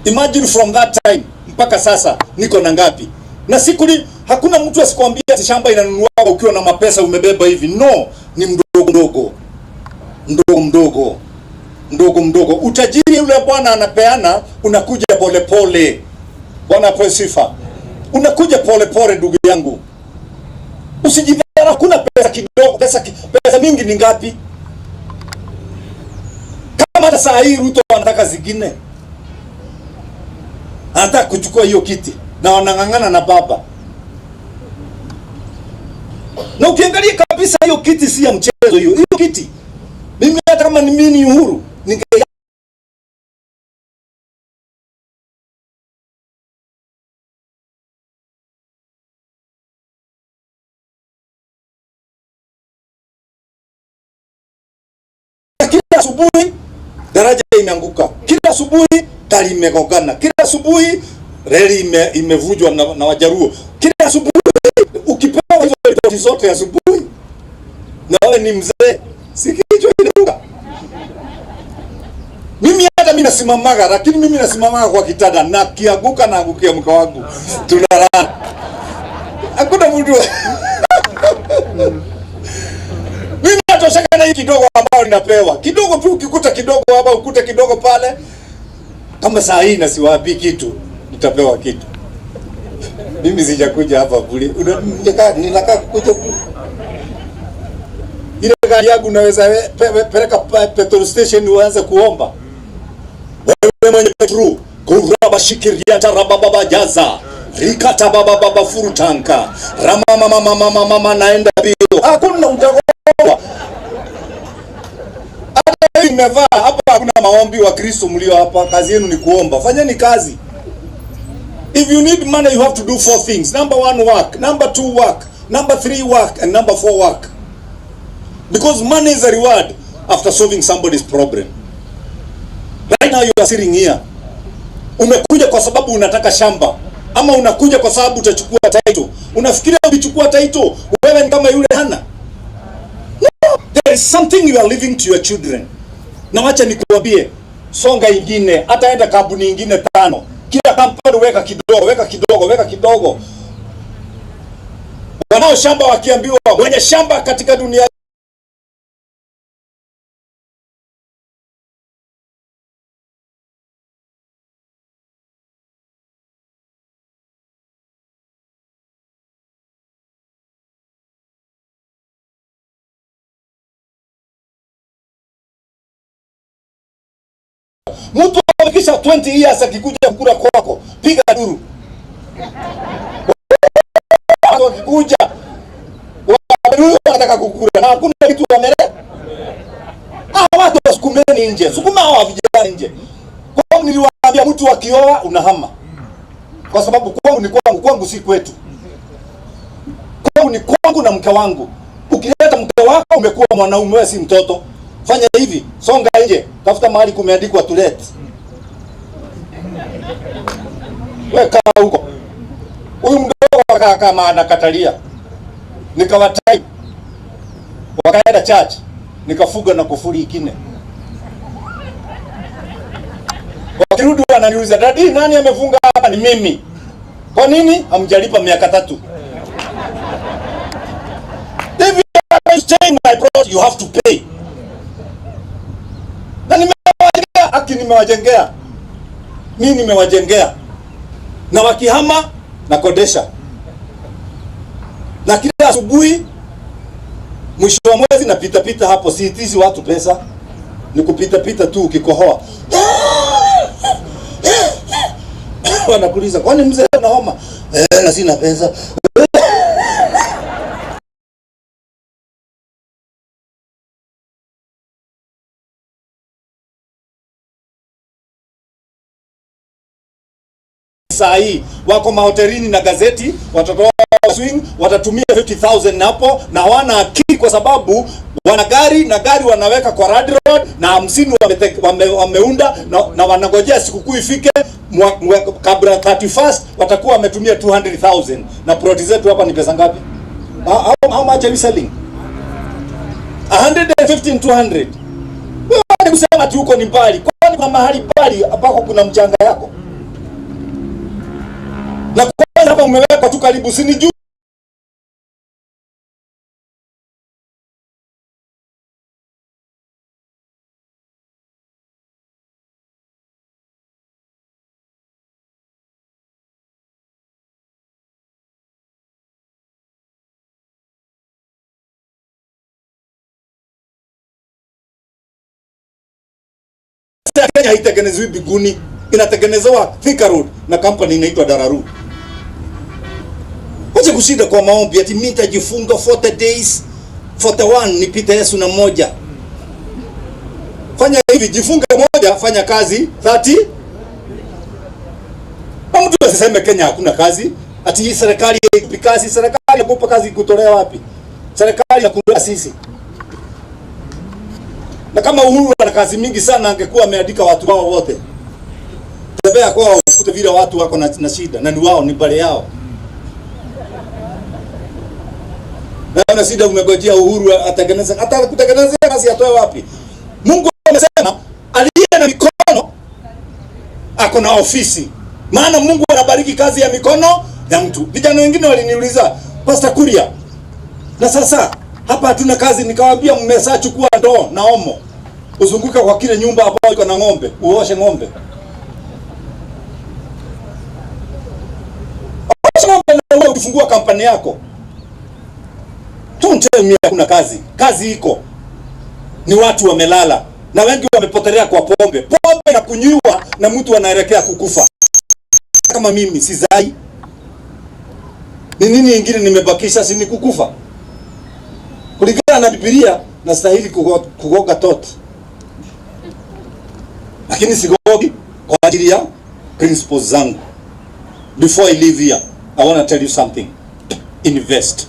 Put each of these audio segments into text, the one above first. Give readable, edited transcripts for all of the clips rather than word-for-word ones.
Imagine from that time mpaka sasa niko na ngapi? Na sikuli, hakuna mtu asikwambia ati shamba inanunuliwa ukiwa na mapesa umebeba hivi. No, ni mdogo mdogo, mdogo mdogo, mdogo mdogo. Utajiri yule Bwana anapeana unakuja polepole. Bwana apewe sifa. Unakuja polepole, ndugu yangu, usijidharau. Kuna pesa kidogo, pesa mingi ni ngapi? Kama hata saa hii Ruto anataka zingine, anataka kuchukua hiyo kiti na wanang'ang'ana na baba. Na ukiangalia kabisa hiyo kiti si ya mchezo hiyo. Hiyo kiti mimi hata kama ni mimi ni Uhuru ninge kila asubuhi daraja imeanguka, kila asubuhi gari imegongana, kila asubuhi reli imevunjwa na Wajaruo, kila asubuhi ukipewa hizo ripoti zote asubuhi, na wewe ni mzee, si kichwa inaruka. Mimi hata mimi nasimamaga, lakini mimi nasimamaga kwa kitanda na kianguka na angukia mke wangu, tunalala, hakuna mtu. Mimi natosheka na hii kidogo ambayo ninapewa, kidogo tu, ukikuta kidogo hapa ukute kidogo pale. Kama saa hii nasiwaambii kitu, nitapewa kitu. Mimi sijakuja hapa bure. Ninakaa kuja bure. Ile gari yangu naweza peleka petrol station uanze kuomba. Wewe mwenye petro, kuraba shikiria tarababa jaza. Rikata baba baba furutanka. Rama mama mama mama mama naenda bio. Hakuna utagoa. Hata hii nimevaa hapa, hakuna maombi wa Kristo mlio hapa. Kazi yenu ni kuomba. Fanyeni kazi. If you need money, you have to do four things. Number one, work. Number two, work. Number three, work. And number four, work. Because money is a reward after solving somebody's problem. Right now you are sitting here. Umekuja kwa sababu unataka shamba ama unakuja kwa sababu utachukua title. Unafikiria ukichukua title wewe ni kama yule hana? No, there is something you are leaving to your children. Na wacha nikuambie, songa ingine, hata enda kampuni ingine 5. Kila kampuni weka kidogo, weka kidogo, weka kidogo. Wanao shamba wakiambiwa, mwenye shamba katika dunia mtu afikisha 20 years akikuja kukura kwako, piga duru. Watu wakikuja, huyu wanataka kukura na hakuna kitu wameleta. Watu wasukumeni nje, sukuma hawa vijana nje. Kwangu niliwaambia mtu akioa unahama. Kwa sababu kwangu ni kwangu, kwangu si kwetu. Kwangu ni kwangu na mke wangu. Ukileta mke wako umekuwa mwanaume, wewe si mtoto. Fanya hivi, songa nje, tafuta mahali kumeandikwa to let. Wewe kaa huko. Huyu mdogo akakaa kama anakatalia. Nikawatai. Wakaenda church. Nikafuga na kufuri ikine. Wakirudi wananiuliza, daddy, nani amefunga hapa? Ni mimi. Kwa nini hamjalipa miaka 3? If you are staying my plot, you have to pay. Na nimewajengea, haki nimewajengea. Mimi nimewajengea. Na wakihama nakodesha. Na kila asubuhi mwisho wa mwezi napita pita hapo, siitizi watu pesa. Ni kupita pita tu ukikohoa. Wanakuuliza, kwani mzee una homa? Na sina pesa. Saa hii wako mahotelini na gazeti, watoto wao swing watatumia 50,000 hapo, na hawana akili kwa sababu wana gari na gari wanaweka kwa Rad Road na 50 wameunda na wanangojea sikukuu ifike kabla 31st watakuwa wametumia 200,000. Na plot zetu hapa ni pesa ngapi? How much are you selling? 115, 200. Wewe kusema ati huko ni mbali. Kwani kwa mahali mbali ambako kuna mchanga yako? Hapa umewekwa tu karibu, si ni juu. Pesa ya Kenya haitengenezwi mbinguni, inatengenezewa Thika Road na company inaitwa Dararu. Wacha kushinda kwa maombi ati mimi nitajifunga 40 days, 41 nipite Yesu na moja. Fanya hivi, jifunge moja, fanya kazi 30. Na mtu asiseme Kenya hakuna kazi, ati hii serikali haikupi kazi. Serikali inakupa kazi kutolea wapi? Serikali inakutoa sisi. Na kama Uhuru ana kazi mingi sana, angekuwa ameandika watu wao wote. Tembea kwao ukute vile watu wako na shida, na ni wao, ni bale yao. Na una shida, umegojea Uhuru atengeneze, hata kutengenezea kazi atoe wapi? Mungu amesema aliye na mikono ako na ofisi. Maana Mungu anabariki kazi ya mikono ya mtu. Vijana wengine waliniuliza, Pastor Kuria, na sasa hapa hatuna kazi. Nikawaambia mmeshachukua ndoo na omo, uzunguke kwa kile nyumba ambayo iko na ng'ombe, uoshe ng'ombe. Osha ng'ombe na wewe ukifungua kampani yako. Don't tell me hakuna kazi. Kazi iko. Ni watu wamelala na wengi wamepotelea kwa pombe. Pombe na kunywa na mtu anaelekea kukufa. Kama mimi sizai. Ni nini ingine nimebakisha? Si ni kukufa? Kulingana na Biblia nastahili kugoga tot, lakini sigogi kwa ajili ya principles zangu. Before I leave here, I want to tell you something. Invest.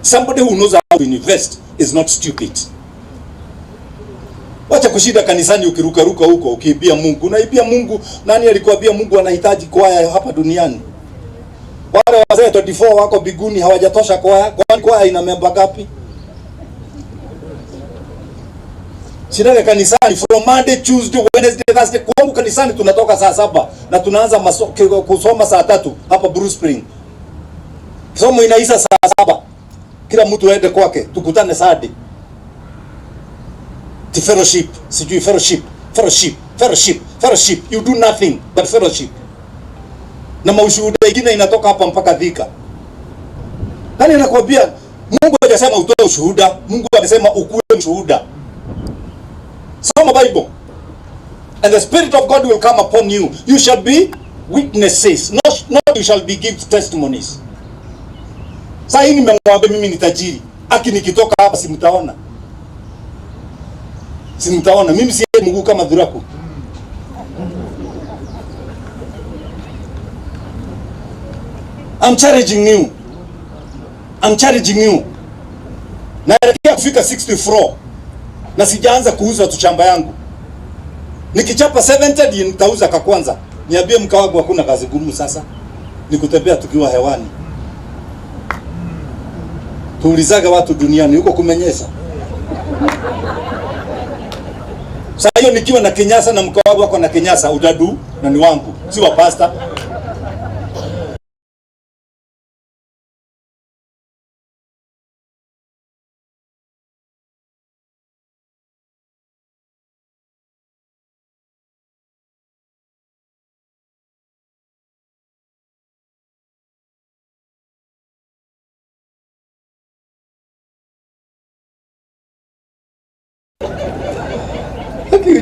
Somebody who knows how to invest is not stupid. Wacha kushinda kanisani ukirukaruka huko ukiibia Mungu. Unaibia Mungu. Nani alikuambia Mungu anahitaji kwaya hapa duniani? Wale wazee 24 wako mbinguni hawajatosha kwaya. Kwani kwaya ina memba ngapi? Shindage kanisani from Monday, Tuesday, Wednesday, Thursday. Kwangu kanisani tunatoka saa 7 na tunaanza kusoma saa 3 hapa Blue Spring. Somo inaisha saa 7. Kila mtu aende kwake, tukutane Sunday. Ti fellowship, sijui fellowship, fellowship, fellowship, fellowship. You do nothing but fellowship. Na maushuhuda ingine inatoka hapa mpaka Thika. Nani anakuambia Mungu hajasema utoe ushuhuda? Mungu amesema ukuwe mshuhuda. Soma Bible. And the Spirit of God will come upon you. You shall be witnesses. Not you shall be give testimonies. Sasa hii nimemwambia mimi ni tajiri. Aki nikitoka hapa si mtaona. Si mtaona. Mimi si mguu kama dhuraku. I'm challenging you. I'm challenging you. Naelekea kufika 64. Na sijaanza kuuza tu shamba yangu. Nikichapa 70 ndiye nitauza ka kwanza. Niambie mke wangu hakuna kazi gumu sasa. Ni kutembea tukiwa hewani. Tuulizaga watu duniani huko kumenyesha. Sasa hiyo nikiwa na kinyasa na mke wangu wako na kinyasa, utadu na ni wangu, si wa pastor.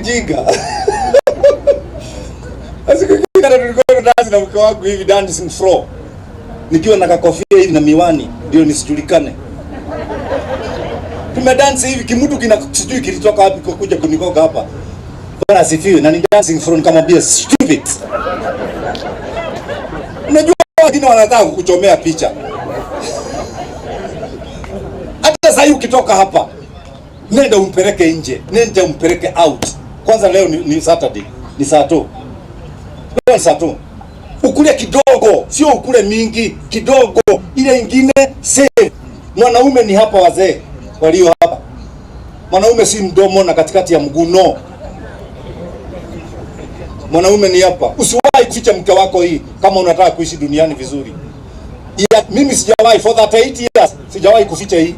Ujinga. Siku ingine tulikuwa tunadance na mke wangu hivi, dancing floor. Nikiwa na kakofia hivi na miwani ndio nisijulikane. Tumedance hivi kimutu kina sijui kilitoka wapi kwa kuja kunigonga hapa. Bwana asifiwe, na ni dancing floor nikamwambia stupid. Unajua wengine wanataka kukuchomea picha. Hata sasa ukitoka hapa nenda umpeleke nje, nenda umpeleke out. Kwanza leo ni Saturday, ni saa 2. Leo ni saa 2. Ukule kidogo, sio ukule mingi, kidogo. Ile ingine save. Mwanaume ni hapa, wazee walio hapa. Mwanaume si mdomo na katikati ya mguu, no. Mwanaume ni hapa. Usiwahi kuficha mke wako hii kama unataka kuishi duniani vizuri. Ya, mimi sijawahi, for 38 years sijawahi kuficha hii.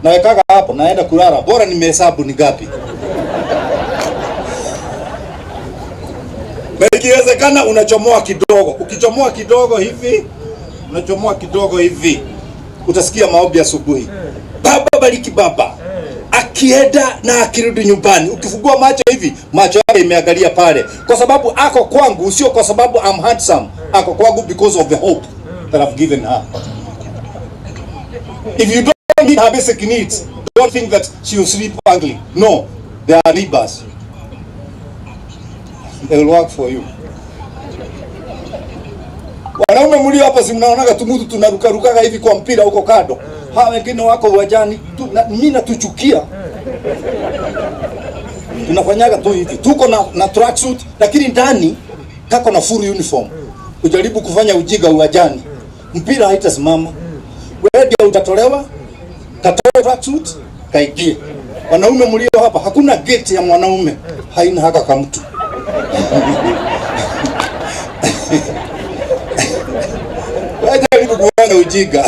Nawekaga hapo, naenda kulala, bora nimehesabu ni ngapi. Na ikiwezekana unachomoa kidogo. Ukichomoa kidogo hivi, unachomoa kidogo hivi, utasikia maombi asubuhi. Baba bariki baba. Akienda na akirudi nyumbani, ukifungua macho hivi, macho yake imeangalia pale, kwa sababu ako kwangu, sio kwa sababu I'm handsome. Ako kwangu because of the hope that I've given her. If you don't meet her basic needs, don't think that she will sleep ugly. No, they are neighbors. They will work for you. Wanaume mlio hapa, si mnaonaga tumutu tunarukarukaga hivi kwa mpira huko kando. Hawa wengine wako uwanjani tu, na, mimi natuchukia. Tunafanyaga tu hivi. Tuko na tracksuit lakini ndani kako na full uniform. Ujaribu kufanya ujinga uwanjani, mpira haitasimama. Wewe ndio utatolewa, katoe tracksuit, kaingie. Wanaume mlio hapa, hakuna gate ya mwanaume haina haka kamtu. Wajaribu kufanya ujinga.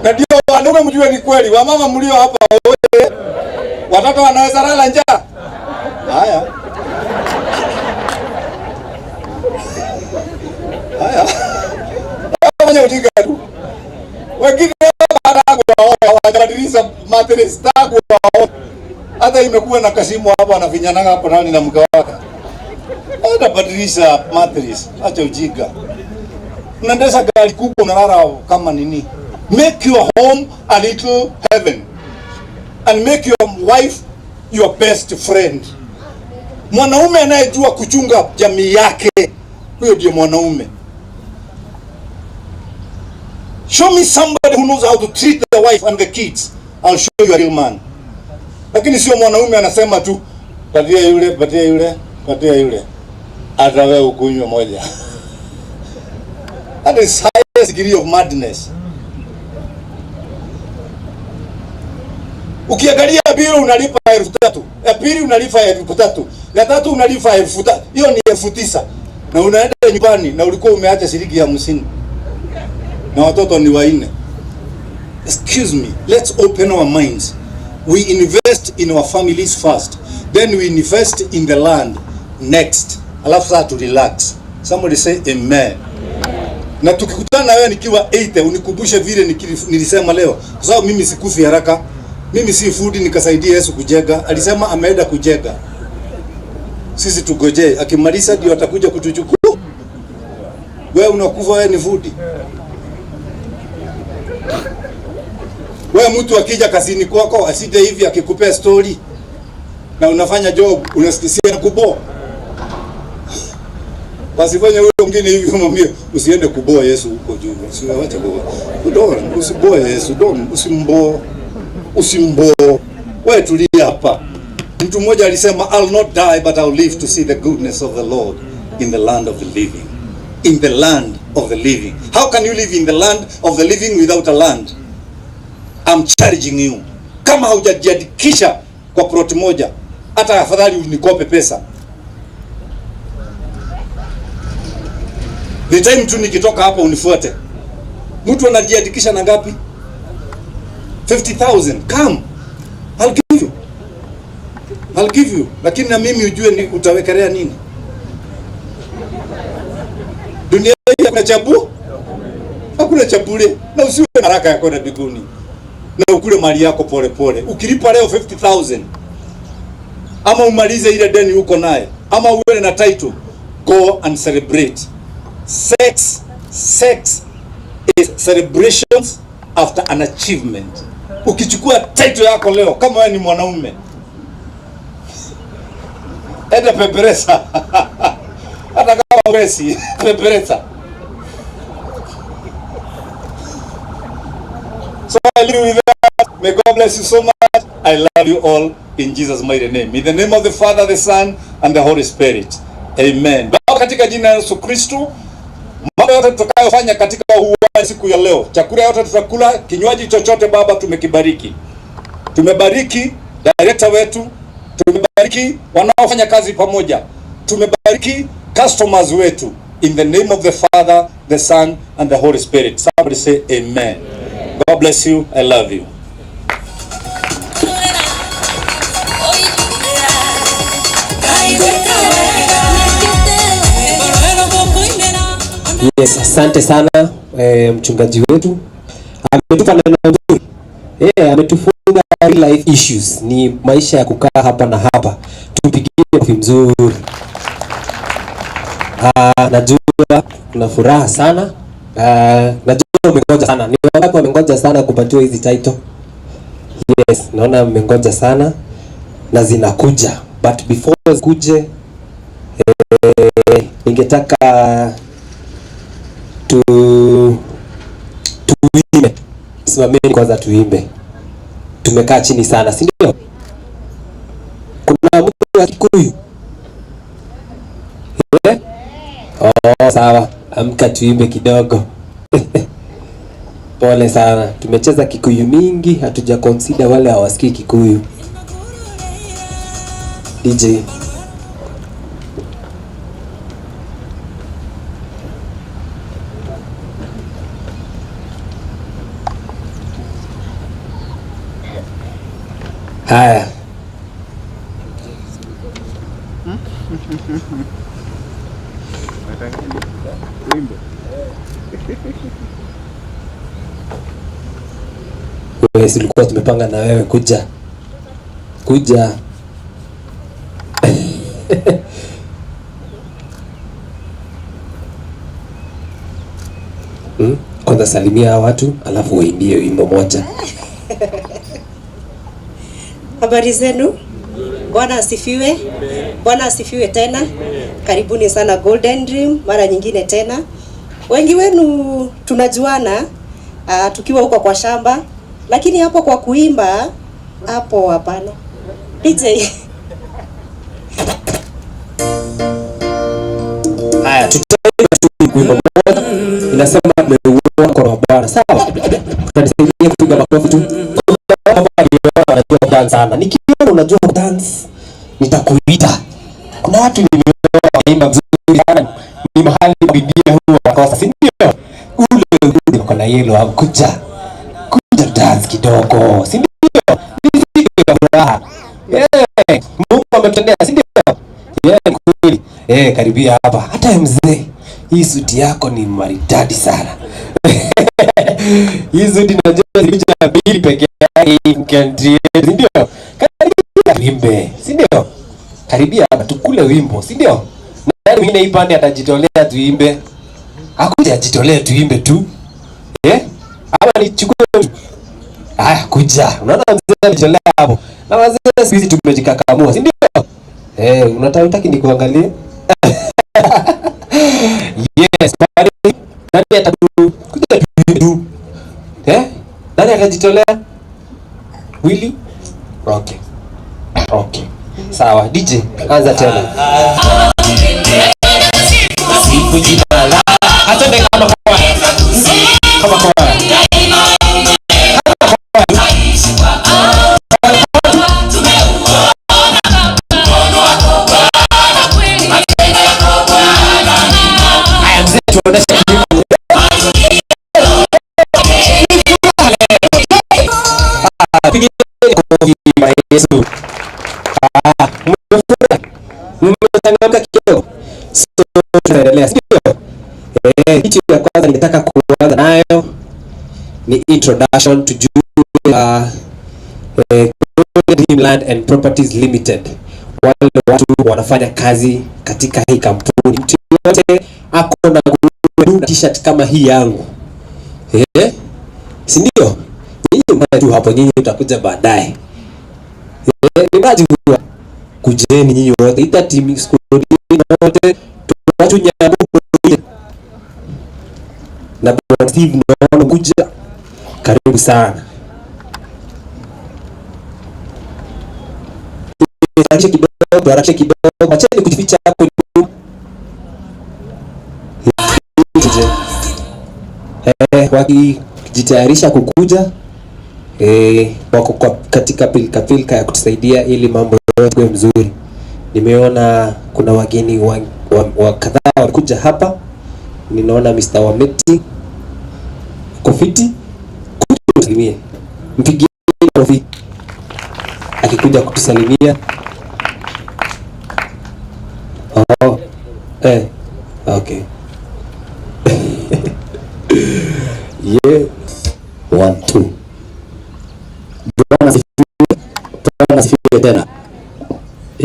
Na ndio wanaume mjue ni kweli, wamama mlio hapa oye, watoto wanaweza lala njaa. Haya. Haya. Fanya ujinga tu. Wengine hata hawajabadilisha mattress tangu waoe. Hata imekuwa na kasimu hapo, anafinyanaga hapo nani na mke wake. Hata mattress, acha ujinga. Unaendesha gari kubwa unalala kama nini? Make your home a little heaven and make your wife your best friend. Mwanaume anayejua kuchunga jamii yake, huyo ndio mwanaume. Show me somebody who knows how to treat the wife and the kids. I'll show you a real man. Lakini sio mwanaume anasema tu patia yule, patia yule, patia yule, hata wewe ukunywe moja. That is highest degree of madness. Ukiangalia bili unalipa 3,000, ya pili unalipa 3,000, ya tatu unalipa 3,000, hiyo ni 9,000. Na unaenda nyumbani na ulikuwa umeacha shilingi 50. Na watoto ni 4. Excuse me, let's open our minds. We invest in our families first, then we invest in the land next. Alafu sasa to relax. Somebody say amen. Na tukikutana na wewe nikiwa 80 unikumbushe vile nilisema leo, kwa sababu mimi sikufi haraka. Mimi si fundi nikasaidia Yesu kujenga. Alisema ameenda kujenga, sisi tugojee, akimaliza ndio atakuja kutuchukua. Wewe unakufa, wewe ni fundi. Wewe mtu akija kazini kwako asije hivi akikupea story na unafanya job unasikisia kuboa. Wasifanye huyo mwingine hivi, umwambie usiende kuboa Yesu huko juu. Usiwache kuboa. Don't, usiboe Yesu, don't, usimboe. Usimboe. Wewe tulia hapa. Mtu mmoja alisema I'll not die but I'll live to see the goodness of the Lord in the land of the living. In the land of the living. How can you live in the land of the living without a land? I'm challenging you. Kama haujajiandikisha kwa plot moja, hata afadhali unikope pesa. Ni time tu nikitoka hapa unifuate. Mtu anajiandikisha na ngapi? 50,000. Come. I'll give you. I'll give you. Lakini na mimi ujue ni utawekelea nini? Dunia hii hakuna chabu? Hakuna cha bure. Na usiwe na haraka ya kwenda mbinguni. Na ukule mali yako pole pole. Ukilipa leo 50,000 ama umalize ile deni uko naye, ama uwe na title, go and celebrate. Sex is celebrations after an achievement. Ukichukua title yako leo kama wewe ni mwanaume, enda peperesa. Hata kama huwezi, peperesa. So I leave you with that. May God bless you so much. I love you all in Jesus' mighty name. In the name of the Father, the Son, and the Holy Spirit. Amen. Baba, katika jina la Yesu Kristo, mambo yote tutakayofanya katika huu siku ya leo, chakula yote tutakula, kinywaji chochote Baba, tumekibariki. Tumebariki director wetu, tumebariki wanaofanya kazi pamoja, tumebariki customers wetu. In the name of the Father, the Son, and the Holy Spirit. Somebody say amen. God bless you. I love you. Yes, asante sana mchungaji wetu ametupa neno nzuri. Ametufunza real life issues, ni maisha ya kukaa hapa na hapa. Tumpigie makofi mzuri. Najua kuna furaha sana. Najua umengoja sana. Ni wangapi wamengoja sana kupatiwa hizi title? Yes, naona mmengoja sana na zinakuja, but before zikuje, ningetaka tuimbe. Simameni kwanza tuimbe. Tumekaa chini sana, si ndio? Kuna mtu wa Kikuyu? Eh? Oh, sawa. Amka tuimbe kidogo. Pole sana, tumecheza Kikuyu mingi, hatuja consider wale hawasikii Kikuyu. DJ. Haya. Wewe, si ulikuwa tumepanga na wewe kuja kuja. Kwanza salimia hawa watu alafu waimbie wimbo moja. Habari zenu? Bwana asifiwe. Bwana asifiwe tena. Karibuni sana Golden Dream mara nyingine tena. Wengi wenu tunajuana tukiwa huko kwa shamba, lakini hapo kwa kuimba hapo hapana. DJ. Haya, tutaimba tu wimbo moja. Inasema tumeuona mkono wa Bwana. Sawa? Utanisaidia kupiga makofi tu. Unajua dance sana. Nikiona unajua dance, nitakuita. Kuna watu nimeona wanaimba vizuri sana. Ni mahali bibia huwa wakosa, si ndio? Ule ule uko na yellow hapo, kuja. Kuja dance kidogo, si ndio? Ni siku ya furaha. Mungu ametendea, si ndio? Kweli. Karibia hapa. Hata mzee, hii suti yako ni maridadi sana. Hii suti najua zilikuja mbili peke yake, country, si ndio? Karibia tuimbe, si ndio? Karibia hapa tukule wimbo, si ndio? Nani mwingine hii pande atajitolea tuimbe? Akuja ajitolee tuimbe tu. Ama nichukue mtu. Haya, kuja. Unaona mzee amejitolea hapo. Na wazee siku hizi tumejikakamua, si ndio? Unataka utaki nikuangalie? Yes, bali nani atatu kuja tuimbe tu? Nani atajitolea? Willy? Okay. Okay. Sawa, DJ, anza tena. Atende kama kwa. Kama kwa. Haya, mzee, tuoneshe kitu. Pigeni kofi kwa Yesu. Mmefurahi? Mmechangamka kidogo? So tunaendelea, sio? Kitu ya kwanza ningetaka kuanza nayo ni introduction to Dreamland and Properties Limited. Wale watu wanafanya kazi katika hii kampuni. Mtu yote ako na nguo na t-shirt kama hii yangu. Si ndio? Nyinyi mkae tu hapo, nyinyi mtakuja baadaye. Ni maji huwa. Kujeni nyinyi wote, ita team squad wote, watu nyambuko na Bwana Steve naona kuja. Karibu sana. Harakisha kidogo, harakisha kidogo. Acheni kujificha hapo nyuma. Wakijitayarisha kukuja, wako katika pilka pilka ya kutusaidia ili mambo yote yawe mzuri. Nimeona kuna wageni wa kadhaa wamekuja hapa. Ninaona Mr. Wameti uko fiti, kuja tusalimie, mpigie makofi akikuja kutusalimia. Oh, okay. Yeah. One, two. Bwana asifiwe. Bwana asifiwe tena.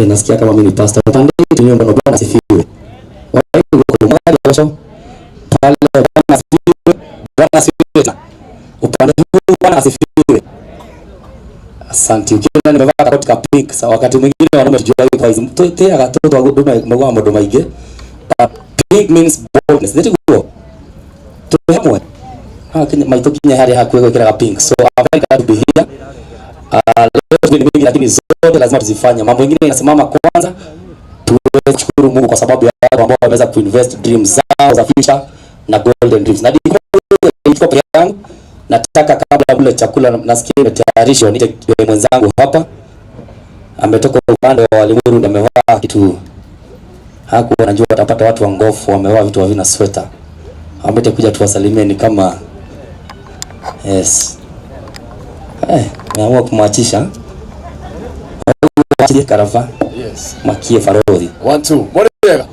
Nasikia kama mimi ni pastor. Upande tunyomba Bwana asifiwe. Pale Bwana asifiwe. Bwana asifiwe tena. Upande huu Bwana asifiwe. Asante. Ukiona nimevaa koti ka pink, sa wakati mwingine wanaume tujua kwa hizo tea gatoto aguduma magwa maundu maingi. But pink means boldness. Nĩtiguo? Tũrĩ hamwe. Ah, kinya maitũ kinya harĩa hakuhĩ gwĩkĩraga pink. So I'm very glad to be here. Leo ni mingi lakini zote lazima tuzifanye. Mambo mengine inasimama kwanza. Tuweze kushukuru Mungu kwa sababu ya watu ambao wameweza kuinvest dreams zao za future na Golden Dreams. Na niko peke yangu. Nataka kabla kule chakula nasikia imetayarishwa, niite mwenzangu hapa. Ametoka upande wa Limuru na amevaa kitu. Hakuwa anajua atapata watu wa ngofu wamevaa vitu havina sweta. Amete kuja tuwasalimie ni kama yes. Meamua kumwachisha. Mwachilie karava. Yes. Makie farodhi. One, two. Moriega.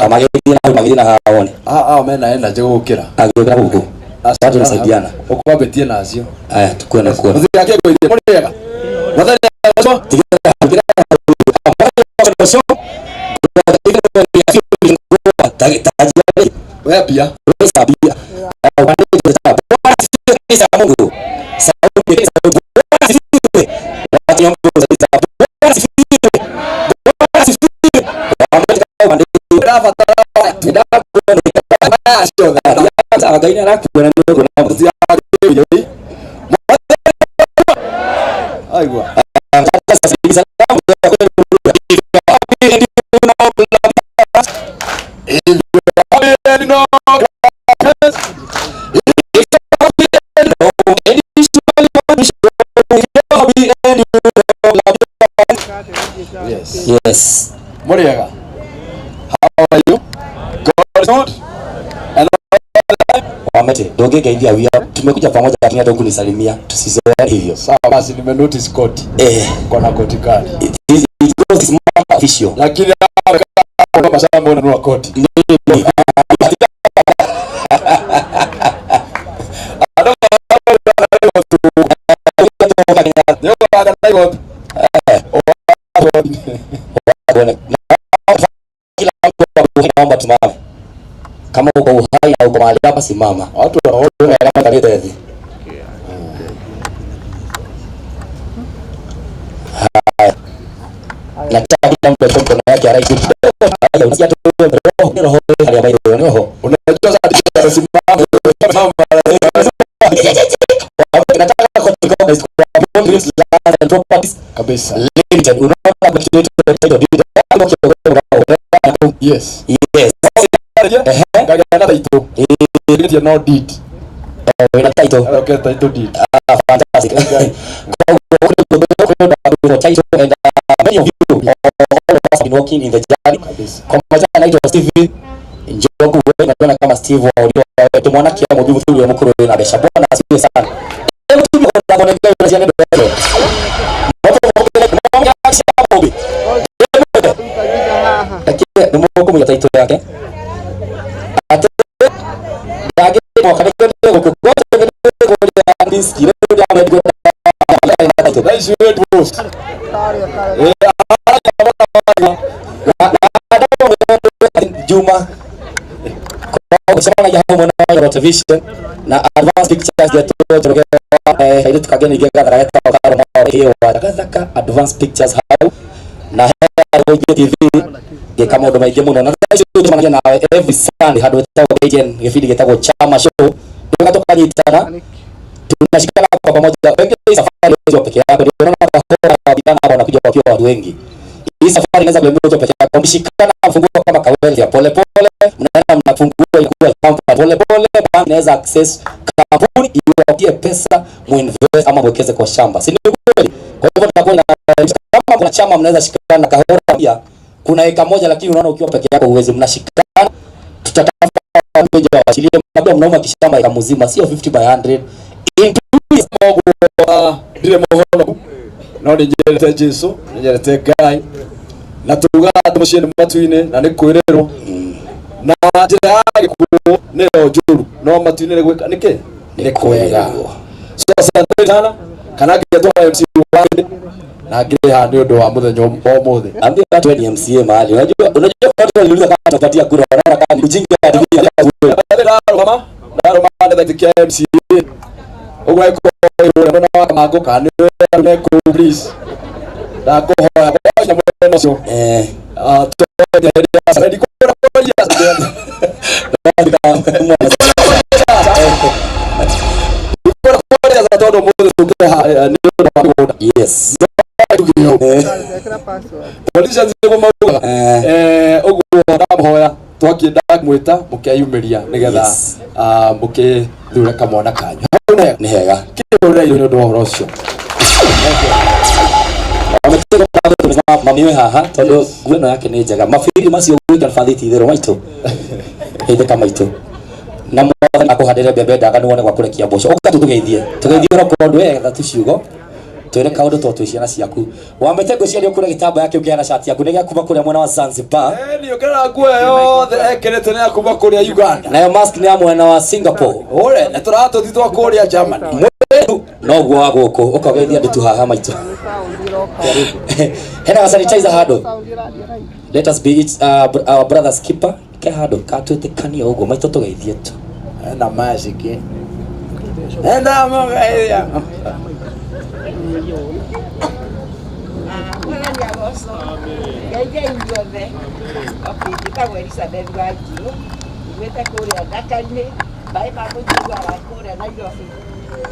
Magithie na magithie na haone. Ah, ah, mena energy gukira. Agĩũkĩra gũkũ. Watu tunasaidiana. Ukwambetie nacio. Aya, tukue na kuona. Muthia akĩngũithie. Moriega. Mwathani ũcio. We mbia. Ndĩrabatara ciothe. Muthia akĩngũithie. Aigua. Yes. Yes. Moriega. How are you? God is good. And Wamete, ndũngĩngeithia wia. Tumekuja pamoja lakini hata hukunisalimia. Tusizoeane hivyo. Sawa basi nime notice koti. Kona koti kali. It goes is more official. Lakini kama shamba unanunua koti. Mimi Ndio baada ya koti. Kila mtu naomba tusimame. Kama uko uhai na uko mahali hapa simama. Watu wanaona kama kaleta hivi. Haya. Nataka kila mtu atoe mkono yake right kidogo. Haya, unasikia tu roho, roho hali ambayo ni roho. Unajua sasa tunasimama. Nataka kutoka kwa Dreams Land and Properties Kabisa. Limited. Unaona kwa kitu title deed. Yes. Yes. Ehe. Ngagĩa na title. Ĩrĩtie no deed. Oh, ina title. Okay, title deed. Ah, fantastic. Kwa title and many of you, all of us have been working in the journey. Kabisa. Kwa majina anaitwa Steve Njogu, wewe unaona kama Steve wa ulio wewe mwana kia mubibu tu ya mukuru na besha. Bwana asifiwe sana. Hebu tu kwa kwa ndio ndio ndio. Lakini ni Mungu mwenye title yake. Ate ndage mwaka ndio gukwa ndiski ndio ndio That is your boss. Eh, Juma kwa ya hapo mwana wa television na Advance Pictures ya tu airĩtu kangĩ ningĩ gathara getagwo Karoma wa Gathaka Advance Pictures hau na he TV ngĩka maũndũ maingĩ mũno na thaa ici tũcemanagia nawe every Sunday handũ hetagwo KTN gĩbindi gĩtagwo Chama Show tuka tukanyitana tunashikana kwa pamoja. Wengi hii safari sio peke yako, ndio unaona kwa vijana hapa wanakuja wakiwa watu wengi. Hii safari inaweza kulemewa ukiwa peke yako, mshikana mfunguo kama kaweli ya pole pole, mnaenda mnafungua inakuwa company pole pole, bank inaweza access kampuni iwapatie pesa muinvest ama mwekeze kwa shamba, si ni kweli? Kwa hivyo tutakuwa na kama kuna chama mnaweza shikana Kahora pia kuna eka moja, lakini unaona ukiwa peke yako huwezi, mnashikana Tutatafuta waachilie labda mnauma kishamba eka mzima sio 50 by 100 into Ndirĩ mũhonoku no nĩ nyendete Jesu, nĩ nyendete Ngai, na tugaga atĩ mũciĩ nĩ matu-inĩ na nĩ kwĩrĩrwo na njĩra ya gĩkuũ nĩyo njũru, no matu-inĩ nĩ gwĩka nĩkĩ nĩ kwega. So asante sana, kana ngĩtwo MC wa na ngĩrĩha nĩ ũndũ wa mũthenya wa ũmũthĩ. Ambia watu wewe ni MCA mahali. Unajua watu waliuliza kama tunapatia kura, wanaona kama ni ujinga wa dunia kama wewe. Ndarũgama ndarũgama ndetha kĩa MCA ũguo ĩkũrĩa mwena wa Kamangũ kana nĩ we kũu, please ndakũhoya kwaria mwena ũcio. Ah, twenye hĩndĩ ya sara ndikwenda kwaria. Ndikwenda kwaria tondũ ũmũthĩ tũkĩrĩ haha nĩ ũndũ wa mĩgũnda. Politicians nĩguo maugaga. Ũguo ndamũhoya twakĩ ndamwĩta mũkeyumĩria nĩgetha mũkĩthure kamwana kanyu hau nĩ Nĩ hega. Kĩhũrĩra irio nĩ ũndũ wa ũhoro ũcio. Wametiga mami wĩ haha tondũ nguo ĩno yake nĩ njega. Mabiri macio gwĩka bathiti itherũ maitũ. Geithĩka maitũ. Na mwathani akũhandĩre mbembe ndaganu wone gwa kũrekia mboco. Ũka tu tũgeithie. Tũgeithie oro kũndũ wega tu ciugo. Twĩre kaũndũ tondũ twĩ ciana ciaku. Wamete ngwĩciria nĩ ũkũrĩa gĩtambaya kĩu kĩhana cati yaku nĩ gĩa kuma kũrĩa mwena wa Zanzibar. Nĩ ũkĩrora nguo yothe ekĩrĩte nĩ ya kuma kũrĩa Uganda. Nayo mask nĩ ya mwena wa Singapore. Ore na tũratũthi twa kũrĩa Germany. Mwĩrĩtu noguo wa gũkũ ũkageithia andũ tu haha maitũ. Hena ga sanitizer handũ. Let us be each, our brother's keeper. Ke handũ katwĩtĩkanie ũguo maitũ tũgeithie tu. Ena mask. Enda mũgeithia. Mwathani agocwo. Ngeithia inyuothe. Okay, njĩtagwo Elizabeth Wanjiru, umĩte kũrĩa Ndaka-inĩ, maĩ ma mũnjiguaga kũrĩa Nairobi,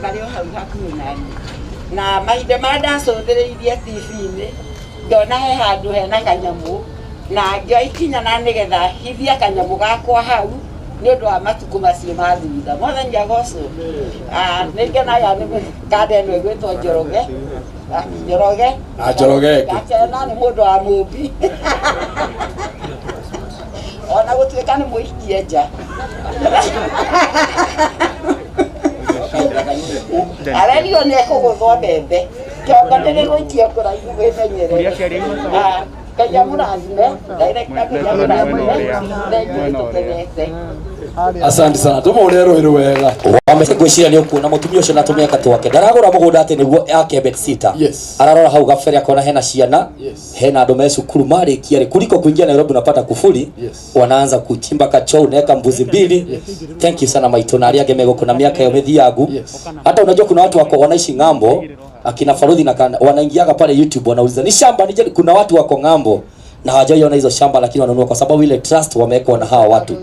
marĩ o hau hakuhĩ naniĩ. Na mahinda marĩa ndacũthĩrĩirie TV-inĩ, ngĩona he handũ hena kanyamũ, na ngĩoya ikinya na nĩgetha hithie kanyamũ gakwa hau, nĩ ũndũ wa matukũ macio ma thutha. Mwathani agocwo. Ah, nĩ ngenaga nĩ kanda ĩno ĩgwĩtwo Njoroge. Ah, Njoroge. Ah, Njoroge ĩngĩ. Ngakena nĩ mũndũ wa mũmbi. Ona gũtuĩka nĩ mũikie nja. Arerirwo nĩ ekũgũthwo mbembe. Kĩongo nĩ gĩgũikio kũraihu wĩmenyerere. Ah, Ngai amũrathime, director Ngai amũrathime, thengiũ nĩ tũkenete. Asante sana, tũmũhũrĩre rũhĩ wega. Wamete ngwĩciria nĩ ũkuona mũtumia ũcio na tũmĩaka twake ndaragũra mũgũnda atĩ nĩguo ake bedsitter. Ararora hau gabere akona hena ciana, hena andũ me cukuru marĩkia rĩ kuliko kuingia Nairobi unapata kufuli. Wanaanza kuchimba kachoo, unaweka mbuzi mbili. Thank you sana maitũ na arĩa angĩ megũkũ na miaka ĩyo mĩthiangu. Hata unajua kuna watu wako wanaishi ng'ambo akina Farodhi na kana, wanaingiaga pale YouTube wanauliza ni shamba ni je? Kuna watu wako ng'ambo na hawajaiona hizo shamba lakini wananunua kwa sababu ile trust wamewekwa na hawa watu.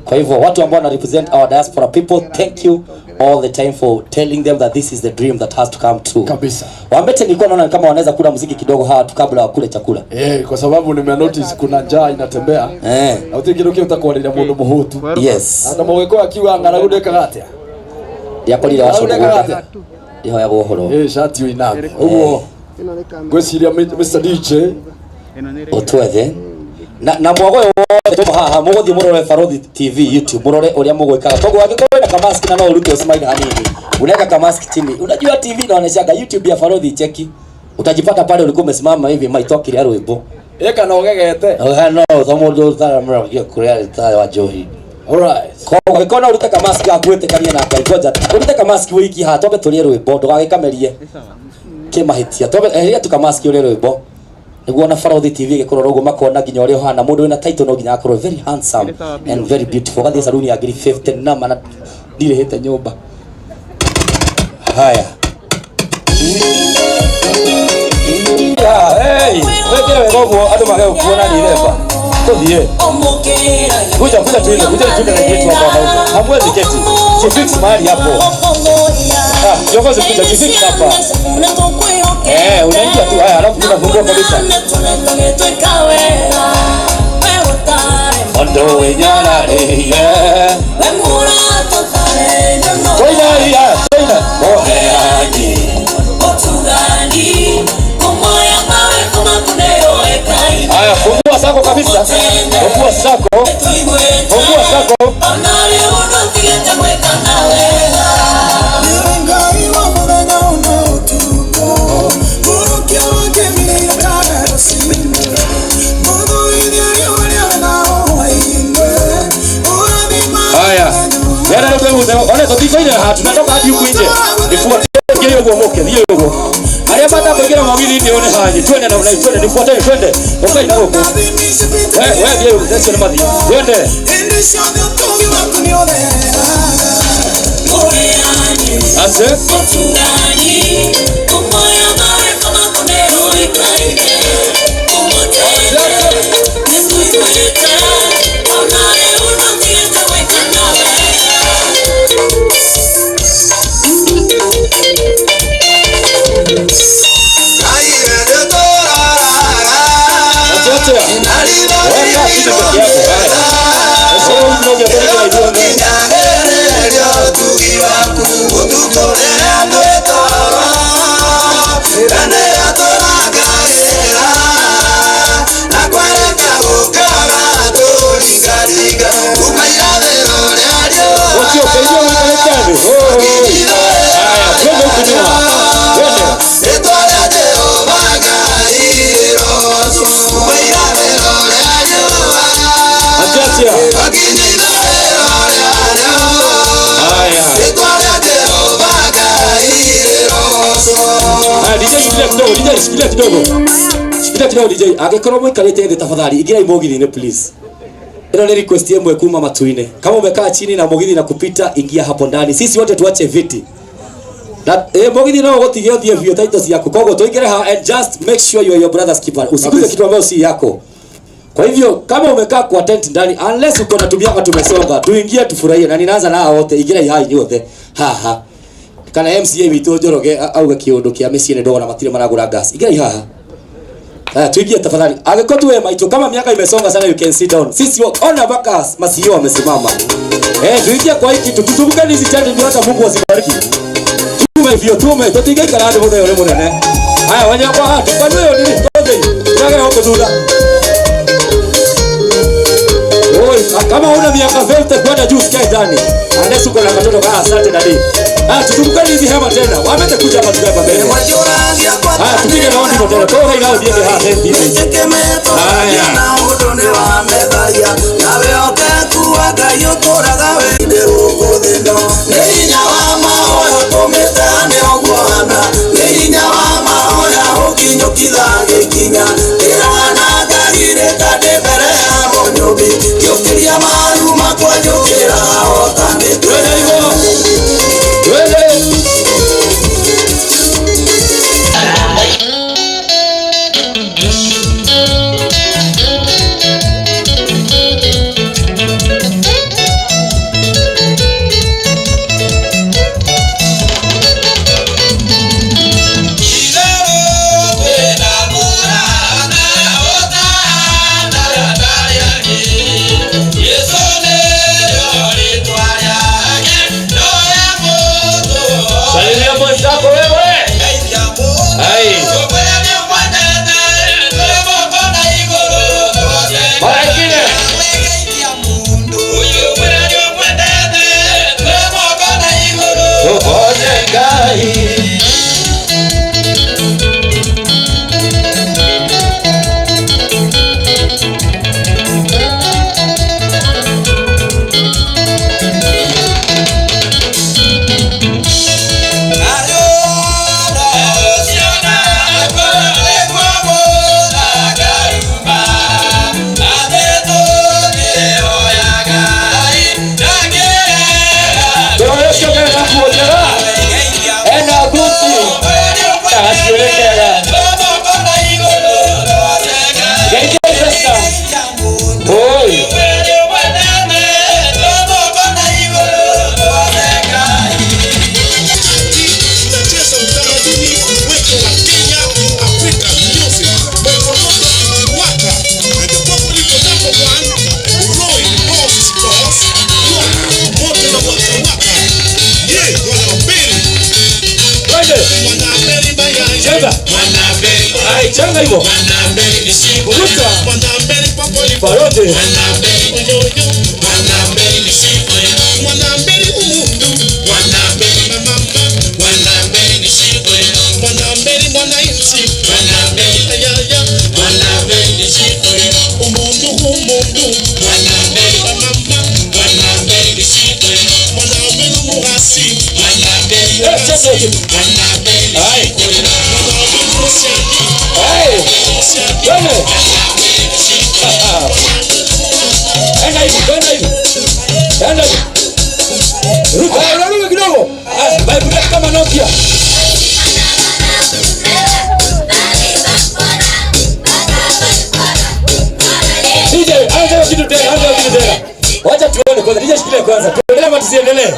Kwa hivyo watu ambao wana represent our diaspora people, thank you all the time for telling them that this is the dream that has to come true. Kabisa. Wambete nilikuwa naona kama wanaweza kula muziki kidogo hawa tu kabla wakule chakula. Kwa sababu nime notice kuna njaa inatembea. Na uti kindu kiu takwarĩria mũndũ mũhũtu. Na mũgĩkũyũ akiuga ng'aragu ndĩkaga atĩa? Ndiakorire wacu Ng'aragu ndĩkaga mũgũnda. atĩa? Ndihoyagwo ũhoro. Shati ũiname. Ũguo ngwĩciria Mr DJ ũtwethe na mwago ũyũ wothe tuma haha mũgũthiĩ mũrore Farodhi TV YouTube mũrore ũrĩa mũgwĩkaga koguo angĩkorwo wĩna kamask na no ũrute ũsmile hanini unaweka kamask chini unajua TV inaonyeshaga YouTube ya Farodhi cheki utajipata pale ulikuwa umesimama hivi maitokire rwĩmbo Ĩka na ũgegete. No tho mũndũ ũtaramũragia kũrĩa rĩtarĩ wa njohi. Alright. Koguo angĩkorwo no ũrute kamask gaku wĩtĩkanie na Ngai ngoja ũrute kamask wĩikie haha twambe tũrĩe rwĩmbo ndũgagĩkamerie kĩmahĩtia twambe eheria tu kamask ũrĩe rwĩmbo nĩguo ona Farodhi TV ĩgĩkũrora ũguo makona nginya ũrĩa ũhana mũndũ wĩna title no nginya akorwo very handsome and very beautiful gathiĩ saluni ya ngiri 50 nama na ndirĩhĩte nyũmba haya. Hey, wekere wega ũguo andũ mage gũkuona nĩ iremba tũthiĩ kuja kuja tuende kuja tuende na yetu hapa wanaume hamwezi keti jifix mahali hapo. Ah, viongozi kuja jifix hapa. Unaingia tu haya alafu tunafungua kabisa. Ondo wenyara re yeah. Toina ya toina. Oheani. Haya, fungua sako kabisa. Fungua sako. Fungua sako. Haya. Yara ndio wewe ona tutikoire haha tunatoka hadi huku nje. Nifuate hiyo uguo moke thiĩ ũguo. Arĩa matakũingĩra mũgithi-inĩ ũyũ nĩ hanyu. Twende na unai twende nifuateni twende. Ũkai na gũkũ. We we thiĩ ũguo acio nĩ mathiĩ. Twende. Ase. Ate atia. Weka chini peke yako. Haya. Sasa wewe unaongea kwa nini unaongea? Ũcio ũkĩigua ũikarĩte thĩ. Oi. Haya, twende huku nyuma. Twende. Atia atia. Haya. Haya, DJ shikilia kidogo, DJ shikilia kidogo. Shikilia kidogo DJ. Angĩkorwo mũikarĩte thĩ tafadhali ingĩrai mũgithi-inĩ please. Ĩno nĩ request ĩmwe kuma matu-inĩ. Kama umekaa chini na mũgithi na kupita, ingia hapo ndani. Sisi wote tuache viti. Na mũgithi no ũgũtige ũthiĩ biũ taito ciaku. Koguo tũingĩre haha and just make sure you are your brother's keeper. Usiguze kitu ambayo si yako. Kwa hivyo kama umekaa kwa tent ndani unless uko na tumiaka tumesonga, tuingie tufurahie na ninaanza na hao wote ingira ihai nyothe. Ha ha. Kana MCA witũ Njoroge auge kĩũndũ kĩa mĩciĩ nĩ ndogora matirĩ maragũra gas. Ingira ihaha. Haya tuingie tafadhali. Angĩkorwo tuwe maitũ kama miaka imesonga sana you can sit down. Sisi ona mpaka masio wamesimama. Eh, tuingie kwa hiki kitu. Tuzungukeni hizi tent ndio hata Mungu asibariki. Tume hivyo tume tũtingĩikara thĩ mũthenya ũrĩ mũnene. Haya wenye kwa hatu kwani ũyũ nĩ tũthĩ. Twagera gũkũ thutha. Oi, kama una miaka 50 kwenda juu sikae ndani. Unless uko na katoto kama asante dadi. Ah, tuzungukeni hizi hema tena. Wamete kuja hapa tukae mbele. Haya, tupige na watu tena. Toka inao ndiye ha hivi. Haya. Twende hivyo. Twende. Salimia mwenzako wewe. Ai. Mara nyingine. Tuhoje Ngai. Tuonyeshe kama kuojera. Ena gusi. Asiwekera. Geite sasa. Oi. Tunacheza utamaduni wetu wa Kenya, Afrika Music. Motomoto Waka and the popular number one Roy Boss Boss Waka Moto na Waka Waka. Ye Mwanamberi Twende. Mwanamberi Bayaya Cheza. Mwanamberi Ai, changa hivyo. Mwanamberi Nisibu Ruka. Mwanamberi Popoli Parote. Mwanamberi Oyoyo Mwanamberi Cheza hiyo kitu. Hai. Hai. Twende. Enda hivi, twende hivi. Enda hivi. Ruka. Unaruka kidogo. Ah, vibrate kama Nokia. DJ, anza hiyo kitu tena, anza hiyo kitu tena. Wacha tuone kwanza. DJ shikilia kwanza. Tuendelee ama tusiendelee?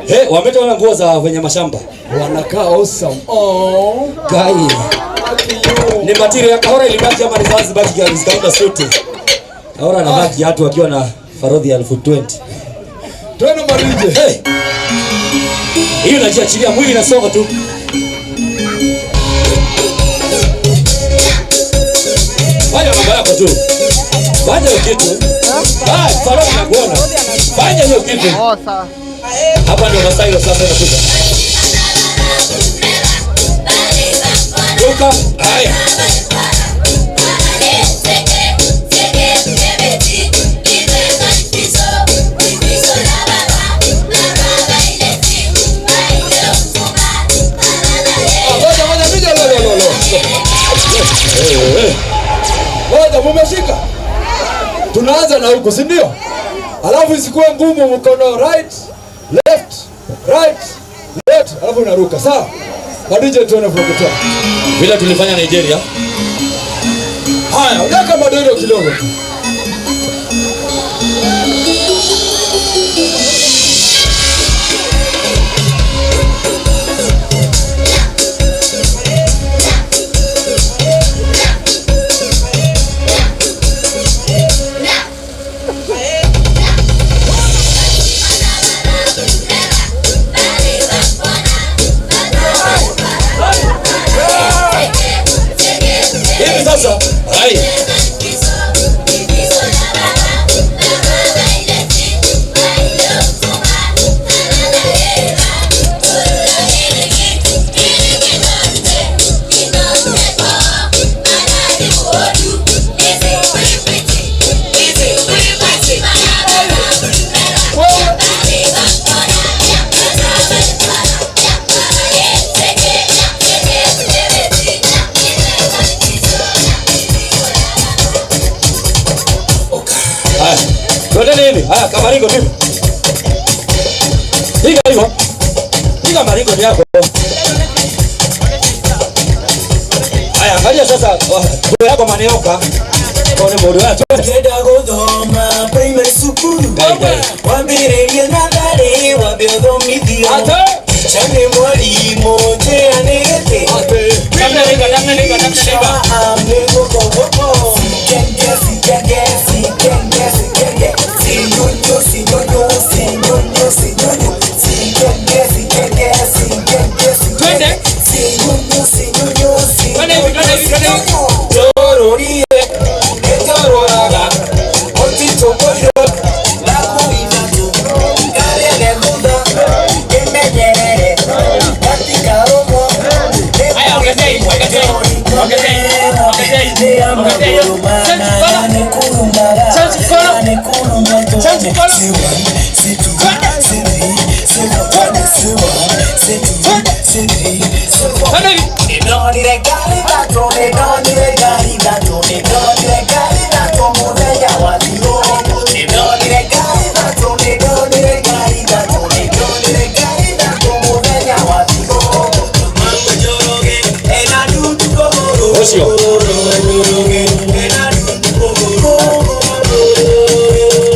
Eh, wametoa nguo za wenye mashamba. Wanakaa awesome. Oh. Gai. Ni material ya Kahora ilibaki ama ni Zanzibar gani zikaunda suti. Kahora anavaa kiatu akiwa na farodhi ya 20,000. Twende marije. Hey. Hiyo inajiachilia mwili inasonga tu. Fanya mambo yako tu. Fanya hiyo kitu. Ah, farodhi nakuona. Fanya hiyo kitu. Hapa ndio Masai wa sasa inakuja. Ruka. Haya. Ngoja ngoja mija lo lo lo. Ngoja mumeshika. Tunaanza na huko, si ndio? Alafu isikuwe ngumu, mkono right, left, right, left, alafu unaruka. Sawa? Madije tuone from the top. Vile tulifanya Nigeria. Haya, weka madoido kidogo. Hivi sasa, hai. Haya. Twendeni hivi. Haya, kamaringo vipi? Piga hivyo. Piga maringo ni yako. Haya, angalia sasa nguo yako maneoka. Kone mori wa twende. Ngenda gũthoma primary cukuru. Gai, gai. Wambĩrĩrie natharĩ wambe ũthomithio. Ate. Teacher nĩ mwarimũ, njĩra nĩ gĩtĩ. Ate. Tamna neighbor, tamna neighbor, tamna neighbor. Nĩ guoko guoko. Sikenge, sikenge, sikenge, sikenge. Sinyonyo, sinyonyo, sinyonyo, sinyonyo. Sikenge, sikenge, sikenge, sikenge. Twende. Sinyonyo, sinyonyo, Twende hivi, twende hivi, twende hivi. sinyonyo. Tororie, etororaga. Otito moyo, laku ithatũ. Karĩage thutha, ĩmenyerere. Katika rũgo, Haya, ongezea hivi, ongezea hivi. Ongezea hivi, ongezea hivi, ongezea hiyo. Change mkono. Change mkono. Change mkono. Twende. Twende hivi. Nĩndonire ngari ithatũ, nĩndonire ngari ithatũ, nĩndonire ngari ithatũ mũthenya wa thigũkũ. Nĩndonire ngari ithatũ, nĩndonire ngari ithatũ, nĩndonire ngari ithatũ mũthenya wa thigũkũ. Mama Njoroge ena ndutu kũgũrũ. Ũcio. Njoroge ena ndutu kũgũrũ.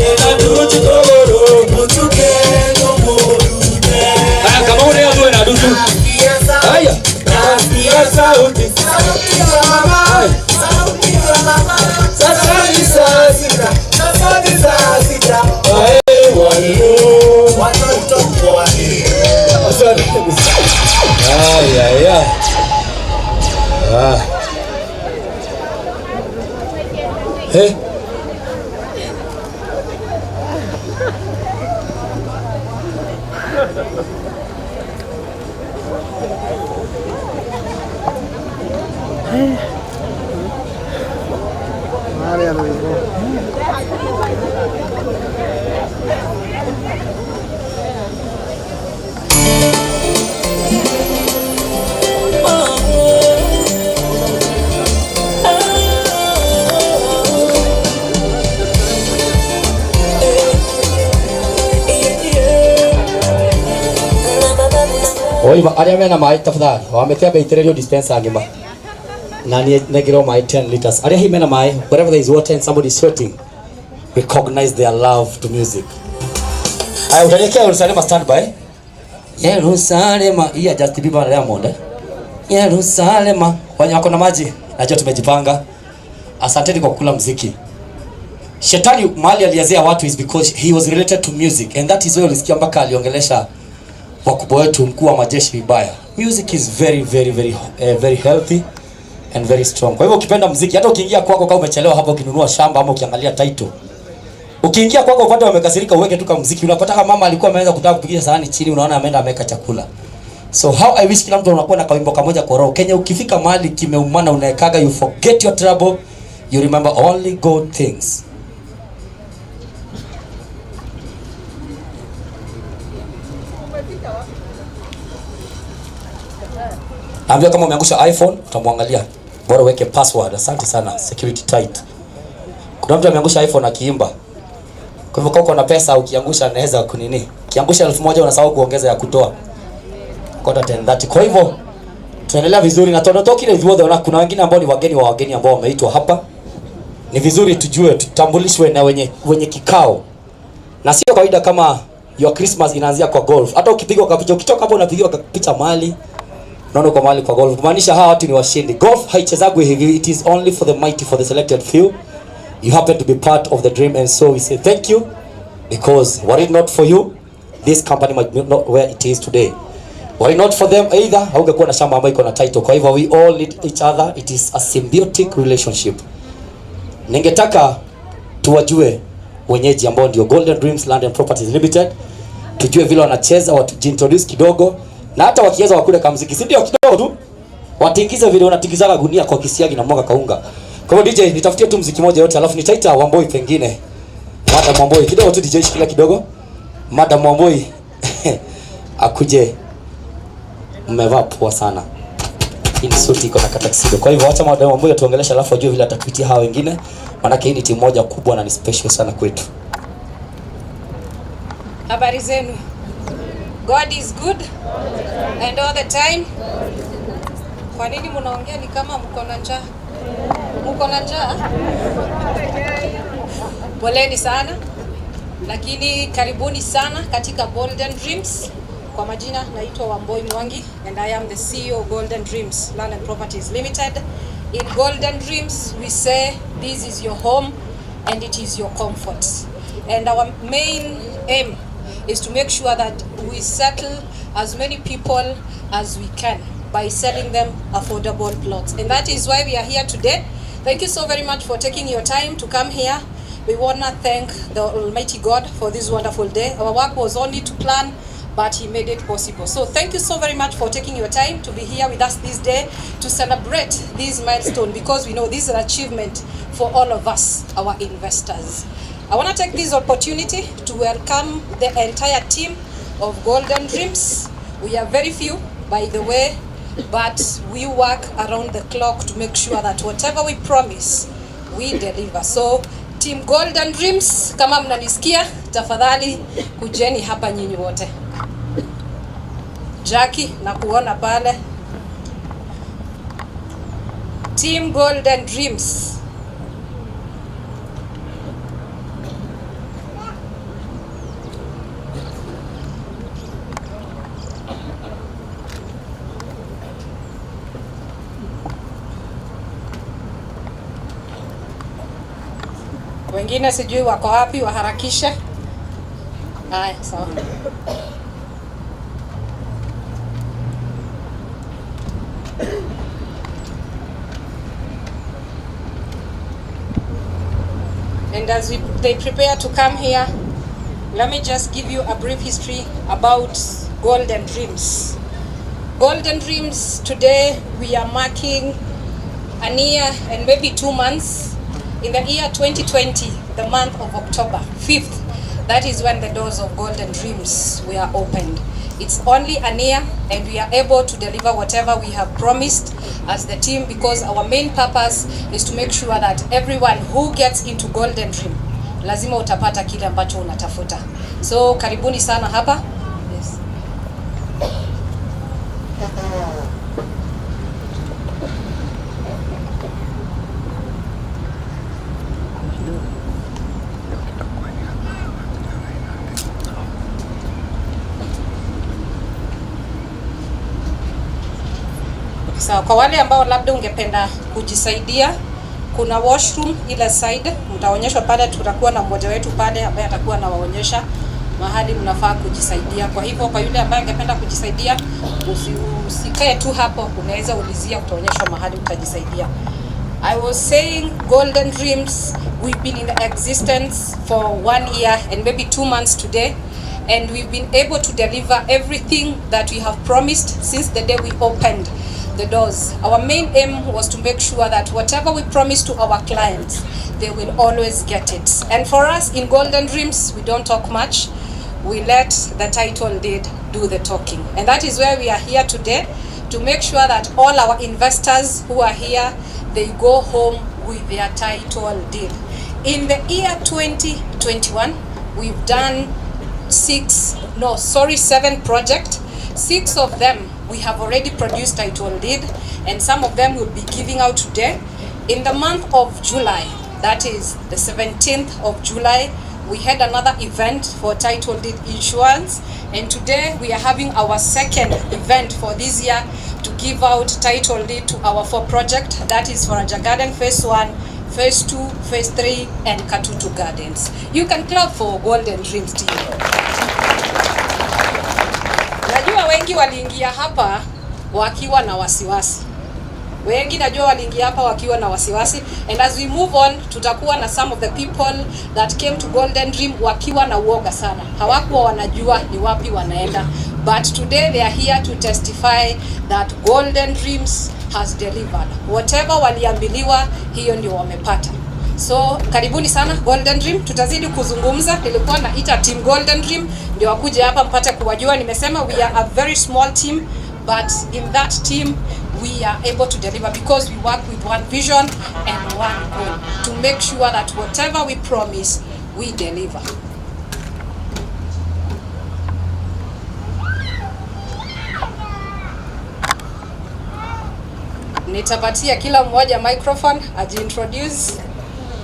Ena ndutu kũgũrũ. Mũtuke tũmũrute. Haya, kama ule ya na ndutu. Haya. Nasikia sauti. Sauti ya mama. Sauti ya mama. Sasa ni saa sita. Sasa ni saa sita. Ae, walo. Watoto wa. Asante. Ay, ay, ay. Ah. Eh? Oiva arĩa mena maĩ tafadhali, wamĩte ambe itĩrĩrio dispenser ng'ima. Na niĩ nengirwo maĩ 10 liters. Arĩa hihi mena maĩ, wherever there is water and somebody is sweating, recognize their love to music. Aya, utaniwekea Yerusalema standby. Yerusalema, hii ya Justin Bieber na Diamond, eh? Yerusalema. Wenye wako na maji, najua tumejipanga. Asanteni kwa kula mziki. Shetani mahali alianzia watu is because he was related to music, and that is why ulisikia mpaka aliongelesha wakubwa wetu, mkuu wa majeshi vibaya. Music is very very very very healthy and very strong. Kwa hivyo ukipenda mziki, hata ukiingia kwako kama umechelewa hapo ukinunua shamba ama ukiangalia title. Ukiingia kwako upate wamekasirika, uweke tu kama mziki, unapata kama mama alikuwa ameanza kutaka kupigisha sahani chini, unaona ameenda ameweka chakula. So how I wish kila mtu anakuwa na kawimbo kamoja kwa roho. Kenya ukifika mahali kimeumana unaekaga, you forget your trouble, you remember only good things. Naambia kama umeangusha iPhone utamwangalia. Bora uweke password. Asante sana. Security tight. Kuna mtu ameangusha iPhone akiimba. Kwa hivyo kama uko na pesa ukiangusha anaweza kunini. Ukiangusha 1000 unasahau kuongeza ya kutoa. Kota 1030. Kwa hivyo tunaendelea vizuri na tunatoka ile ithuothe, ona kuna wengine ambao ni wageni wa wageni ambao wameitwa hapa. Ni vizuri tujue, tutambulishwe na wenye kikao. Na sio kawaida kama your Christmas inaanzia kwa golf. Hata ukipigwa kapicha, ukitoka hapo unapigwa picha mali. Unaona uko mahali kwa golf. Kumaanisha hawa watu ni washindi. Golf haichezagwi hivi. It is only for the mighty, for the selected few. You happen to be part of the dream, and so we say thank you, because were it not for you, this company might be not where it is today. Were it not for them either, haungekuwa na shamba ambayo iko na title. Kwa hivyo we all need each other. It is a symbiotic relationship. Ningetaka tuwajue wenyeji ambao ndio Golden Dreams Land and Properties Limited, tujue vile wanacheza, watujiintroduce kidogo, na hata wakiweza wakule kamuziki, si ndio? Kidogo tu watingize vile unatingizaga gunia kwa kisiagi na mwaga kaunga. Kwa hivyo DJ, nitafutie tu muziki moja yote, alafu nitaita Wamboi pengine. Madam Wamboi kidogo tu, DJ shikilia kidogo. Madam Wamboi akuje. Mmevaa poa sana. Hii ni suti iko na tuxedo. Kwa hivyo acha Madam Wamboi atuongeleshe, alafu ajue vile atatuitia hawa wengine. Maana hii ni timu moja kubwa na ni special sana kwetu. Habari zenu. God is good and all the time. Kwa nini mnaongea ni kama mko na njaa? Mko na njaa? Poleni sana. Lakini karibuni sana katika Golden Dreams. Kwa majina naitwa Wamboi Mwangi and I am the CEO of Golden Dreams Land and Properties Limited. In Golden Dreams we say this is your home and it is your comfort. And our main aim is to make sure that we settle as many people as we can by selling them affordable plots. And that is why we are here today. Thank you so very much for taking your time to come here. We want to thank the Almighty God for this wonderful day. Our work was only to plan, but He made it possible. So thank you so very much for taking your time to be here with us this day to celebrate this milestone, because we know this is an achievement for all of us, our investors. I want to take this opportunity to welcome the entire team of Golden Dreams. We are very few, by the way, but we work around the clock to make sure that whatever we promise, we deliver. So Team Golden Dreams, kama mnanisikia, tafadhali kujeni hapa nyinyi wote. Jackie, nakuona pale. Team Golden Dreams. Wengine sijui wako wapi, waharakishe. Haya, sawa. And as they prepare to come here, let me just give you a brief history about Golden Dreams. Golden Dreams, today we are marking a year and maybe 2 months. In the year 2020, the month of October 5th, that is when the doors of Golden Dreams were opened. It's only a year and we are able to deliver whatever we have promised as the team, because our main purpose is to make sure that everyone who gets into Golden Dream, lazima utapata kile ambacho unatafuta. So karibuni sana hapa. Yes. Sawa, kwa wale ambao labda ungependa kujisaidia, kuna washroom ile side, mtaonyeshwa pale. Tutakuwa na mmoja wetu pale ambaye atakuwa anawaonyesha mahali mnafaa kujisaidia. Kwa hivyo kwa yule ambaye angependa kujisaidia, usikae tu hapo, unaweza ulizia, utaonyeshwa mahali utajisaidia. I was saying Golden Dreams, we've been in existence for 1 year and maybe 2 months today, and we've been able to deliver everything that we have promised since the day we opened the doors. Our main aim was to make sure that whatever we promise to our clients, they will always get it. And for us in Golden Dreams, we don't talk much. We let the title deed do the talking. And that is where we are here today, to make sure that all our investors who are here, they go home with their title deed. In the year 2021, we've done six, no, sorry, seven projects. Six of them we have already produced title deed, and some of them will be giving out today. In the month of July, that is the 17th of July, we had another event for title deed insurance, and today we are having our second event for this year to give out title deed to our four project, that is Faraja Garden Phase 1, Phase 2, Phase 3, and Katutu Gardens. You can clap for Golden Dreams team. Najua wengi waliingia hapa wakiwa na wasiwasi. Wengi najua waliingia hapa wakiwa na wasiwasi, and as we move on tutakuwa na some of the people that came to Golden Dream wakiwa na uoga sana, hawakuwa wanajua ni wapi wanaenda, but today they are here to testify that Golden Dreams has delivered. Whatever waliambiliwa, hiyo ndio wamepata. So karibuni sana Golden Dream, tutazidi kuzungumza. Nilikuwa naita team Golden Dream ndio wakuje hapa mpate kuwajua. Nimesema we are a very small team, but in that team we are able to deliver because we work with one vision and one goal to make sure that whatever we promise, we deliver. Nitapatia kila mmoja microphone ajiintroduce,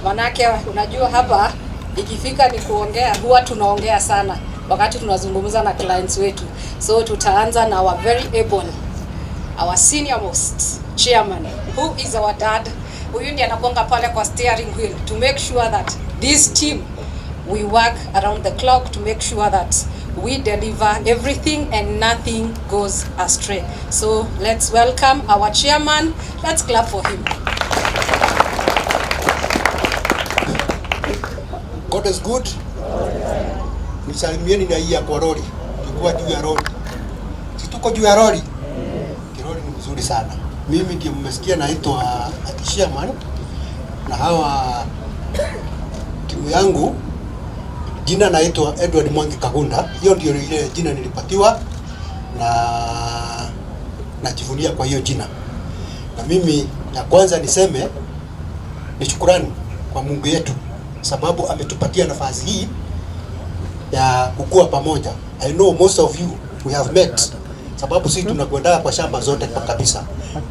manake unajua hapa ikifika ni kuongea, huwa tunaongea sana wakati tunazungumza na clients wetu. So tutaanza na our very able, our senior most chairman, who is our dad. Huyu ndiye anakuanga pale kwa steering wheel to make sure that this team, we work around the clock to make sure that we deliver everything and nothing goes astray. So let's welcome our chairman. Let's clap for him. God is good. Nisalimieni na hii ya kwa lori. Tulikuwa juu ya lori. Si tuko juu ya lori? Kirori ni mzuri sana. Mimi ndiye mmesikia naitwa Chairman, na hawa timu yangu jina naitwa Edward Mwangi Kagunda. Hiyo ndio ile jina nilipatiwa na najivunia kwa hiyo jina. Na mimi ya kwanza niseme ni shukurani kwa Mungu yetu, sababu ametupatia nafasi hii ya kukua pamoja. I know most of you we have met, sababu sisi tunakwenda kwa shamba zote kwa kabisa.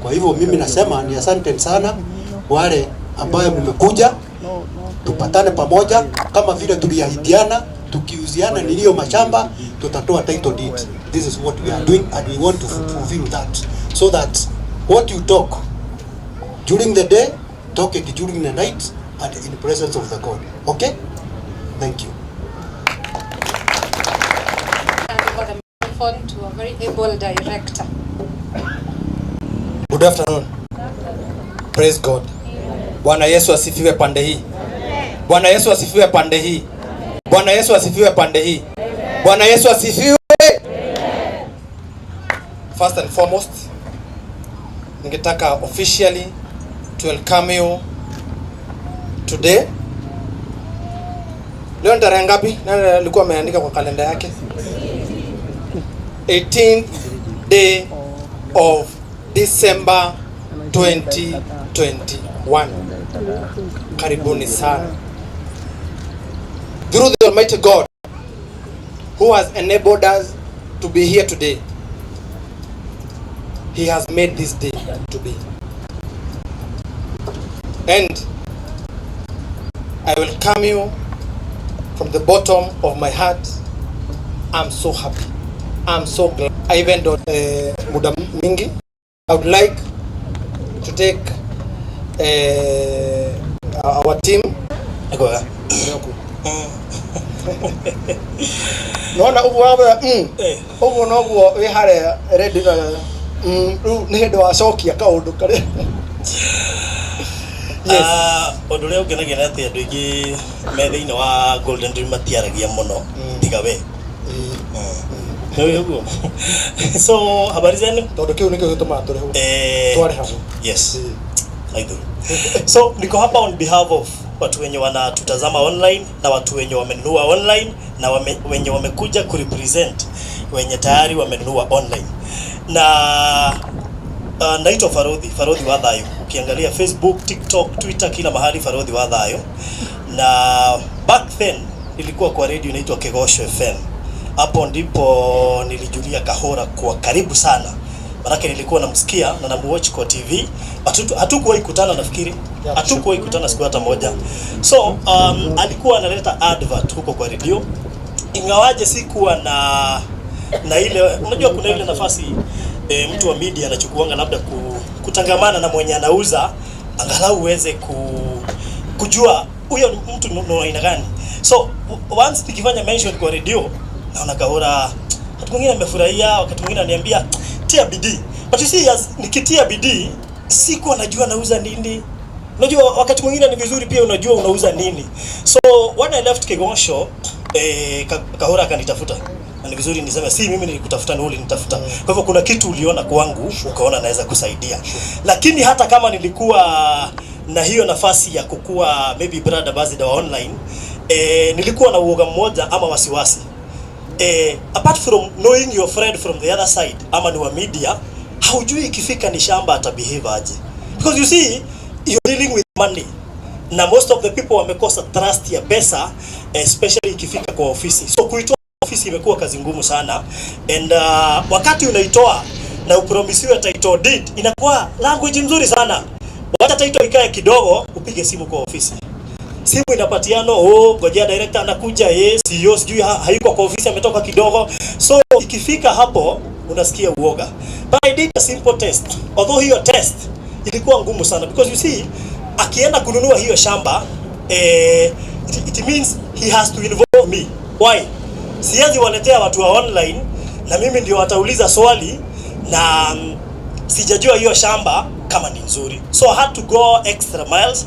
Kwa hivyo mimi nasema ni asante sana wale ambayo mmekuja, tupatane pamoja kama vile tuliahidiana, tukiuziana nilio mashamba tutatoa title deed. This is what we are doing and we want to fulfill that so that what you talk during the day, talk it during the night and in presence of the God. Okay? Thank you. Hand over the microphone to a very able director. Good afternoon. Praise God. Bwana Yesu asifiwe pande hii. Bwana Yesu asifiwe pande hii. Bwana Yesu asifiwe pande hii. Bwana Yesu asifiwe. First and foremost, ningetaka officially to welcome you today. Leo ni tarehe ngapi? Nani alikuwa ameandika kwa kalenda yake? 18th day of December 2021. Karibuni sana. Through the Almighty God who has enabled us to be here today, He has made this day to be. And I welcome you from the bottom of my heart. I'm so happy. I'm so glad. I even don't muda mingi. I would like to take our team. Nĩkwega. Nona ũguo wambara ũguo noguo wĩ harĩa ready na rĩu nĩ hĩndĩ wacokia kaũndũ karĩa. Yes. Ah, ũndũ ũrĩa ũngenagia nĩ atĩ andũ aingĩ me thĩinĩ wa Golden Dream matiaragia mũno tiga we. Nĩ ũguo. So habari zenu? Tondũ kĩu nĩkĩo gĩtũmaga tũrĩhwo. Twarĩhagwo. Yes. I do. So niko hapa on behalf of watu wenye wanatutazama online na watu wenye wamenunua online na wenye wamekuja kurepresent wenye tayari wamenunua online. Na naitwa Farodhi, Farodhi wa Thayo. Ukiangalia Facebook, TikTok, Twitter, kila mahali Farodhi wa Thayo. Na back then nilikuwa kwa radio inaitwa Kegosho FM. Hapo ndipo nilijulia Kahora kwa karibu sana. Manake nilikuwa namsikia na namuwatch kwa TV. Hatukuwahi kutana nafikiri. Hatukuwahi kutana siku hata moja. So alikuwa analeta advert huko kwa radio. Ingawaje sikuwa na ile, unajua kuna ile nafasi mtu wa media anachukuanga labda kutangamana na mwenye anauza angalau uweze kujua huyo mtu ni aina gani. So once nikifanya mention kwa radio naona Kahora wakati mwingine amefurahia, wakati mwingine ananiambia tia bidii. But you see, as nikitia bidii sikuwa najua nauza nini. Unajua wakati mwingine ni vizuri pia unajua unauza nini. So when I left Kegosho, Kahora akanitafuta. Na ni vizuri niseme si mimi nilikutafuta, ni wewe ulinitafuta. Kwa hivyo kuna kitu uliona kwangu ukaona naweza kusaidia. Lakini hata kama nilikuwa na hiyo nafasi ya kukua maybe brand ambassador wa online, nilikuwa na uoga mmoja ama wasiwasi. Apart from knowing your friend from the other side ama ni wa media, haujui ikifika ni shamba atabehave aje. Because you see, you're dealing with money na most of the people wamekosa trust ya pesa, especially ikifika kwa ofisi. So kuitoa ofisi imekuwa kazi ngumu sana, and wakati unaitoa na upromisiwe title deed inakuwa language nzuri sana. Wacha title ikae kidogo, upige simu kwa ofisi, simu inapatiana, oh, ngojea director anakuja, CEO sijui hayuko kwa ofisi, ametoka kidogo. So ikifika hapo unasikia uoga. But I did a simple test, although hiyo test ilikuwa ngumu sana because you see, akienda kununua hiyo shamba, it means he has to involve me. Why? Siwezi waletea watu wa online na mimi ndio watauliza swali na sijajua hiyo shamba kama ni nzuri. So I had to go extra miles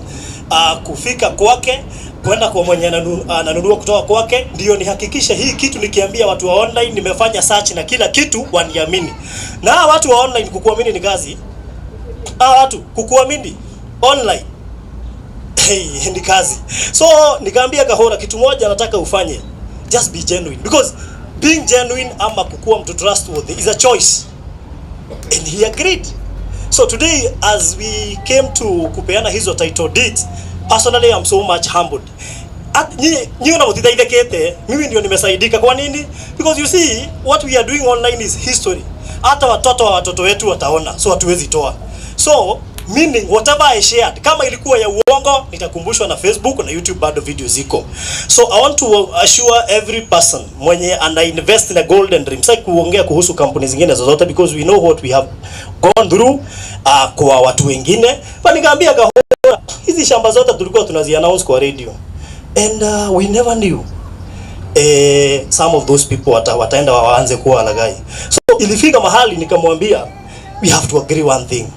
kufika kwake, kwenda kwa mwenye ananunua kutoka kwake, ndio nihakikishe hii kitu nikiambia watu wa online nimefanya search na kila kitu waniamini. Na hawa watu wa online kukuamini ni kazi. Hawa watu kukuamini online, hey, ni kazi. So nikaambia Kahora kitu moja nataka ufanye, just be genuine, because being genuine ama kukuwa mtu trustworthy is a choice, and he agreed. So today as we came to kupeana hizo title deeds, personally I'm so much humbled. Nyi na mutithaithikite, mimi ndio nimesaidika. Kwa nini? Because you see, what we are doing online is history. Hata watoto wa watoto wetu wataona, so hatuwezi toa. So meaning whatever I shared, kama ilikuwa ya uongo, nitakumbushwa na Facebook na YouTube, bado video ziko. So I want to assure every person mwenye ana invest in a Golden Dream. Sasa kuongea kuhusu kampuni zingine zozote because we know what we have gone through kwa watu wengine. But nikaambia Kahora, hizi shamba zote tulikuwa tunazi announce kwa radio and we never knew some of those people wataenda waanze kuwa walaghai. So ilifika mahali nikamwambia we have to agree one thing: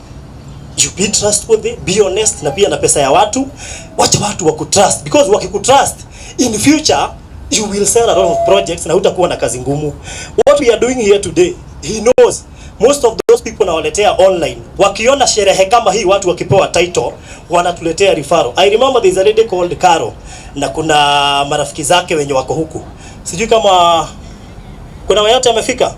you be trustworthy, be honest, na pia na pesa ya watu, wacha watu wakutrust, because wakikutrust in future you will sell a lot of projects na hutakuwa na kazi ngumu. What we are doing here today, he knows most of those people nawaletea online, wakiona sherehe kama hii, watu wakipewa title, wanatuletea referral. I remember there is a lady called Caro na kuna marafiki zake wenye wako huku, sijui kama kuna yeyote amefika.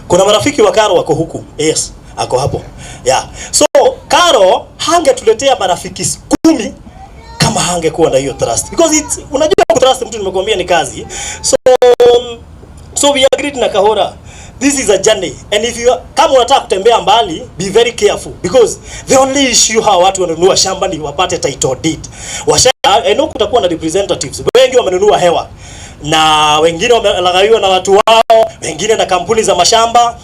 Kuna marafiki wa Caro wako huku. Yes, ako hapo. Yeah. So Caro hangetuletea marafiki 10 kama hangekuwa na hiyo trust. Because it's, unajua kutrust mtu nimekuambia ni kazi. So we agreed na Kahora. This is a journey, and if you, kama unataka kutembea mbali, be very careful, because the only issue hawa watu wanunua shamba ni wapate title deed. Washa I know kutakuwa na representatives wengi wamenunua hewa na wengine wamelaghaiwa na watu wao, wengine na kampuni za mashamba.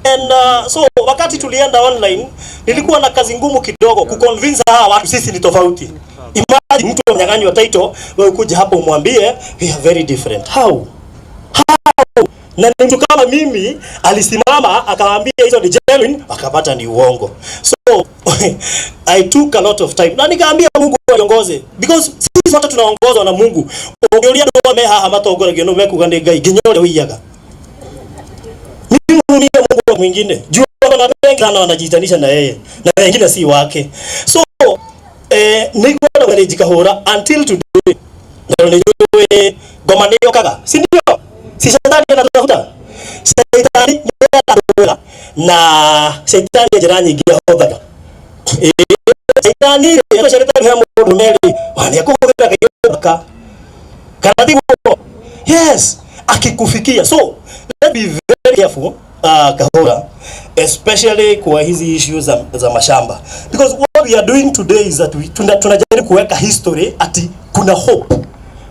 And so wakati tulienda online nilikuwa na kazi ngumu kidogo kuconvince hawa watu sisi ni tofauti. Imagine mtu amenyang'anywa title, wewe ukuje hapo umwambie we are very different. How? How? Na ni mtu kama mimi alisimama akawaambia hizo ni genuine, wakapata ni uongo. So I took a lot of time na nikaambia Mungu aongoze because sisi wote tunaongozwa na Mungu. Ũngĩũria andũ me haha matongoragio nũ mekuga nĩ Ngai nginya ũrĩa ũiyaga. Mimi hurumia Mungu mwingine. Juu kuna wengi sana wanajitanisha na yeye na wengine si wake. So nĩngwenda gũcarĩnji kahũra until today na nĩ njũĩ ngoma nĩ yũkaga, si ndio? Si shetani anatutafuta? Shetani nĩ aratwĩra na shetani njĩra nyingĩ ahũthaga. Shetani rĩ, especially he mũndũ merĩ, wa nĩ akũhũthĩra kaiyũ kana tiguo? Yes, akikufikia. So let's be very careful, Kahora, especially kwa hizi issues za mashamba, because what we are doing today is that tunajaribu kuweka history ati kuna hope,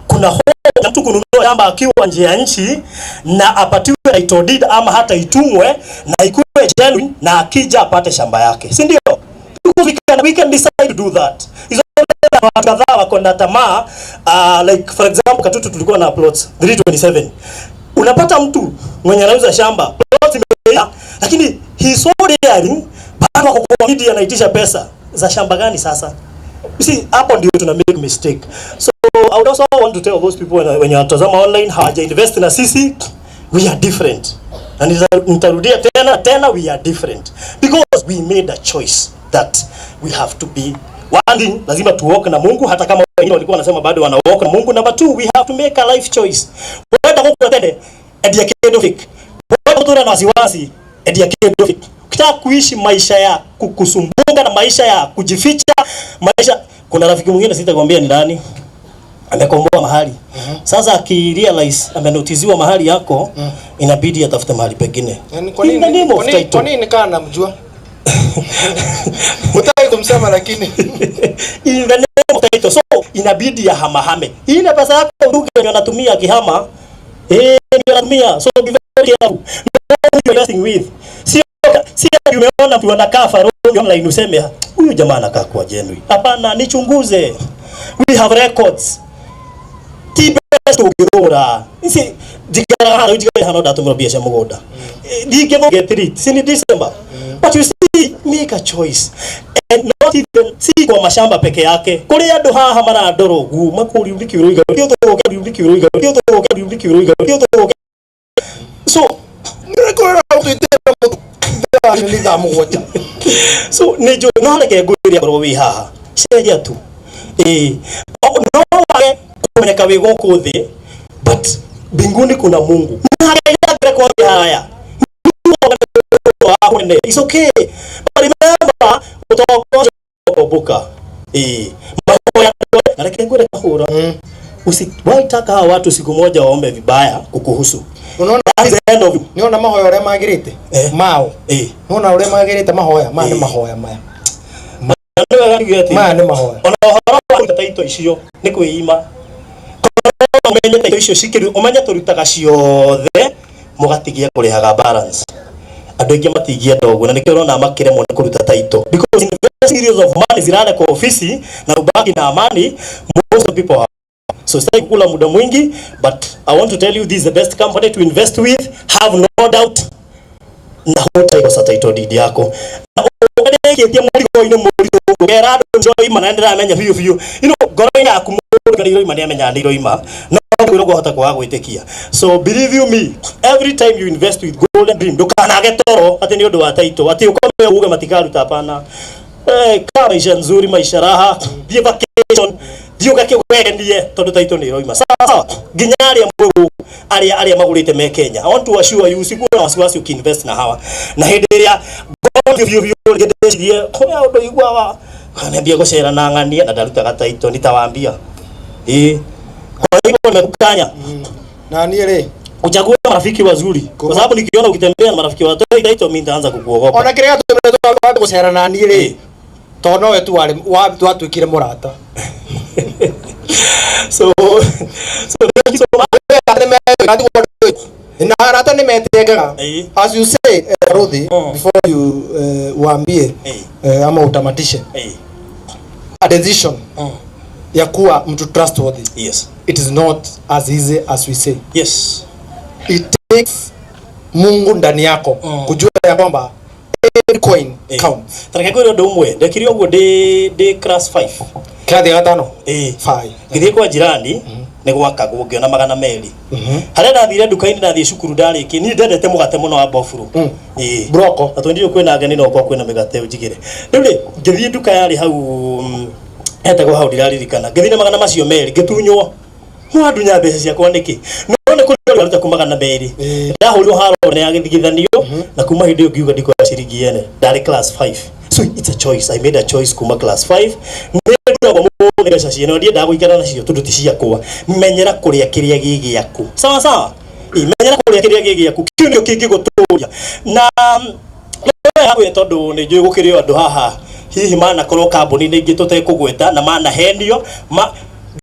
kuna hope ya mtu kununua shamba akiwa nje ya nchi na apatiwe title deed ama hata itumwe na ikuwe genuine na akija apate shamba yake, si ndio? Because we can decide to do that. It's only that watu kadhaa wako na tamaa, like for example Katutu tulikuwa na plots 327. Unapata mtu mwenye anauza shamba, plots imeisha, lakini he is so daring, bado ako kwa media anaitisha pesa za shamba gani sasa? You see, hapo ndio tuna make mistake. So I would also want to tell those people wenye wanatazama online hawaja invest na sisi, we are different. Na nitarudia tena tena, we are different because we made a choice that we have to be one thing, lazima tu walk na Mungu hata kama wengine walikuwa wanasema bado wana walk na Mungu. Number two, we have to make a life choice. Wenda gũkũ tene endia kĩndũ fake. Wenda gũtũra na wasiwasi endia kĩndũ fake. Ukitaka kuishi maisha ya kukusumbuka na maisha ya kujificha, maisha, kuna rafiki mwingine sitakwambia ni nani amekomboa mahali. Sasa akirealize amenotiziwa mahali yako, inabidi atafute mahali pengine. Yaani kwa In the nini name of title. kwa nini kaa namjua? Hutaki kumsema lakini In the name of title. So inabidi ya hamahame. Ile pesa yako ndugu ndio anatumia akihama. Ndio anatumia. So be very careful. Know who you're investing with. Sio si ati umeona mtu anakaa Faroni online useme huyu jamaa anakaa kwa genuine. Hapana, nichunguze. We have records. Ti mbeca tũngĩgũra. Ici njikaraga haha, njikaraga haha no ndatũmĩrwo mbia cia mũgũnda. Ndingĩthũ get it. Si ni December. But you see, make a choice. And not even si kwa mashamba peke yake. Kũrĩ andũ haha marandora ũguo makũria nĩkĩ ũroiga, nĩkĩ ũtũgũke, nĩkĩ ũroiga, nĩkĩ ũtũgũke, nĩkĩ ũroiga, nĩkĩ ũtũgũke. So nĩ thaa 7. So nĩ njũĩ no reke ngwĩre akorwo wĩ haha cenjia tu, ĩĩ, no wage kũmenyeka wĩ gũkũ thĩ, but mbinguni kuna Mungu na harĩa kwa haya mwene. It's okay, but remember ũtonga ũcio kumbuka, ĩĩ, mahoya na reke ngwĩre kahũra, usiwahi taka hawa watu siku moja waombe vibaya kukuhusu. Unaona? That is the end of you. Nĩona mahoya ũrĩa magĩrĩte mao? Nĩona ũrĩa magĩrĩte mahoya maya? Nĩ mahoya maya. Nĩ wega njuge atĩ Maya nĩ mahoya. Ona ũhoro wa kũruta title icio nĩ kwĩima. Korwo ũmenye title icio cikĩru, ũmenye tũrutaga ciothe mũgatigia kũrĩhaga balance. Andũ aingĩ matingĩenda ũguo na nĩkĩo ũrona makĩremwo nĩ kũruta title, because invest millions of money zilale kwa ofisi na ubaki na amani. Most of people are so sitaki kukula muda mwingi, but I want to tell you this is the best company to invest with. Have no doubt na hutaikosa title deed yako na ũrĩkĩtie mũrigo-inĩ mũritũ ũkera andũ nĩroima na nĩndĩramenya biũ biũ ngoro-inĩ yaku mũndũ nĩ iroima, nĩ amenya nĩ iroima, no kwĩrwo ngũhota kwaga gwĩtĩkia. So believe you me, every time you invest with Golden Dream, ndũkanage toro atĩ nĩ ũndũ wa title, atĩ ũkome uge matikaruta. Hapana. Kaa maisha nzuri, maisha raha, thiĩ vacation, thiĩ ũgakĩwegenie tondũ title nĩ iroima. Sawa sawa, nginya arĩa mwĩ gũkũ, arĩa magũrĩte me Kenya, I want to assure you usikuwe na wasiwasi ukiinvest na hawa. Na hĩndĩ ĩrĩa ngoro biũ biũ rĩngĩ ndĩcirie kũrĩa ũndũ iguaga niambia gũcera na ng'ania na ndarutaga title, nitawaambia. Ĩĩ, kwa hivyo nimekukanya Na niĩ rĩ uchague marafiki wazuri, kwa sababu nikiona ukitembea na marafiki wa title mimi nitaanza kukuogopa. Ona kĩrĩa gĩatũmire gũcera na niĩ rĩ, tondũ nowe tu warĩ watuĩkire mũrata. So thank you so much. Na arata nĩ metengaga. As you say, Ruthi, before you uambie ama utamatishe, a decision ya kuwa mtu trustworthy, it is not as easy as we say. It takes Mungu ndani yako kujua ya kwamba every coin counts. Tareke ngwĩre ũndũ ũmwe, ndekire ũguo ndĩ class 5. Kĩrathi gĩa gatano. Ĩĩ. Fine. Ngĩthiĩ kwa jirani nĩ gwakagwo, ngĩona 200. Harĩa ndathire nduka-inĩ, ndathiĩ cukuru ndarĩkia, niĩ ndendete mũgate mũno wa bofuro. Ĩĩ. Broko. Na tondũ kwĩna ageni no gũkorwo kwĩna mĩgate ũnjigĩre. Rĩu rĩ, ngĩthiĩ nduka yarĩ hau, etagwo hau ndiraririkana. Ngĩthiĩ na 200 ngĩtunywo. Mwandunya mbeca ciakwa nĩkĩ? No nĩ kũrĩ aruta ku 200. Ndahũrirwo haro nĩ ya gĩthigithanio na kuma hĩndĩ ĩyo ngiuga ndikoya ciringi yene. Ndarĩ class 5. So it's a choice. I made a choice kuma class 5. Nĩ nduragwo mũno nĩ mbeca ciene, ndiendaga gũikara nacio tondũ ti ciakwa. Menyera kũrĩa kĩrĩa gĩ gĩaku. Sawa sawa? Ĩ, menyera kũrĩa kĩrĩa gĩ gĩaku. Kĩu nĩkĩo kĩngĩgũtũria. Na nĩ tondũ nĩ njũĩ gũkĩrĩ o andũ haha hihi manakorwo kambuni-inĩ ingĩ tũtekũgweta na manahenio ma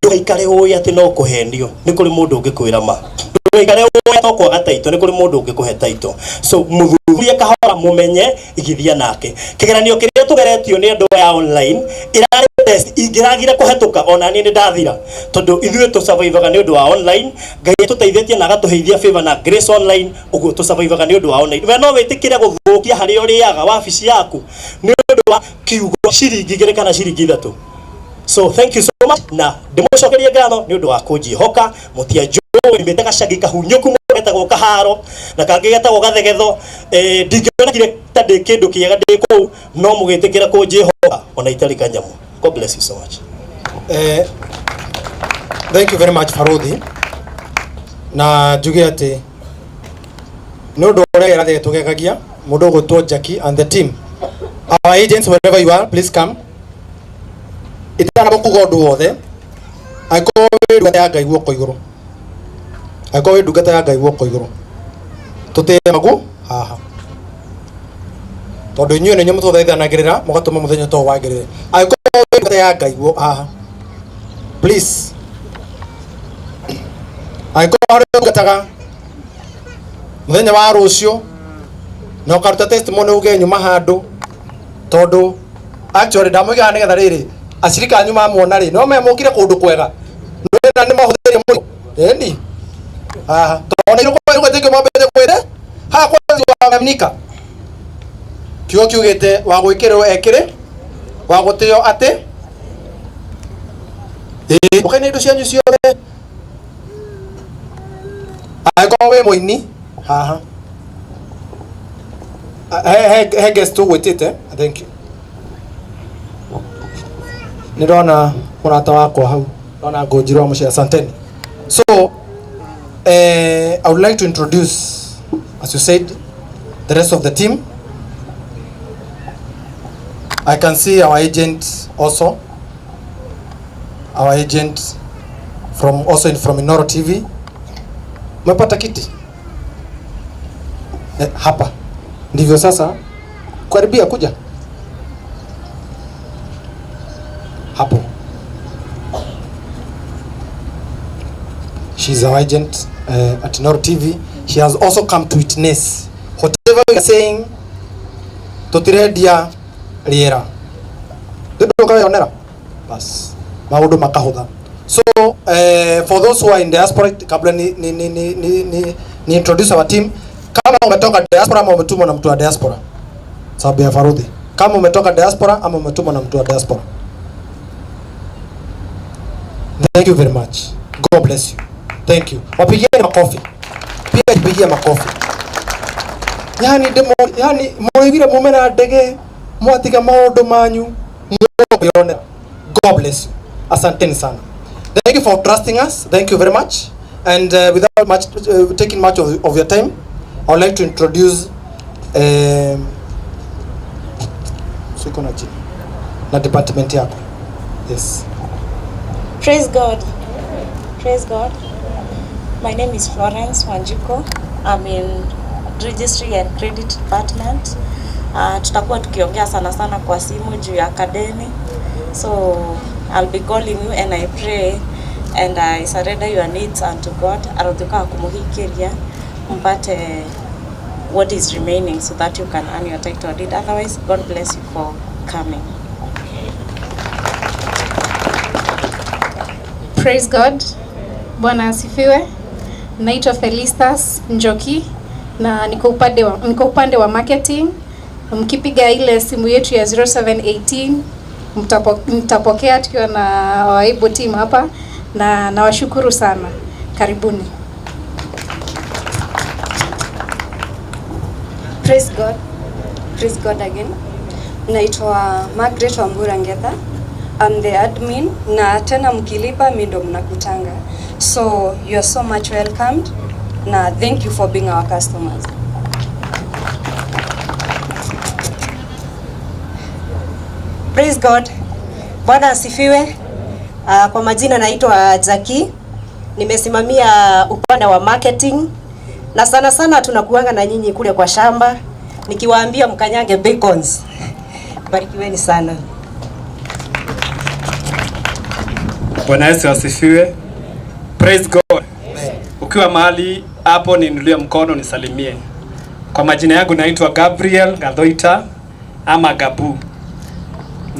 ndũgaikare ũĩ atĩ no kũhenio, nĩ kũrĩ mũndũ ũngĩkwĩra ma. Ndũgaikare ũĩ to kwaga taito, nĩ kũrĩ mũndũ ũngĩkũhe taito. So mũthuthurie kahora, mũmenye igithia nake. Kĩgeranio kĩrĩa tũgeretio nĩ andũ aya online ĩrarĩ test ingĩragire kũhetũka, ona niĩ nĩ ndathira, tondũ ithuĩ tũsurvivaga nĩ ũndũ wa online. Ngai atũteithĩtie na agatũheithia favor na grace online, ũguo tũsurvivaga nĩ ũndũ wa online. We no wĩtĩkĩre gũthũkia harĩa ũrĩaga wabici yaku nĩ ũndũ wa kiugo ciringi 2 kana ciringi 3? So thank you so much, na ndĩmũcokerie ngatho nĩ ũndũ wa kũnjĩhoka. Mũtianjũĩ, nyumĩte gacagi kahunyũku mũno getagwo Kaharo na kangĩ getagwo Gathegetho. Ndingĩonekire ta ndĩ kĩndũ kĩega ndĩ kũu, no mũgĩtĩkĩra kũnjĩhoka ona itarĩ kanyamũ. God bless you so much. Thank you very much, Faruthi. Na njuge atĩ nĩ ũndũ ũrĩa ĩrathĩ tũgegagia mũndũ ũgwĩtwo Jackie and the team, our agents, wherever you are, please come. Itanamba kuga ũndũ wothe, angĩkorwo wĩ ndungata ya Ngai, guoko igũrũ. Angĩkorwo wĩ ndungata ya Ngai, guoko igũrũ. Tũtĩe magu haha tondũ inyuĩ nĩ inyuĩ mũtũthaithanagĩrĩra mũgatũma mũthenya to wagĩrĩre. Angĩkorwo wĩ ndungata ya Ngai, haha please. Angĩkorwo harĩa ũtungataga mũthenya wa rũciũ na ũkaruta testimony uge nyuma handũ, tondũ actually ndamũigaga nĩgetha rĩrĩ acirika anyu mamuona rĩ, no memũkire kũndũ kwega na nĩ mahũthĩrie mũno ĩni haha, tondũ nĩ gwĩtĩkio mambĩte kwĩre haha kwa kiugo kiugĩte wa gwĩkĩrĩrwo ekĩrĩ wa gũtĩo atĩ ĩĩ ũkaina indo cianyu ciothe. Angĩkorwo wĩ mũini haha, he guest tũgwĩtĩte. Thank you. Nĩ ndona mũrata wakwa hau, ndona Ngũnjiri wa mũciĩ, asanteni. So I would like to introduce, as you said, the rest of the team. I can see our agent also, our agent from also from Inoro TV. Umepata kiti hapa ndivyo sasa, karibia kuja hapo. She's our agent at Inoro TV. She has also come to witness whatever we are saying. Tutirendia riera ndũkayonera bas maũndũ makahũtha. So for those who are in diaspora, kabla ni introduce our team, kama umetoka diaspora ama umetumwa na mtu wa diaspora, sababu ya Farudhi, kama umetoka diaspora ama umetumwa na mtu wa diaspora, thank you very much. God bless you. Thank you. Wapigieni makofi pia, jipigie makofi. Yani demo, yani mwaigire mumena ndege mwatiga maundu manyu mwone. God bless you. Asanteni sana. Thank you for trusting us. Thank you very much. And without much taking much of your time, I would like to introduce siko na jina na department yako. Yes. Praise God. Praise God. My name is Florence Wanjiko. I'm in Registry and Credit Department. Tutakuwa tukiongea sana sana kwa simu juu ya kadeni. So I'll be calling you, and I pray and I surrender your needs unto God. Arotuka kumuhikiria. mpate what is remaining so that you can earn your title deed. Otherwise, God bless you for coming. Praise God. Bwana asifiwe. Naitwa Felistas Njoki na niko upande wa marketing. Mkipiga ile simu yetu ya 0718 mtapokea tukiwa na waibu team hapa, na nawashukuru sana. Karibuni. Praise God. Praise God again. Naitwa Margaret Wambura Ngetha. I'm the admin na tena mkilipa mi ndo mnakutanga. So you are so much welcomed na thank you for being our customers. Praise God. Bwana asifiwe. Kwa majina naitwa Jackie. Nimesimamia upande wa marketing na sana sana tunakuanga na nyinyi kule kwa shamba nikiwaambia mkanyange bacons. Barikiweni sana. Bwana Yesu asifiwe. Praise God. Ukiwa mahali hapo niinulie mkono nisalimie. Kwa majina yangu naitwa Gabriel Gathoita ama Gabu.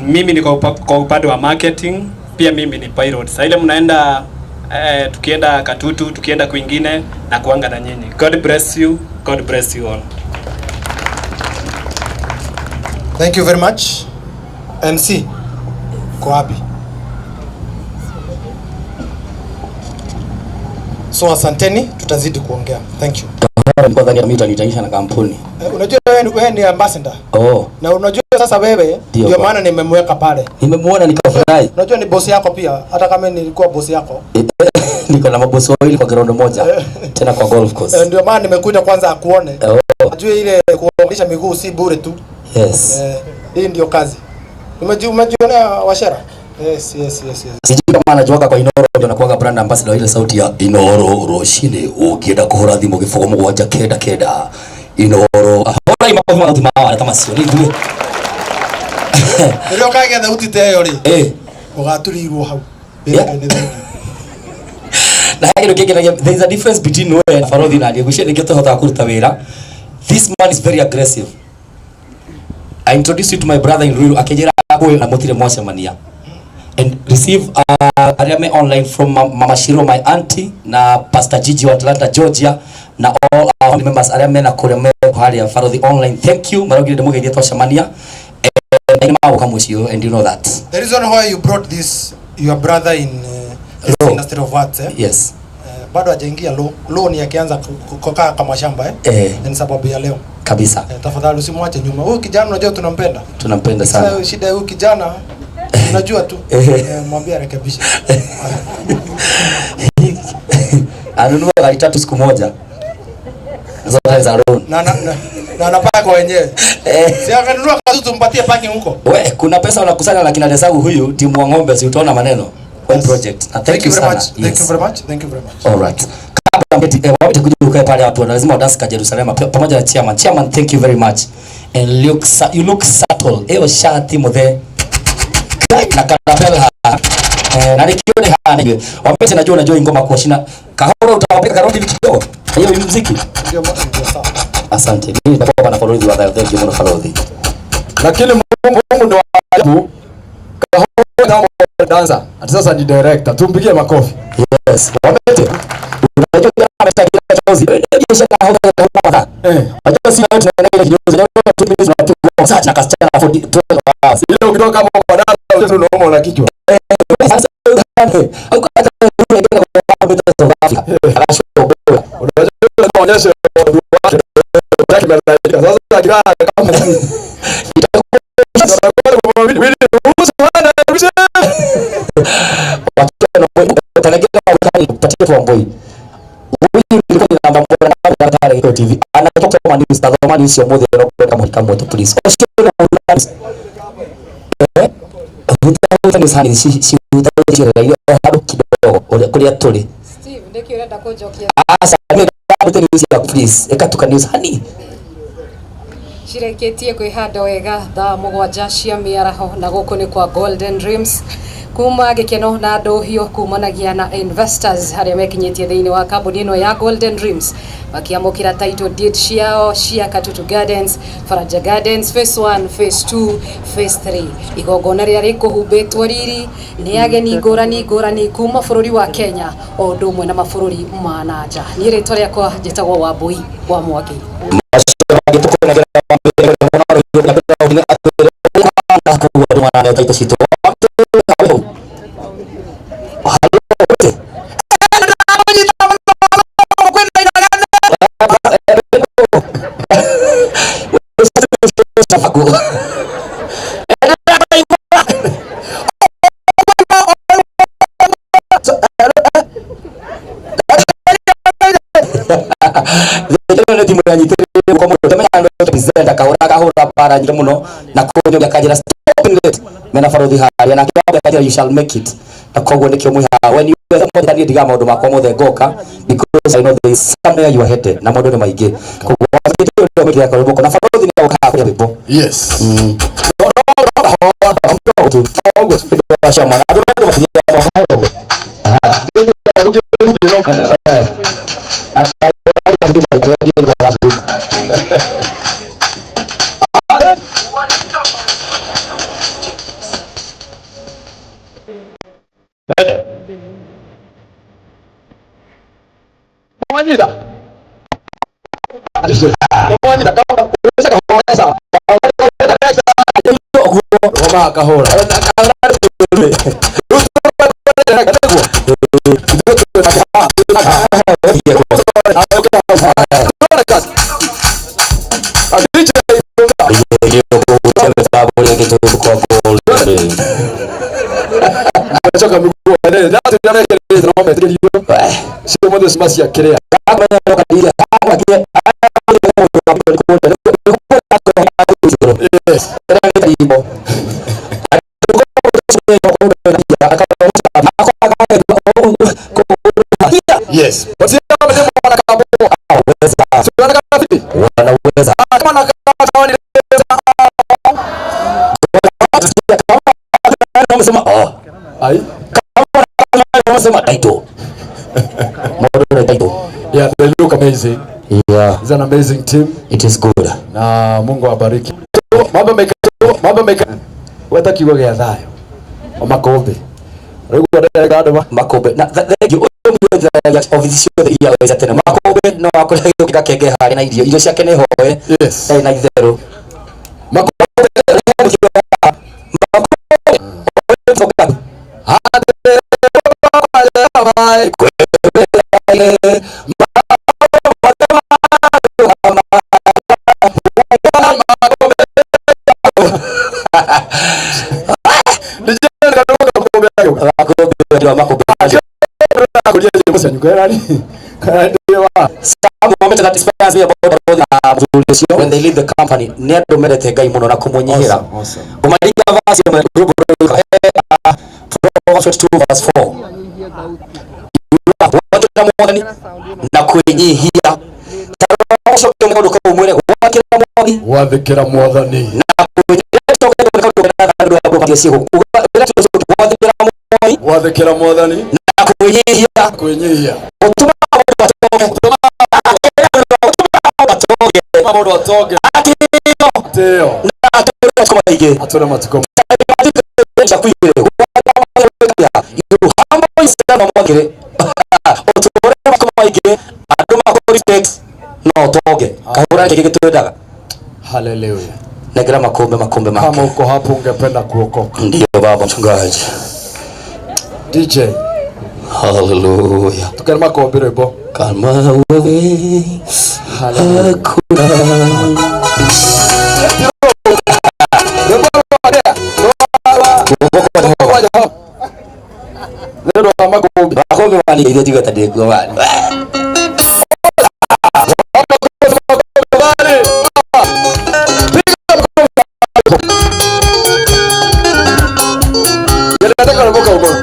Mimi niko kwa upande wa marketing, pia mimi ni pilot. Sasa ile mnaenda tukienda Katutu, tukienda kwingine na kuanga na nyinyi. God bless you. God bless you all. Thank you very much. MC, kwa wapi? So asanteni, tutazidi kuongea. Thank you. Nilikuwa dhani mimi utanitanisha na kampuni. Unajua wewe ni ambassador. Oh. Na unajua sasa wewe ndio maana nimemweka pale. Nimemuona nikafurahi. Unajua ni boss yako pia, hata kama nilikuwa boss yako. Niko na mabosi wawili kwa ground moja. Tena kwa golf course. Ndio maana nimekuja kwanza akuone. Oh. Unajua ile kuongesha miguu si bure tu. Yes. Hii ndio kazi. Umejionea Wachera? Yes. Sijui kama anajuaga kwa Inoro ndio anakuwaga brand ambassador ile sauti ya Inoro roshine ukienda kuhura thimu gibugo mugwanja kenda kenda Inoro. Hora imakofi mathauti mao kama sio ni ngue. Rĩrĩa ũkagĩa thauti ta ĩyo rĩ, ũgaturirwo hau. Yeah. Na he kĩndũ kĩngenagia, there is a difference between we na Barothi na niĩ. Ngwĩciria nĩkĩo tũhotaga kũruta wĩra. This man is very aggressive. I introduced you to my brother in Ruiru, akĩnjĩra ngũĩ na mũtirĩ mwacemania. And receive arĩa me online from Mama Shiro, my auntie, na Pastor Gigi wa Atlanta, Georgia, na all our family members arĩa mena kũrĩa me harĩa Barothi online. Thank you. Maraugire ndĩmũgeithie twacemania. And nĩ magũka mũciĩ ũyũ, and you know that. The reason why you brought this your brother in this Law. industry of arts, eh? Yes. Bado hajaingia law. Law ni akianza kukaa kama shamba, eh? Ni sababu ya leo. Kabisa. Tafadhali usimwache nyuma. Huyu kijana unajua tunampenda. Tunampenda sana. Sasa shida ya huyu kijana unajua tu. Mwambie arekebishe. Anunua gari tatu siku moja. Zote za loan. Na anapaka kwa wenyewe. Si akanunua kazi tumpatie parking huko. We, kuna pesa wanakusanya na kina Desagu huyu timu wa ng'ombe, si utaona maneno. One project. Na thank Thank you you very sana. much. Thank Yes. you very much. Thank you very much. All right. Kabla mketi, wawete kuja ukae pale watu lazima wadansi ka Jerusalem pamoja na chairman. Chairman, thank you very much. And you look subtle. Eyo shati muthe. Na karapel ha. Na nikione ha ni. Wamete najua unajua ngoma kwa shina. Kahoro utawapeka karodi kidogo. Hiyo muziki. Ndio ndio sawa. Asante. Mimi nitakuwa na Farodhi wa thank you mno Farodhi. Lakini Mungu ndio ajabu. Kahoro na dancer. Ati sasa ni director. Tumpigie makofi. Yes. Wamete. Unajua kama ametakia chozi. Ndio shaka hapo kwa kama. Unajua si wote tunaenda ile kinyozi. Unajua tu mimi tunapigwa sana na kasichana 40 hours. Ile ukitoka hapo kwa dada unauma na kichwa. Sasa au hata unaenda kwa kwa South Africa. Akashoboa. Unajua kuonyesha watu wake. Sasa akikaa kama Steve, ndiki urenda kunjokia. Asa, mimi ndakuta news ya please. Eka tuka news hani. Cireketie kwihanda wega thaa 7 cia mĩaraho, na gũkũ nĩ kwa Golden Dreams, kuma gĩkeno na ndũhio kumanagia na investors arĩa mekinyĩtie thĩinĩ wa kambuni ĩno ya Golden Dreams, makiamũkĩra title deed ciao cia Katutu Gardens, Faraja Gardens, phase 1, phase 2, phase 3. Igongona rĩrĩa rĩkũhumbĩtwo riri nĩ ageni ngũrani ngũrani kuma bũrũri wa Kenya o ũndũ ũmwe na mabũrũri ma na nja. Niĩ rĩtwa rĩakwa njĩtagwo Wambui wa Mwangi. Nĩ timu yanyitĩrĩire guoko mũno, tamenya andũ presenter kahũra kahũra bara nyingĩ mũno na kũnyoria kanjĩra stopping it mena barothi harĩa nake wambe kanjĩra, "You shall make it." Na koguo nĩkĩo mwĩ haha. When you are niĩ ndigaga maũndũ makwa mothe ngoka, because I know there is somewhere you are headed, na maũndũ nĩ maingĩ, koguo wamĩkĩra na barothi nĩ agũkaga kũrĩa rwĩmbo. Yes. Mwanyita. Mwanyita kama Roma kahora. Acoka miguu na no metĩkĩrio cio mothe cima cia kĩrĩa. Yes. Yes. Wanaweza. Kama na kama Wamesema oh. Ai. Kama wamesema title. Modern title. Yeah, they look amazing. Yeah. It's an amazing team. It is good. Na Mungu awabariki. Mambo meka mambo meka. Weta kiugo gĩa thayũ. O makũmbĩ. Rĩu ndĩreka andũ Makũmbĩ. Na thank you. Ũyũ ofisi ciothe iria weza tene. Makũmbĩ no akore gĩũka kenge harĩa na irio. Irio ciake nĩ hoe. Yes. Ndarĩ na itherũ. Makũmbĩ. Makũmbĩ. When they leave the company, nĩ andũ mendete Ngai mũno na kũmũnyihĩra. Kũmaringa verse ĩmwe, Proverbs 22 verse 4. Gwakĩra Mwathani na kwĩnyihia. Ũcoke kaũndũ kau mwĩre gwakĩra Mwathani. Gwathĩkĩra Mwathani. Na kwĩnyihia. Ũcoke kaũndũ gwathĩkĩra Mwathani. Gwathĩkĩra Mwathani. Na kwĩnyihia. Kwĩnyihia. Gũtũma mũndũ atoge. Gũtũma mũndũ atoge. Atĩo. Atĩo. Na atũre matukũ maingĩ. Atũre matukũ. You humble yourself mwagĩrĩ ũtũre matukũ maingĩ, andũ makũ respect no ũtonge. Kahũra nĩkĩ gĩtwendaga. Hallelujah. Nengera makombe makombe make. Kama uko hapo ungependa kuokoka. Ndio baba mchungaji. DJ. Hallelujah. Tukere makombe rwĩmbo. Kama wewe hakuna. Nĩ ũndũ wa makũmbĩ. Makombe mani iria njiga ta ndĩkuo mani. Nyendete karwĩmbo kau mũno.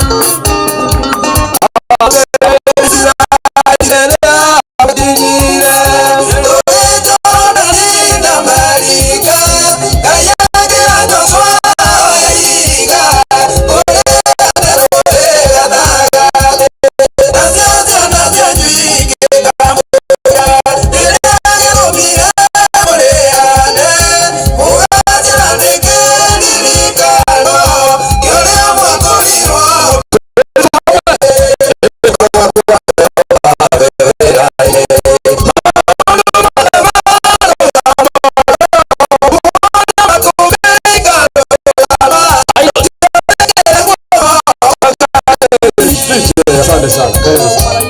DJ, asante sana. Karibu sana.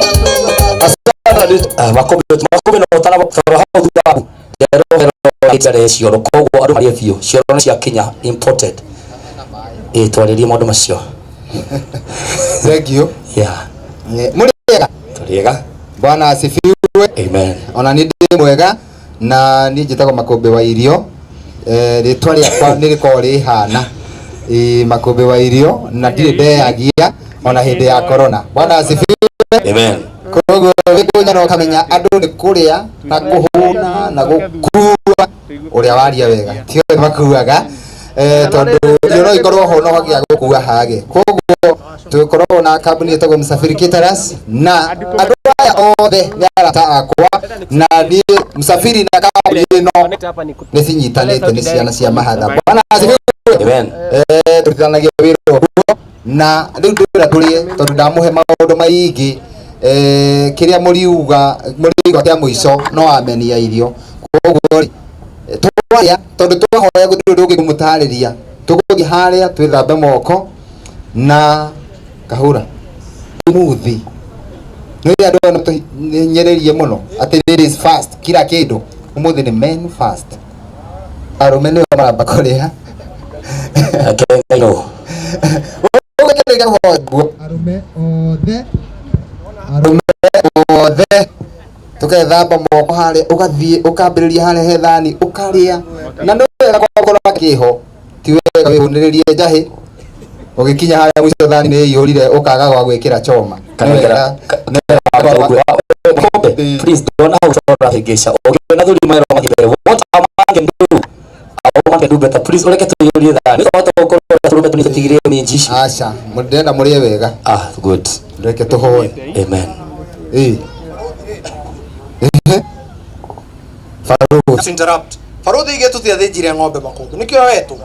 Asante DJ. Ah, makombe makombe no tara tara hau thutha waku ndero itarĩ cioro koguo andũ marĩe biũ cioro nĩ cia Kenya imported ĩ twarĩrie maũndũ macio. Thank you. Yeah. Mũrĩ ega? Tũrĩ ega. Bwana asifiwe. Amen. Ona niĩ ndĩ mwega na niĩ njĩtagwo Makũmbĩ wa Irio. Rĩtwa rĩakwa nĩ rĩkoragwo rĩhana Makũmbĩ wa Irio na ndirĩ ndeyagia ona hĩndĩ ya corona. Bwana asifiwe. Amen. Koguo wĩkũnya na ũkamenya andũ nĩ kũrĩa na kũhũna na gũkua ũrĩa waria wega ti othe makuaga, tondũ irio no ikorwo ho no hagĩa gũkua hage. Koguo tũkoragwo na kambuni ĩtagwo Msafiri Caterers na andũ aya othe nĩ arata akwa na niĩ Msafiri na kambuni ĩno nĩ cinyitanĩte nĩ ciana cia mahatha. Bwana asifiwe. Amen. Tũrutithanagia wĩra ũguo na rĩu ndĩrenda tũrĩe tondũ ndamũhe maũndũ maingĩ, kĩrĩa mũriuga mũriuga kĩa mũico no ameni ya irio. Koguo rĩ twarĩa tondũ twahoya gũtirĩ ũndũ ũngĩ kũmũtarĩria, tũgũthiĩ harĩa twĩthambe moko na kahũra muthi nĩ andũ aya tũhinyĩrĩrie mũno atĩ ladies first kila kĩndũ. Ũmũthĩ nĩ men first, arũme nĩo maramba kũrĩa. Arũme othe, arũme othe tũkethamba moko harĩa, ũgathiĩ ũkambĩrĩria harĩa he thani ũkarĩa, na nĩ wega gwakorwo kĩho ti wega wĩhũnĩrĩrie njahĩ ũgĩkinya harĩa mũico thani nĩ ĩiyũrire ũkaga gwa gwĩkĩra choma. Nĩ wega Please don't how to hĩngĩca ũngĩona thuri maero mathiĩ mbere. What a man can do, a woman can do better. Please ũreke tũiyũrie thani nĩ tũhote gũkorwo tũrũme tũnitũtigire minji ici. Aca ndĩrenda mũrĩe wega. Ah, good. Reke tũhoe. Amen. Ĩĩ Baruthi. Interrupt. Baruthi igä tå tiathänjire ng'ombe makũmbĩ nĩkĩo wetwo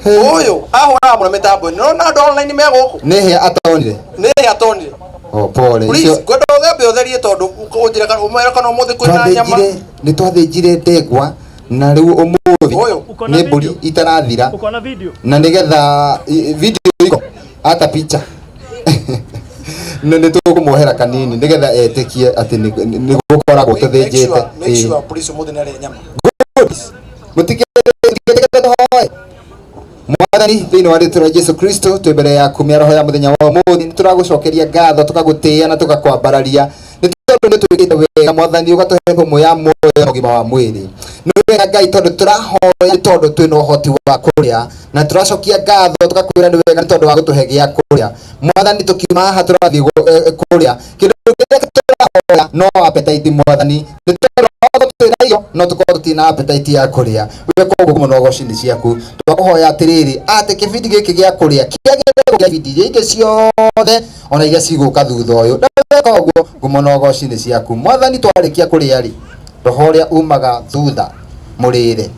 ũyũ ahũraga mũno mĩtambo-inĩ nona andũ online me gũkũ. Nĩ hĩa atonire. Nĩ hĩa atonire. Oh, pole. Please, Icio ngwenda ũthambe ũtherie tondũ ũnjĩre kana ũmwĩre kana ũmũthĩ kwĩna nyama. Twathĩnjire nĩ twathĩnjire ndegwa na rĩu ũmũthĩ Ũyũ. nĩ mbũri itarathira Uko na video? Na nĩgetha video iko ata picha nĩ nĩ tũkũmuohera kanini nĩgetha etĩkie atĩ nĩ gũkoragwo Make tũthĩnjĩte. sure, make Ĩĩ. sure please ũmũthĩ nĩ arĩa nyama. Mũtigĩtĩkĩre tũhoe. Mwathani, thĩinĩ wa rĩtwa rĩa Jesu Kristo twĩ mbere yaku mĩaraho ya mũthenya wa ũmũthĩ, nĩ tũragũcokeria ngatho, tũkagũtĩĩa na tũgakwambararia nĩ tondũ nĩ twĩkĩte wega Mwathani, ũgatũhe hũmũ ya muoyo na ũgima wa mwĩrĩ. Nĩ wega Ngai tondũ tũrahoya nĩ tondũ twĩna ũhoti wa kũrĩa, na tũracokia ngatho tũgakwĩra nĩ wega nĩ tondũ wa gũtũhe gĩa kũrĩa. Mwathani, tũkiuma haha tũrathiĩ kũrĩa kĩndũ kĩrĩa tũrahoya no appetite. Mwathani, nĩ tondũ okorwo twĩna irio no tũkorwo tũtirĩ na appetite ya kũrĩa we. Koguo mũno ũgoci-inĩ ciaku twakũhoya atĩrĩrĩ atĩ kĩbindi gĩkĩ gĩa kũrĩa kĩagĩrĩire gũkĩra ibindi iria ingĩ ciothe ona iria cigũka thutha ũyũ, na weka ũguo ngumo na ũgoci-inĩ ciaku. Mwathani, twarĩkia kũrĩa rĩ, roho ũrĩa umaga thutha mũrĩre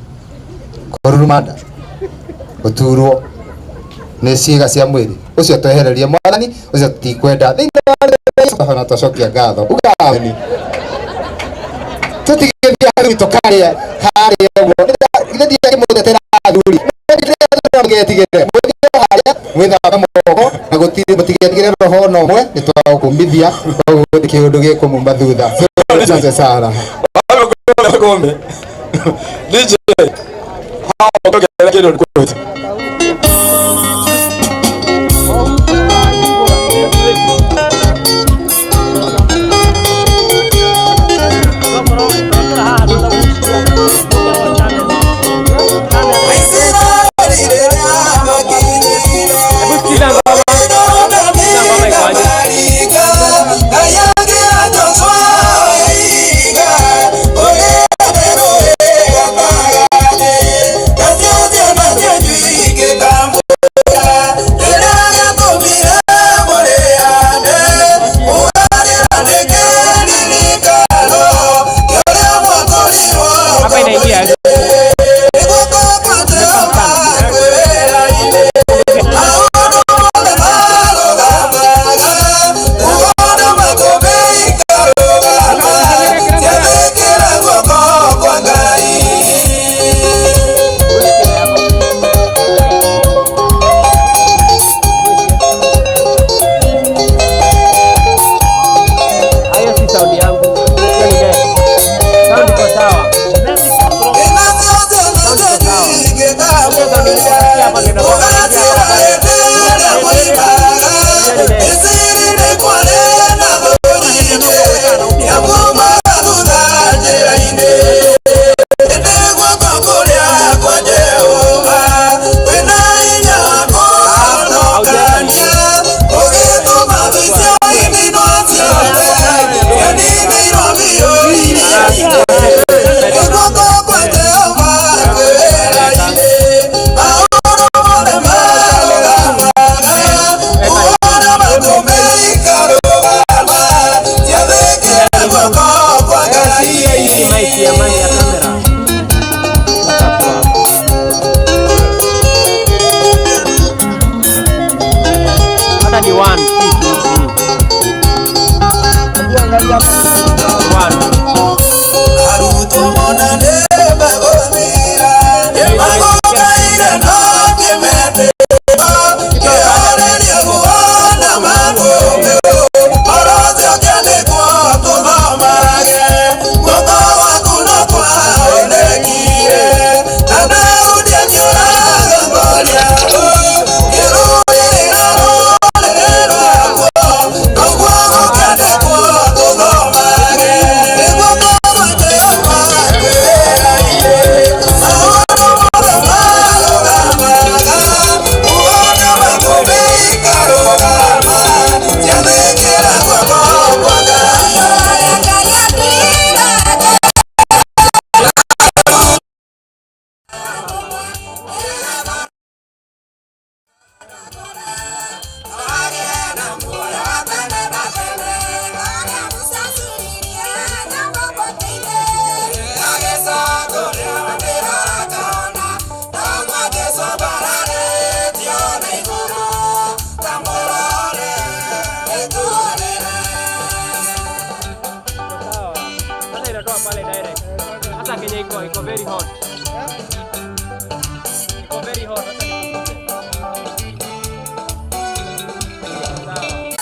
kũruruma nda gũturwo nĩ ciĩga cia mwĩrĩ ũcio twehererie. Mwathani, ũcio tũtikwenda thĩinĩ wa rĩĩtwa na twacokia ngatho uga ameni. Tũtigĩthiĩ hau tũkarĩa harĩa ũguo ithe ndiakĩmũtetera athuri mũtigetigĩre, mũthiĩ harĩa mwĩthambe moko na gũtirĩ mũtigetigĩre roho ona ũmwe nĩ twagũkũmithia koguo gũtirĩ kĩũndũ gĩkũmuma thutha. Asante sana. Kombe. DJ. Hao ongerera kĩndũ nĩ. Arutwo mona nĩ magũthira, magũkaire no kĩmetĩko, kĩonereria kuona magũmĩrwo, ũhoro ũcio ũkĩandĩkwo tũthomage, guoko gwaku no kwaonekire, na Daudi akĩũraga Goliathũ, kĩrũĩrĩra rũrĩrĩ rwakwa, noguo gũkĩandĩkwo tũthomage, nĩguo kũgwa Jehova kwĩraire, maũndũ mothe marũgamaga, muona makũmbĩ ikarũgama, ciathĩkĩra guoko kwa Ngai. Sasa inatoa pale direct. Sasa Kenya iko very hot. Iko very hot.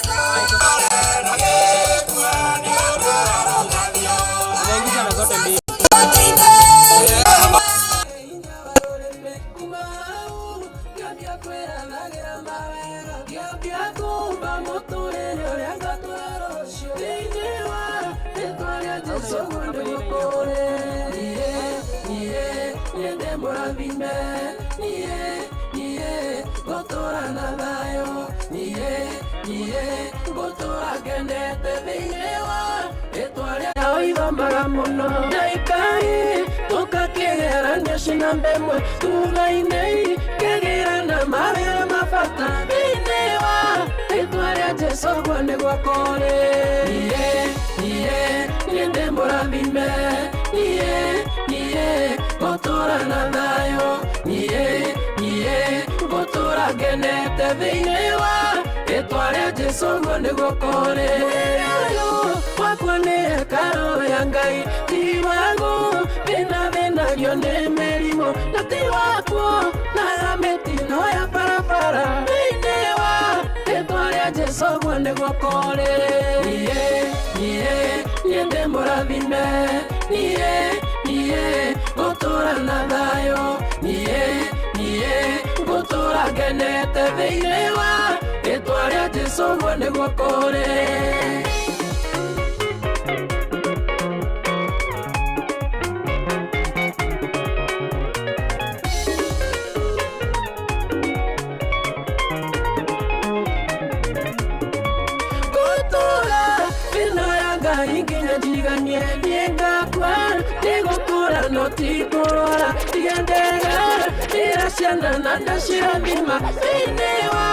Sasa nipunguze. Inaingiza na zote mbili. Oithomaga mũno ndaikai tũkakĩgerania cinamba ĩmwe thutha-inĩ kĩgĩra na mawĩra mabata thĩinĩ wa rĩtwa rĩa Jesũ guo nĩguo kũrĩ niĩ niĩ niĩ ndĩ mũrathime niĩ niĩ ngũtũra na thayũ niĩ niĩ ngũtũra ngenete thĩinĩ wa rĩtwa rĩa Jesũ guo nĩguo kũrĩ ũyũ wakwa nĩ hekarũ ya Ngai ti wangu thĩna thĩnagio nĩ mĩrimũ na ti wakwo na mĩtino ya barabara thĩinĩ wa rĩtwa rĩa Jesũ guo nĩguo kũrĩ niĩ niĩ niĩ ndĩ mũrathime niĩ niĩ ngũtũra na thayũ niĩ niĩ ngũtũra ngenete thĩinĩ wa rĩtwa rĩa Jesũ guo nĩguo kũrĩ. Ngũtũra thĩna ya Ngai nginya njiganie niĩ ngakua nĩgũkũra no ti kũrwara ndigendega ndĩra ciana na ndacirathima thĩinĩ wa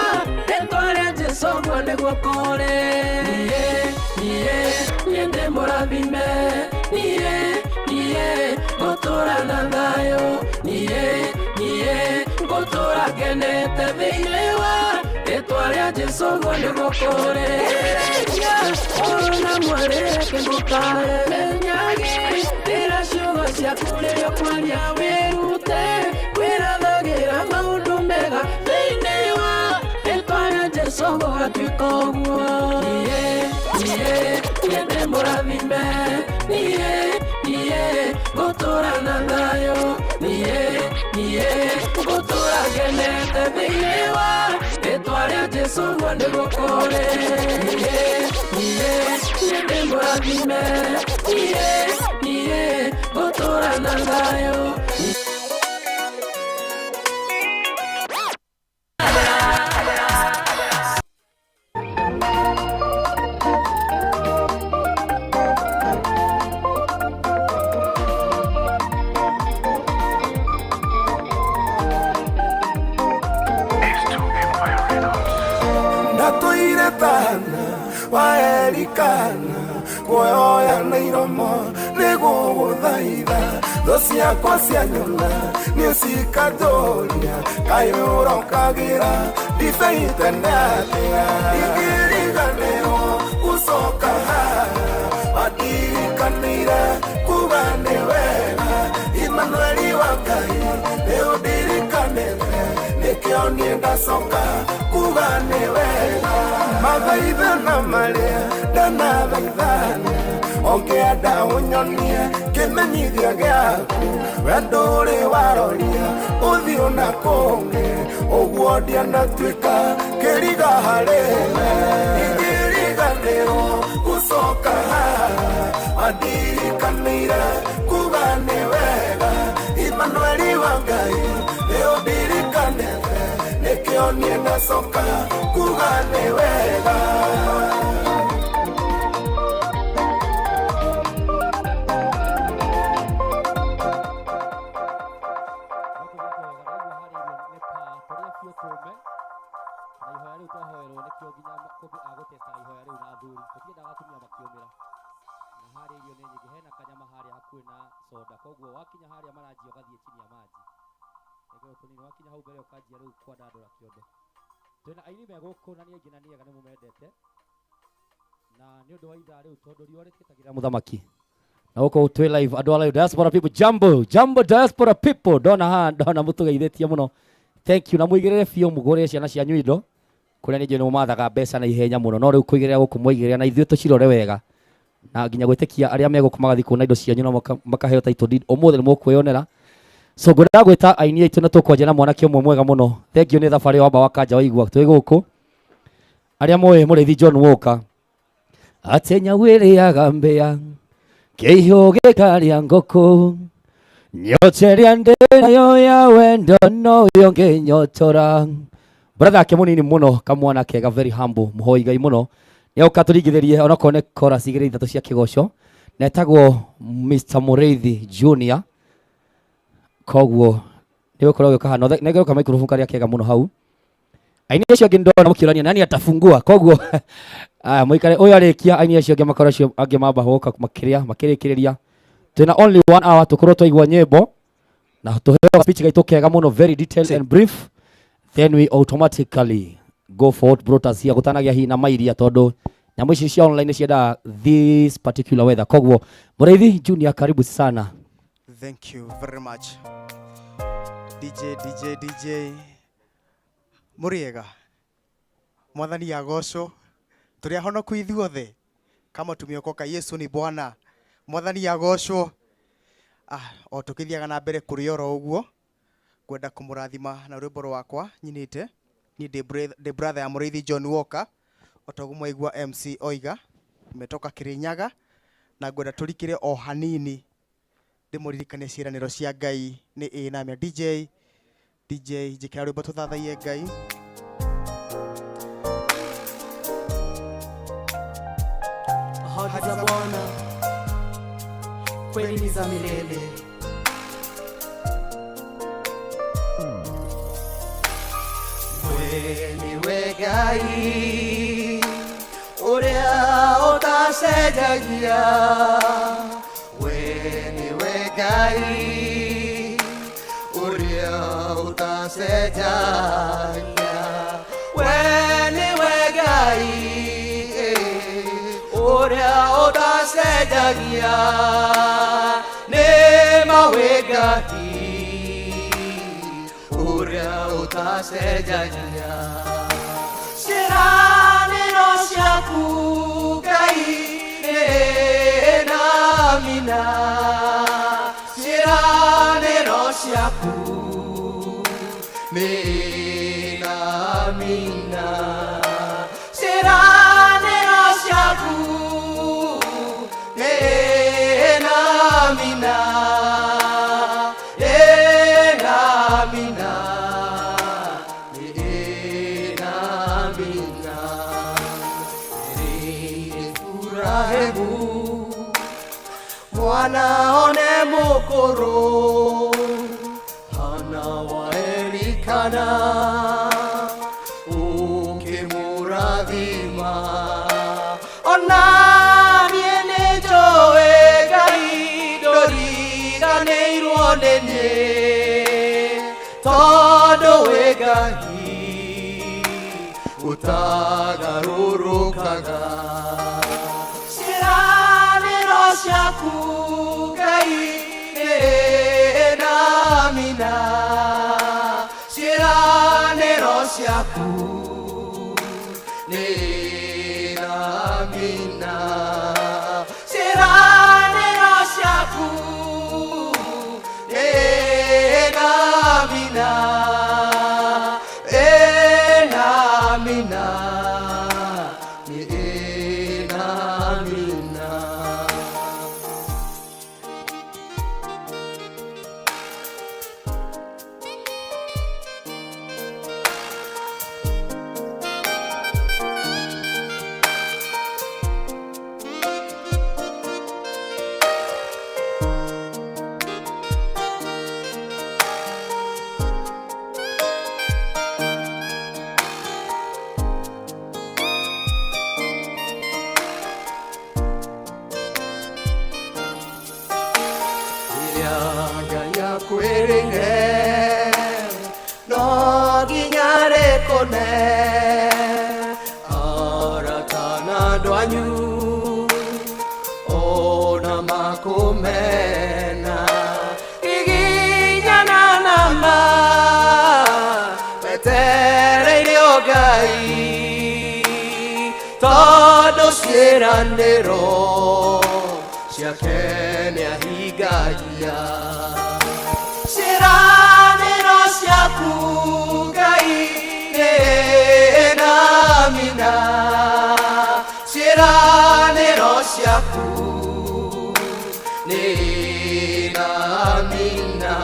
rĩtwa rĩa Jesũ guo nĩguo kũrĩ niĩ niĩ niĩ ndĩ mũrathime niĩ niĩ ngũtũra na thayũ niĩ niĩ ngũtũra ngenete thĩinĩ wa rĩtwa rĩa Jesũ guo nĩguo kũrĩ ona mwarĩreke ngũkare menyage ndĩra ciugo ciaku rĩrĩa ũkwaria wĩrute kwĩrathagĩra maũndũ mega thĩinĩ wa rĩtwa rĩa Jesũ gũgatuĩka ũguo niĩ niĩ niĩ ndĩ mũrathime niĩ niĩ ngũtũra na thayũ niĩ niĩ ngũtũra ngenete thĩinĩ wa rĩtwa rĩa Jesũ guo nĩguo kũrĩ niĩ niĩ niĩ ndĩ mũrathime niĩ niĩ ngũtũra na thayũ. Ndatũire tana wa Elikana kuoya na iromo nĩgũgũthaitha thũ ciakwa cianyona nĩcikatũria kaĩ ũrokagĩra ndibei tene atĩa ingĩriganĩrwo gũcoka haha matirikana. ũndirikanĩire kuga nĩ wega Imanueli wa Ngai nĩ ũndirikanĩte nĩkĩo niĩ ndacoka kuga nĩ wega mathaithana marĩa ndanathaithana ũngĩenda ũnyonie kĩmenyithia gĩaku wendo ũrĩ waroria ũthiũ na kũngĩ ũguo ndianatuĩka kĩriga harĩ we ingĩriganĩrwo gũcoka haha wandirikanĩire kuga nĩ wega Imanueli wa Ngai nĩ ũndirikanĩte nĩkĩo niĩ ndacoka kuga nĩ wega. Twina aini me gũkũ na nĩ aingĩ na nĩ ega nĩ mũmendete na nĩ ũndũ wa ithaa rĩu tondũ riũa rĩtiĩtagĩra mũthamaki na gũkũ twĩ live andũ a live diaspora people jambo jambo diaspora people ndona haha ndona mũtũgeithĩtie mũno thank you na mũigĩrĩre biũ mũgũrĩre ciana cianyu indo kũrĩa nĩ njũĩ nĩ mũmathaga mbeca na ihenya mũno no rĩu kũigĩrĩra gũkũ mwaigĩrĩra na ithuĩ tũcirore wega na nginya gwĩtĩkia arĩa me gũkũ magathiĩ kuona indo cianyu na makaheo title deed ũmũthĩ nĩ mũkwĩyonera. So ngwendaga gwĩta aini aitũ na tũkwanjia na mwanake ũmwe mwega mũno. Thank you nĩ thabarĩ wamba wa kanja waigua twĩ gũkũ. Arĩa moĩ mũrĩithi John Walker atĩ nyau ĩrĩaga mbĩa kĩihũ gĩkarĩa ngũkũ nyota ĩrĩa ndĩ nayo ya wendo no ũngĩnyotora. Brother ake mũnini mũno kamwana kega very humble mũhoi Ngai mũno nĩoka tũringithĩrie onakorwo nĩ chorus igĩrĩ ithatũ cia kĩgoco na etagwo Mr Mũrĩithi Junior koguo nĩ gũkorwo gĩũka hano nengera ka microphone karĩa kega mũno hau aini acio angĩ ndona mũkĩũrania nani atafungua koguo aya mũikare ũyũ arĩkia aini acio angĩ makorwo acio angĩ mamba gũka makĩrĩa makĩrĩkĩrĩria twĩna only one hour tũkorwo twaigua nyĩmbo na tũheo speech gaitũ kega mũno very detailed and brief then we automatically go for what brought us here gũtanagĩa hihi na mairia tondũ nyamũ ici cia online ciendaga this particular weather koguo Mũrĩithi Junior karibu sana. Thank you very much. DJ, DJ, DJ. Mũrĩega. Mwathani agocwo. Tũrĩ ahonoku ithuothe. Kama tumeokoka Yesu ni Bwana. Mwathani agocwo. Ah, o tũkĩthiaga na mbere kũrĩ oro ũguo ngwenda kũmũrathima na rwĩmbo rwakwa nyinĩte niĩ ndĩ brother ya Mũrĩithi John Walker o ta ũguo mwaigua MC oiga nimetoka Kirinyaga na ngwenda tũrikĩre o hanini ndĩmũririkanie ciĩranĩro cia Ngai nĩ ĩĩ na amina. DJ, DJ njĩkĩra rwĩmbo tũthathaiye Ngai. Ahadi za Bwana kweli ni za milele. We niwe Ngai ũrĩa ũtacenjagia, we niwe Ngai ũrĩa ũtacenjagia, we niwe Ngai ũrĩa ũtacenjagia, nĩ ma wĩ Ngai ũrĩa ũtacenjagia. Ciĩranĩro ciaku Ngai nĩ na amina, ciĩranĩro ciaku nĩ na amina, ciĩranĩro ciaku nĩ na amina, nĩ na amina, nĩ na amina. Ibrahimu mwana one mũkũrũ, Hana wa Elikana ũkĩmũrathima, ona niĩ nĩnjũĩ Ngai ndũriganĩirwo nĩ niĩ, tondũ wĩ Ngai ũtagarũrũkaga. Ciĩranĩro ciaku ciaku Ngai nĩ na mina, ciĩranĩro ciaku nĩ na mina, ciĩranĩro ciaku nĩ na mina, ĩ na mina, nĩ na mina. Rĩrĩa Ngai akwĩrĩire no nginya rĩkũne, arata na andũ anyu ona makũmena, giginyana na ma metereire o Ngai, tondũ ciĩranĩro ciake nĩahingagia. Ciĩranĩro ciaku Ngai nĩ na mina, ciĩranĩro ciaku nĩ na mina,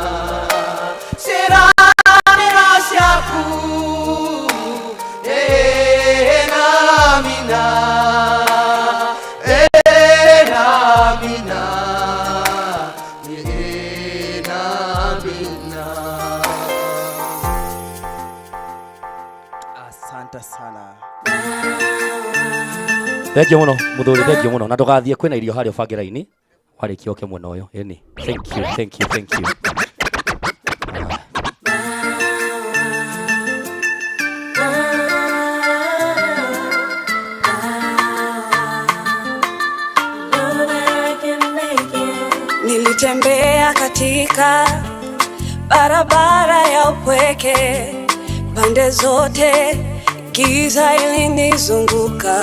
ciĩranĩro ciaku nĩ na mina, ĩ na mina, nĩ na mina. Asante sana. Thank you muno muthuri, thank you muno, na ndugathie, kwina irio haria ubange raini warikia uke mwena uyu. Ĩni, thank you, thank you, thank you. Nilitembea katika barabara ya upweke, pande zote giza ilinizunguka.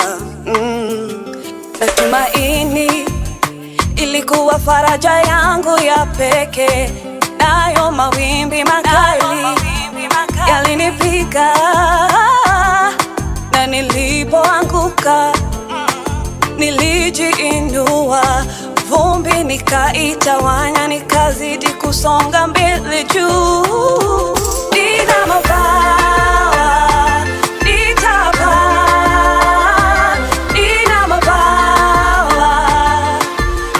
Na tumaini ilikuwa faraja yangu ya pekee, nayo mawimbi makali yalinipiga, na nilipoanguka nilijiinua, vumbi nikaitawanya, nikazidi kusonga mbele juu. Nina mabawa, nitapaa, nina mabawa.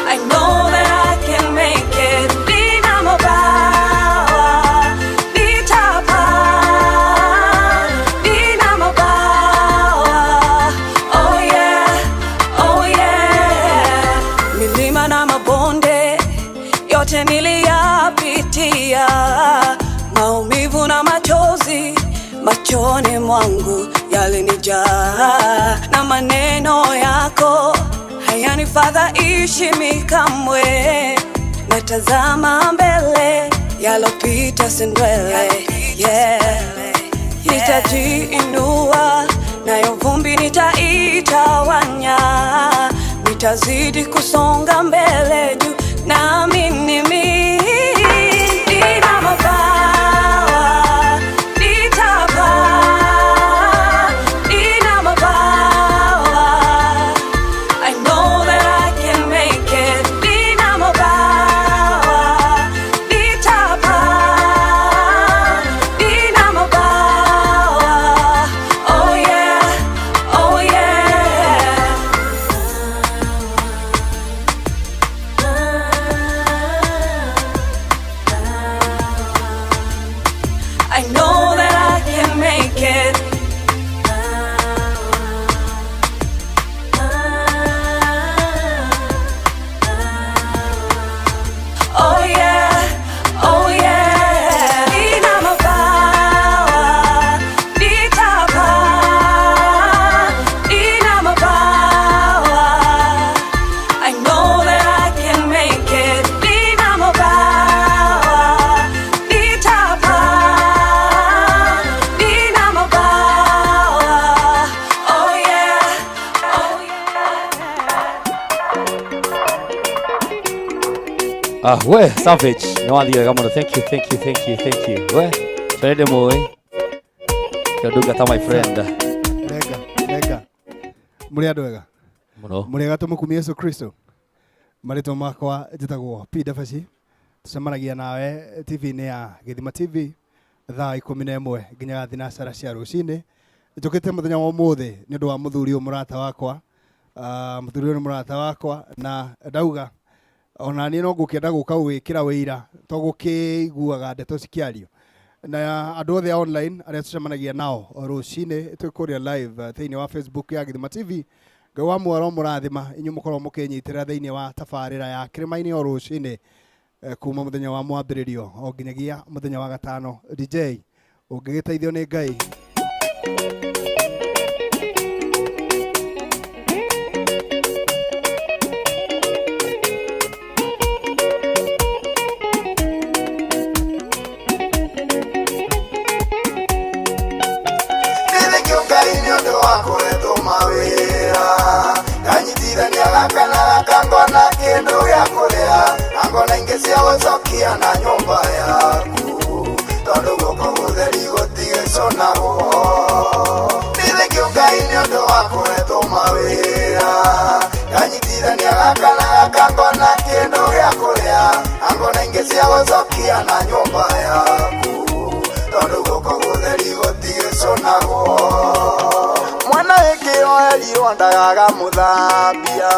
I know that I can make it. Nina mabawa, nitapaa, nina mabawa. Oh yeah, oh yeah. Milima na mabonde yote niliyapitia, maumivu na machozi machoni mwangu yalinijaa, na maneno yako hayanifadhaishi mi kamwe. Natazama mbele, yalopita si ndwele, yeah. Nitajiinua nayo vumbi nitaitawanya, nitazidi kusonga mbele juu naamini mimi nina mabawa, nitapaa, nina mabawa. I know that I can make it. Nina mabawa, nitapaa, nina mabawa. Oh yeah, oh yeah. Ah, we Savage, nĩ wathiĩ wega mũno. Thank you, thank you, thank you, thank you. We, Fred mũĩ. Kĩo ndungata my friend. Rega, rega. Mũrĩ andũ ega? Mũno. Mũrĩ ega tũmũkumie Yesu Kristo. Marĩtwa makwa njĩtagwo P Dabaci. Tũcemanagia nawe TV-inĩ ya Gĩthima TV thaa 11 nginya thinacara cia rũcinĩ. Njũkĩte mũthenya wa ũmũthĩ nĩ ũndũ wa mũthuri ũyũ mũrata wakwa. Ah, mũthuri ũyũ nĩ mũrata wakwa na ndauga ona niĩ no ngũkĩenda gũka gwĩkĩra wĩira to gũkĩiguaga ndeto cikĩario na andũ othe a online arĩa tũcemanagia nao o rũcinĩ twĩ kũrĩa live thĩinĩ wa Facebook ya Gĩthima TV. Ngai wa muoyo mũrathima inyuĩ mũkorwo mũkĩnyitĩrĩra thĩinĩ wa tabarĩra ya Kĩrĩma-inĩ o rũcinĩ kuma mũthenya wa mwambĩrĩrio o nginyagia mũthenya wa gatano. DJ ũngĩgĩteithio nĩ Ngai. Nĩthĩkĩo Ngai nĩ ũndũ wa kũretwo mawĩra nganyitithania gaka na gaka ngona kĩndũ gĩa kũrĩa na ngona ingĩ cia gũcokia na nyũmba yaku tondũ guoko gũtheri gũtigĩconagwo. Nĩthĩkĩo Ngai nĩ ũndũ wa kũretwo mawĩra nganyitithania gaka na gaka ngona kĩndũ gĩa kũrĩa na ngona ingĩ cia gũcokia na nyũmba yaku tondũ guoko gũtheri gũtigĩconagwo. Mwana wĩkĩo erirwo ndagaga mũthambia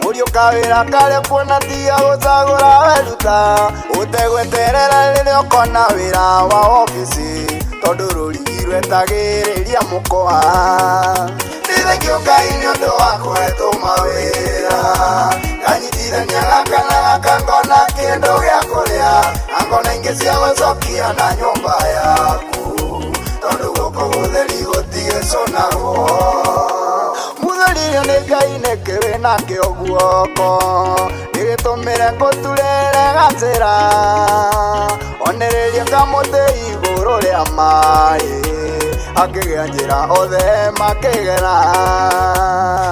mũriũ kawĩra karĩa kuona tiga gũcagũra weruta ũtegweterera rĩrĩa ũkona wĩra wa obici tondũ rũrigi rwetagĩrĩria mũkwa. Nĩthengio Ngai nĩ ũndũ wa kũhetwo mawĩra nganyitithania gaka na gaka ngona kĩndũ gĩa kũrĩa na ngona ingĩ cia gũcokia na nyũmba yaku tondũ guoko gũtheri gũtigĩconagwo. Mũthuririo nĩ Ngai nĩkĩ wĩnakĩo guoko ndĩgĩtũmĩre ngũturĩre gacĩra onereria kamũtĩ igũrũ rĩa maĩ akĩgĩa njĩra othe makĩgera.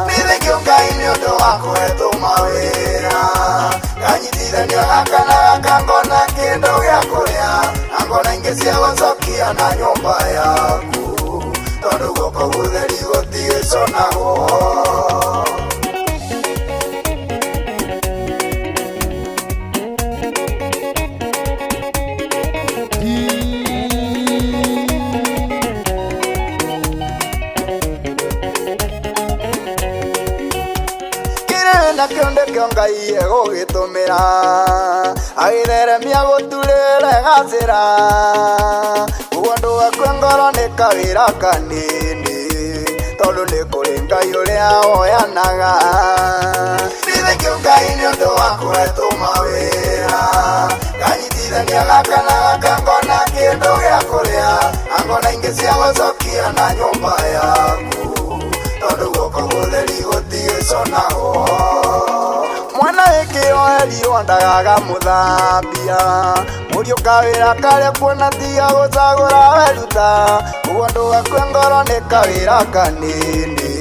Nĩthengio Ngai nĩ ũndũ wa kũhetwo mawĩra nganyitithania gaka na gaka ngona kĩndũ gĩa kũrĩa na ngona ingĩ cia gũcokia na nyũmba yaku tondũ guoko gũtheri gũtigĩconagwo. Kĩrĩ nakĩo ndĩkĩo Ngai egũgĩtũmĩra agĩtheremia gũturĩre gacĩra ũguo ndũgakue ngoro nĩ kawĩra kanini tondũ nĩ kũrĩ Ngai ũrĩa woyanaga. Nĩthengio Ngai nĩ ũndũ wa kũhetwo mawĩra nganyitithania gaka na gaka ngona kĩndũ gĩa kũrĩa na ngona ingĩ cia gũcokia na nyũmba yaku tondũ guoko gũtheri gũtigĩconagwo. Mwana wĩkĩo erirwo ndagaga mũthambia mũriũ kawĩra karĩa kuona tiga gũcagũra weruta ũguo ndũgakue ngoro nĩ kawĩra kanini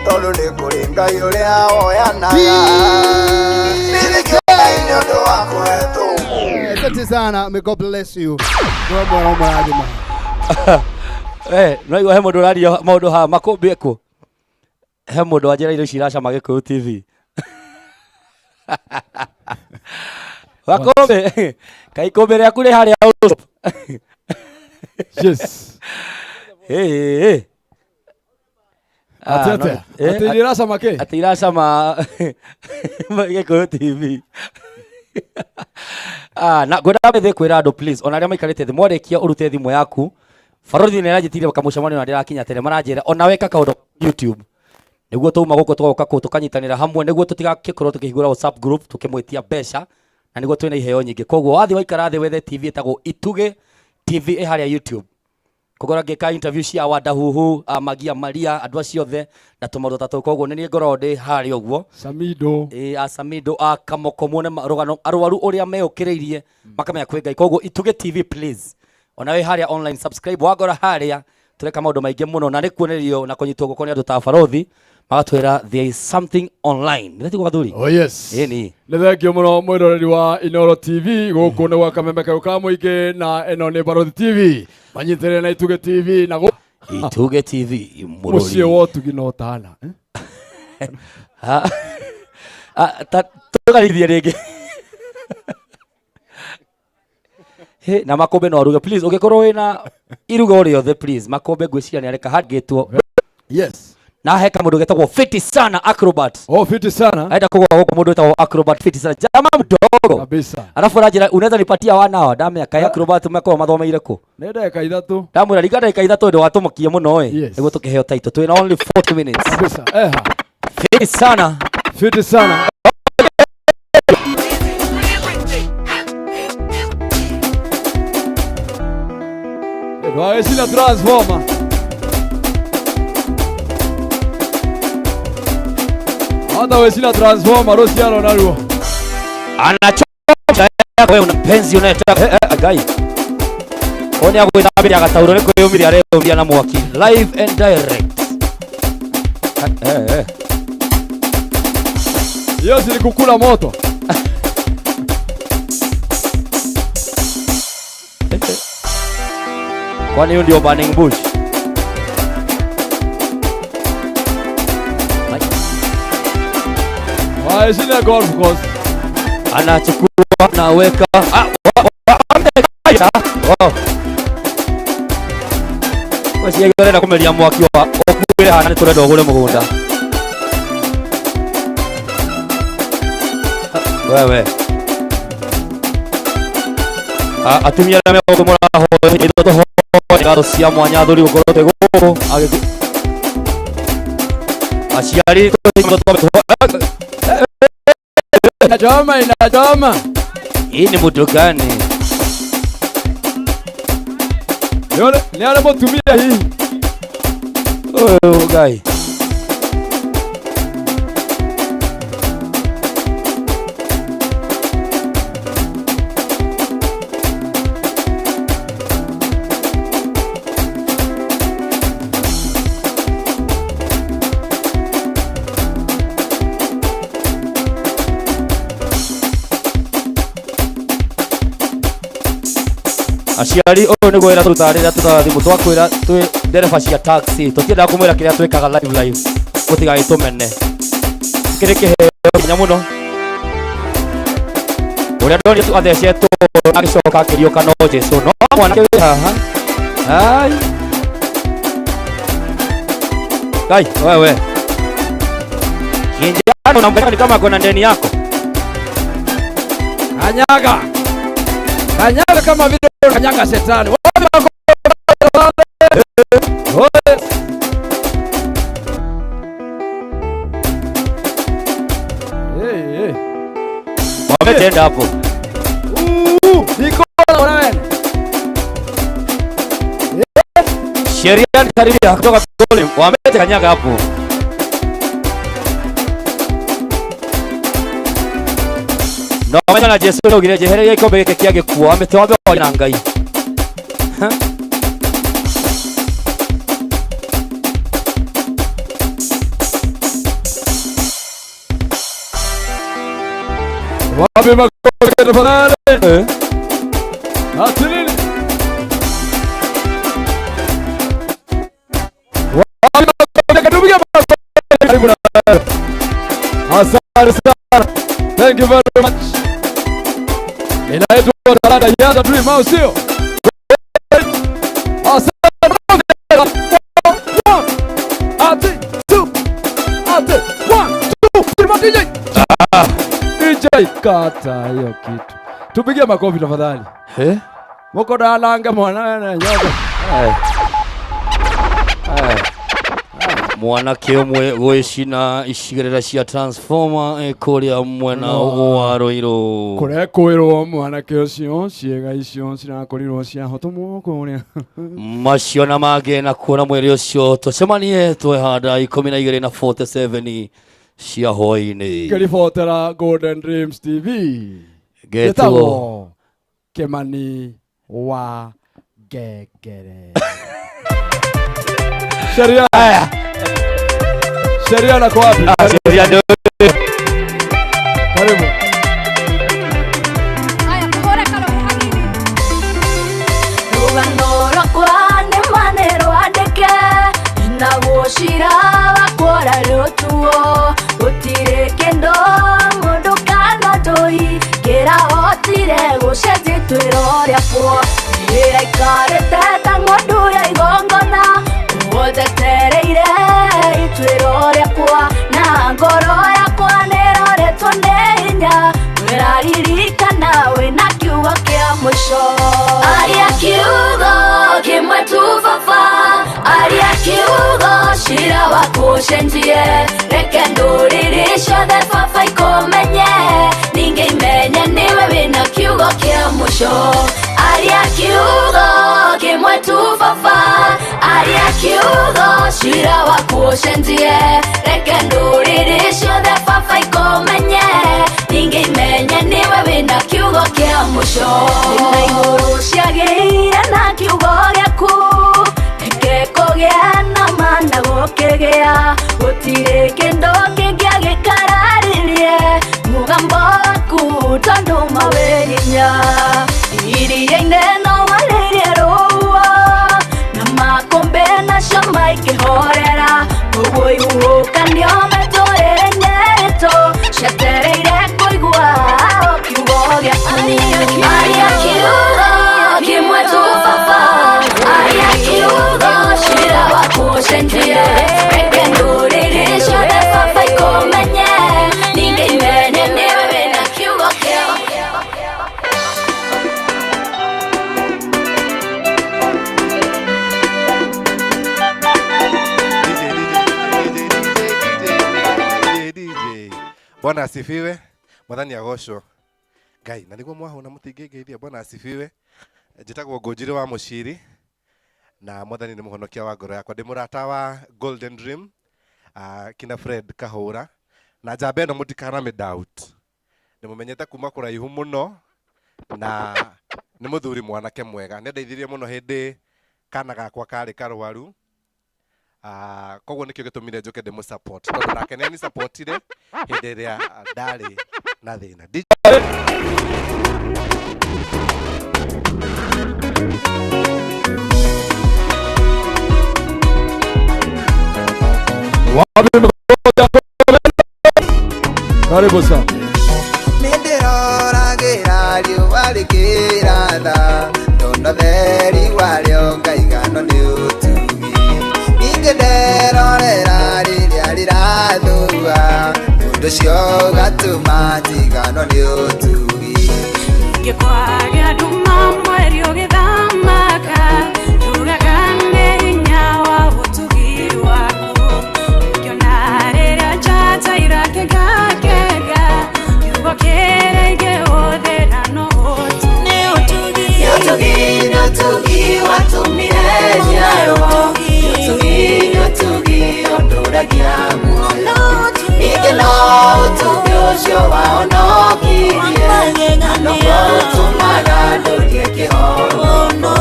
tondũ nĩ kũrĩ Ngai ũrĩa woyanaga. Nĩthengio Ngai nĩ ũndũ wa kũhetwo. Asante sana. May God bless you. Ngai wa muoyo mũrathima. Eh, no igua he mũndũ ũraria maũndũ haha makũmbĩ kũ? He mũndũ wanjĩra irio ici iracama Gĩkũyũ TV. Makũmbĩ, kaĩ ikũmbĩ rĩaku rĩ harĩa ũrũ? Yes. Hey, hey. Atĩ atĩa? Atĩ irio iracama kĩ? Atĩ iracama Gĩkũyũ TV. Ah, na ngwenda thĩ kwĩra andũ please, ona arĩa maikarĩte thĩ mwarĩkia ũrute thimũ yaku. Barothi nĩ aranjĩtire kamũcemanio na ndĩrakinya tene maranjĩra ona weka kaũndũ YouTube nĩguo twauma gũkũ tũgoka kũu tũkanyitanĩra hamwe nĩguo tũtigakĩkorwo tũkĩhingũra WhatsApp group tũkĩmwĩtia mbeca na nĩguo twĩna iheo nyingĩ. Koguo wathiĩ waikara thĩ wethe TV ĩtagwo Itugĩ TV ĩ harĩa YouTube. Koguo ngĩka interview cia Wadahuhu, Magia Maria, andũ acio othe na tũmaũndũ ta tũu. Koguo nĩ niĩ ngoragwo ndĩ harĩa ũguo. Samido. Ĩ, a Samido, a Kamoko muone rũgano arwaru ũrĩa meyũkĩrĩirie makamenya kwĩ Ngai. Koguo Itugĩ TV please, ona wĩ harĩa online subscribe wangora harĩa Tureka maundu maingi muno na nĩ kuonererio na kunyitwo guoko nĩ andũ ta barothi magatwĩra there is something online. Nĩ tiguo gathuri? Oh yes. Ĩni. Nĩ thengio mũno mwĩroreri wa Inoro TV gũkũ nĩ gwa kameme kau ka mũingĩ na ĩno nĩ Barothi TV manyitĩrĩre na Itugĩ TV na Itugĩ TV mũrori. Mũciĩ wa ũtugi na ũtana. Ha. Ah, ta tũgarithie rĩngĩ. Hĩ, na makũmbĩ no aruge please ũngĩkorwo wĩna iruga o rĩothe please makũmbĩ ngwĩciria nĩ areka hangĩtwo. Yes. Na he kamũndũ getagwo fiti sana acrobat. Oh, fiti sana. Aenda kũgũa gũkũ mũndũ wĩtagwo acrobat fiti sana. Jamaa mdogo. Kabisa. Alafu aranjĩra unaweza nipatia one hour ndamenya kaĩ acrobat makoragwo mathomeire kũ. Nĩ ndagĩka ithatũ. Ndamwĩra ringa ndagĩka ithatũ ndũ watũmũkia mũno ĩ. Yes. Nĩguo tũkĩheo title. Twĩna only 40 minutes. Kabisa. Eha. Fiti sana. Fiti sana. Ndwagĩcina transformer. Hata wecina transformer rũciaro naruo. Anachocha wewe una mpenzi unayetaka eh, eh, gai. Oni agwĩthambĩria gatauro nĩ kwĩyũmĩria areyũmia na mwaki live and direct. Eh, eh. Hiyo si ni kukula moto. Kwani hiyo ndio burning bush? Waecina golf course. Anachukua anaweka. Ah, wa, wa, Weciria ũrenda kũmeria mwaki wa ũkuĩre haha nĩ tũrenda ũgũre mũgũnda. Wewe. Ah, atumia arĩa me gũkũ mũrahoya ithuĩ tũhoe ngatho cia mwanya athuri gũkorwo twĩ gũkũ. Aciari tũhoe. Inachoma, inachoma. Hii ni mtu gani? Yole, ni ale mũtumia hihi. Ũyũ Ngai. Aciari ũyũ nĩguo wĩra tũrutaga rĩrĩa tũtara thimũ twakwĩra twĩ ndereba cia taxi tũtiendaga kũmwĩra kĩrĩa twĩkaga live live mũtigagĩtũmene kĩrĩ kĩheo hinya mũno ũrĩa ndonire tu athecetwo agĩcoka akĩriũka no Jesũ no mwanake wĩ haha ai Ngai wewe kijana unampeleka ni kama kona ndeni yako. Kanyaga. Kanyaga kama vile kanyaga shetani. Wapi wako? Oye. Hey, hey. Wametenda hapo. Niko na wewe. Sheria ni karibia kutoka goli. Wamete kanyaga hapo. No menya na Jesu no gire jehereria ikombe gĩkĩ kĩa gĩkuũ amĩte wambe warie na Ngai. Ha? Wapi makofi tafadhali? Atilini. Wapi makofi? Tupige makofi. Karibu na wewe. Asante sana. Thank you very much. Inaitwa Talanta Yaza Dream, au sio? Asante. One, ati, two, ati, one, two, three, DJ. DJ kata hiyo kitu. Tupigie makofi tafadhali. Eh? Moko dalange mwana na nyoga. Eh. Eh. Mwanake ũmwe gwĩcina icigĩrĩra cia transformer kũrĩa mwena wa Ruiru. Kũrekwĩrwo mwanake ũcio ciĩga icio cirakorirwo ciahotomwo kũrĩa. Macio na mangĩ na kuona mwĩrĩ ũcio tũcemanie twehanda ikũmi na igĩrĩ na 47 cia hwaĩ-inĩ. Ngĩribotera Golden Dreams TV. Ngetwo Gĩtagwo Kĩmani wa Ngengere. Sheria. Haya. Sheria nako wapi? Ah, sheria ndio. Karibu. Rũgano rwakwa nĩ mane rwandĩke naguo cira wakwa ũrarũtuo gũtirĩ kĩndũ mũndũ kana ndũi kĩrahotire gũcenjia ituĩro rĩakwa ndĩraikarĩte ta ng'ondu ya igongona ũnjetereire ituĩro rĩakwa na ngoro yakwa nĩroretwo nĩ hinya wĩraririkana wĩna kiugo kĩa mũico aria kiugo kĩmwe tu baba aria kiugo cira waku ũcenjie reke ndũrĩrĩ ciothe baba ikũmenye ningĩ imenye nĩwe wĩna kiugo kĩa mũico aria kiugo kĩmwe tu baba aria kiugo cira waku ũcenjie reke ndũrĩrĩ ciothe baba ikũmenye ningĩ imenye nĩwe wĩna kiugo kĩa mũico na igũrũ ciagĩire na kiugo gĩaku reke kũgĩa na mana gũkĩgĩa gũtirĩ kĩndũ kĩngĩagĩkararirie mũgambo waku tondũ mawĩ hinya iria-inĩ no warĩrie rũhuho na makũmbĩ nacio maikĩhorera koguo ihuhũkanio mĩtũrĩre-inĩ itũ cetereire kũigua o kiugo gĩaku aria kiugo kĩmwe tu baba aria kiugo cira waku ũcenjie reke ndũrĩrĩ ciothe baba ikũmenye ningĩ imenye nĩwe wĩna kiugo kĩa DJ. Bwana asifiwe. Mwathani agocwo. Ngai, na niguo mwahũna mũtingĩngeithia. Bwana asifiwe. Njĩtagwo Ngũnjiri wa Mũciri na Mwathani nĩ mũhonokia wa ngoro yakwa. Ndĩ mũrata wa Golden Dream, kina Fred Kahũra na njamba ĩno mũtikanamĩ doubt. Ndĩmũmenyete kuma kũraihu mũno na nĩ mũthuri mwanake mwega. Nĩ andeithirie mũno hĩndĩ kana gakwa karĩ karwaru. Koguo nĩkĩo gĩtũmire njũke ndĩmũ support tondũ nake nĩ anisupportire hĩndĩ ĩrĩa ndarĩ na thĩna. DJ Wapi mkono? Karibu sana. Nĩndĩroragĩra riũa rĩkĩratha ndona theri warĩo ngaigano nĩ ũtugi ningĩ nderorera rĩrĩa rĩrathua ũndũ ũcio ũgatũma njiganwo nĩ ũtugi Ngĩkwagĩa nduma mweri ũgĩthamaka njugaga nĩ hinya wa ũtugi waku ngĩona rĩrĩa njata irakengakenge kiugo kĩrĩa ingĩhũthĩra no ũtugi Nĩ ũtugi, nĩ ũtugi watũmire njiarwo Nĩ ũtugi, nĩ ũtugi ũndũragia muoyo Ningĩ no ũtugi ũcio wahonokirie Na noguo ũtũmaga ndũrie kĩhonoko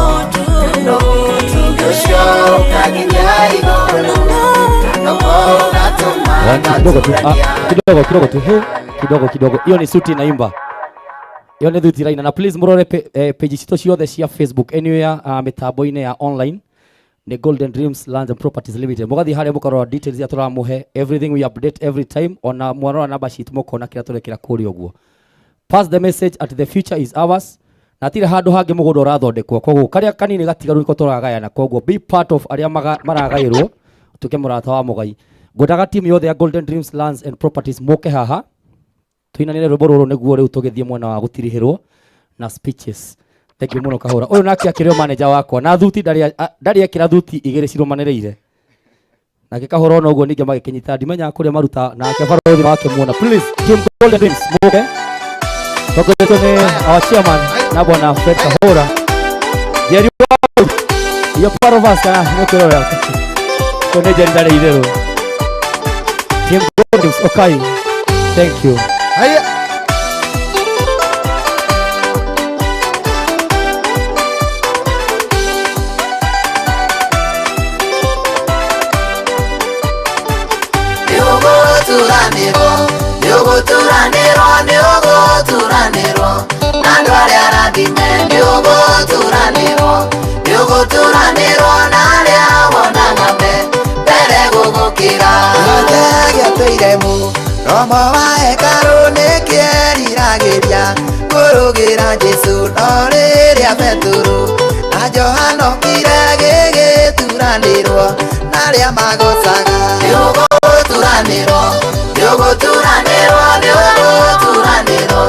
No ũtugi ũcio ũkanginyia igũrũ Na noguo ũgatũmaga Kidogo tu, kidogo kidogo tu, he, kidogo kidogo. Hiyo ni suti inaimba. Hiyo ni thuti iraina na please murore page citũ ciothe cia Facebook anywhere mĩtambo-inĩ ya online nĩ Golden Dreams Lands and Properties Limited. Mũgathiĩ harĩa mũkarora details iria tũramũhe, everything we update every time, ona mwarora namba citũ mũkona kĩrĩa tũrekĩra kũrĩa ũguo. Pass the message at the future is ours na hatirĩ handũ hangĩ mũgũnda ũrathondekwo, koguo karĩa kanini gatigaru nĩko tũragayana, koguo be part of arĩa maragaĩrwo ũtuĩke mũrata wa mũgai. Ngwendaga team yothe ya Golden Dreams Lands and Properties mũke haha tũinanĩre rwĩmbo rũrũ nĩguo rĩu tũgĩthiĩ mwena wa gũtirihĩrwo na speeches. Thank you mũno Kahũra. Ũyũ nake akĩrĩ o manager wakwa na thuti ndarĩ ekĩra thuti igĩrĩ cirũmanĩrĩire. Nake Kahũra ona ũguo ningĩ magĩkĩnyita ndimenyaga kũrĩa maruta nake barothi wakĩmuona. Please team Golden Dreams mũke. Tongoretio nĩ our chairman na bwana Fred Kahũra. Jerry Wau, you're part of us kana nĩ ũkwĩrorera. Kũu nĩ Jerry ndarĩ itherũ. Team Golden Dreams, okay. Thank you. Haya. ũgũturanĩrwo, nĩ ũgũturanĩrwo na andũ arĩa arathime, nĩ ũgũturanĩrwo, nĩ ũgũturanĩrwo na arĩa wonaga me mbere gũgũkĩra. Gĩothe gĩatũire mũromo wa hekarũ nĩkĩeriragĩria kũrũgĩra Jesũ, no rĩrĩa Petero na Johana okire gĩgĩturanĩrwo na arĩa magocaga. Nĩ ũgũturanĩrwo, nĩ ũgũturanĩrwo, nĩ ũgũturanĩrwo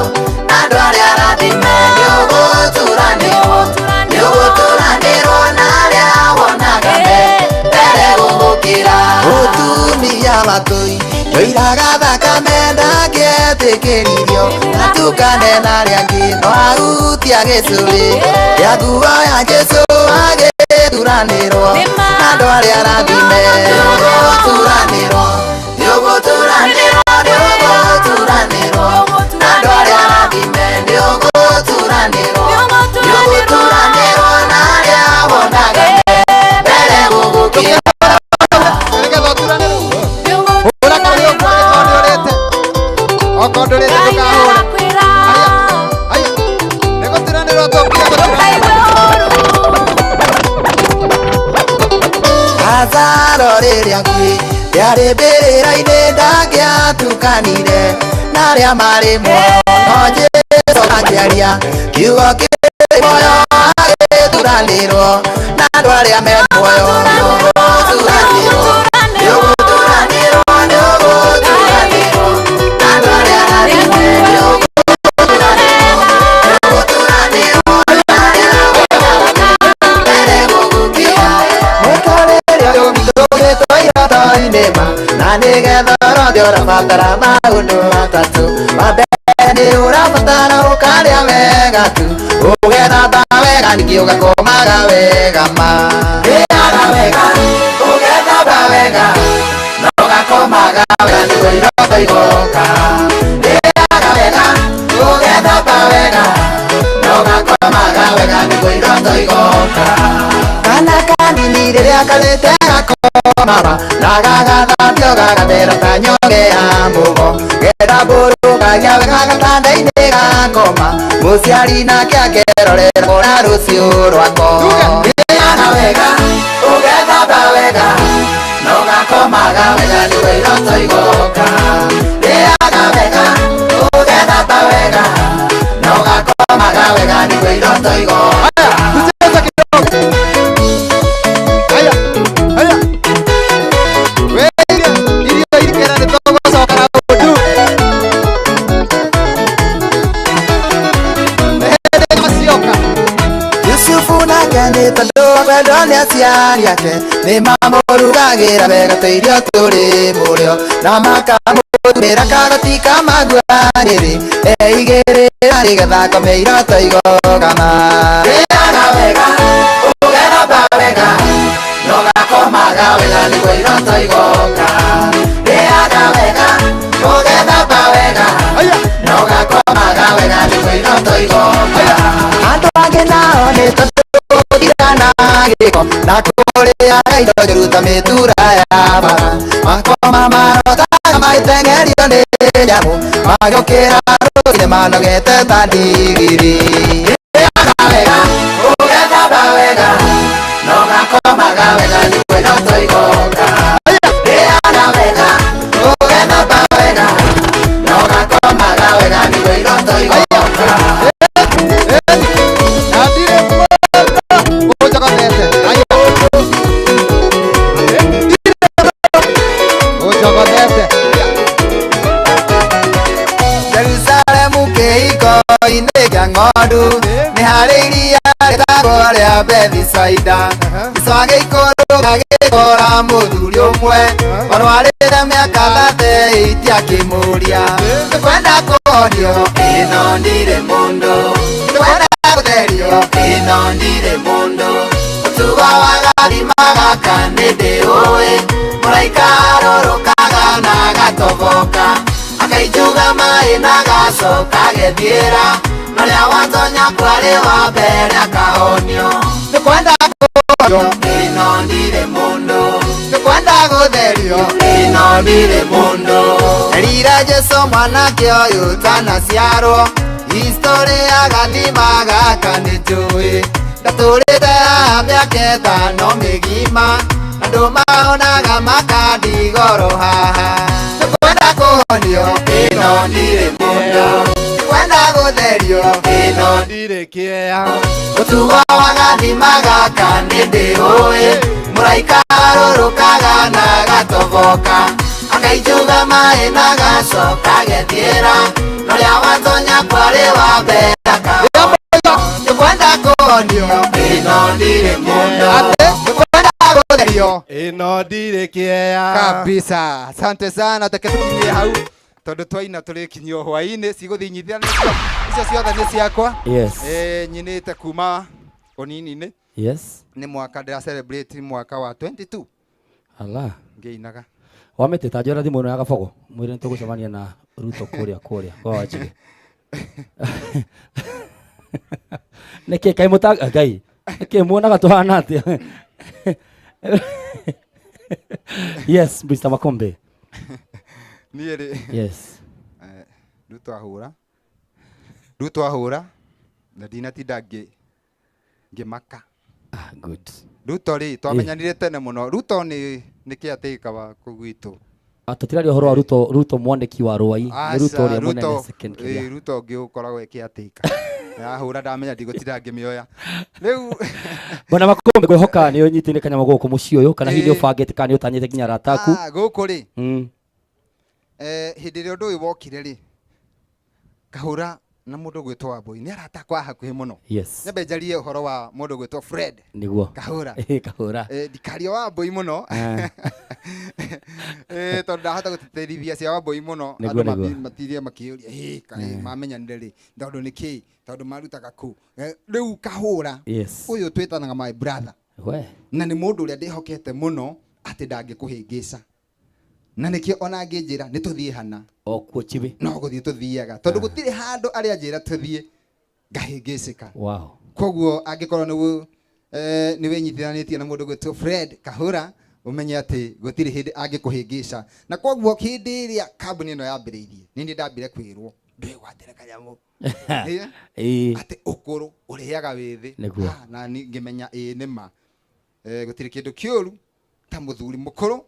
na andũ arĩa arathime, nĩ ũgũturanĩrwo, nĩ ũgũturanĩrwo na arĩa wonaga me mbere gũgũkĩra. Mũtumia watũi ndoiraga thakame ndangĩetĩkĩririo atukane na arĩa angĩ, no ahutia gĩcũrĩ kĩa nguo ya Jesũ agĩturanĩrwo na andũ arĩa arathime. Nĩ ũgũturanĩrwo, nĩ ũgũturanĩrwo, nĩ ũgũturanĩrwo na andũ arĩa arathime, nĩ ũgũturanĩrwo, nĩ ũgũturanĩrwo na arĩa wonaga me mbere gũgũkĩra. Hũra kana nĩ ũkuo angĩkorwo nĩ ũrĩte. Okorwo ndũrĩte ndũkahũre. Haya, haya. Nĩ gũturanĩrwo tũkuo gũturanĩrwo. Lazaro rĩrĩa ngui rĩarĩ mbĩrĩra-inĩ ndangĩatukanire na arĩa marĩ muoyo, no Jesũ akĩaria kiugo kĩrĩ muoyo agĩturanĩrwo na andũ arĩa me muoyo. Nĩ ũgũturanĩrwo, nĩ ũgũturanĩrwo, nĩ ũgũturanĩrwo na andũ arĩa arathime, nĩ ũgũturanĩrwo, nĩ ũgũturanĩrwo na arĩa wonaga mbere gũgũkĩra. Mũtũrĩre ũyũ witũ ũrĩtwo iroto-inĩ ma, na nĩgetha ũrote ũrabatara maũndũ matatũ. Wa mbere nĩ ũrabatara ũkarĩa wega tu, ũgethamba wega ningĩ ũgakomaga wega ma. Rĩaga wega, ũgethamba wega, na ũgakomaga wega nĩguo iroto igoka. Rĩaga wega, ũgethamba wega, na ũgakomaga wega nĩguo iroto igoka. Kana kanini rĩrĩa karĩte gakomaga na gagathambio gagathera ta nyonge ya mũgo, gethambũrũkagia wega gatanda-inĩ gakoma, mũciari nake akerorera kũra rũciũ rwako. Rĩaga wega, ũgethamba wega, na ũgakomaga wega nĩguo iroto igoka. Rĩaga wega, ũgethamba wega, na ũgakomaga wega nĩguo iroto igoka. Tucheze kidogo. Haya, haya. We irio, irio irikera nĩ tũgũcoka na ũndũ. Nĩ hĩndĩ macioka. Yusufu nake nĩ tondũ wa kwendwo nĩ aciari ake, nĩ mamũrugagĩra wega tũirio tũrĩ mũrĩo, na makamũtumĩra karoti kamaguanĩrĩ eigĩrĩra nĩgetha akome iroto igokama. Rĩaga wega, ũgethamba wega, na ũgakomaga wega nĩguo iroto igoka. Rĩaga wega, ũgethamba wega, na ũgakomaga wega nĩguo iroto igoka. Andũ angĩ nao nĩ tondũ gũtirana gĩko na kũrĩaga indo njũru ta mĩtura ya bara, makoma marotaga magĩteng'erio nĩ nyamũ, magĩũkĩra rũcinĩ manogete ta ndigiri. Rĩaga wega, ũgethamba wega, na ũgakomaga wega nĩguo iroto igoka. Rĩaga wega, ũgethamba wega, na ũgakomaga wega nĩguo iroto igoka. Na ndirĩ mũndũ ũnjogotete. Haya. Ndirĩ mũndũ ũnjogotete. Jerusalemu kĩhiko-inĩ kĩa ng'ondu nĩ harĩ iria rĩtagwo rĩa Bethisaida. Jesũ agĩikũrũka agĩkora mũthuri ũmwe warwarĩte mĩaka 38 akĩmũũria, "Nĩkwenda kũhonio?" Ĩno ndirĩ mũndũ, "Nĩkwenda gũtherio?" ĩno ndirĩ mũndũ, ũtugo wa gathima gaka nĩndĩũĩ, mũraika arũrũkaga na agatoboka, akainjuga maĩ na agacoka agethiĩra, norĩa watonya kwarĩ wa mbere akahonio. "Nĩkwenda kũhonio?" Ĩno ndirĩ mũndũ, "Nĩkwenda gũtherio?" ĩno ndirĩ mũndũ, Erire Jesu mwanake ũyũ ũtanaciarwo, history ya gathima gaka nĩ njũĩ. Ndatũrĩte haha mĩaka ĩtano mĩgima, andũ maonaga makandigoro haha. Nĩkwenda kũhonio ĩno ndirĩ mũndũ, nĩkwenda gũtherio ĩno ndirĩ kĩea. Mũtugo wa gathima gaka nĩ ndĩũĩ, mũraika arũrũkaga na agatoboka, akainjuga maĩ na agacoka agethiĩra, na ũrĩa watonya kwarĩ wa mbere akahonio. Nĩkwenda kũhonio ĩno ndirĩ mũndũ, nĩkwenda gũtherio ĩno ndirĩ kĩea. Kabisa, asante sana. Reke tũkinyie hau tondũ twaina tũrĩkinyio hwaĩ-inĩ cigũthiĩ inyitithanĩtio icio ciothe nĩ ciakwa. Yes. Eh, nyinĩte kuma ũnini-inĩ. Yes. Nĩ mwaka ndĩra celebrate mwaka wa 22 Ala. ngĩinaga. Wamĩtĩ ta njĩra thimũ ĩno ya gabogo mwĩre nĩ tũgũcemania na Ruto kũrĩa kũrĩa kwa Wanjigĩ. Nĩkĩ kaĩ mũta Ngai nĩkĩ muonaga tũhana atĩa? Yes, Mr. Makombe. Niĩ rĩ. Yes. Eh, Ruto ahũra. Ruto ahũra na ndinatinda ngĩ ngĩmaka. Ah, good. Ruto rĩ twamenyanire tene mũno. Ruto nĩ nĩ caretaker wa kũu gwitũ. Ah, tũtiraria ũhoro wa Ruto, Ruto mwandĩki wa Rwai. Nĩ Ruto ũrĩa mũnene Ruto, second ĩĩ, kĩrĩa. Ruto ũngĩ ũkoragwo e caretaker. Ahũra ndamenya ndigũtinda ngĩmĩoya. Rĩu Bwana Makombe ngwĩhoka nĩ ũnyitĩire kanyamũ gũkũ mũciĩ ũyũ kana hihi nĩ ũbangĩte kana nĩ ũtanyĩte nginya arata aku. Ah, gũkũ rĩ eh, hĩndĩ ĩrĩa ũndũ ũyũ wokire rĩ kahũra na mũndũ gwĩtwo Wambũi nĩ arata akwa a hakuhĩ mũno. Yes. Nyambe njarie ũhoro wa mũndũ gwĩtwo Fred Nĩguo. Kahũra. Ĩĩ, Kahũra. Eh, ndikaria Wambũi mũno. Ah. Eh, tondũ ndahota gũtĩtĩrithia cia Wambũi mũno. Nĩguo, Andũ nĩguo. matirie makĩũria ĩ kaĩ Eh. mamenyanire rĩ tondũ nĩ kĩ tondũ marutaga kũ. Eh, rĩu Kahũra Yes. ũyũ twĩtanaga my brother We. na nĩ mũndũ ũrĩa ndĩhokete mũno atĩ ndangĩkũhĩngĩca na nĩkĩo ona angĩnjĩra nĩ tũthiĩ hana O kuo chibi. no gũthiĩ tũthiaga tondũ gũtirĩ handũ arĩa anjĩra tũthiĩ ngahĩngĩcĩka. Wow. Koguo angĩkorwo nĩ nĩ wĩnyitithanĩtie na mũndũ gwĩtwo Fred Kahũra ũmenye atĩ gũtirĩ hĩndĩ angĩkũhĩngĩca. Na koguo hĩndĩ ĩrĩa kambuni ĩno yambĩrĩirie nĩ niĩ ndambire kwĩrwo ndwĩgwatĩre kanyamũ. Ĩĩ. Ĩĩ. Atĩ ũkũrũ ũrĩaga wĩthĩ. Nĩguo. Ah, na niĩ ngĩmenya ĩĩ nĩ ma. Eh, gũtirĩ kĩndũ kĩũru ta mũthuri mũkũrũ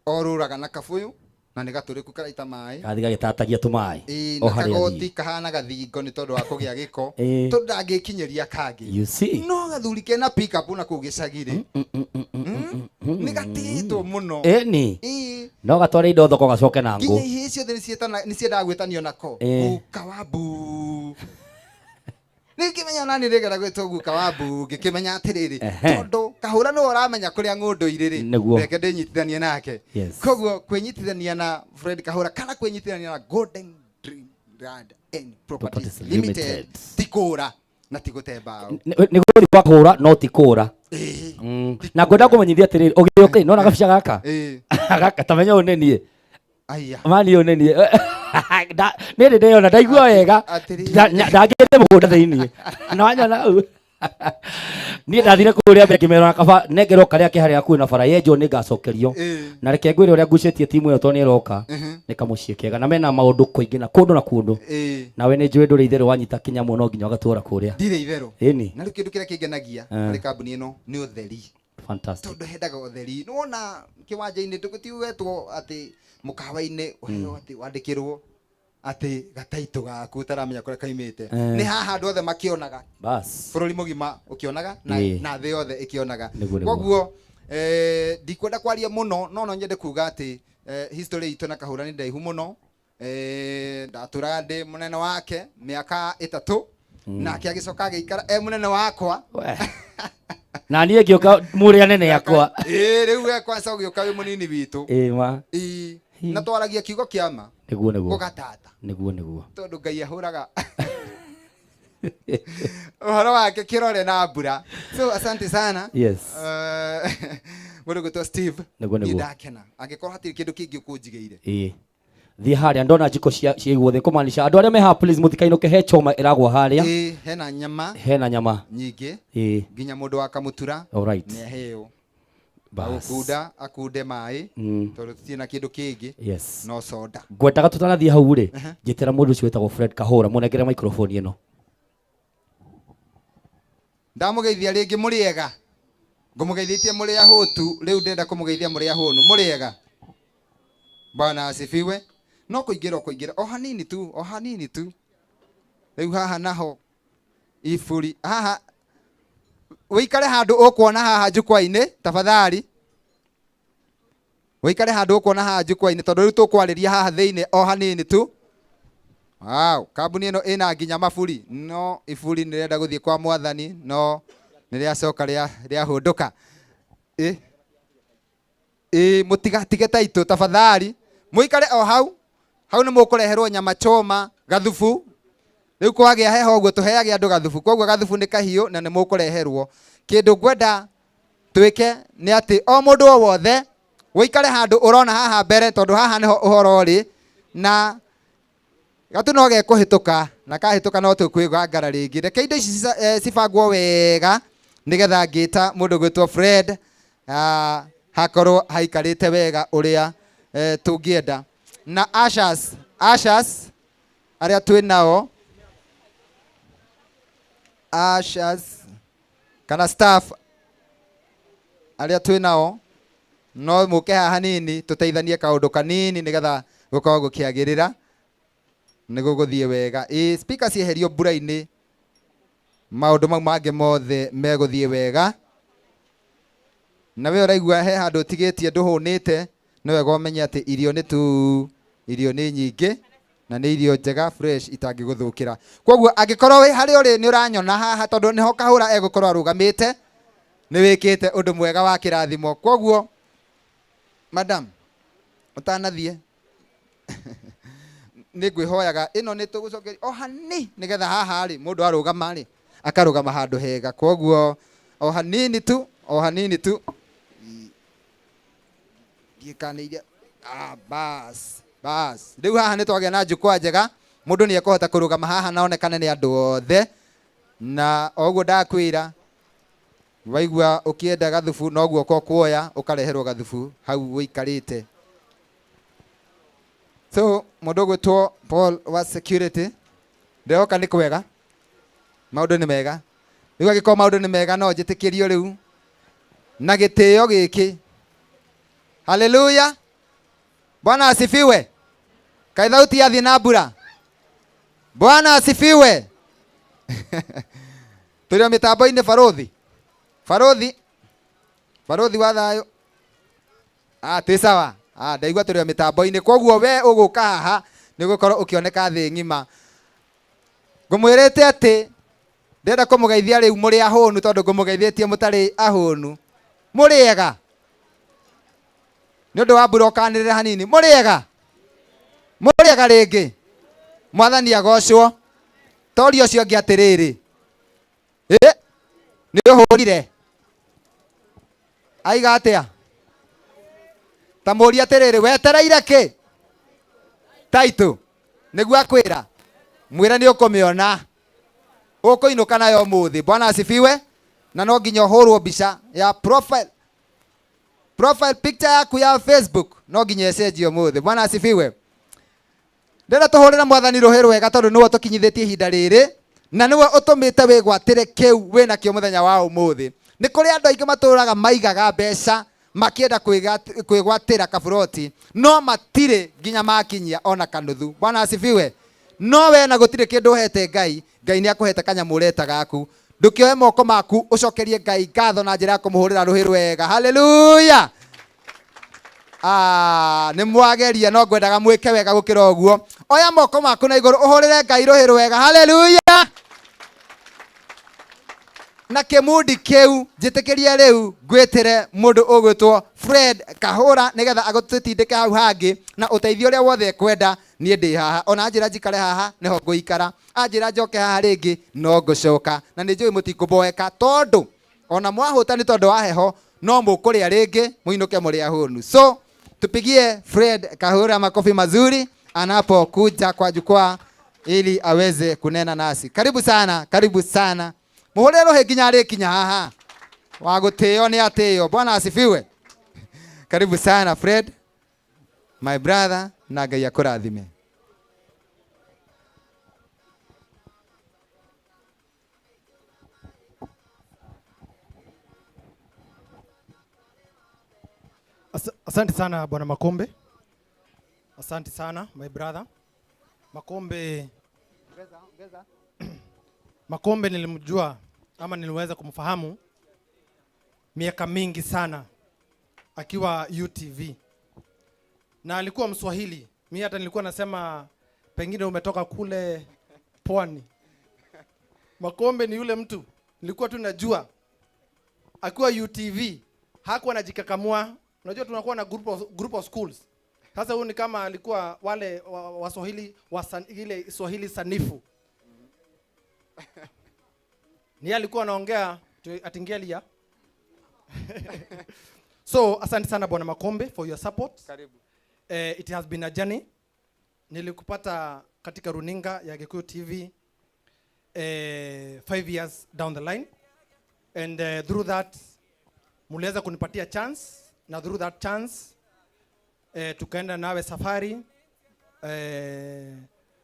orũraga na kabũyũ na nĩ gatũrĩku karaita maĩ. Gathi gagĩtatagia tũmaĩ. Ĩĩ, O na harĩa kagoti athiĩ. kahana gathingo nĩ tondũ wa kũgĩa gĩko Ĩĩ. tondũ ndangĩkinyĩria kangĩ. You see? No gathuri kena pick up na kũu gĩcagi-rĩ nĩ gatĩĩtwo mũno. Ĩni. Ĩĩ. No gatware indo thoko gacoke na ngũ. Nginya ihĩĩ ciothe nĩ ciendaga gwĩtanio nako. Ĩĩ. Guka wa mbu. Rĩu ngĩmenya nani rĩgera gwĩtwo guka wa mbu ngĩkĩmenya atĩrĩrĩ Ehe. tondũ Kahũra nĩwe ũramenya kũrĩa ng'ũndũ irĩ rĩ Nĩguo. reke ndĩnyitithanie nake. Yes. Koguo kwĩnyitithania na Fred Kahũra kana kwĩnyitithania na Golden Dream Land and Properties Properties Limited Limited. ti kũra na ti gũte mbaũ. Nĩ gũthiĩ gwa kũhũra no ti kũra. Na ngwenda kũmenyithia atĩrĩrĩ ũgĩũka nona gabica gaka. Ĩĩ. Gaka ta menya ũyũ nĩ niĩ. Aya. Mani ũyũ nĩ niĩ. Niĩ nĩ ndeyona ndaigua wega. Ndangĩte mũgũnda thĩiniĩ. Na wanyona hau. Niĩ ndathire kũrĩa mbere ngĩmera kaba nengerwo karĩa ke harĩa hakuhĩ na bara yenjwo nĩ ngacokerio. Na reke ngwĩre ũrĩa ngucĩtie timu ĩyo tondũ nĩ ĩroka. Nĩ kamũciĩ kega na mena maũndũ kũingĩ na kũndũ na kũndũ. Nawe nĩ njũĩ ndũrĩ itherũ wanyita kĩnyamũ no nginya ũgatwara kũrĩa. Ndirĩ itherũ. Ĩni. Na rĩu kĩndũ kĩrĩa kĩngenagia Eh. harĩ kambuni ĩno nĩ ũtheri. Fantastic. Tondũ hendaga ũtheri. Nĩ wona kĩwanja-inĩ tũgĩtiwetwo atĩ mũkawa-inĩ ũheo atĩ wandĩkĩrwo atĩ gataitũ gaku ũtaramenya kũrĩa kaimĩte. Eh. Nĩ haha andũ othe makĩonaga. Bas. Bũrũri mũgima ũkĩonaga na, Ĩĩ. na thĩ yothe ĩkĩonaga. Nĩguo, nĩguo. Koguo eh, ndikwenda kwaria mũno no no nyende kuga atĩ eh, history itũ na Kahũra nĩ ndaihu mũno. Eh, ndatũraga ndĩ mũnene wake mĩaka ĩtatũ nake agĩcoka agĩikara e mũnene wakwa. Na niĩ ngĩũka mũrĩa nene akwa. Ĩĩ, rĩu we kwanza ũgĩũka wĩ mũnini witũ. Ĩĩ ma. Ĩĩ, na twaragia kiugo kĩa ma Nĩguo nĩguo. gũgatata Nĩguo nĩguo. tondũ Ngai ahũraga ũhoro wake kĩrore na mbura. So asante sana. Yes. Mũndũ gwĩtwo Steve. Nĩguo, Niĩ nĩguo. ndakena angĩkorwo hatirĩ kĩndũ kĩngĩ ũkũnjigĩire. Ĩĩ. Thiĩ harĩa ndona njiko cia ciaigwo thĩ kũmaanisha andũ arĩa me haha please mũtikainũke he choma ĩragwa harĩa. Ĩĩ, hena nyama Hena nyama. nyingĩ Ĩĩ. nginya mũndũ wa kamũtura Alright. nĩ aheo. Bas. Gũkunda akunde maĩ tondũ tũtirĩ na kĩndũ kĩngĩ no soda. Ngwendaga tũtanathiĩ hau rĩ, njĩtĩra mũndũ ũcio wĩtagwo Fred Kahũra, mũnengere microphone ĩno. Ndamũgeithia rĩngĩ, mũrĩ ega? Ngũmũgeithĩtie mũrĩ ahũtu, rĩu ndĩrenda kũmũgeithia mũrĩ ahũnu. Mũrĩ ega? Bwana asifiwe. No kũingĩra kũingĩra o hanini tu, o hanini tu. Rĩu haha naho iburi haha, wĩikare handũ ũkuona haha jukwaa-inĩ, tafadhali wĩikare handũ ũkuona haha jukwaa-inĩ, tondũ rĩu tũkwarĩria haha thĩinĩ o hanini tu. Wow, kambuni ĩno ĩna nginya maburi, no iburi nĩrĩenda gũthiĩ kwa mwathani, no nĩrĩacoka rĩahũndũka. Ĩ mũtigatige taitũ, tafadhali mũikare o hau hau, nĩ mũkũreherwo nyama choma, gathubu. Rĩu kwagĩa heho ũguo tũheage andũ gathubu, koguo gathubu nĩ kahiũ na nĩ mũkũreherwo. Kĩndũ ngwenda twĩke nĩ atĩ o mũndũ o wothe wĩikare handũ ũrona haha mbere, tondũ haha nĩho ũhoro ũrĩ, na gatu no gekũhĩtũka, na kahĩtũka no tũkwĩgangara rĩngĩ. Reke indo ici cibangwo wega nĩgetha ngĩta mũndũ gwĩtwo Fred, hakorwo haikarĩte wega ũrĩa tũngĩenda. Na ushers arĩa twĩ nao, ushers kana staff arĩa twĩ nao, no mũke haha hanini tũteithanie kaũndũ kanini nĩgetha gũkorwo gũkĩagĩrĩra, nĩ gũgũthiĩ wega. Ĩ speaker cieherio mbura-inĩ, maũndũ mau mangĩ mothe megũthiĩ wega. Na we ũraigua he handũ ũtigĩtie ndũhũnĩte, nĩ wega ũmenye atĩ irio nĩ tu, irio nĩ nyingĩ na nĩ irio njega fresh itangĩgũthũkĩra. Koguo angĩkorwo wĩ harĩa ũrĩ nĩ ũranyona haha, tondũ nĩho Kahũra egũkorwo arũgamĩte, nĩ wĩkĩte ũndũ mwega wa kĩrathimo. Koguo madam, ũtanathiĩ nĩ ngwĩhoyaga ĩno nĩ tũgũcokeria o hani, nĩgetha haha rĩ mũndũ arũgama rĩ akarũgama handũ hega. Koguo o hanini tu, o hanini tu, ndiĩkanĩirie. Bas bas, rĩu haha nĩ twagĩa na jukwaa njega, mũndũ nĩ ekũhota kũrũgama haha na onekane nĩ andũ othe. Na o ũguo ndakwĩra, waigua ũkĩenda gathubu no guoko kuoya ũkareherwo gathubu hau ũikarĩte. So mũndũ ũgwĩtwo Paul wa security, ndĩroka nĩ kwega, maũndũ nĩ mega. Rĩu angĩkorwo maũndũ nĩ mega no njĩtĩkĩrio rĩu na gĩtĩo gĩkĩ. Haleluya, Bwana asifiwe. Kaĩ thauti yathiĩ na mbura? Bwana asifiwe. Tũrĩ o mĩtambo-inĩ. Barũthi, barũthi, barũthi wa thayũ. Twĩ sawa. Ndaigua tũrĩ o mĩtambo-inĩ, koguo we ũgũka haha nĩ ũgũkorwo ũkĩoneka thĩ ng'ima. Ngũmwĩrĩte atĩ ndĩrenda kũmũgeithia rĩu mũrĩ ahũnu, tondũ ngũmũgeithĩtie mũtarĩ ahũnu. Mũrĩ ega? Nĩ ũndũ wa mbura ũkanĩrĩra hanini. Mũrĩ ega? Mũrĩ ega rĩngĩ? Mwathani agocwo. Toria ũcio ũngĩ atĩrĩrĩ, ĩ nĩ ũhũrire aiga atĩa? Ta mũũrie atĩrĩrĩ, wetereire kĩ? Taitũ nĩguo akwĩra, mwĩre nĩ ũkũmĩona, ũkũinũka nayo ũmũthĩ. Bwana asifiwe. Na no nginya ũhũrwo mbica ya profile picture yaku ya Facebook, no nginya ĩcenjio ũmũthĩ. Bwana asifiwe. Ndĩrenda tũhũrĩre mwathani rũhĩ rwega, tondũ nĩwe ũtũkinyithĩtie ihinda rĩrĩ na nĩwe ũtũmĩte wĩgwatĩre kĩu wĩnakĩo mũthenya wa ũmũthĩ. Nĩ kũrĩ andũ aingĩ matũraga maigaga mbeca makĩenda kwĩgwatĩra kaburoti, no matirĩ nginya makinyia ona kanuthu. Bwana asifiwe. No we na gũtirĩ kĩndũ ũhete Ngai, Ngai nĩ akũhete kanyamũ ũreta gaku. Ndũkĩoe moko maku ũcokerie Ngai ngatho na njĩra ya kũmũhũrĩra rũhĩ rwega. Haleluya. Nĩ mwageria, no ngwendaga mwĩke wega gũkĩra ũguo. Oya moko maku na igũrũ ũhũrĩre Ngai rũhĩ rwega. Haleluya. Na kĩmundi kĩu njĩtĩkĩrie rĩu ngwĩtĩre mũndũ ũgwĩtwo Fred Kahũra, nĩgetha agũtũtindĩke hau hangĩ na ũteithio ũrĩa wothe ekwenda. Niĩ ndĩ haha, ona anjĩra njikare haha nĩho ngũikara, anjĩra njoke haha rĩngĩ no ngũcoka, na nĩ njũĩ mũtikũboeka, tondũ ona mwahũta nĩ tondũ wa heho no mũkũrĩa rĩngĩ mũinũke mũrĩ ahũnu. So tupigie Fred Kahura makofi mazuri anapokuja kwa jukwaa ili aweze kunena nasi. Karibu sana, karibu sana. Muhũrĩre rũhĩ nginya arĩkinya haha. Wa gũtĩo nĩ atĩo. Bwana asifiwe. Karibu sana Fred, my brother, na Ngai akũrathime. Asante sana Bwana Makombe. Asante sana my brother. Makombe. Makombe nilimjua ama niliweza kumfahamu miaka mingi sana akiwa UTV. Na alikuwa Mswahili. Mimi hata nilikuwa nasema pengine umetoka kule pwani. Makombe ni yule mtu nilikuwa tu najua akiwa UTV hakuwa anajikakamua. Unajua tunakuwa na group of schools. Sasa huyu ni kama alikuwa wale Waswahili ile Swahili sanifu. Ni alikuwa anaongea atingelia. So asante sana Bwana Makombe for your support. Karibu. It has been a journey. Nilikupata katika runinga ya Gikuyu TV 5 years down the line, and through that muliweza kunipatia chance, na through that chance tukaenda nawe safari,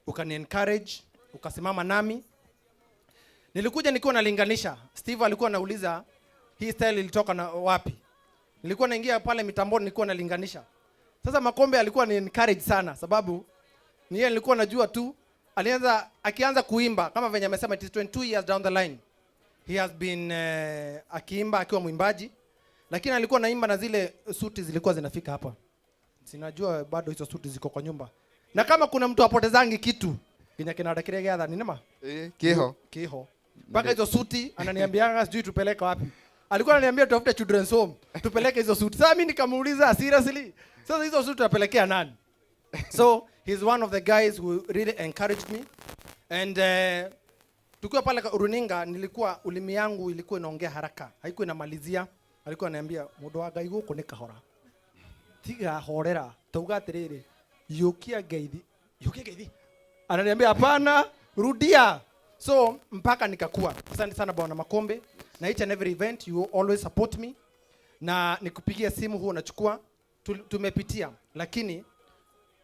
ukani encourage, ukasimama nami. Nilikuja nikiwa nalinganisha. Steve alikuwa anauliza hii style ilitoka na wapi. Nilikuwa naingia pale mitamboni nilikuwa nalinganisha. Sasa Makombe alikuwa ni encourage sana sababu ni yeye nilikuwa najua tu alianza akianza kuimba kama venye amesema it is 22 years down the line. He has been akiimba akiwa mwimbaji, lakini alikuwa naimba na zile suti zilikuwa zinafika hapa. Sinajua bado hizo suti ziko kwa nyumba. Na kama kuna mtu apotezangi kitu kinya kinada kile gatha ni nema? Kiho. Kiho. Mpaka hizo suti ananiambianga sijui tupeleke wapi. Alikuwa ananiambia tutafute children's home, tupeleke hizo suti. Sasa mimi nikamuuliza seriously, sasa hizo suti tutapelekea nani? So he's one of the guys who really encouraged me. And tukiwa pale runinga nilikuwa ulimi yangu ilikuwa inaongea haraka, haikuwa inamalizia. Alikuwa ananiambia mundu wa Ngai guku ni kahora. Tiga horera, tauga atiriri, yukia ngeithi, yukia ngeithi. Ananiambia hapana, rudia. So mpaka nikakua. Asante sana Bwana Makombe. Na each and every event you always support me. Na nikupigia simu huo unachukua. Tumepitia, lakini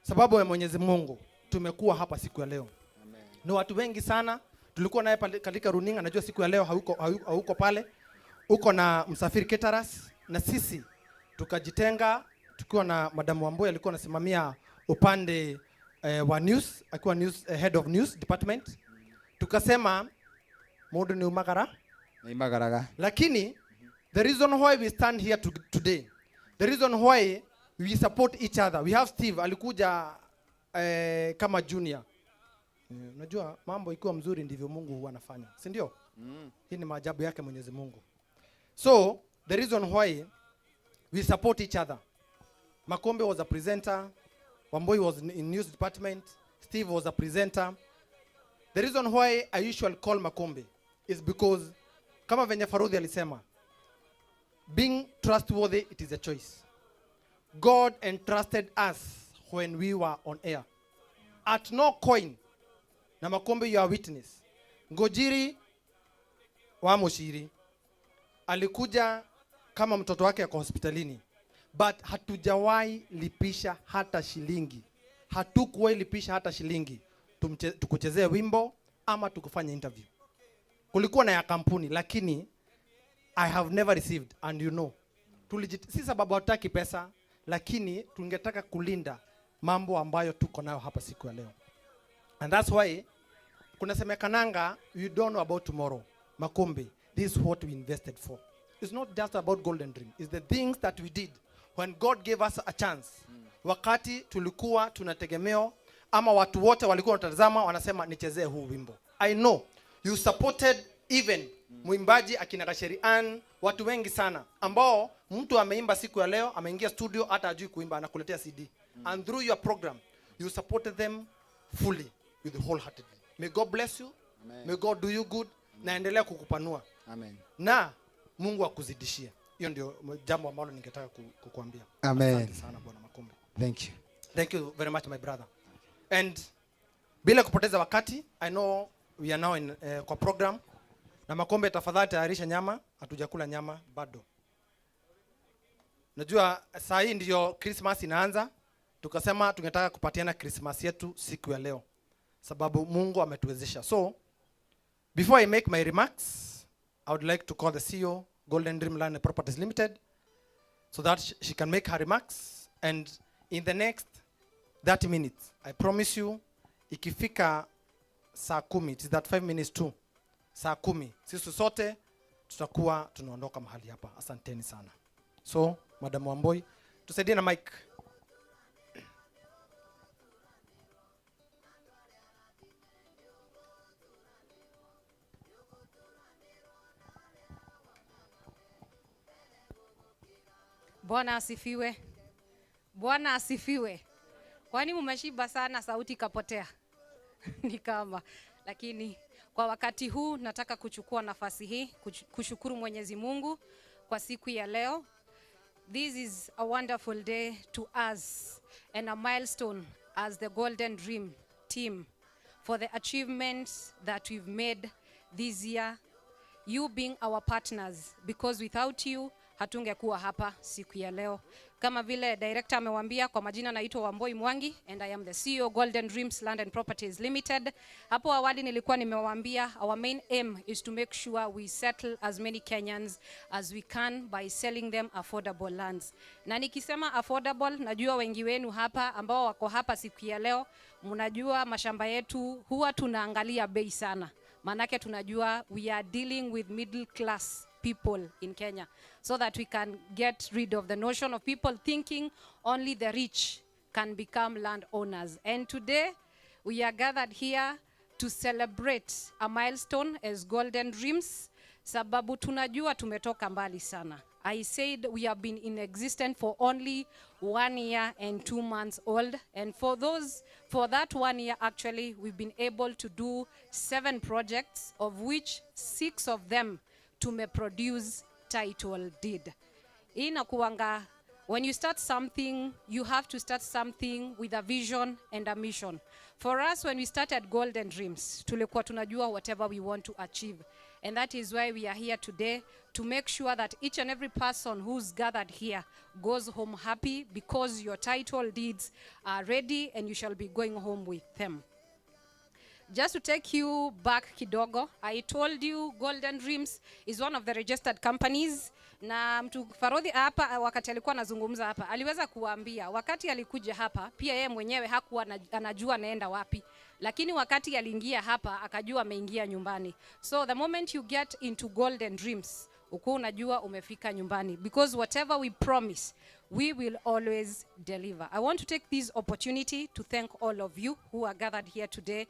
sababu ya Mwenyezi Mungu tumekuwa hapa siku ya leo. Amen. Ni watu wengi sana tulikuwa naye pale katika runinga. Najua siku ya leo hauko pale. Uko na Msafiri Caterers, na sisi tukajitenga tukiwa na Madam Wambui alikuwa anasimamia upande wa news, akiwa news, head of news department. Tukasema mundu ni umagara. Ni umagaraga. Lakini the reason why we stand here today, the reason why we support each other. We have Steve alikuja kama junior. Unajua mambo ikiwa mzuri ndivyo Mungu huwa anafanya, si ndio? Hii ni maajabu yake Mwenyezi Mungu. So the reason why we support each other. Makombe was a presenter, Wambui was in news department, Steve was a presenter. The reason why I usually call Makombe is because kama venye Farudhi alisema, being trustworthy, it is a choice. God entrusted us when we were on air. At no coin, na Makombe you are witness. Ngojiri wa Mushiri alikuja kama mtoto wake ako hospitalini, but hatujawahi lipisha hata shilingi. Hatukuwahi lipisha hata shilingi tukuchezee wimbo ama tukufanye interview. Kulikuwa na ya kampuni, lakini I have never received, and you know. Si sababu hatutaki pesa, lakini tungetaka kulinda mambo ambayo tuko nayo hapa siku ya leo. And that's why kunasemekananga you don't know about tomorrow. Makombe, this is what we invested for. It's not just about Golden Dream. It's the things that we did when God gave us a chance. Wakati tulikuwa tunategemeo ama watu wote walikuwa wanatazama wanasema nichezee huu wimbo. I know you supported even mwimbaji akina Gacheri Ann, watu wengi sana ambao mtu ameimba siku ya leo, ameingia studio hata hajui kuimba anakuletea CD. And through your program you supported them fully with wholeheartedly. May God bless you. Amen. May God do you good. Amen. Na endelea kukupanua. Amen. Na Mungu akuzidishie. Hiyo ndio jambo ambalo ningetaka kukuambia. Amen. Asante sana Bwana Makombe. Thank you. Thank you very much my brother. And bila kupoteza wakati, I know we are now in kwa program. Na Makombe tafadhali tayarisha nyama, hatujakula nyama bado. Najua saa hii ndiyo Christmas inaanza, tukasema tungetaka kupatiana Christmas yetu siku ya leo, sababu Mungu ametuwezesha. So before I make my remarks, I would like to call the CEO, Golden Dream Land and Properties Limited, so that she can make her remarks. And in the next 30 minutes, I promise you, ikifika saa 10, it is that 5 minutes to saa 10, sisi sote tutakuwa tunaondoka mahali hapa. Asanteni sana. So, Madam Wamboi, tusaidie na mic. Bwana asifiwe. Bwana asifiwe. Kwani mumeshiba sana, sauti ikapotea? Ni kama, lakini kwa wakati huu nataka kuchukua nafasi hii kushukuru Mwenyezi Mungu kwa siku ya leo. This is a wonderful day to us and a milestone as the Golden Dream team for the achievements that we've made this year, you being our partners, because without you hatungekuwa hapa siku ya leo. Kama vile director amewaambia, kwa majina naitwa Wamboi Mwangi and I am the CEO Golden Dreams Land and Properties Limited. Hapo awali nilikuwa nimewaambia our main aim is to make sure we settle as many Kenyans as we can by selling them affordable lands. Na nikisema affordable, najua wengi wenu hapa ambao wako hapa siku ya leo mnajua mashamba yetu huwa tunaangalia bei sana. Manake tunajua we are dealing with middle class people in Kenya, so that we can get rid of the notion of people thinking only the rich can become landowners. And today we are gathered here to celebrate a milestone as Golden Dreams, sababu tunajua tumetoka mbali sana. I said we have been in existence for only 1 year and 2 months old. And for that 1 year, actually, we've been able to do 7 projects, of which 6 of them tumeproduce title deed. Inakuanga, when you start something, you have to start something with a vision and a mission. For us, when we started Golden Dreams, tulikuwa tunajua whatever we want to achieve. And that is why we are here today, to make sure that each and every person who's gathered here goes home happy, because your title deeds are ready and you shall be going home with them. Just to take you back kidogo, I told you Golden Dreams is one of the registered companies. Na mtu Farodhi hapa wakati alikuwa anazungumza hapa, aliweza kuambia wakati alikuja hapa pia yeye mwenyewe hakuwa anajua anaenda wapi. Lakini wakati aliingia hapa akajua ameingia nyumbani. So the moment you get into Golden Dreams, uko unajua umefika nyumbani, because whatever we promise, we will always deliver. I want to take this opportunity to thank all of you who are gathered here today,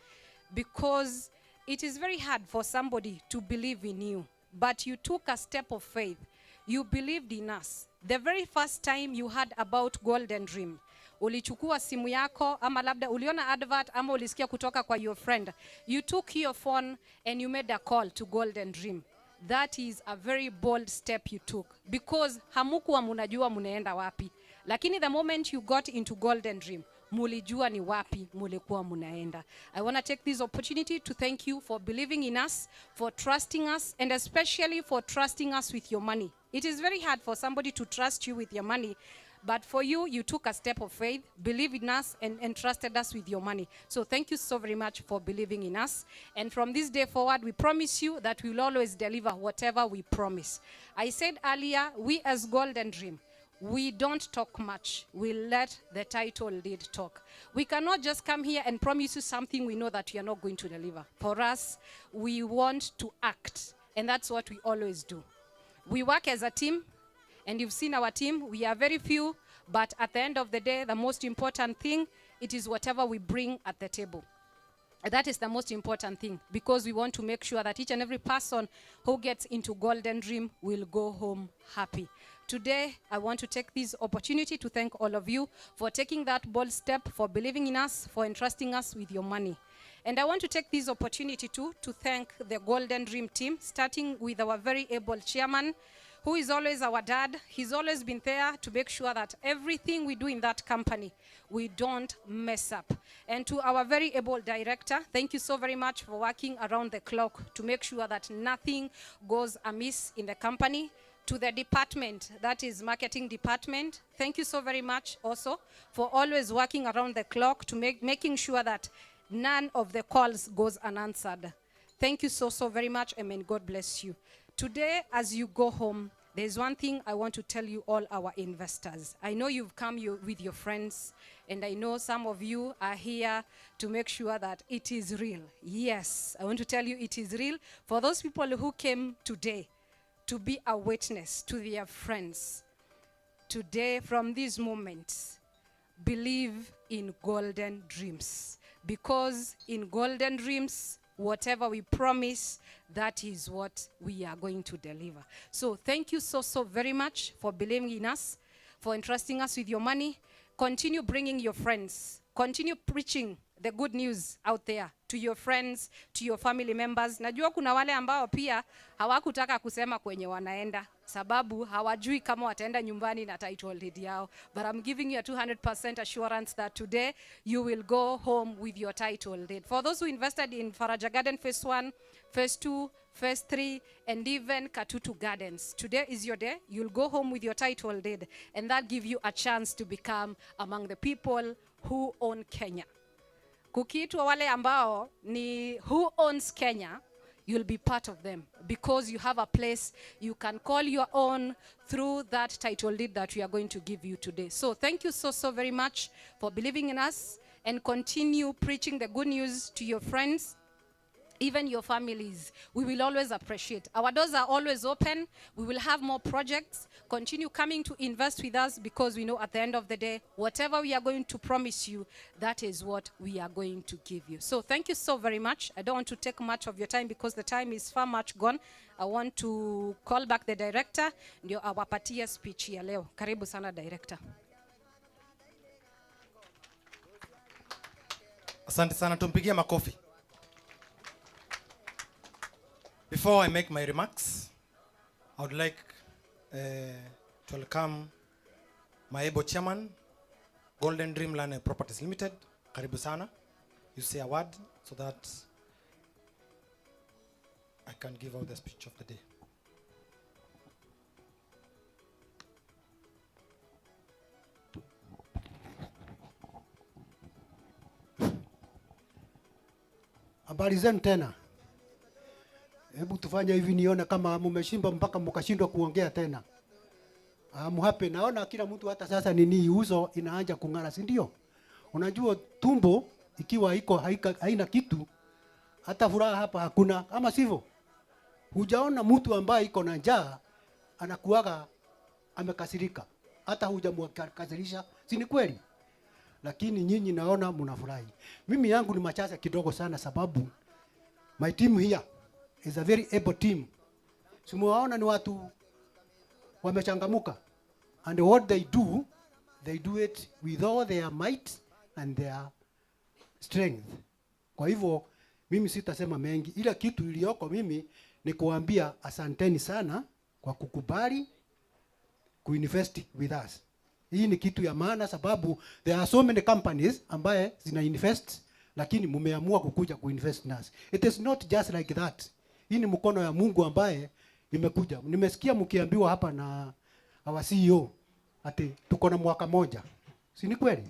because it is very hard for somebody to believe in you, but you took a step of faith. You believed in us. The very first time you heard about Golden Dream, ulichukua simu yako, ama labda uliona advert, ama ulisikia kutoka kwa your friend. You took your phone and you made a call to Golden Dream. That is a very bold step you took, because hamukuwa munajua munaenda wapi. Lakini the moment you got into Golden Dream, mulijua ni wapi mulikuwa munaenda. I want to take this opportunity to thank you for believing in us, for trusting us, and especially for trusting us with your money. It is very hard for somebody to trust you with your money, but for you, you took a step of faith, believed in us, and entrusted us with your money. So thank you so very much for believing in us. And from this day forward, we promise you that we will always deliver whatever we promise. I said earlier, we as Golden Dream, we don't talk much. We let the title deed talk. We cannot just come here and promise you something we know that you are not going to deliver. For us, we want to act, and that's what we always do. We work as a team, and you've seen our team. We are very few, but at the end of the day, the most important thing, it is whatever we bring at the table. That is the most important thing, because we want to make sure that each and every person who gets into Golden Dream will go home happy. Today, I want to take this opportunity to thank all of you for taking that bold step, for believing in us, for entrusting us with your money. And I want to take this opportunity too to thank the Golden Dream team, starting with our very able chairman, who is always our dad. He's always been there to make sure that everything we do in that company, we don't mess up. And to our very able director, thank you so very much for working around the clock to make sure that nothing goes amiss in the company. To the department, that is marketing department, thank you so very much also for always working around the clock to making sure that none of the calls goes unanswered. Thank you so, so very much, and may God bless you. Today, as you go home, there's one thing I want to tell you all our investors. I know you've come with your friends, and I know some of you are here to make sure that it is real. Yes, I want to tell you it is real. For those people who came today to be a witness to their friends, today, from this moment, believe in Golden Dreams. Because in Golden Dreams, whatever we promise, that is what we are going to deliver. So thank you so, so very much for believing in us, for entrusting us with your money. Continue bringing your friends. Continue preaching the good news out there to your friends, to your family members. Najua kuna wale ambao pia hawakutaka kusema kwenye wanaenda sababu hawajui kama wataenda nyumbani na title deed yao. But I'm giving you a 200% assurance that today you will go home with your title deed. For those who invested in Faraja Garden Phase 1, Phase 2, Phase 3, and even Katutu Gardens, today is your day. You'll go home with your title deed, and that gives you a chance to become among the people who own Kenya. Kukiitwa wale ambao ni who owns Kenya, you'll be part of them because you have a place you can call your own through that title deed that we are going to give you today. So thank you so, so very much for believing in us, and continue preaching the good news to your friends, even your families. We will always appreciate. Our doors are always open. We will have more projects. Continue coming to invest with us because we know at the end of the day, whatever we are going to promise you, that is what we are going to give you. So thank you so very much. I don't want to take much of your time because the time is far much gone. I want to call back the director ndio awapatie speech ya leo. Karibu sana, director. Asante sana, tumpigie makofi. Before I make my remarks, I would like to welcome my able chairman, Golden Dream Land and Properties Limited. Karibu sana. You say a word so that I can give out the speech of the day. Habari zenu tena. Hebu tufanye hivi nione kama mumeshimba mpaka mkashindwa kuongea tena. I'm happy. Naona kila mtu hata sasa nini uso inaanza kung'ara, si ndio? Unajua tumbo ikiwa iko haina kitu, hata furaha hapa hakuna, ama sivyo? Hujaona mtu ambaye iko na njaa anakuwaga amekasirika, hata hujamkasirisha, si ni kweli? Lakini nyinyi naona mnafurahi. Mimi yangu ni machache kidogo sana sababu my team here is a very able team. Simuwaona ni watu wamechangamuka. And what they do, they do it with all their might and their strength. Kwa hivyo mimi sitasema mengi, ila kitu iliyoko mimi ni kuambia asanteni sana kwa kukubali kuinvest with us. Hii ni kitu ya maana sababu there are so many companies ambaye zina invest, lakini mumeamua kukuja kuinvest nasi. It is not just like that. Hii ni mkono ya Mungu ambaye imekuja. Nimesikia mkiambiwa hapa na our CEO ati tuko na mwaka moja. Si ni kweli?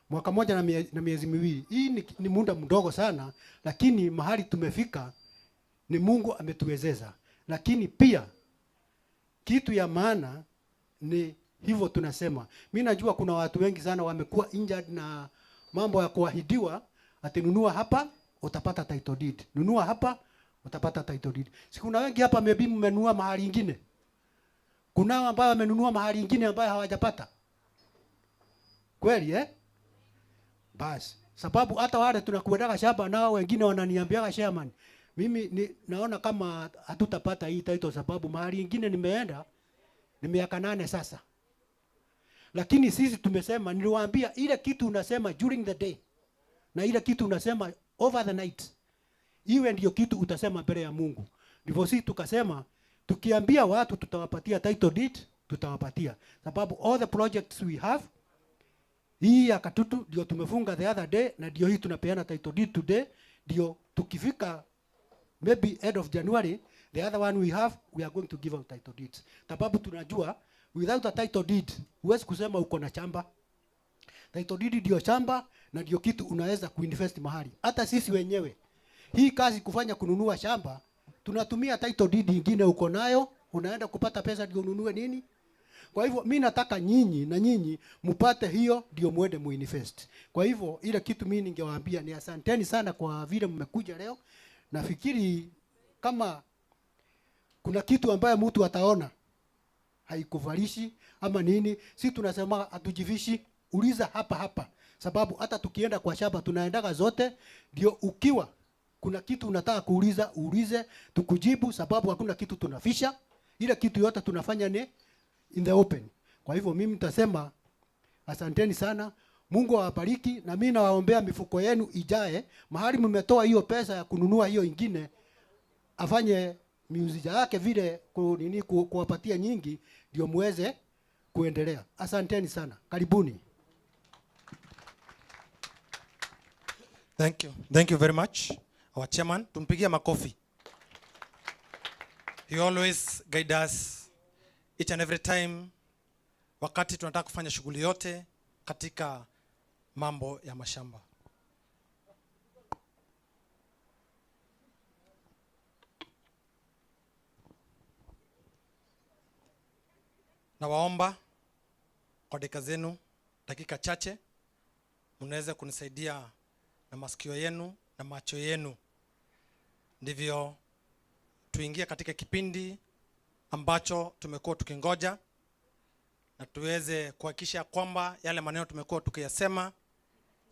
Mwaka moja na miezi miwili. Hii ni muda mdogo sana, lakini mahali tumefika ni Mungu ametuwezesha. Lakini pia kitu ya maana ni hivyo tunasema. Mimi najua kuna watu wengi sana wamekuwa injured na mambo ya kuahidiwa ati nunua hapa utapata title deed. Nunua hapa utapata title deed. Si kuna wengi hapa maybe mmenunua mahali ingine. Kuna ambao wamenunua mahali ingine ambayo hawajapata. Kweli? Basi, sababu hata wale tunakuendaga shamba nao wengine wananiambiaga chairman, mimi naona kama hatutapata hii title sababu mahali ingine nimeenda ni miaka 8 sasa. Lakini sisi tumesema, niliwaambia ile kitu unasema during the day na ile kitu unasema over the night, iwe ndio kitu utasema mbele ya Mungu. Ndivyo sisi tukasema tukiambia watu tutawapatia title deed, tutawapatia. Sababu all the projects we have, hii ya Katutu ndio tumefunga the other day na ndio hii tunapeana title deed today, ndio tukifika maybe end of January The other one we have, we are going to give out title deeds. Sababu tunajua without a title deed huwezi kusema uko na shamba. Title deed ndio shamba na ndio kitu unaweza kuinvest mahali. Hata sisi wenyewe hii kazi kufanya kununua shamba tunatumia title deed ingine uko nayo, unaenda kupata pesa ndio ununue nini. Kwa hivyo mi nataka nyinyi na nyinyi mpate hiyo ndio muende muinvest. Kwa hivyo ile kitu mimi ningewaambia ni asanteni sana kwa vile mmekuja leo. Nafikiri kama kuna kitu ambaye mtu ataona haikuvalishi ama nini, si tunasema hatujivishi, uliza hapa hapa, sababu hata tukienda kwa shamba tunaendaga zote, ndio ukiwa kuna kitu unataka kuuliza uulize, tukujibu, sababu hakuna kitu tunafisha. Ile kitu yote tunafanya ni in the open. Kwa hivyo mimi nitasema asanteni sana, Mungu awabariki, na mimi nawaombea mifuko yenu ijae mahali mmetoa hiyo pesa ya kununua hiyo ingine, afanye miujiza yake vile kuwapatia nyingi ndio muweze kuendelea. Asanteni sana, karibuni. Thank you. Thank you very much. Our chairman, tumpigie makofi. He always guide us each and every time wakati tunataka kufanya shughuli yote katika mambo ya mashamba. Nawaomba kwa dakika zenu, dakika chache, mnaweza kunisaidia na masikio yenu na macho yenu, ndivyo tuingie katika kipindi ambacho tumekuwa tukingoja, na tuweze kuhakikisha kwamba yale maneno tumekuwa tukiyasema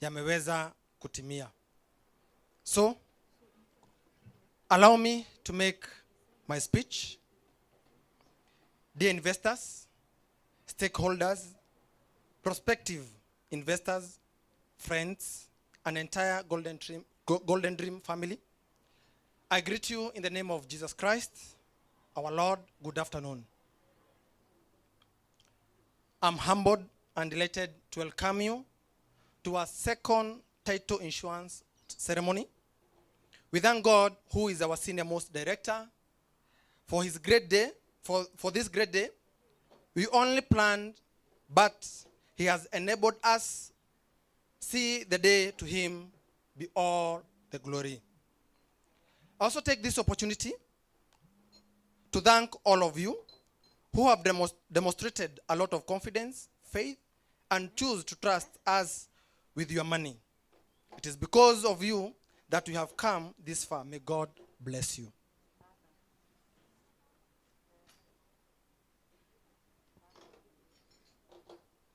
yameweza kutimia. So, allow me to make my speech. Dear investors, stakeholders, prospective investors, friends, and entire Golden Dream family, I greet you in the name of Jesus Christ, our Lord. Good afternoon. I'm humbled and delighted to welcome you to our second title insurance ceremony. We thank God, who is our senior most director, for his great day, for this great day. We only planned, but he has enabled us see the day. To him be all the glory. I also take this opportunity to thank all of you who have demonstrated a lot of confidence, faith, and choose to trust us with your money. It is because of you that we have come this far. May God bless you.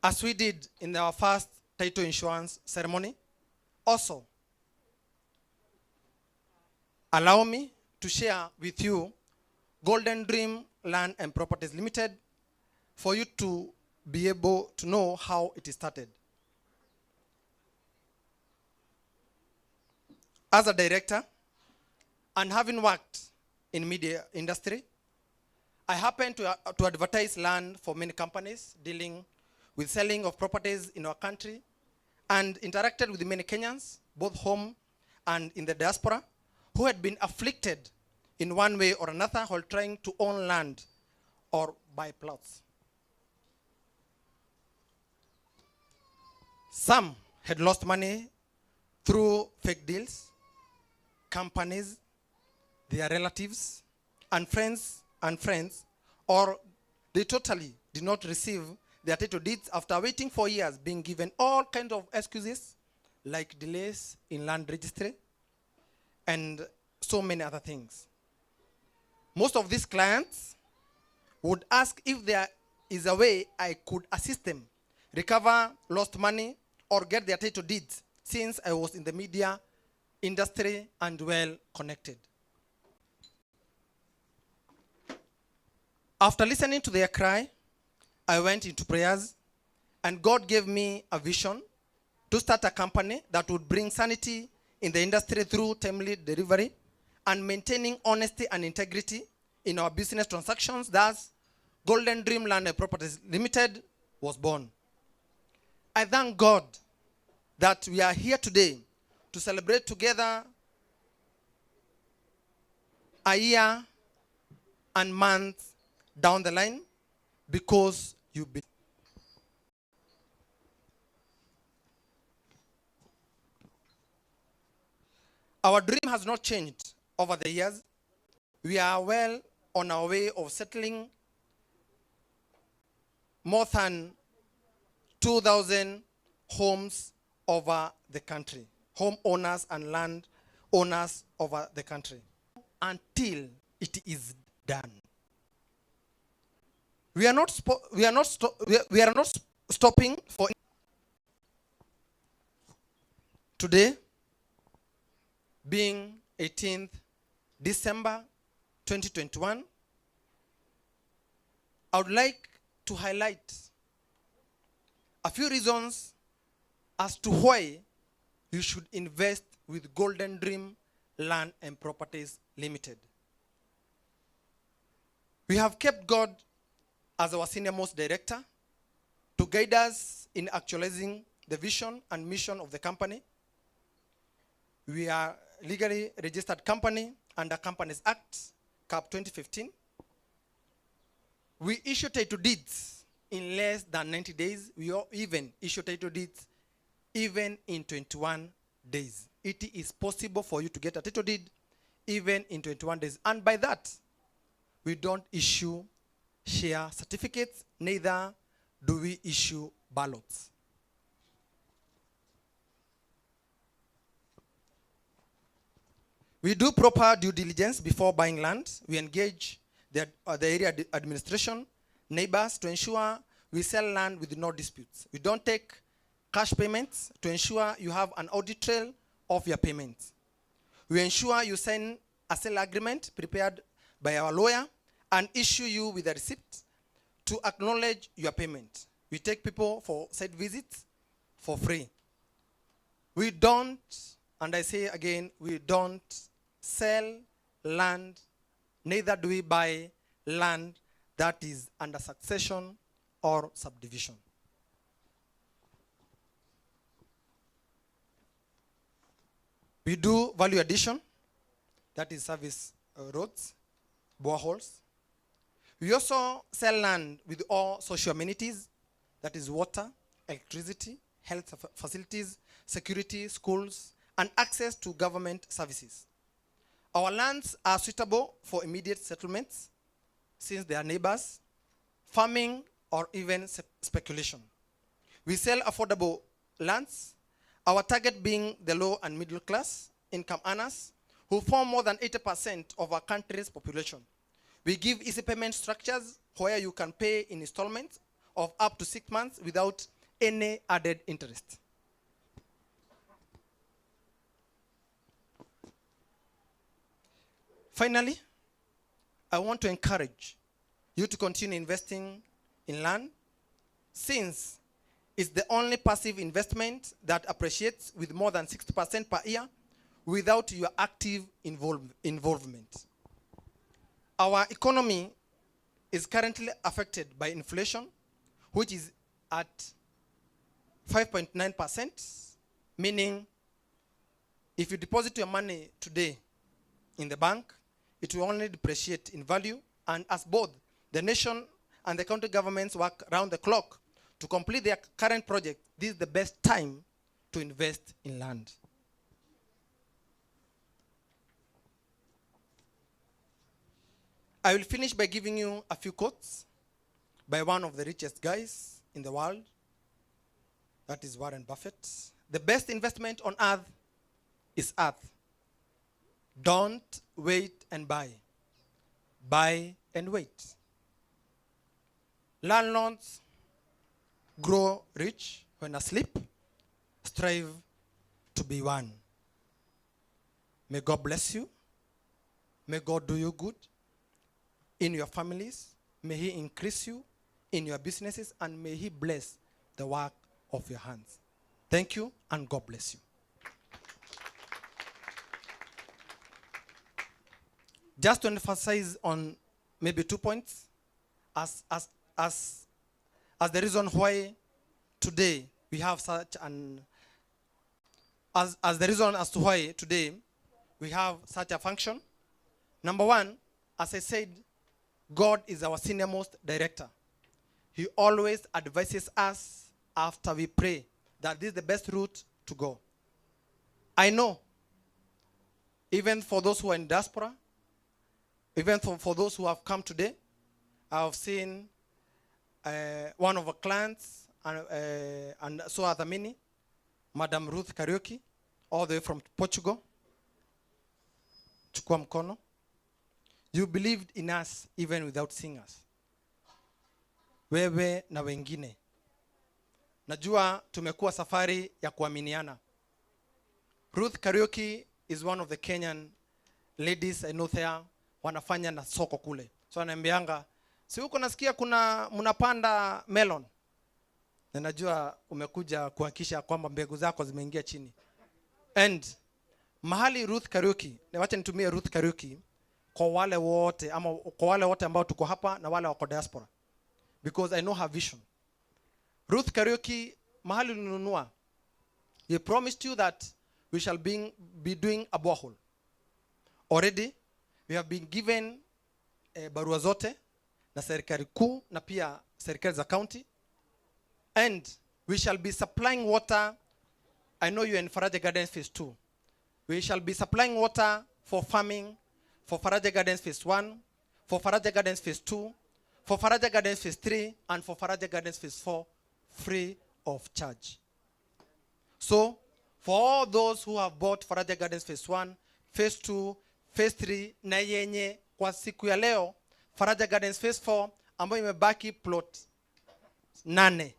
As we did in our first title insurance ceremony, also allow me to share with you Golden Dream Land and Properties Limited for you to be able to know how it started. As a director and having worked in media industry, I happened to advertise land for many companies dealing with selling of properties in our country, and interacted with many Kenyans, both home and in the diaspora, who had been afflicted in one way or another while trying to own land or buy plots. Some had lost money through fake deals, companies, their relatives, and friends, or they totally did not receive their title deeds after waiting for years, being given all kinds of excuses like delays in land registry and so many other things. Most of these clients would ask if there is a way I could assist them recover lost money or get their title deeds, since I was in the media industry and well connected. After listening to their cry, I went into prayers, and God gave me a vision to start a company that would bring sanity in the industry through timely delivery and maintaining honesty and integrity in our business transactions. Thus, Golden Dream Land and Properties Limited was born. I thank God that we are here today to celebrate together a year and months down the line because you believe. Our dream has not changed over the years. We are well on our way of settling more than 2,000 homes over the country, homeowners and land owners over the country, until it is done. We are not stopping for today, being 18th December 2021. I would like to highlight a few reasons as to why you should invest with Golden Dream Land and Properties Limited. We have kept God as our senior most director to guide us in actualizing the vision and mission of the company. We are legally registered company under Companies Act, CAP 2015. We issue title deeds in less than 90 days. We even issue title deeds even in 21 days. It is possible for you to get a title deed even in 21 days. And by that, we don't issue share certificates, neither do we issue ballots. We do proper due diligence before buying land. We engage the area administration, neighbors, to ensure we sell land with no disputes. We don't take cash payments to ensure you have an audit trail of your payments. We ensure you sign a sale agreement prepared by our lawyer and issue you with a receipt to acknowledge your payment. We take people for site visits for free. We don't, and I say again, we don't sell land, neither do we buy land that is under succession or subdivision. We do value addition, that is service roads, boreholes. We also sell land with all social amenities, that is water, electricity, health facilities, security, schools, and access to government services. Our lands are suitable for immediate settlements, since they are neighbors, farming, or even speculation. We sell affordable lands, our target being the low and middle class income earners, who form more than 80% of our country's population. We give easy payment structures where you can pay in installments of up to 6 months without any added interest. Finally, I want to encourage you to continue investing in land, since it's the only passive investment that appreciates with more than 60% per year without your active involvement. Our economy is currently affected by inflation, which is at 5.9%, meaning if you deposit your money today in the bank, it will only depreciate in value, and as both the nation and the county governments work round the clock to complete their current project, this is the best time to invest in land. I will finish by giving you a few quotes by one of the richest guys in the world, that is Warren Buffett. The best investment on earth is earth. Don't wait and buy. Buy and wait. Landlords grow rich when asleep. Strive to be one. May God bless you. May God do you good in your families. May He increase you in your businesses, and may He bless the work of your hands. Thank you, and God bless you. Just to emphasize on maybe 2 points as the reason why today we have such an, as the reason as to why today we have such a function. Number one, as I said, God is our senior most director. He always advises us after we pray that this is the best route to go. I know, even for those who are in diaspora, even for those who have come today, I have seen one of our clients, and so are the many, Madam Ruth Kariuki, all the way from Portugal. Chukua mkono. You believed in us even without seeing us. Wewe na wengine. Najua tumekuwa safari ya kuaminiana. Ruth Kariuki is one of the Kenyan ladies I know there, wanafanya na soko kule. So ananiambianga, si huko nasikia kuna mnapanda melon. Na najua umekuja kuhakikisha kwamba mbegu zako zimeingia chini. And mahali Ruth Kariuki, na wacha nitumie Ruth Kariuki kwa wale wote ama kwa wale wote ambao tuko hapa na wale wako diaspora, because I know her vision. Ruth Kariuki, mahali ulinunua, we promised you that we shall be doing a borehole. Already we have been given barua zote na serikali kuu na pia serikali za county, and we shall be supplying water. I know you are in Faraja Gardens phase 2. We shall be supplying water for farming for Faraja Gardens phase 1, for Faraja Gardens phase 2, for Faraja Gardens phase 3, and for Faraja Gardens phase 4, free of charge. So, for all those who have bought Faraja Gardens phase 1, phase 2, phase 3, na yenye kwa siku ya leo, Faraja Gardens phase 4, ambayo imebaki plot 8,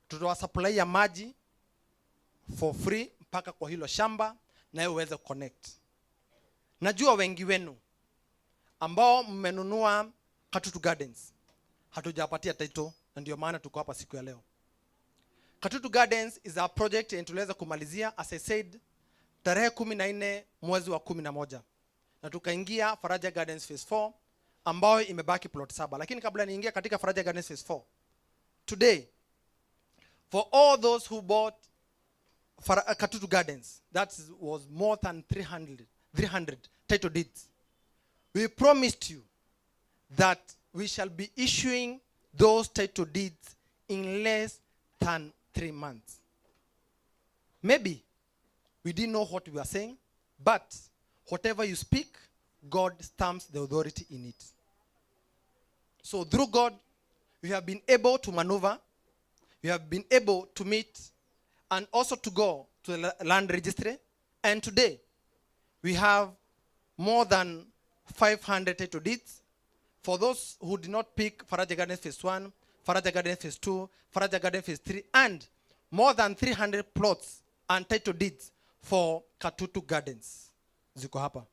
tutawasupply ya maji for free mpaka kwa hilo shamba na uweze connect. Najua wengi wenu ambao mmenunua Katutu Gardens hatujapatia title, na ndio maana tuko hapa siku ya leo. Katutu Gardens is a project yenye tuliweza kumalizia, as I said, tarehe 14 mwezi wa 11, na tukaingia Faraja Gardens phase 4 ambayo imebaki plot 7. Lakini kabla niingie katika Faraja Gardens phase 4, today for all those who bought Katutu Gardens, that was more than 300 title deeds. We promised you that we shall be issuing those title deeds in less than 3 months. Maybe we didn't know what we were saying, but whatever you speak, God stamps the authority in it. So through God, we have been able to maneuver, we have been able to meet, and also to go to the land registry. And today, we have more than 500 title deeds. For those who did not pick Faraja Gardens Phase 1, Faraja Gardens Phase 2, Faraja Gardens Phase 3, and more than 300 plots and title deeds for Katutu Gardens. Ziko hapa.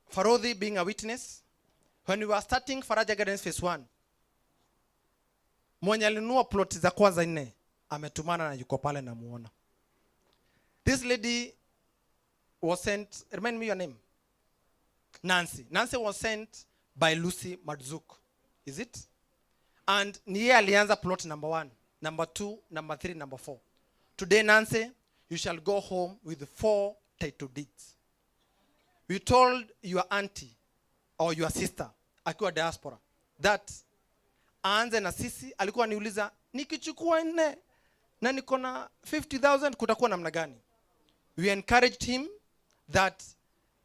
Farodhi being a witness, when we were starting Faraja Gardens Phase 1, mwenye alinunua plot za kwanza 4 ametumana na yuko pale namuona. This lady was sent, remind me your name. Nancy. Nancy was sent by Lucy Marzuk. Is it? And ni yeye alianza plot number 1, number 2, number 3, number 4. Today, Nancy, you shall go home with 4 title deeds. We told your auntie or your sister, akiwa diaspora, that aanze na sisi. Alikuwa aniuliza, nikichukua 4 na niko na 50,000 kutakuwa namna gani? We encouraged him that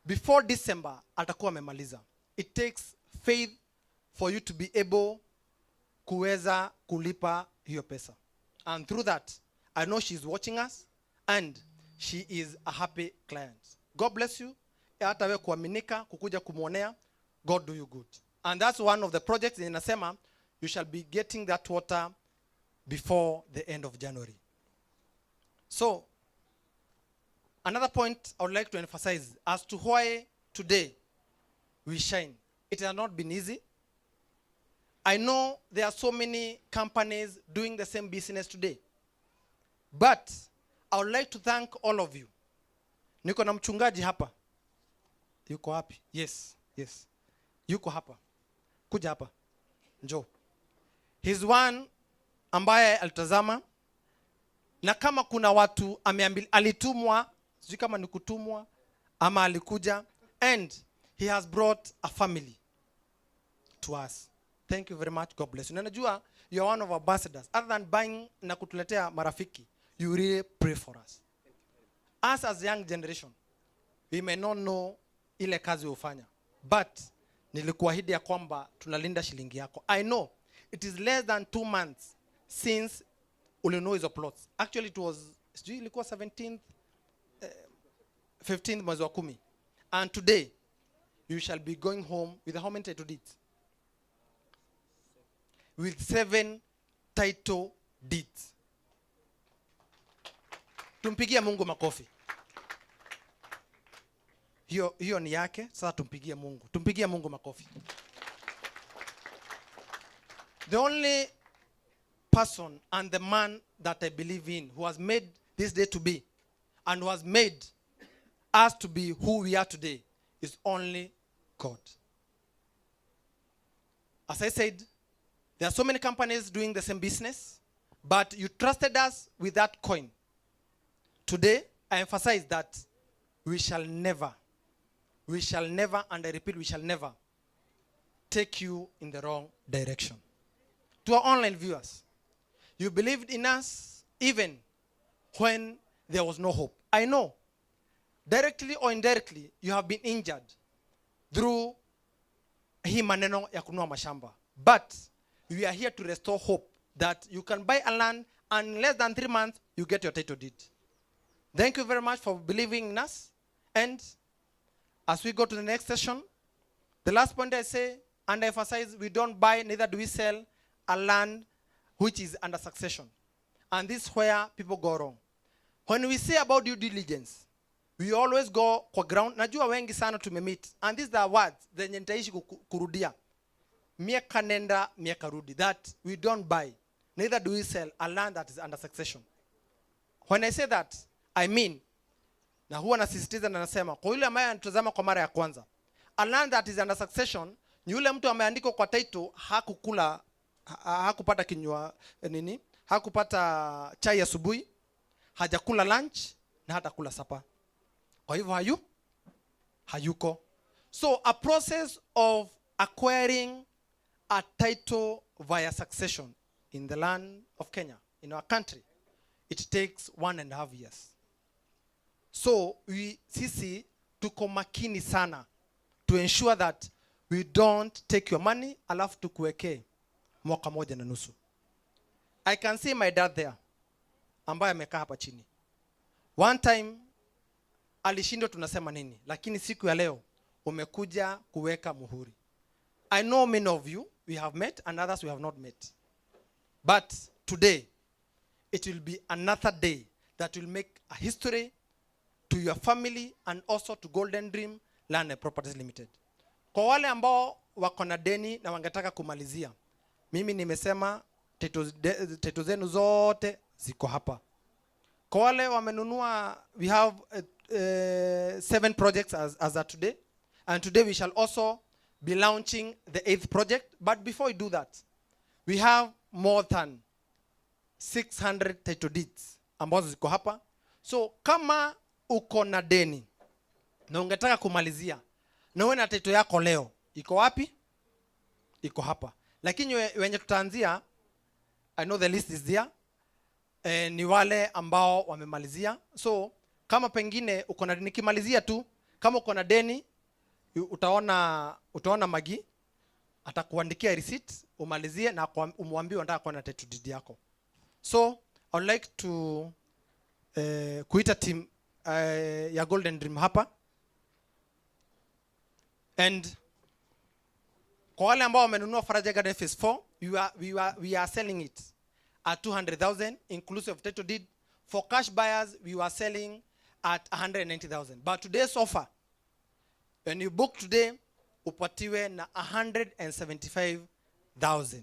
before December atakuwa amemaliza. It takes faith for you to be able kuweza kulipa hiyo pesa. And through that, I know she's watching us and she is a happy client. God bless you. Hata wewe kuaminika kukuja kumuonea, God do you good. And that's one of the projects inasema you shall be getting that water before the end of January. So, another point I would like to emphasize as to why today we shine. It has not been easy. I know there are so many companies doing the same business today. But I would like to thank all of you. Niko na mchungaji hapa. Yuko wapi? Yes, yes. Yuko hapa. Kuja hapa. Njoo. He's one ambaye alitazama, na kama kuna watu alitumwa, sijui kama ni kutumwa ama alikuja, and He has brought a family to us. Thank you very much. God bless you. Na najua you are one of our ambassadors. Other than buying na kutuletea marafiki, you really pray for us. Us as young generation, we may not know ile kazi hufanya, but nilikuahidi ya kwamba tunalinda shilingi yako. I know it is less than 2 months since ulinunua hizo plots. Actually, it was, sijui ilikuwa 17th, 15th mwezi wa 10, and today you shall be going home with how many title deeds? With seven title deeds. Tumpigie Mungu makofi. Hiyo hiyo ni yake. Sasa tumpigie Mungu, tumpigie Mungu makofi. The only person and the man that I believe in who has made this day to be and who has made us to be who we are today is only God. As I said, there are so many companies doing the same business, but you trusted us with that coin. Today, I emphasize that we shall never, we shall never, and I repeat, we shall never take you in the wrong direction. To our online viewers, you believed in us even when there was no hope. I know, directly or indirectly, you have been injured through hii maneno ya kununua mashamba. But we are here to restore hope that you can buy a land and in less than 3 months, you get your title deed. Thank you very much for believing in us. And as we go to the next session, the last point I say and I emphasize, we don't buy, neither do we sell a land which is under succession. And this is where people go wrong. When we say about due diligence, we always go kwa ground. Najua wengi sana tumemeet. And these are words zenye nitaishi kurudia. Miaka nenda, miaka rudi. That we don't buy, neither do we sell a land that is under succession. When I say that, I mean, na huwa nasisitiza na nasema, kwa yule ambaye anatazama kwa mara ya kwanza, a land that is under succession ni yule mtu ameandikwa kwa title hakukula, hakupata kinywa nini, hakupata chai asubuhi, hajakula lunch na hatakula supper. Kwa hivyo hayuko. So a process of acquiring a title via succession in the land of Kenya, in our country, it takes 1.5 years. So sisi tuko makini sana to ensure that we don't take your money alafu tukuwekee mwaka moja na nusu. I can see my dad there ambaye amekaa hapa chini. One time alishindwa tunasema nini, lakini siku ya leo umekuja kuweka muhuri. I know many of you we have met and others we have not met. But today it will be another day that will make a history to your family and also to Golden Dream Land and Properties Limited. Kwa wale ambao wako na deni na wangetaka kumalizia, mimi nimesema title zenu zote ziko hapa. Kwa wale wamenunua, we have seven projects as of today. And today we shall also be launching the eighth project. But before we do that, we have more than 600 title deeds ambazo ziko hapa. So kama uko na deni na ungetaka kumalizia na uwe na title yako leo, iko wapi? Iko hapa. Lakini wenye tutaanzia, I know the list is there, ni wale ambao wamemalizia. So kama pengine uko na, nikimalizia tu, kama uko na deni, utaona Magi atakuandikia receipt umalizie na umwambie unataka kuwa na title deed yako. So I would like to kuita team ya Golden Dream hapa, and kwa wale ambao wamenunua Faraja Garden Phase 4, we are selling it at 200,000 inclusive of title deed. For cash buyers, we were selling at 190,000, but today's offer, when you book today, upatiwe na 175,000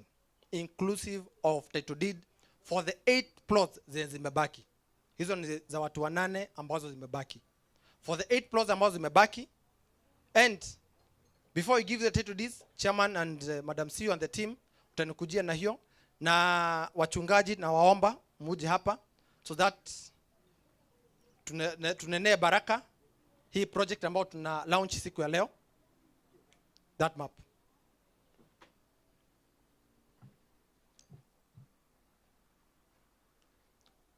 inclusive of title deed for the eight plots zenye zimebaki. Hizo ni za watu wanane ambazo zimebaki. For the eight plots ambazo zimebaki. And before you give the title deeds, chairman and Madam CEO and the team utanikujia na hiyo, na wachungaji na waomba muje hapa so that tunenee baraka hii project ambayo tuna launch siku ya leo. That map.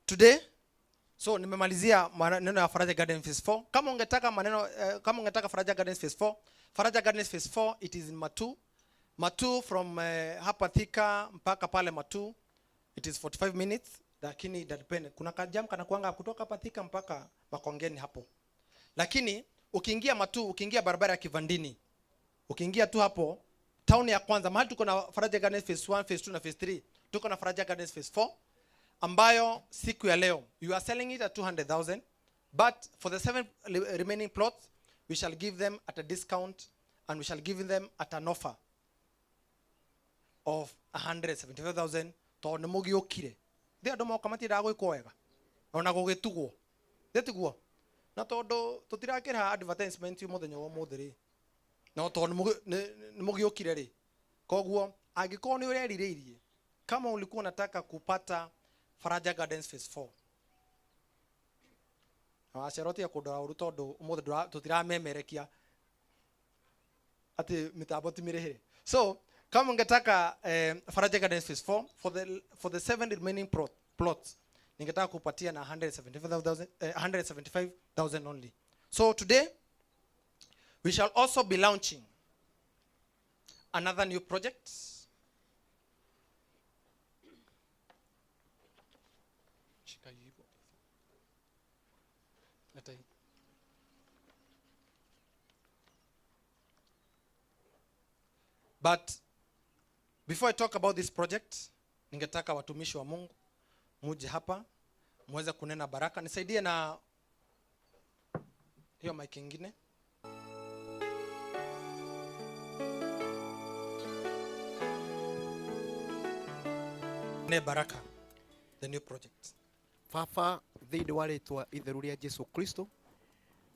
Today, so nimemalizia maneno ya Faraja Gardens Phase 4. Kama ungetaka maneno kama ungetaka Faraja Gardens Phase 4, Faraja Gardens Phase 4 it is in Matu. Matu from hapa Thika mpaka pale Matu it is 45 minutes, lakini it depend. Kuna kajam kana kuanga kutoka hapa Thika mpaka Makongeni hapo. Lakini ukiingia Matu, ukiingia barabara ya Kivandini, ukiingia tu hapo town ya kwanza mahali tuko na Faraja Gardens Phase 1, Phase 2 na Phase 3. Tuko na Faraja Gardens Phase 4 ambayo siku ya leo you are selling it at 200,000, but for the 7 remaining plots we shall give them at a discount and we shall give them at an offer of 175,000 to nĩ mũgĩũkire. Thĩ andũ moka matindaga gwĩkwo wega ona gũgĩtugwo, thĩ tiguo? Na tondũ tũtirakĩrĩha advertisement mũthenya wa ũmũthĩ rĩ, no tondũ nĩ mũgĩũkire rĩ, koguo angĩkorwo nĩ ũrerirĩirie, kama ulikuwa unataka kupata Faraja Gardens Phase 4, na wacera ũtige kũndora ũru tondũ ũmũthĩ tũtiramemerekia atĩ mĩtambo ti mĩrĩhĩre. So kama ungetaka Faraja Gardens Phase 4 for the 7 remaining plots, ningetaka kupatia na 175,000, 175,000 only. So today we shall also be launching another new project. Shika hivyo. Leta hii. But before I talk about this project, ningetaka watumishi wa Mungu muje hapa muweze kunena baraka. Nisaidie na hiyo mic ingine. Ne baraka, the new project. Baba, thĩinĩ wa rĩtwa itheru rĩa Jesu Kristo,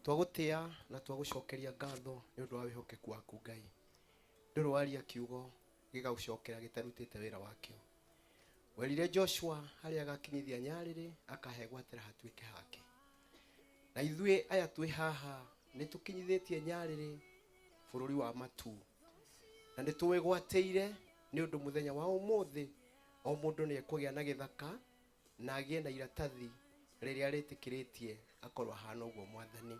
twagũtĩa na twagũcokeria ngatho nĩ ũndũ wa wĩhokeku waku Ngai. Ndũrĩ waria kiugo gĩgagũcokera gĩtarutĩte wĩra wakĩo. Werire Joshua harĩa agakinyithia nyarĩrĩ akahegwatĩra hatuĩke hake. Na ithuĩ aya twĩ haha nĩ tũkinyithĩtie nyarĩrĩ bũrũri wa matu. Na nĩ tũwĩgwatĩire nĩ ũndũ mũthenya wa ũmũthĩ o mũndũ nĩ ekũgĩa na gĩthaka na agĩe na iratathi rĩrĩa rĩtĩkĩrĩtie akorwo ahana ũguo Mwathani.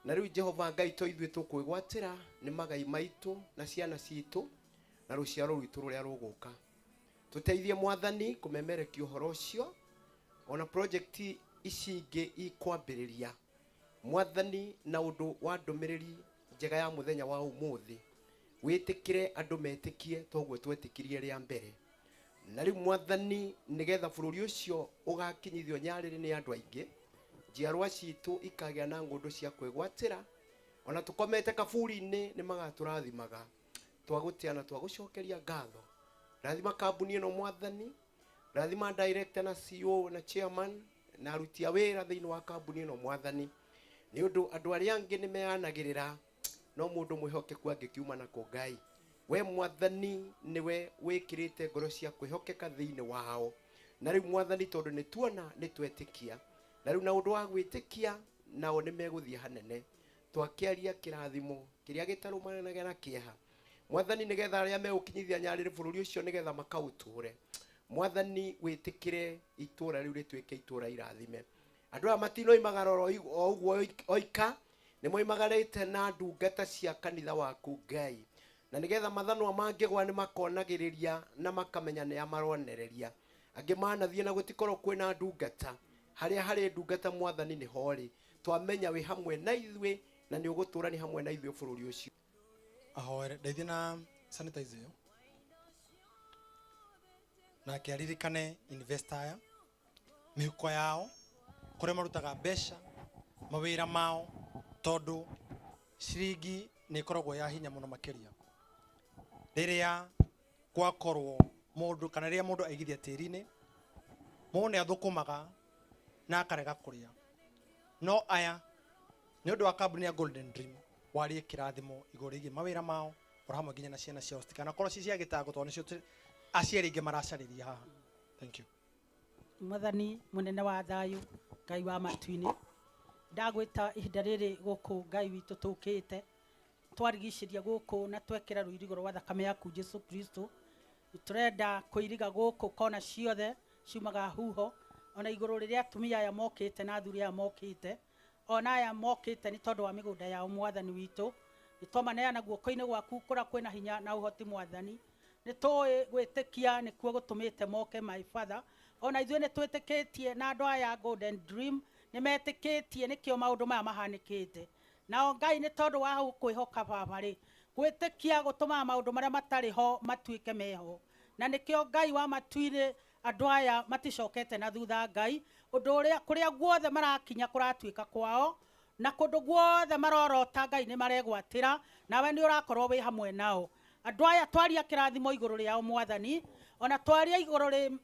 Na rĩu Jehova Ngai to ithuĩ tũkwĩgwatĩra nĩ magai maitũ na ciana citũ na rũciaro rwitũ rũrĩa rũgũka. Tũteithie Mwathani kũmemerekia ũhoro ũcio ona project ici ingĩ ikwambĩrĩria. Mwathani, na ũndũ wa ndũmĩrĩri njega ya mũthenya wa ũmũthĩ, wĩtĩkĩre andũ metĩkie toguo twetĩkirie rĩa mbere. Na rĩu Mwathani, nĩgetha bũrũri ũcio ũgakinyithio nyarĩrĩ nĩ andũ aingĩ, njiarwa citũ ikagĩa na ng'ũndũ cia kwĩgwatĩra, ona tũkomete kaburi-inĩ nĩ magatũrathimaga. Twagũtĩa na twagũcokeria ngatho. Rathima kambuni ĩno Mwathani, rathima director na CEO na chairman na aruti a wĩra thĩinĩ wa kambuni ĩno Mwathani, nĩ ũndũ andũ arĩa angĩ nĩ meanagĩrĩra, no mũndũ mwĩhokeku angĩkiuma nako Ngai. We Mwathani nĩwe wĩkĩrĩte ngoro cia kwĩhokeka thĩinĩ wao. Na rĩu Mwathani, tondũ nĩ tuona nĩ twetĩkia, na rĩu na ũndũ wa gwĩtĩkia nao nĩ megũthiĩ hanene. Twakĩaria kĩrathimo kĩrĩa gĩtarũmanaga na kĩeha Mwathani, nĩgetha arĩa megũkinyithia nyarĩrĩ bũrũri ũcio nĩgetha makaũtũre. Mwathani, wĩtĩkĩre itũra rĩu rĩtuĩke itũra irathime. Andũ aya matinoimagara o ũguo oika, nĩ moimagarĩte na ndungata cia kanitha waku Ngai, na nĩgetha mathanwa mangĩgwa nĩ makonagĩrĩria na makamenya nĩa maronereria. Angĩ manathiĩ na gũtikorwo kwĩna ndungata, harĩa harĩ ndungata Mwathani nĩ horĩ. Twamenya wĩ hamwe na ithuĩ na nĩ ũgũtũũrania hamwe na ithuĩ bũrũri ũcio. Ahoere ndeithie na sanitizer ĩyo, nake aririkane investor aya mĩhuko yao kũrĩa marutaga mbeca, mawĩra mao, tondũ ciringi nĩ ĩkoragwo ya hinya mũno makĩria rĩrĩa gwakorwo mũndũ kana rĩrĩa mũndũ aigithia tĩri-inĩ, mũndũ nĩ athũkũmaga na akarega kũrĩa. No aya nĩ ũndũ wa kambuni ya Golden Dream warie kĩrathimo igũrũ rĩgiĩ mawĩra mao oro hamwe nginya na ciana ciao citikanakorwo ci cia gĩtango, tondũ nĩcio aciari aingĩ maracarĩria haha. Thank you. Mwathani mũnene wa thayũ, Ngai wa matu-inĩ, ndagwĩta ihinda rĩrĩ gũkũ Ngai witũ tũkĩte Twarigicĩria gũkũ na twekĩra rũirigo rwa thakame yaku Jesu Kristo. Tũrenda kũiriga gũkũ kona ciothe ciumaga huho, ona igũrũ rĩrĩa atumia aya mokĩte na athuri aya mokĩte, ona aya mokĩte nĩ tondũ wa mĩgũnda yao. Mwathani witũ, nĩ twamaneana guoko-inĩ gwaku kũrĩa kwĩna hinya na ũhoti. Mwathani, nĩ tũĩ gwĩtĩkia nĩkuo gũtũmĩte moke. My Father, ona ithuĩ nĩ twĩtĩkĩtie na andũ aya Golden Dream nĩ metĩkĩtie, nĩkĩo maũndũ maya mahanĩkĩte nao. Ngai, nĩ tondũ wa kwĩhoka Baba rĩ, gwĩtĩkia gũtũmaga maũndũ marĩa matarĩ ho matuĩke meho, na nĩkĩo Ngai wa matu-inĩ, andũ aya maticokete na thutha. Ngai, ũndũ ũrĩa kũrĩa guothe marakinya kũratuĩka kwao, na kũndũ guothe marorota, Ngai, nĩ maregwatĩra, nawe nĩ ũrakorwo wĩ hamwe nao. Andũ aya twaria kĩrathimo igũrũ rĩao, Mwathani, ona twaria igũrũ rĩ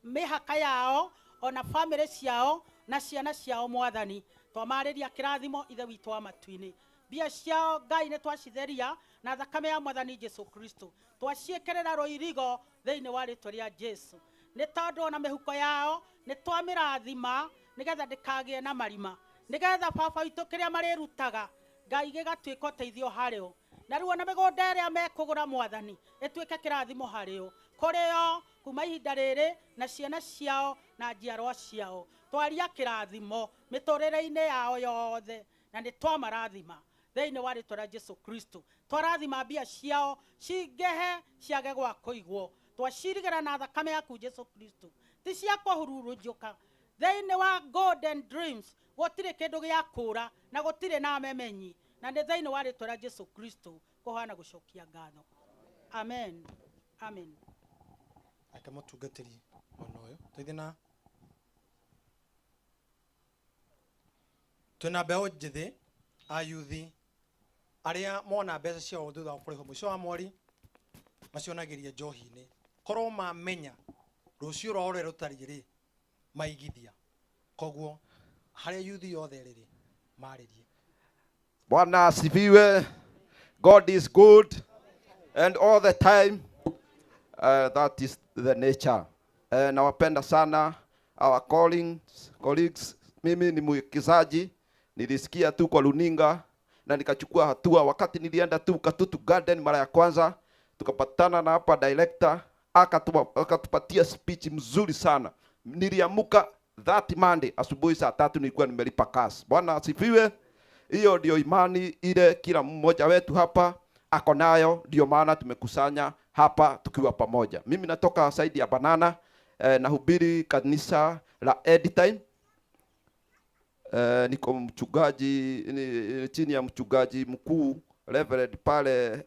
mĩhaka yao, ona bamĩrĩ ciao na ciana ciao. Mwathani, twamarĩria kĩrathimo. Ithe witũ wa matu-inĩ, mbia ciao, Ngai, nĩ twacitheria na thakame ya Mwathani Jesu Kristo, twaciĩkĩrĩra rũirigo thĩinĩ wa rĩtwa rĩa Jesu, nĩ tondũ ona mĩhuko yao nĩ twamĩrathima, nĩgetha ndĩkagĩe na marima, nĩgetha Baba witũ, kĩrĩa marĩrutaga, Ngai, gĩgatuĩka ũteithio harĩo, na rĩu ona mĩgũnda ĩrĩa mekũgũra, Mwathani, ĩtuĩke kĩrathimo harĩo, kũrĩo kuma ihinda rĩrĩ na ciana ciao na njiarwa ciao. Twaria kĩrathimo mĩtũrĩre-inĩ yao yothe, na nĩ twamarathima thĩinĩ wa rĩtwa rĩa Jesu Kristo. Twarathima mbia ciao cingĩhe, ciage gwa kũigwo, twacirigĩra na thakame yaku Jesu Kristo, ti cia kũhurunjũka. Thĩinĩ wa Golden Dreams gũtirĩ kĩndũ gĩa kũra na gũtirĩ na memenyi, na nĩ thĩinĩ wa rĩtwa rĩa Jesu Kristo kũhana gũcokia ngatho. Amen, amen. Ake mũtungatĩri mwena ũyũ tũithiĩ na twĩna mbeũ njĩthĩ, ayuthi arĩa mona mbeca ciao thutha wa kũrĩhwo mũico wa mweri macionagĩria njohi-inĩ. Korwo mamenya rũciũ rwao ũrĩa rũtariĩ rĩ, maigithia. Koguo harĩa yuthi yothe rĩrĩ, marĩrie. Bwana asifiwe. God is good and all the time. That is the nature. Nawapenda sana our colleagues, colleagues. Mimi ni mwigizaji, nilisikia tu kwa runinga na nikachukua hatua. Wakati nilienda tu Katutu Garden mara ya kwanza, tukapatana na hapa director, akatupatia speech mzuri sana. Niliamuka that Monday asubuhi saa 3, nilikuwa nimelipa cash. Bwana asifiwe. Hiyo ndio imani ile kila mmoja wetu hapa ako nayo, ndio maana tumekusanya hapa tukiwa pamoja. Mimi natoka side ya Banana, nahubiri kanisa la End Time. Niko mchungaji ni chini ya mchungaji mkuu Reverend pale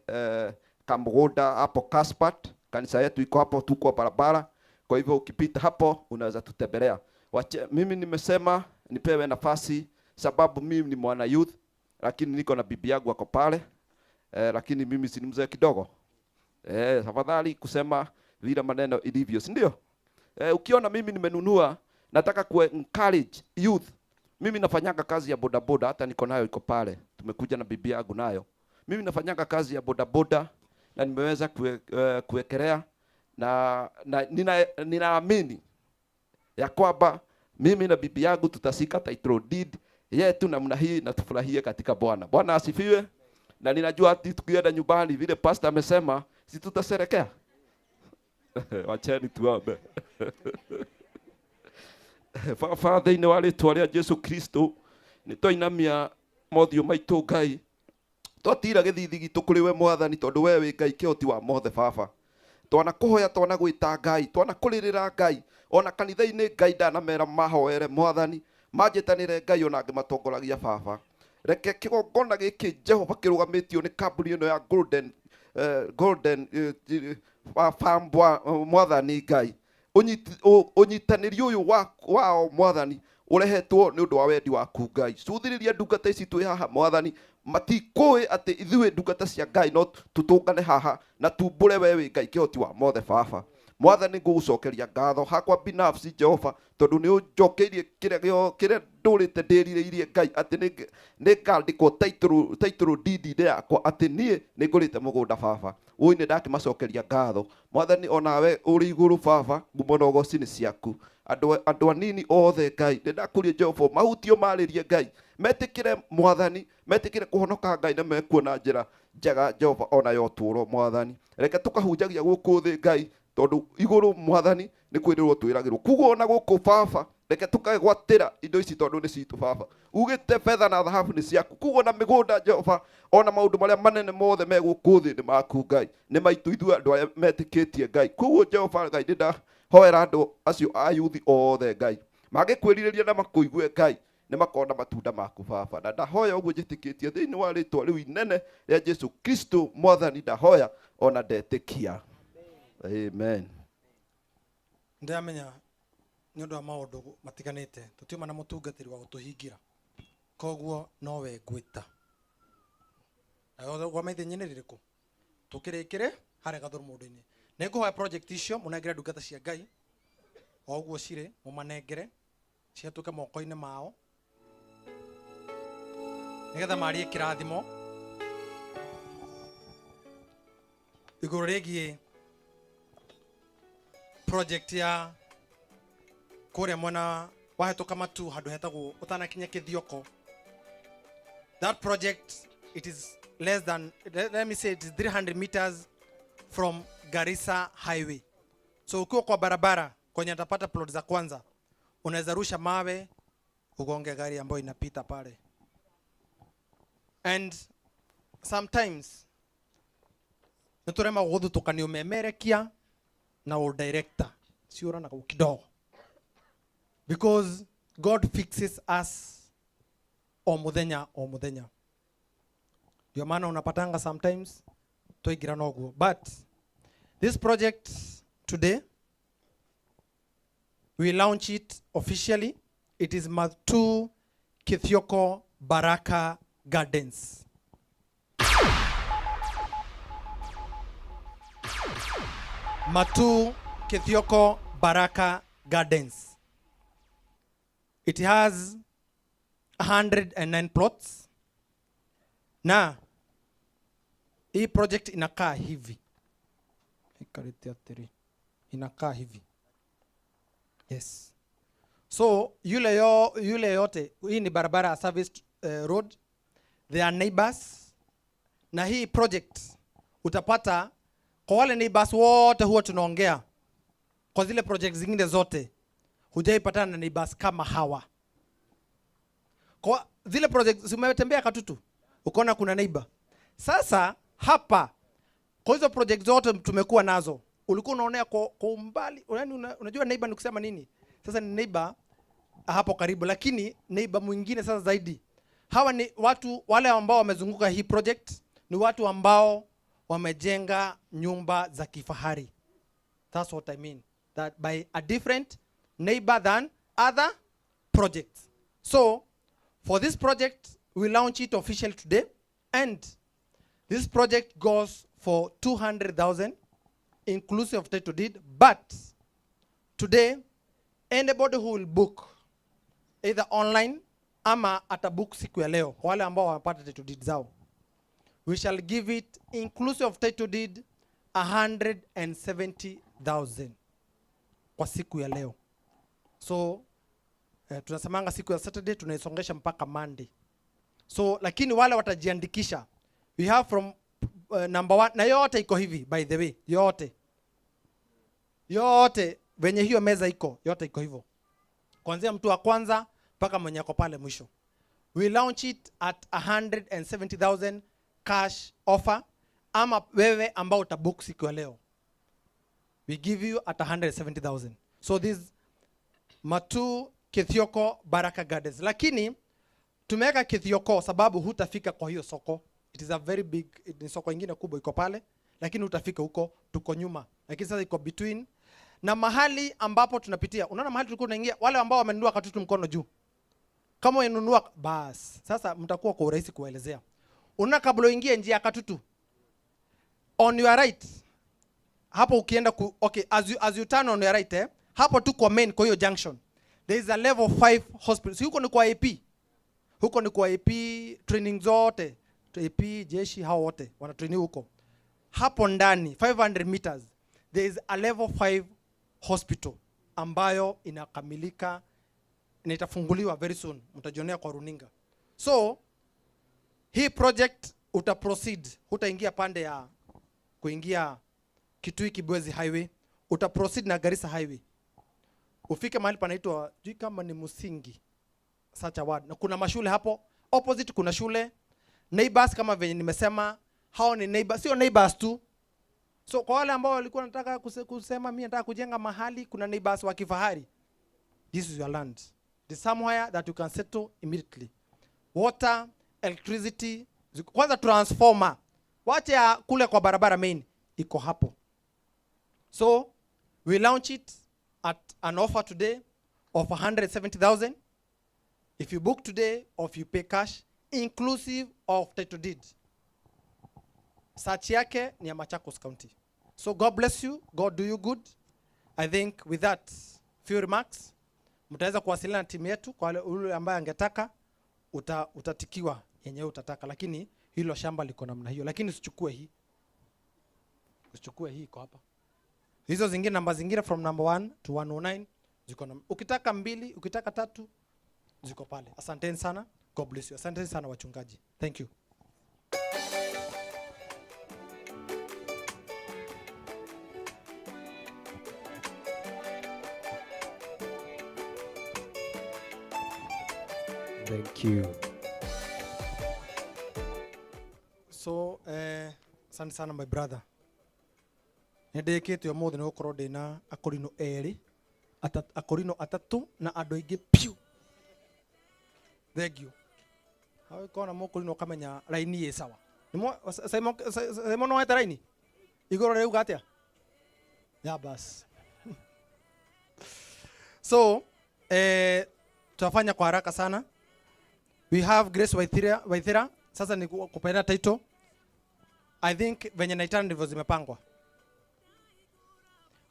Kamgoda hapo Kaspat. Kanisa yetu iko hapo, tuko barabara. Kwa hivyo ukipita hapo unaweza tutembelea. Wache, mimi nimesema nipewe nafasi sababu mimi ni mwana youth, lakini niko na bibi yangu ako pale, lakini mimi si ni mzee kidogo. Tafadhali kusema vile maneno ilivyo, si ndio? Ukiona mimi nimenunua, nataka ku encourage youth. Mimi nafanyaga kazi ya bodaboda, hata niko nayo iko pale. Tumekuja na bibi yangu nayo. Mimi nafanyaga kazi ya bodaboda na nimeweza kuwekelea na ninaamini ya kwamba mimi na bibi yangu tutashika title deed yetu namna hii na tufurahie katika Bwana. Bwana asifiwe. Na ninajua ati tukienda nyumbani vile pastor amesema, si tutasherekea? Wacheni tuombe. Baba, thĩinĩ wa rĩtwa rĩa Jesu Kristo, nĩ twainamia mothiũ maitũ, Ngai, twatira gĩthithi gitũ kũrĩ we, Mwathani, tondũ we wĩ Ngai kĩhoti wa mothe. Baba, twanakũhoya, twanagwĩta Ngai, twanakũrĩrĩra Ngai, ona kanitha-inĩ Ngai ndanamera mahoere Mwathani, manjĩtanĩre Ngai, ona ngĩmatongoragia. Baba, reke kĩgongona gĩkĩ, Jehova, kĩrũgamĩtio nĩ kambuni ĩno ya Golden Farm, Mwathani Ngai, ũnyitanĩri ũyũ wao, Mwathani, ũrehetwo nĩ ũndũ wa wendi waku. Ngai, cuthĩrĩria ndungata ici twĩ haha. Mwathani, matikũĩ atĩ ithuĩ ndungata cia Ngai no tũtũngane haha na tumbũre we wĩ Ngai kĩhoti wa mothe. Baba, Mwathani, ngũgũcokeria ngatho hakwa binafsi, Jehova, tondũ nĩ ũnjokeirie kĩrĩa kĩrĩa ndũrĩte ndĩrirĩirie, Ngai, atĩ nĩ ngandĩkwo title deed-inĩ yakwa atĩ niĩ nĩ ngũrĩte mũgũnda. Baba, ũi nĩ ndakĩmacokeria ngatho. Mwathani, onawe ũrĩ igũrũ, Baba, ngumo na ũgoci nĩ ciaku. Andũ anini othe, Ngai, nĩ ndakũria, Jehova, mahutio marĩrie, Ngai. Metikire Mwathani, metikire kuhonoka Ngai na mekuona njira njega Jehova ona yo turo Mwathani. Reke tukahunjagia guku thi Ngai tondu iguru Mwathani ni kwirwo twiragirwo. Kuguo ona guku Baba reke tukagwatira indo ici tondu ni citu Baba. Ugite betha na thahabu ni ciaku. Kuguo na migunda Jehova ona maundu maria manene mothe me guku thi ni maku Ngai. Ni maitu ithuĩ andu aria metikitie Ngai. Kuguo Jehova Ngai ndinda hoera andu acio a yuthi othe Ngai. Mangĩkwĩrirĩria na makũigue Ngai nĩ makona matunda maku Baba. Na ndahoya ũguo njĩtĩkĩtie thĩinĩ wa rĩtwa rĩu inene rĩa Jesu Kristo Mwathani ndahoya ona ndetĩkia. Amen. Ndĩramenya nĩ ũndũ wa maũndũ matiganĩte tũtiuma na mũtungatĩri wa gũtũhingira koguo nowe ngwĩta na gwa ithenya nĩ rĩrĩkũ tũkĩrĩkĩre harĩa gathũrũ mũndũ-inĩ. Nĩ ngũhoya project icio mũnengere ndungata cia Ngai o ũguo cirĩ mũmanengere cihetũke moko-inĩ mao nĩgetha marie kĩrathimo igũrũ rĩgiĩ project ya kũrĩa mwena wahetũka Matu handũ hetagwo ũtanakinya Kĩthioko. That project, it is less than, let me say it is 300 meters from Garissa Highway. So ukiwa kwa barabara kwenye atapata plot za kwanza, unaweza rusha mawe ugonge gari ambayo inapita pale. And sometimes niturema guthutukania umemerekia na udirector ciurana kidogo, because God fixes us o muthenya o muthenya. Ndio maana unapatanga sometimes twaingira noguo. But this project today we launch it officially. It is Matu Kithyoko Baraka Gardens. Matu Kithyoko Baraka Gardens. It has 109 plots. Na hii project inakaa hivi. Inakaa hivi. Yes. So yule yote, hii ni barabara service road. They are neighbors. Na hii project utapata kwa wale neighbors wote huwa tunaongea. Kwa zile project zingine zote hujaipatana na neighbors kama hawa. Kwa zile project umetembea Katutu ukaona kuna neighbor. Sasa hapa kwa hizo project zote tumekuwa nazo ulikuwa unaonea kwa umbali, yaani unajua neighbor ni kusema nini? Sasa ni neighbor hapo karibu, lakini neighbor mwingine sasa zaidi. Hawa ni watu wale ambao wamezunguka hii project, ni watu ambao wamejenga nyumba za kifahari. That's what I mean. That by a different neighbor than other projects. So for this project, we launch it officially today, and this project goes for 200,000 inclusive of title deed. But today, anybody who will book either online ama atabook siku ya leo, kwa wale ambao wamepata title deed zao, we shall give it inclusive of title deed 170,000 kwa siku ya leo. So tunasemanga siku ya Saturday tunaisongesha mpaka Monday. So lakini wale watajiandikisha, we have from number 1, na yote iko hivi by the way, yote venye hiyo meza iko, yote iko hivyo. Kuanzia mtu wa kwanza mpaka mwenye ako pale mwisho. We launch it at 170,000 cash offer, ama wewe ambao utabook siku ya leo, we give you at 170,000. So this Matu Kithyoko Baraka Gardens. Lakini tumeweka Kithyoko sababu hutafika kwa hiyo soko. It is a very big, ni soko ingine kubwa iko pale, lakini hutafika huko, tuko nyuma. Lakini sasa iko between na mahali ambapo tunapitia. Unaona mahali tulikuwa tunaingia, wale ambao wamenunua Katutu mkono juu. Kama umenunua bas, sasa mtakuwa kwa urahisi kuelezea. Unaona kabla uingie njia ya Katutu, on your right, hapo ukienda ku, okay, as you turn on your right, hapo tu kwa main kwa hiyo junction, there is a level 5 hospital. Si huko ni kwa AP. Huko ni kwa AP training zote. AP, jeshi, hao wote wanatraini huko. Hapo ndani 500 meters there is a level 5 hospital ambayo inakamilika na itafunguliwa very soon. Mtajionea kwa runinga. So hii project uta proceed, hutaingia pande ya kuingia Kitui Kibwezi Highway, uta proceed na Garissa Highway. Ufike mahali panaitwa sijui kama ni Musingi, such a word. Na kuna mashule hapo opposite, kuna shule neighbors, kama venye nimesema, hao ni neighbors, sio neighbors tu. So kwa wale ambao walikuwa wanataka kusema mimi nataka kujenga mahali kuna neighbors wa kifahari, this is your land. It is somewhere that you can settle immediately. Water, electricity, kwanza transformer. Wache ya kule kwa barabara main iko hapo. So we launch it at an offer today of 170,000. If you book today or if you pay cash, inclusive of title deed. Search yake ni ya Machakos County. So God bless you, God do you good. I think with that few remarks, mtaweza kuwasiliana na timu yetu kwa yule ambaye angetaka, utatikiwa yenyewe utataka, lakini hilo shamba liko namna hiyo, lakini usichukue hii. Usichukue hii, iko hapa. Hizo zingine namba zingine from number 1 to 109 ziko na, ukitaka 2, ukitaka 3 ziko pale. Asanteni sana. God bless you. Asanteni sana wachungaji. Thank you. Thank you. So, asante sana my brother. Nĩndĩkĩte ũmũthĩ nĩ gũkorwo ndĩna akorino erĩ, akorino atatũ na andũ aingĩ piũ. Thank you. Hau kona mũkorino ũkamenya raini ĩ sawa. Simon no wete raini? Igũrũ rĩuga atĩa? Ya bas. So, tutafanya kwa haraka sana. We have Grace Waithira. Sasa ni kupeana title. I think venye naitana ndivyo zimepangwa.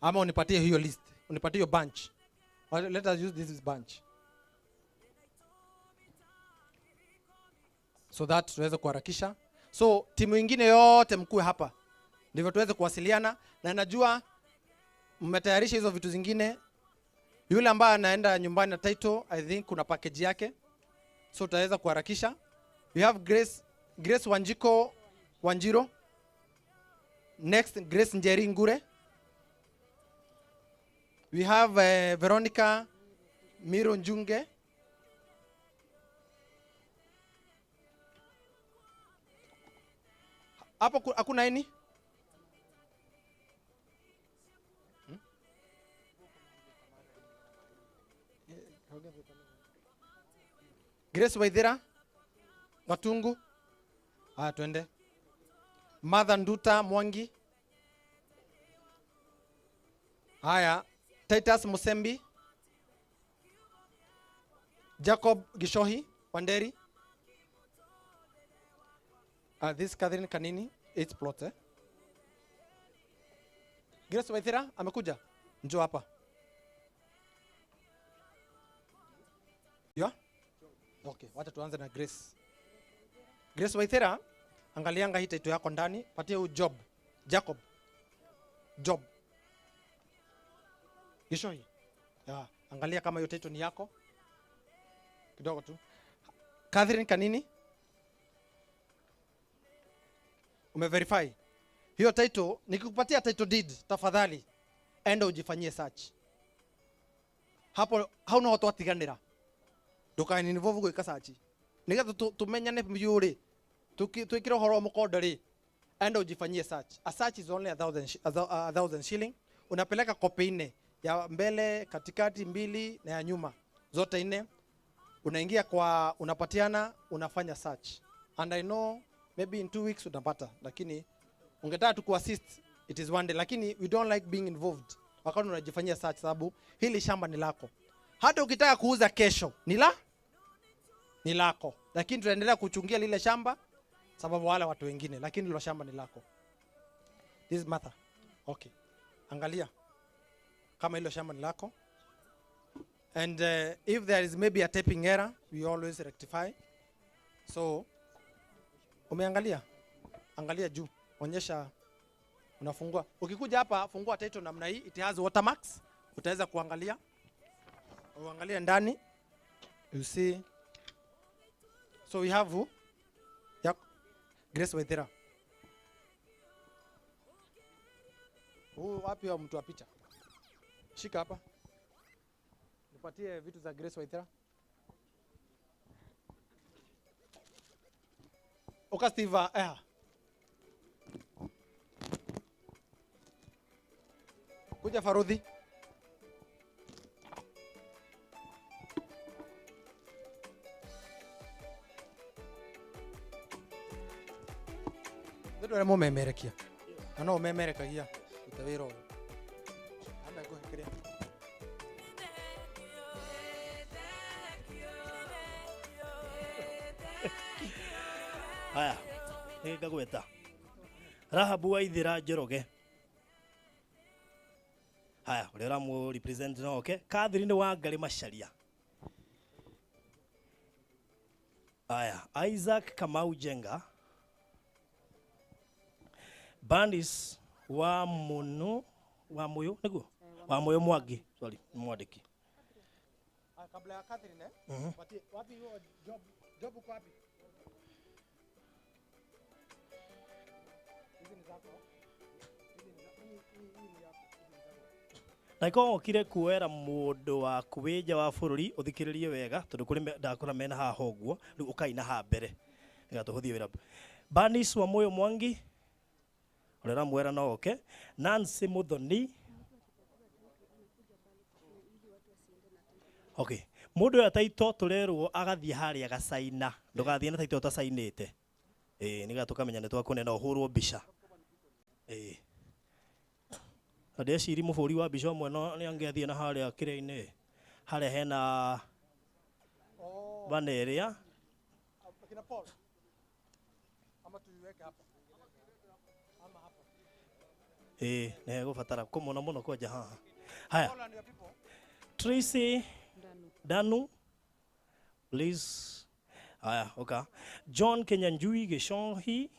Ama unipatie hiyo list, unipatie hiyo bunch. Well, let us use this bunch. So that tuweze kuharakisha. So timu nyingine yote mkuwe hapa. Ndivyo tuweze kuwasiliana, na najua mmetayarisha hizo vitu zingine. Yule ambaye anaenda nyumbani na title, I think kuna package yake. So tutaweza kuharakisha. We have Grace Wanjiko Wanjiro. Next, Grace Njeri Ngure. We have Veronica Miro Njunge. Hapo hakuna nini? Grace Waithira Watungu. Twende. Mother Nduta Mwangi. Haya, Titus Musembi. Jacob Gishohi Wanderi. This Catherine Kanini, 8 plot, eh? Grace Waithira amekuja. Njoo hapa. Yeah? Okay, wacha tuanze na Grace. Grace Waithira, angalianga hii title yako ndani, patie huyu Job. Jacob. Job. Gishohi. Yeah, angalia kama hiyo title ni yako. Kidogo tu. Catherine Kanini. Umeverify. Hiyo title, nikikupatia title deed, tafadhali enda ujifanyie search. Hapo hauna watu watiganira. Ndukaini involve gwika search. Nigetha tumenyane biũ rĩ, twikire ũhoro mũkonde rĩ, enda ujifanyie search. A search is only 1,000 shilling. Unapeleka copy 4 ya mbele, katikati 2 na ya nyuma. Zote 4. Unaingia kwa, unapatiana, unafanya search. And I know maybe in 2 weeks utapata, lakini ungetaka tu kuassist it is one day, lakini we don't like being involved wakati unajifanyia search, sababu hili shamba ni lako. Hata ukitaka kuuza kesho ni lako, lakini tunaendelea kuchungia lile shamba sababu wale watu wengine, lakini hilo shamba ni lako. This is Martha. Okay, angalia kama hilo shamba ni lako, and if there is maybe a typing error we always rectify. So umeangalia, angalia juu, onyesha, unafungua. Ukikuja hapa fungua title namna hii, it has watermarks, utaweza kuangalia. Uangalie ndani, you see. So we have who? Yep. Grace Waithera. Huyu wapi wa mtu wa picha? Shika hapa. Nipatie vitu za Grace Waithera. Oka Steve, eh. Kuja Farudhi. Nĩ arĩa mũmemerekia na no ũmemerekagia ruta wĩra ũyũ amba ngũhe kĩrĩa. Haya, nĩ ngagweta Rahabu Waithira Njoroge. Haya, ũrĩa ũramũ represent no oke. Catherine Wangari Macharia. Haya, Isaac Kamau Jenga. Bandis wa Munu wa Muyu nĩguo wa Muyu Mwangi, sorry, nĩ mwandĩki. Ah, kabla ya Catherine eh? Wapi wapi hiyo job job uko wapi? Hizi ni zako. Hizi ni hii hii ni yako. Hizi ni zako. Na ikorwo okire kuoera mũndũ waku wĩ nja wa bũrũri ũthikĩrĩrie wega tondũ kũrĩ ndakora mena haha ũguo rĩu ũkaina haha mbere nĩgetha tũhũthie wĩra. Banis wa Muyu Mwangi ũrĩa ũramwĩra no oke. Nancy Muthoni. Okay. Mũndũ ũyũ taito tũrerwo agathiĩ harĩa gacaina ndũgathiĩ na taito ũtacainĩte ĩĩ nĩgetha tũkamenya nĩ twakũne na ũhũrwo mbica ĩĩ. Na ndĩreciria mũbũri wa mbica ũmwe no nĩ angĩathiĩ na harĩa kĩrĩa-inĩ harĩa hena bana ĩrĩa Kina Paul. Ama tuiweke hapa. Ama hapa. Ĩĩ nĩ hegũbatara kũmona mũno kwanja haha. Haya. Paul and your people. Tracy Danu, please. Haya, okay. John Kenyanjui Geshonhi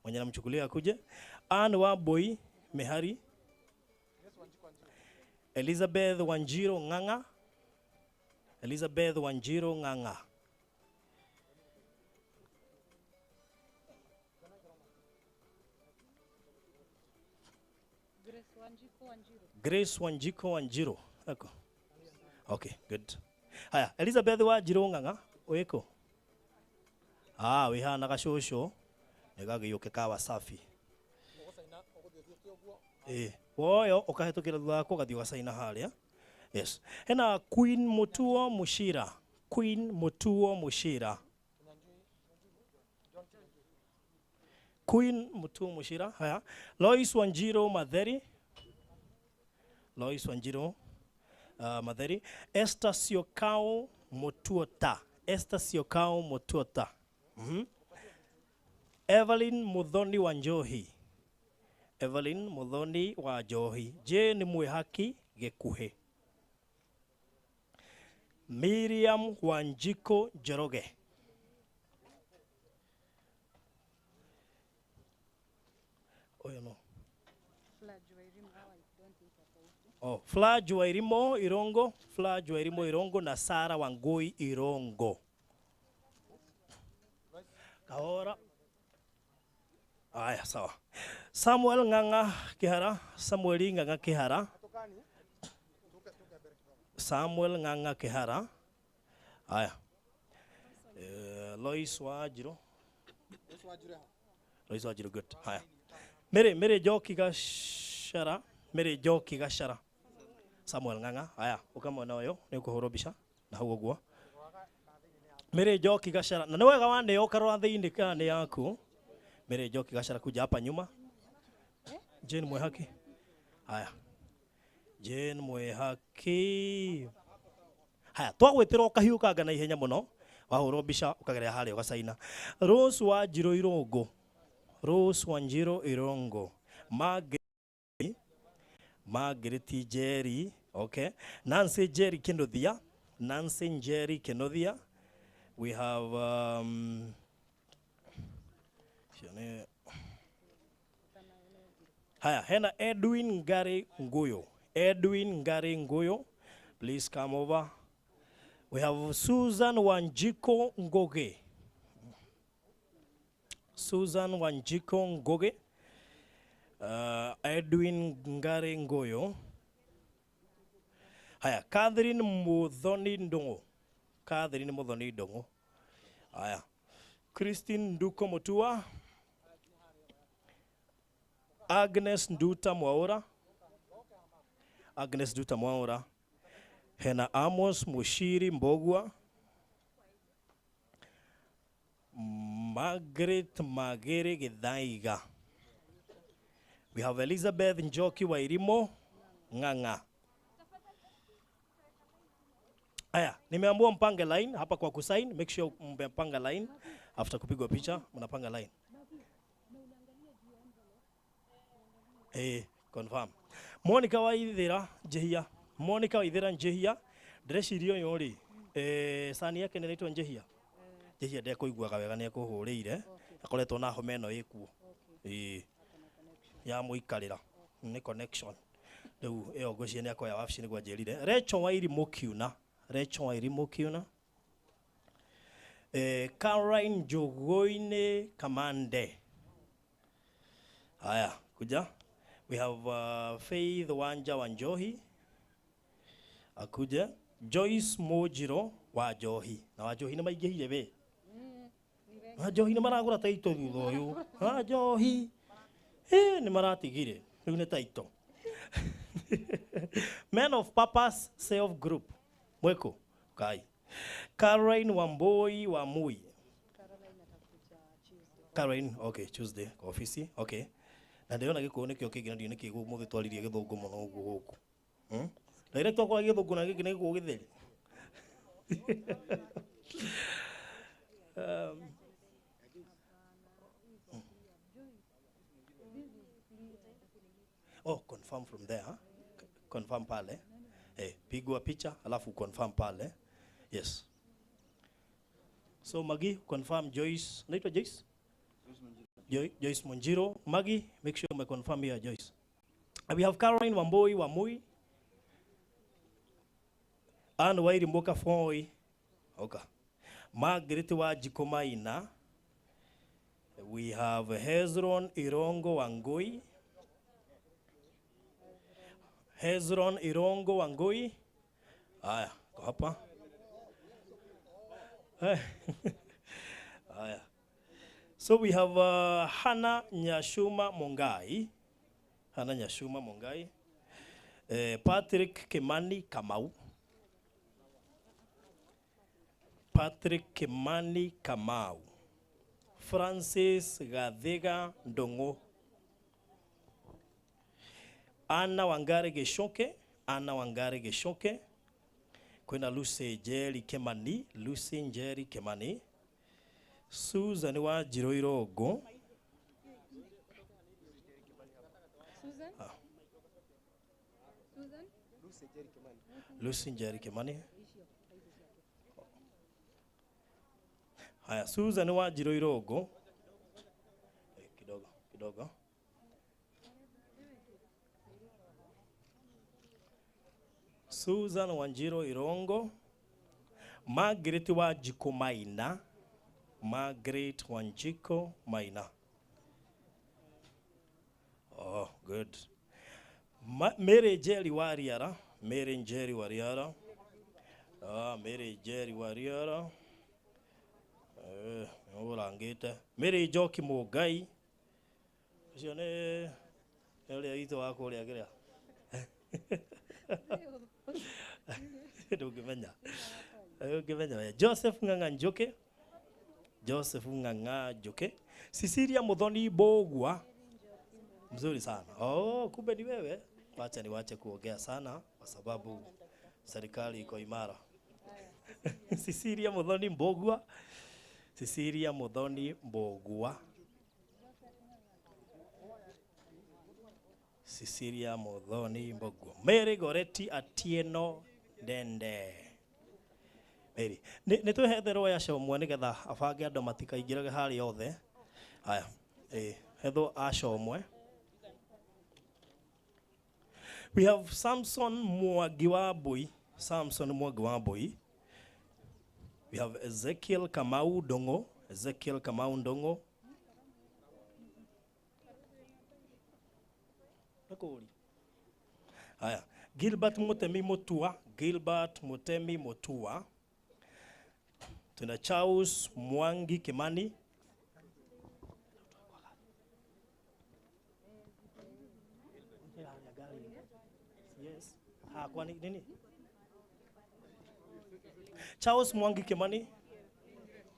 mwenye namchukulia akuje. Anne Wambui Mehari. Elizabeth Wanjiro Ng'ang'a. Elizabeth Wanjiro Ng'ang'a. Grace Wanjiko Wanjiru. Grace Wanjiko Wanjiru. Ako. Okay, good. Haya, Elizabeth Wanjiru Ng'ang'a, wiko? Ah, wihana gacũcũ nĩ gagĩũke ka Wasafi. Eh, woyo ũkahĩtũkĩra thutha wakwa ũgathiĩ ũgacaina harĩa. Yes. Hena Queen Mutuo Mushira. Queen Mutuo Mushira. Queen Mutuo Mushira. Haya. Lois Wanjiro Matheri. Lois Wanjiro Matheri. Esther Siokao Mutuota. Esther Siokao Mutuota. Evelyn Muthoni wa Njohi. Evelyn Muthoni wa Njohi. Jane Mwihaki Gĩkuhĩ. Miriam Wanjiko Njoroge. Ũyũ no. Oh, Flash Wairimo Irongo, Flash Wairimo Irongo na Sara Wangui Irongo. Kahora. Aya, sawa. Samuel Ng'ang'a Kihara, Samuel Ng'ang'a Kihara. Samuel Ng'ang'a Kihara. Aya. Lois Wanjiru. Lois Wanjiru, good. Haya. Mere Njoki Gachara, Mere Njoki Gachara. Samuel Ng'ang'a. Haya, ukamwona ũyũ nĩ ũkũhũrwo mbica na hau ũguo. Mere Njoki Gachara. Na nĩ wega waneo ũkarora thĩinĩ kana nĩ yaku. Mere Njoki Gachara kuja hapa nyuma. Jane Mwihaki. Haya. Jane Mwihaki. Haya, twagwĩtĩra ũkahiũkanga na ihenya mũno. Wahũrwo mbica ũkagerera harĩa ũgacaina. Rose Wanjiru Irongo. Rose Wanjiru Irongo. Margaret Njeri, okay. Nancy Njeri Kinuthia. Nancy Njeri Kinuthia. We have Haya, hena Edwin Ngari Nguyo. Edwin Ngari Nguyo, please come over. We have Susan Wanjiko Ngoge. Susan Wanjiko Ngoge. Edwin Ngare Ngoyo. Haya, Catherine Muthoni Ndongo. Catherine Muthoni Ndongo. Haya. Christine Nduko Mutua. Agnes Nduta Mwaura. Agnes Nduta Mwaura. Hena Amos Mushiri Mbogwa. Margaret Magere Githaiga. We have Elizabeth Njoki Wairimo Ng'ang'a. Aya, nimeambiwa mpange line hapa kwa kusign. Make sure mmepanga line after kupigwa picha, mnapanga line. Confirm. Monica Waithira Njehia. Monica Waithira Njehia. Ndĩreciria ũyũ rĩ, sani yake nĩ ĩraitwo Njehia. Njehia ndekũiguaga wega nĩ ekũhũrĩire. Akoretwo na homa ĩno ĩkuo. Ya mũikarĩra. Nĩ connection. Rĩu ĩyo ngwĩciria nĩ akoya wabici nĩguo anjĩrire. Rachel Wairimu Kiuna. Rachel Wairimu Kiuna. Caroline Njogoine Kamande. Haya, kuja. We have Faith Wanja Wanjohi. Akuja. Joyce Mojiro wa Njohi. Na wa Njohi nĩ maingĩhire we. Wa Njohi nĩ maragũra taito thutha ũyũ. Wa Njohi. Nĩ maratigire. Rĩu nĩ taito. Men of Purpose Self Group. Mweko. Kai. Caroline Wamboi wa Mui. Caroline, okay, Tuesday kwa ofisi, okay. Na ndĩrona gĩkũyũ nĩkĩo kĩngĩ na ndiũ nĩkĩ mũthĩ twaririe gĩthũngũ mũno ũguo gũkũ. Direct wakwa gĩthũngũ na gĩkĩ nĩ gĩkũyũ gĩtheri. Oh, confirm from there. Huh? Confirm pale. Pigwa picha alafu confirm pale. Yes. So Maggie, confirm Joyce. Naitwa Joyce? Joyce Monjiro. Maggie, make sure you confirm here, Joyce. And we have Caroline Wamboi Wamui. Anne Wairi Mboka Foi. Okay. Margaret wa Jikomaina. We have Hezron Irongo Wangui. Hezron Irongo Wangui. Aya, kwa hapa. Aya. So we have Hannah Nyashuma Mongai. Hannah Nyashuma Mongai. Patrick Kimani Kamau. Patrick Kimani Kamau. Francis Gadhiga Ndongo. Anna Wangari Geshoke. Anna Wangari Geshoke. Kwena Lucy Njeri Kimani. Lucy Njeri Kimani. Susan wa Jiroirogo. Susan? Susan? Lucy Njeri Kimani. Haya, Susan wa Jiroirogo. Kidogo, kidogo. Susan Wanjiro Irongo. Margaret wa Jikomaina. Margaret Wanjiko Maina. Oh, good. Mary Njeri Wariara. Mary Njeri Wariara. Mary Njeri Wariara. Ũrangĩte. Mary Njoki Mũngai. Ũcio nĩ ũrĩa witũ wa kũrĩa kĩrĩa. Ndũngĩmenya. Ndũngĩmenya we. Joseph Ng'ang'a Njoki. Joseph Ng'ang'a Njoki. Cecilia Muthoni Mbogwa. Mzuri sana. Oh, kumbe ni wewe. Wacha niwache kuongea sana kwa sababu serikali iko imara. Cecilia Muthoni Mbogwa. Cecilia Muthoni Mbogwa. Cecilia Muthoni Mbogwa. Mary Goretti Atieno Dende. Mary. Nĩ twĩhetherwo ya comwe nĩgetha abange andũ matikaingĩrage harĩa othe. Haya. Hethwo acomwe. We have Samson Mwangi wa Mbui. Samson Mwangi wa Mbui. We have Ezekiel Kamau Dongo. Ezekiel Kamau Ndongo. Nakuri. Haya. Gilbert Mutemi Mutua. Gilbert Mutemi Mutua. Tuna Charles Mwangi Kimani. Yes. Ha, kwani nini? Charles Mwangi Kimani.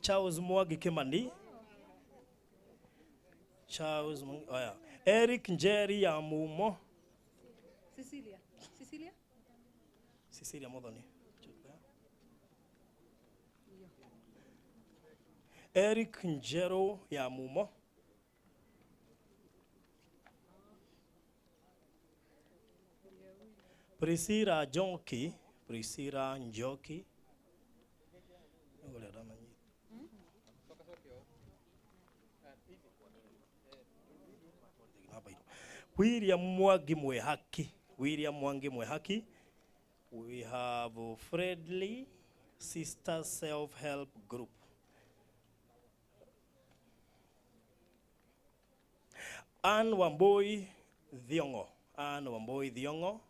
Charles Mwangi Kimani. Charles Mwangi. Oh yeah. Eric Njeri ya Mumo. Cecilia. Cecilia? Cecilia Modoni. Eric Njero ya Mumo. Priscilla Njoki, Priscilla Njoki. William Mwangi Mwehaki, William Mwangi Mwehaki. We have Friendly Sister Self-Help Group. Ann Wamboi Thiongo, Ann Wamboi Thiongo.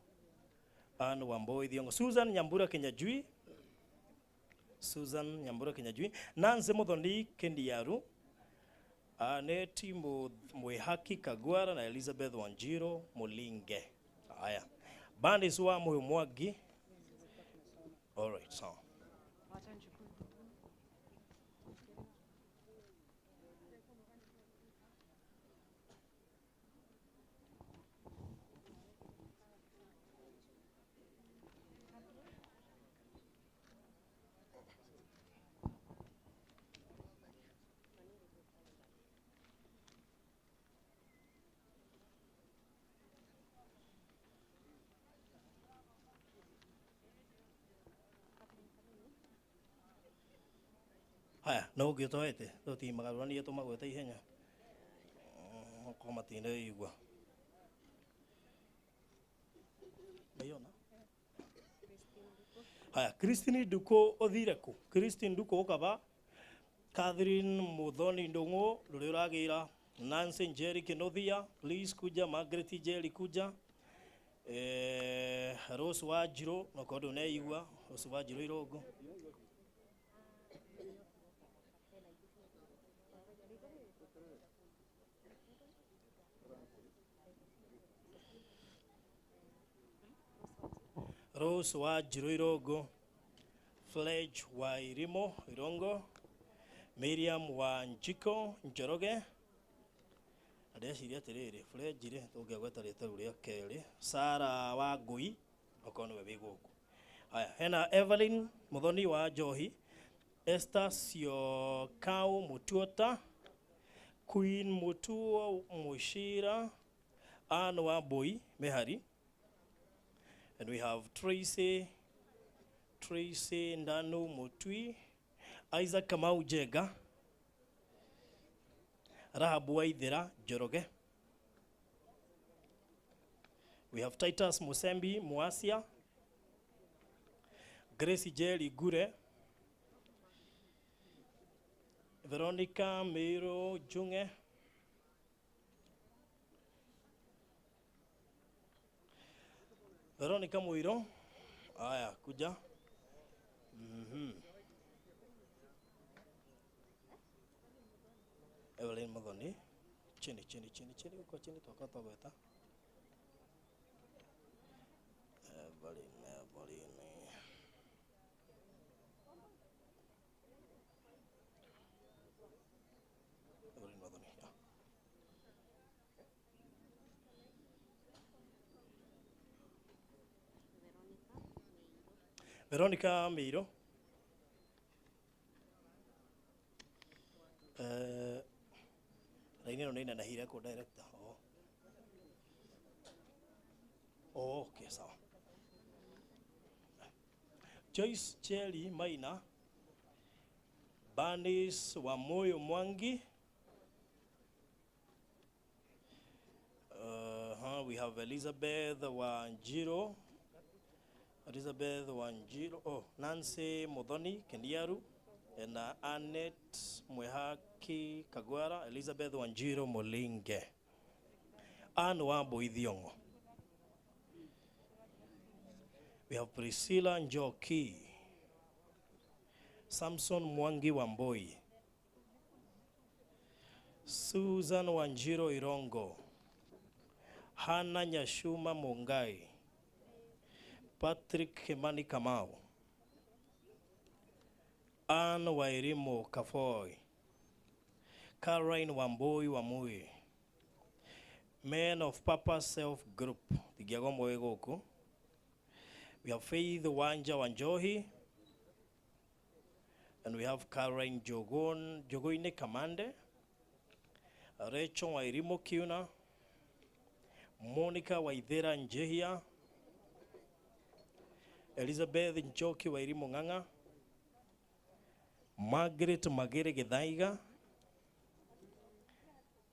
Ann Wamboi Thiongo. Susan Nyambura Kenyajui. Susan Nyambura Kenyajui. Nancy Muthoni Kendiaru. Aneti Mwehaki Kagwara na Elizabeth Wanjiro Mulinge. Haya. Bandis wa Muyu Mwangi. All right, so. Haya, no ũngĩ ũtoete tũtimagarũranie tũmagwete ihenya ko matinaigua meiona. Haya, Christine Nduko ũthire kũ? Christine Nduko ũkaba. Catherine Muthoni Ndung'u rũrĩa ũragĩra. Nancy Njeri Kinothia, please kuja. Margaret Njeri kuja. Rose Wanjirũ nokorwo ndũneigua. Rose Wanjirũ Irũngũ. Rose Wanjirũ Irũngũ, Fledge wa Irimo Irongo, Miriam wa Njiko Njoroge. Ndeciria atiriri, Fledge rĩ tũngĩagweta rĩtwa rĩu rĩa kerĩ, Sarah wa Ngui okorwo nĩwe wĩ gũkũ. Haya, hena Evelyn Muthoni wa Njohi, Esther Syokau Mutuota, Queen Mutuo Mushira, Ann wa Mbui Mehari. And we have Tracy Ndanu Mutui, Isaac Kamau Jega, Rahabu Waithera Njoroge. We have Titus Musembi Muasia, Grace Jerry Gure, Veronica Meiro Junge, Veronica Muiro. Aya, kuja. Evelyn Muthoni. Chini, chini, chini, chini, uko chini toka togweta. Evelyn, Evelyn. Evelyn Muthoni. Yeah. Veronica Meiro. Raini ĩno nĩ inenehire kũ director? Oh. Oh, okay, sawa. Joyce Cherry Maina, Bernice Wamoyo Mwangi. We have Elizabeth Wanjiro. Elizabeth Wanjiro. Oh, Nancy Muthoni Kendiaru. Na Anet Mwehaki Kagwara, Elizabeth Wanjiro Molinge, Anne Wambo Ithiongo. We have Priscilla Njoki, Samson Mwangi Wamboi, Susan Wanjiro Irongo, Hannah Nyashuma Mungai, Patrick Kimani Kamau, Anne Wairimu Kafoi, Caroline Wambui Wamui, Men of Papa Self Group, Thigiago wĩ. We have Faith Wanja Wanjohi, and we have Caroline Jogoine Kamande, Rachel Wairimu Kiuna, Monica Waithera Njehia, Elizabeth Njoki Wairimu Ng'ang'a, Margaret Magere Githaiga,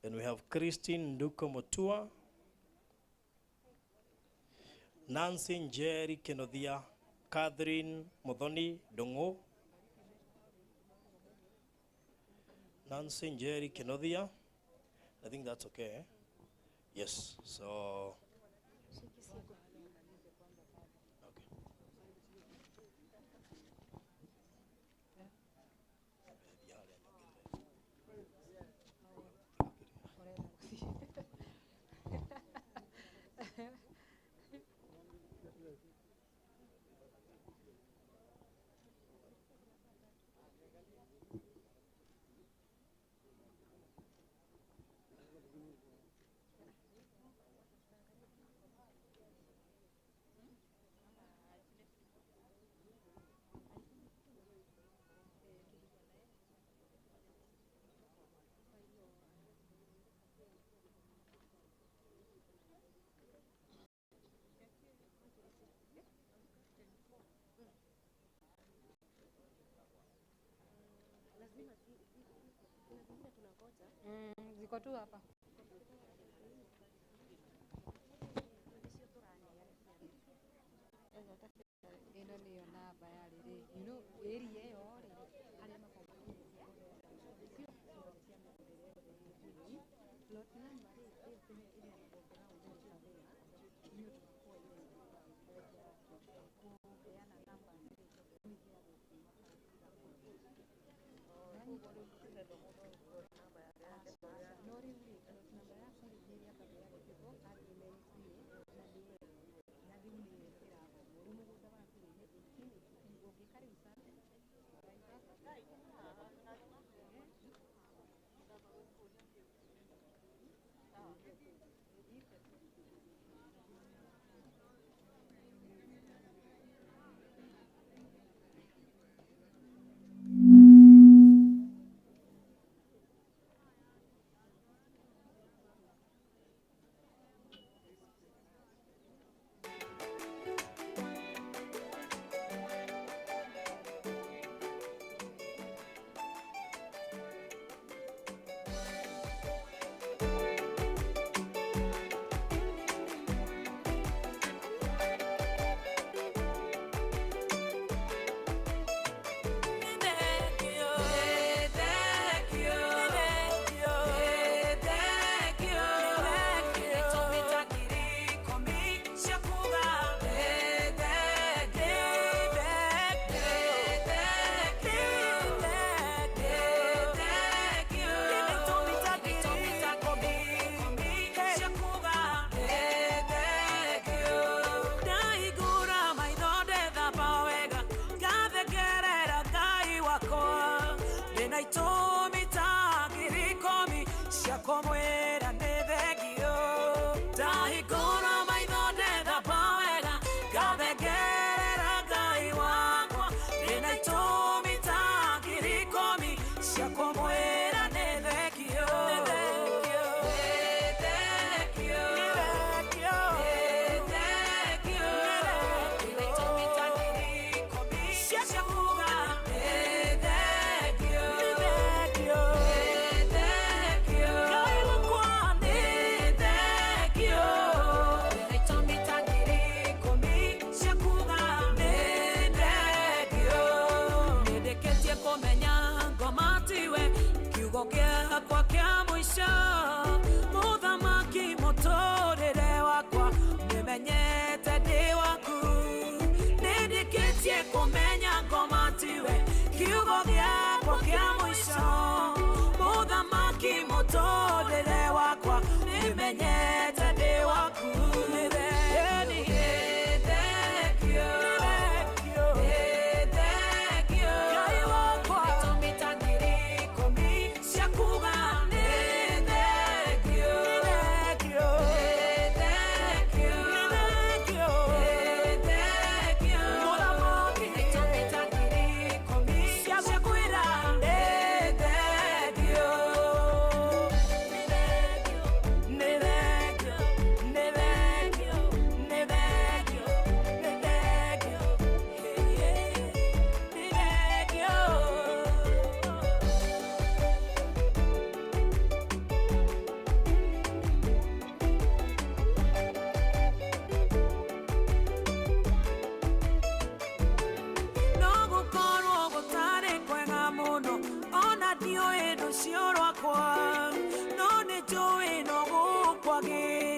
and we have Christine Nduko Motua, Nancy Njeri Kenothia, Catherine Muthoni Ndung'u, Nancy Njeri Kenothia. I think that's okay. Eh? Yes, so. Ziko tu hapa. Ĩno nĩyo namba ya rĩrĩ, you know, area ĩyo rĩ, harĩa plot number rĩ, ĩyo ĩheanagwo ground nĩ surveyor nĩ ũndũ wa kũheana namba rĩ, tondũ rĩu iheagwo kuma no rĩu rĩ, plot number yaku rĩ, nĩ ĩrĩambagĩra gũtigwo agreement na nĩ na rĩu nĩyo ĩrathomwo. Rĩu mũgũnda waku rĩ, nĩ 18 ũngĩka rĩu survey.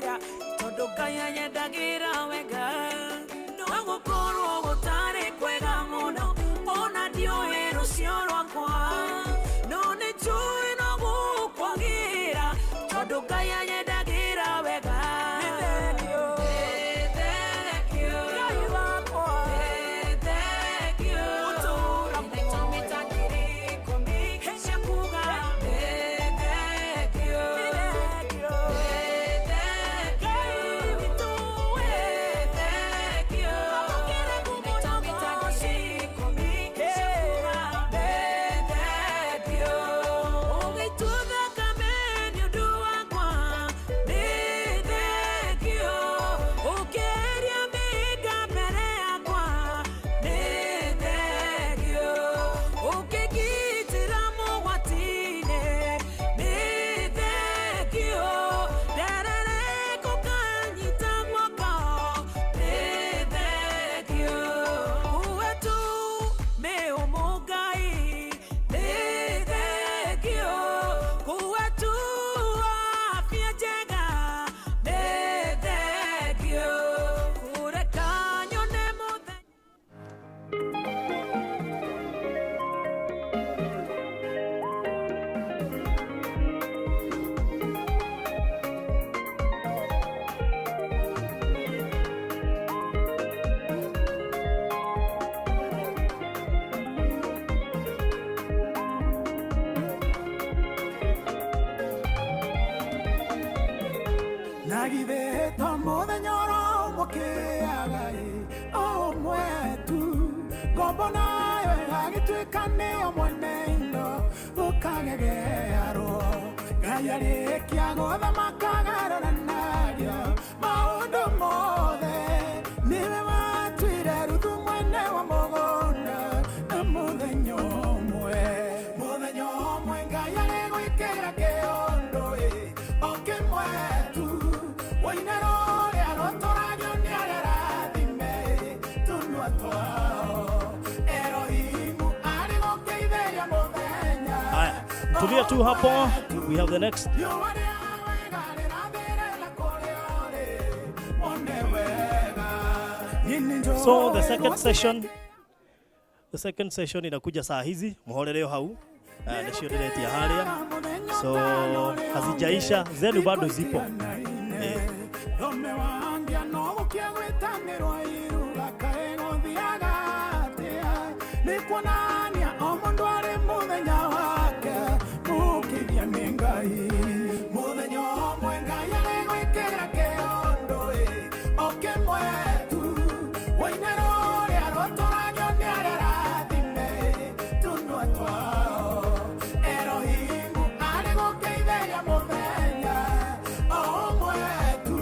Atia tondu Ngai anyendagira wega no gukorwo gutari kwega muno ona ndiũĩ rũciũ rwakwa no nĩ njũĩ no gũkwagira tondu Ngai anyendagira wega. Nĩ thengiũ, nĩ thengiũ Ngai wakwa, nĩ thengiũ gũtũũra muoyo ngiri ikũmi cia kuuga nĩ thengiũ, nĩ thengiũ, nĩ thengiũ Ngai witũ, nĩ thengiũ amũkĩre ngumo na ũgoci ikũmi cia kuuga nĩ thengiũ. Ũgĩtua thakame nĩ ũndũ wakwa nĩ thengiũ, ũkĩeheria mĩhĩnga mbere yakwa nĩ thengiũ, ũkĩngitĩra mogwati-inĩ nĩ thengiũ, nderereka ũkanyita guoko nĩ thengiũ, uwe tu mĩũmũ Ngai nĩ thengiũ, kuwe tu afya njega nĩ thengiũ, kũreka nyone mũthenya. Na githĩ to mũthenya ũromũkĩaga ĩ o ũmwe tu ngombo nayo ĩgagĩtuĩka nĩyo mwene indo ũkagegearwo Ngai arĩkia gũthamaka agarũranagia maũndũ mothe nĩwe watuire Ruthu mwene wa mũgũnda na mũthenya ũmwe mũthenya ũmwe Ngai arĩgwĩkĩra kĩũndũ ĩ o kĩmwe tu woine rũrĩa rũtũragio nĩ arĩa arathime tũnua twao Erohimu arĩ gũkĩithĩria mũthenya. Haya, tulia tu hapo. We have the next. Riũa rĩa wega rĩrathĩrĩra kũrĩa ũrĩ wone wega. Niĩ nĩ So the njũĩ second session, the second session inakuja saa hizi, muhorere hau. Nĩcio ndĩretia harĩa. So hazijaisha, zenu bado zipo. Thome wangia no gũkia gwĩtanĩrwo iruga kaĩ gũthiaga atĩa nĩ kuonania o mũndũ arĩ mũthenya wake mũkĩria nĩ Ngai mũthenya ũmwe Ngai arĩgwĩkĩra kĩũndũ ĩ o kĩmwe tu woine rũrĩa rũtũragio nĩ arĩa arathime tũnua twao Erohimu arĩ gũkĩithĩria mũthenya o ũmwe tu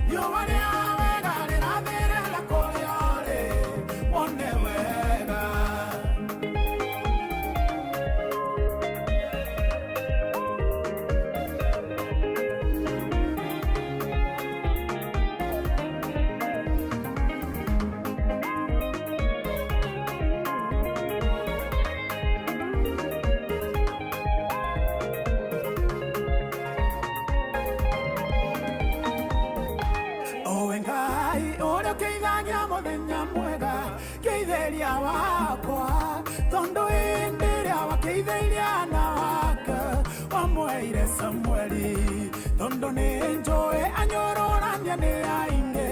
riũa rĩa wega rĩrathĩrĩra kũrĩa ũrĩ wone wega. Owe Ngai ũrĩa ũkĩithagia mũthenya mwega kĩithĩria wakwa tondũ hĩndĩ ĩrĩa wakĩithĩirie ana wake wamweire Samueli tondũ nĩ njũĩ anyũrũrania nĩ aingĩ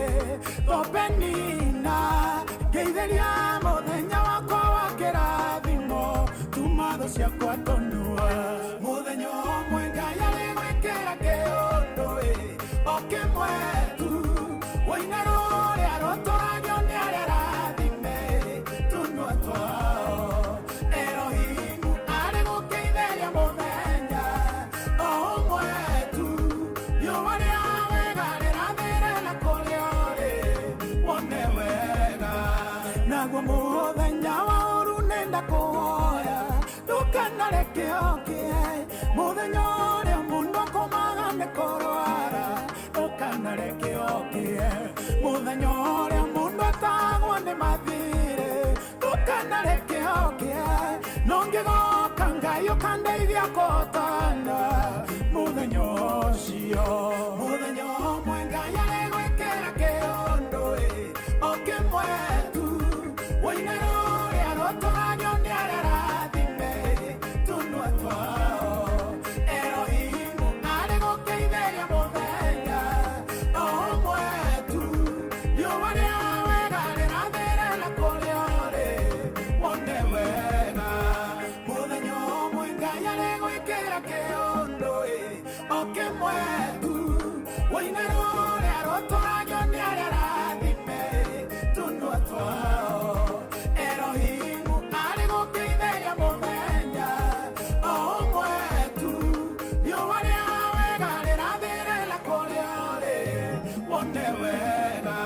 Thopenina ngĩithĩria mũthenya wakwa wa kĩrathimo tuma thũ ciakwa tũnua mũthenya ũmwe Ngai arĩgwĩkĩra kĩũndũ ĩ o kĩmwe tu woine rũrĩa rũtũragio nĩ arĩa arathime tũnua twao Erohimu arĩ gũkĩithĩria mũthenya o ũmwe tu riũa rĩa wega rĩrathĩrĩra kũrĩa ũrĩ wone wega naguo mũthenya wa ũru nĩndakũhoya ndũkanareke ũkĩe mũthenya ũrĩa mũndũ akomaga nĩ kũrwara ndũkanareke ũkĩe mũthenya ũrĩa mũndũ atagwo nĩ mathirĩ ndũkanareke ũkĩe no ngĩgoka Ngai ũkandeithia kũhotana mũthenya ũcio mũthenya ũmwe. Tũtũragio nĩ arĩa arathime tũnua twao. Elohimu arĩ gũkĩithĩria mũthenya o ũmwe tu. Riũa rĩa wega rĩrathĩrĩra kũrĩa ũrĩ, wone wega.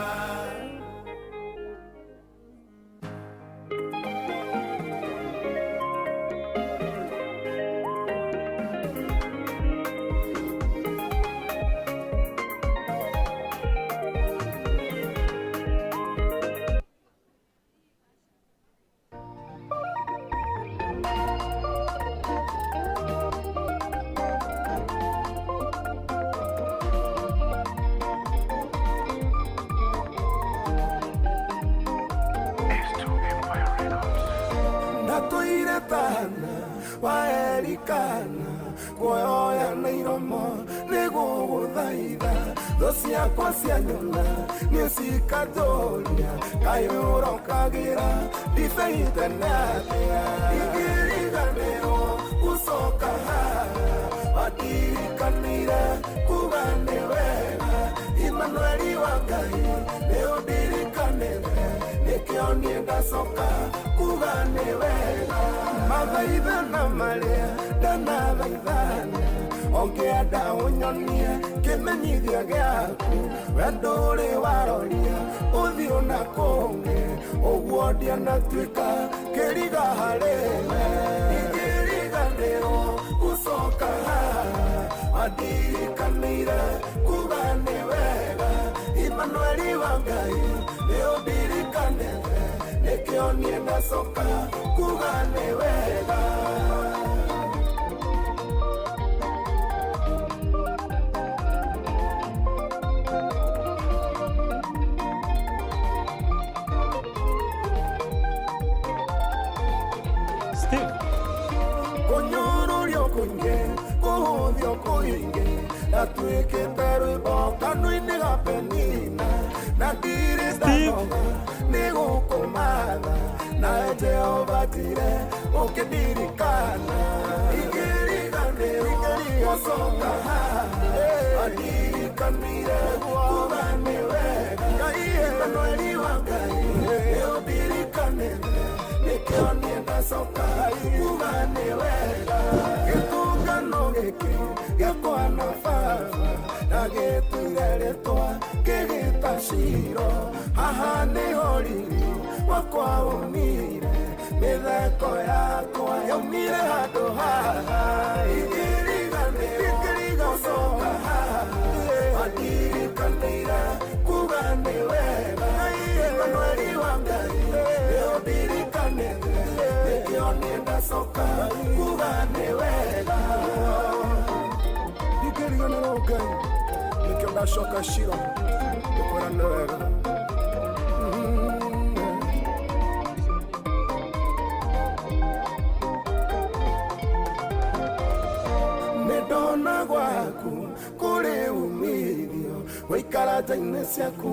Ndatũire tana waerikana kuoya na iromo nĩgũgũthaitha thũ ciakwa cianyona nĩ cikatũria kaĩ ũrokagĩra ndibei tene atĩa ingĩriganĩrwo gũcoka haha wandirikanire kuga nĩ wega Imanueli wa Ngai nĩ ũndirikanĩte nĩkĩo niĩ ndacoka kuga nĩ wega mathaithana marĩa ndanathaithana ũngĩenda ũnyonie kĩmenyithia gĩaku wendo ũrĩ waroria ũthiũ na kũngĩ ũguo ndianatuĩka kĩriga harĩ we ingĩriganĩrwo gũcoka haha wandirikanĩire kuga nĩ wega Imanueli wa Ngai nĩ ũndirikanĩte nĩkĩo niĩ ndacoka kuga nĩ wega. Steve. Kũnyũrũrio kũingĩ kũhũthio kũingĩ ndatuĩkĩte rwĩmbo kanua-inĩ ga Penina na ndirĩ ndanoga nĩ gũkũmatha nawe Jehova njire ũkĩndirikana ingĩriganĩrwo gũcoka haha wandirikanire kuga nĩ wega Imanueli wa Ngai nĩ ũndirikanĩte nĩkĩo niĩ ndacoka kuga nĩ wega gĩtũngano gĩkĩ gĩakwa na baba na gĩtuire rĩtwa kĩgĩta Shilo haha nĩho riri wakwa umire mĩtheko yakwa yaumire handũ haha ingĩriganĩrwo gũcoka haha wandirikanĩire kuga nĩ wega Imanueli wa Ngai nĩ ũndirikanĩte nĩkĩo niĩ ndacoka kuga nĩ wega ndingĩriganĩrwo Ngai nĩkĩo ndacoka Shilo ngũkwĩra nĩ wega. Nĩndona gwaku kũrĩ umithio gũikara nja-inĩ ciaku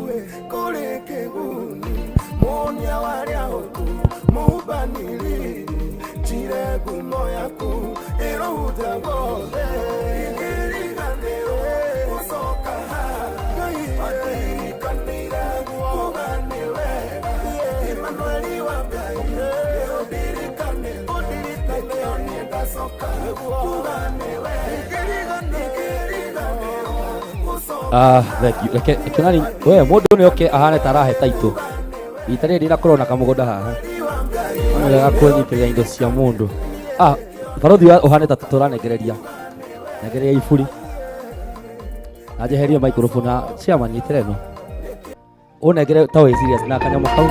kũrĩ kĩguni mũnia warĩa hotu mũhubanĩrĩri njire ngumo yaku ĩrohunja guothe ingĩriganĩrwo gũcoka haha wandirikanĩire kuga nĩ wega Imanueli wa Ngai nĩ ũndirikanĩte nĩkĩo niĩ ndacoka kuga nĩ wega ingĩriganĩrwo gũcoka. Thank you. Reke kĩonani we mũndũ nĩ oke ahane ta arahe taitũ rita rĩrĩ ndinakorwo na kamũgũnda haha wega kwĩnyitĩrĩra indo cia mũndũ. Barothi ũhane ta tũranengereria nengereria iburi na njeherie microphone na chairman nyitĩre ĩno ũnengere ta wĩ serious na kanyamũ kau.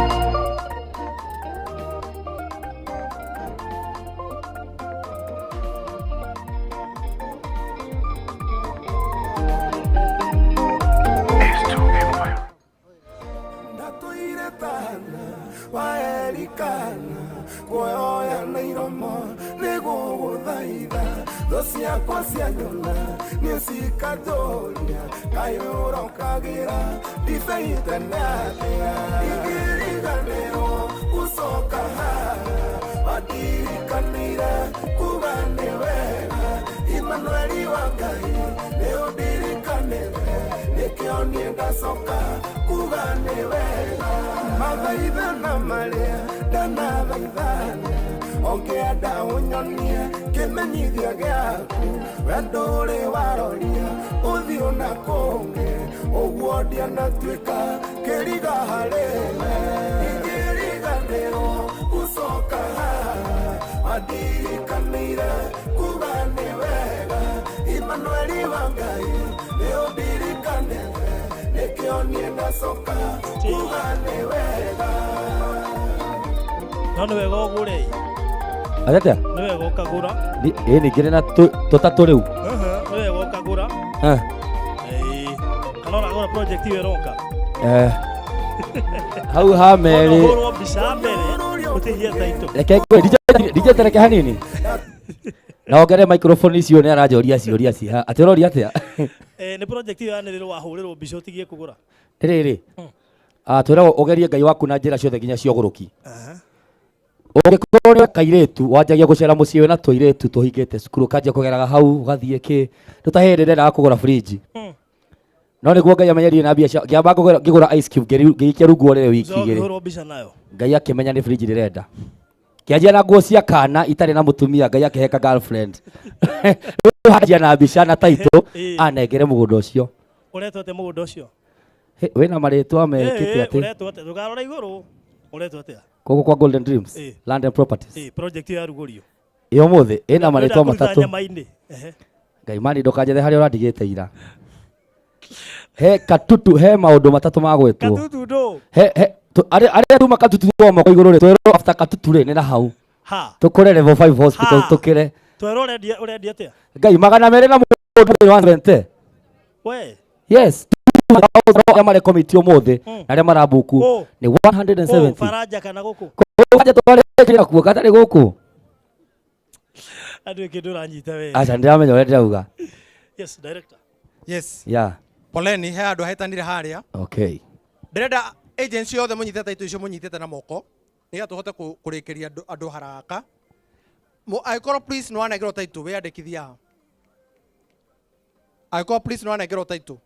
Ndatũire tana waerikana kuoya na iromo nĩgũgũthaitha thũ ciakwa cianyona nĩ cikatũria kaĩ ũrokagĩra ndibei tene atĩa ingĩriganĩrwo gũcoka haha wandirikanĩire kuga nĩ wega Imanueli wa Ngai nĩ ũndirikanĩte. Nĩkĩo niĩ ndacoka kuga nĩ wega mathaithana marĩa ndanathaithana ũngĩenda ũnyonie kĩmenyithia gĩaku wendo ũrĩ waroria ũthiũ na kũngĩ ũguo ndianatuĩka kĩriga harĩ we ingĩriganĩrwo gũcoka haha wandirikanĩire kuga nĩ wega Imanueli wa Ngai nĩ ũndirikanĩte nĩkĩo niĩ ndacoka kuga nĩ wega. No nĩ wega ũgũre. Atĩa? Nĩ wega ũkagũra. Ĩ ningĩ na tũtatũ rĩu. Nĩ wega ũkagũra. Eh. Ĩĩ. Kana ũragũra project ĩyo ĩroka. Eh. Hau ha merĩ. Ũhũrwo mbica mbere ũtihie title. Reke ngwe DJ tereke hanini. Na ongerere microphone icio nĩ aranjoria ciũria ciha. Atĩ ũroria atĩa? Eh, nĩ project ĩyo yanĩrĩrwo wahũrĩrwo mbica ũtigie kũgũra. Rĩrĩ. Ah, twĩragwo ũgerie Ngai waku na njĩra ciothe nginya cia ũgũrũki. Ũngĩkorwo nĩ kairĩtu wanjagia gũcera mũciĩ wĩna tũirĩtu tũhingĩte cukuru ũkanjia kũgeraga hau ũgathiĩ kĩ ndũta hĩndĩ ndendaga kũgũra fridge. No nĩguo Ngai amenyerie na mbia cia ngĩamba ngĩgũra ice cube ngĩikia rungu wa ũrĩrĩ wiki igĩrĩ. Ũhũrwo mbica nayo. Ngai akĩmenya nĩ fridge ndĩrenda. Kĩanjia na nguo cia kana itarĩ na mũtumia Ngai akĩhe ka girlfriend. Rĩu hanjia na mbica na title anengere mũgũnda ũcio. Ũretwo atĩa mũgũnda ũcio? Hĩ, wĩna marĩtwa mekĩte atĩ Ũretwo atĩa? Ndũkarore igũrũ. Ũretwo atĩa? gũkũ kwa Golden Dreams Land and Properties. Ĩĩ, project ĩyo yarugũrio. Ĩ ũmũthĩ ĩna marĩtwa Ndĩrenda kũruta matatũ. nyama-inĩ. Ehe. Ngai mani ndũkanjethe harĩa ũrandigĩte ira. He katutu he maũndũ matatũ ma gwĩtwo. Katutu ndũ. He he arĩa arĩa tuma katutu kwa moko igũrũ rĩ twerwo after katutu rĩ nĩ na hau. Ha. Tũkũre level 5 hospital Ha. tũkĩre. Twerwo ũrendia ũrendia atĩa? Ngai 200 na mũndũ wa rente. We. Yes. Arĩa marĩ komiti ũmũthĩ na arĩa marabuku Kũ? nĩ 170. Kũ, Faranja kana gũkũ? Kũu twarĩkĩra kuo gatarĩ gũkũ. Andũ kĩndũ ũranyita we. Aca ndĩramenya ũrĩa ndĩrauga. Yes, director. Yes. Yeah. Poleni he andũ ahĩtanire harĩa. Okay. Ndĩrenda agency yothe mũnyitĩte title icio mũnyitĩte na moko nĩgetha tũhote kũrĩkĩria andũ haraka. Angĩkorwo please nĩ wanengerwo title wĩyandĩkithie haha. Angĩkorwo please nĩ wanengerwo title.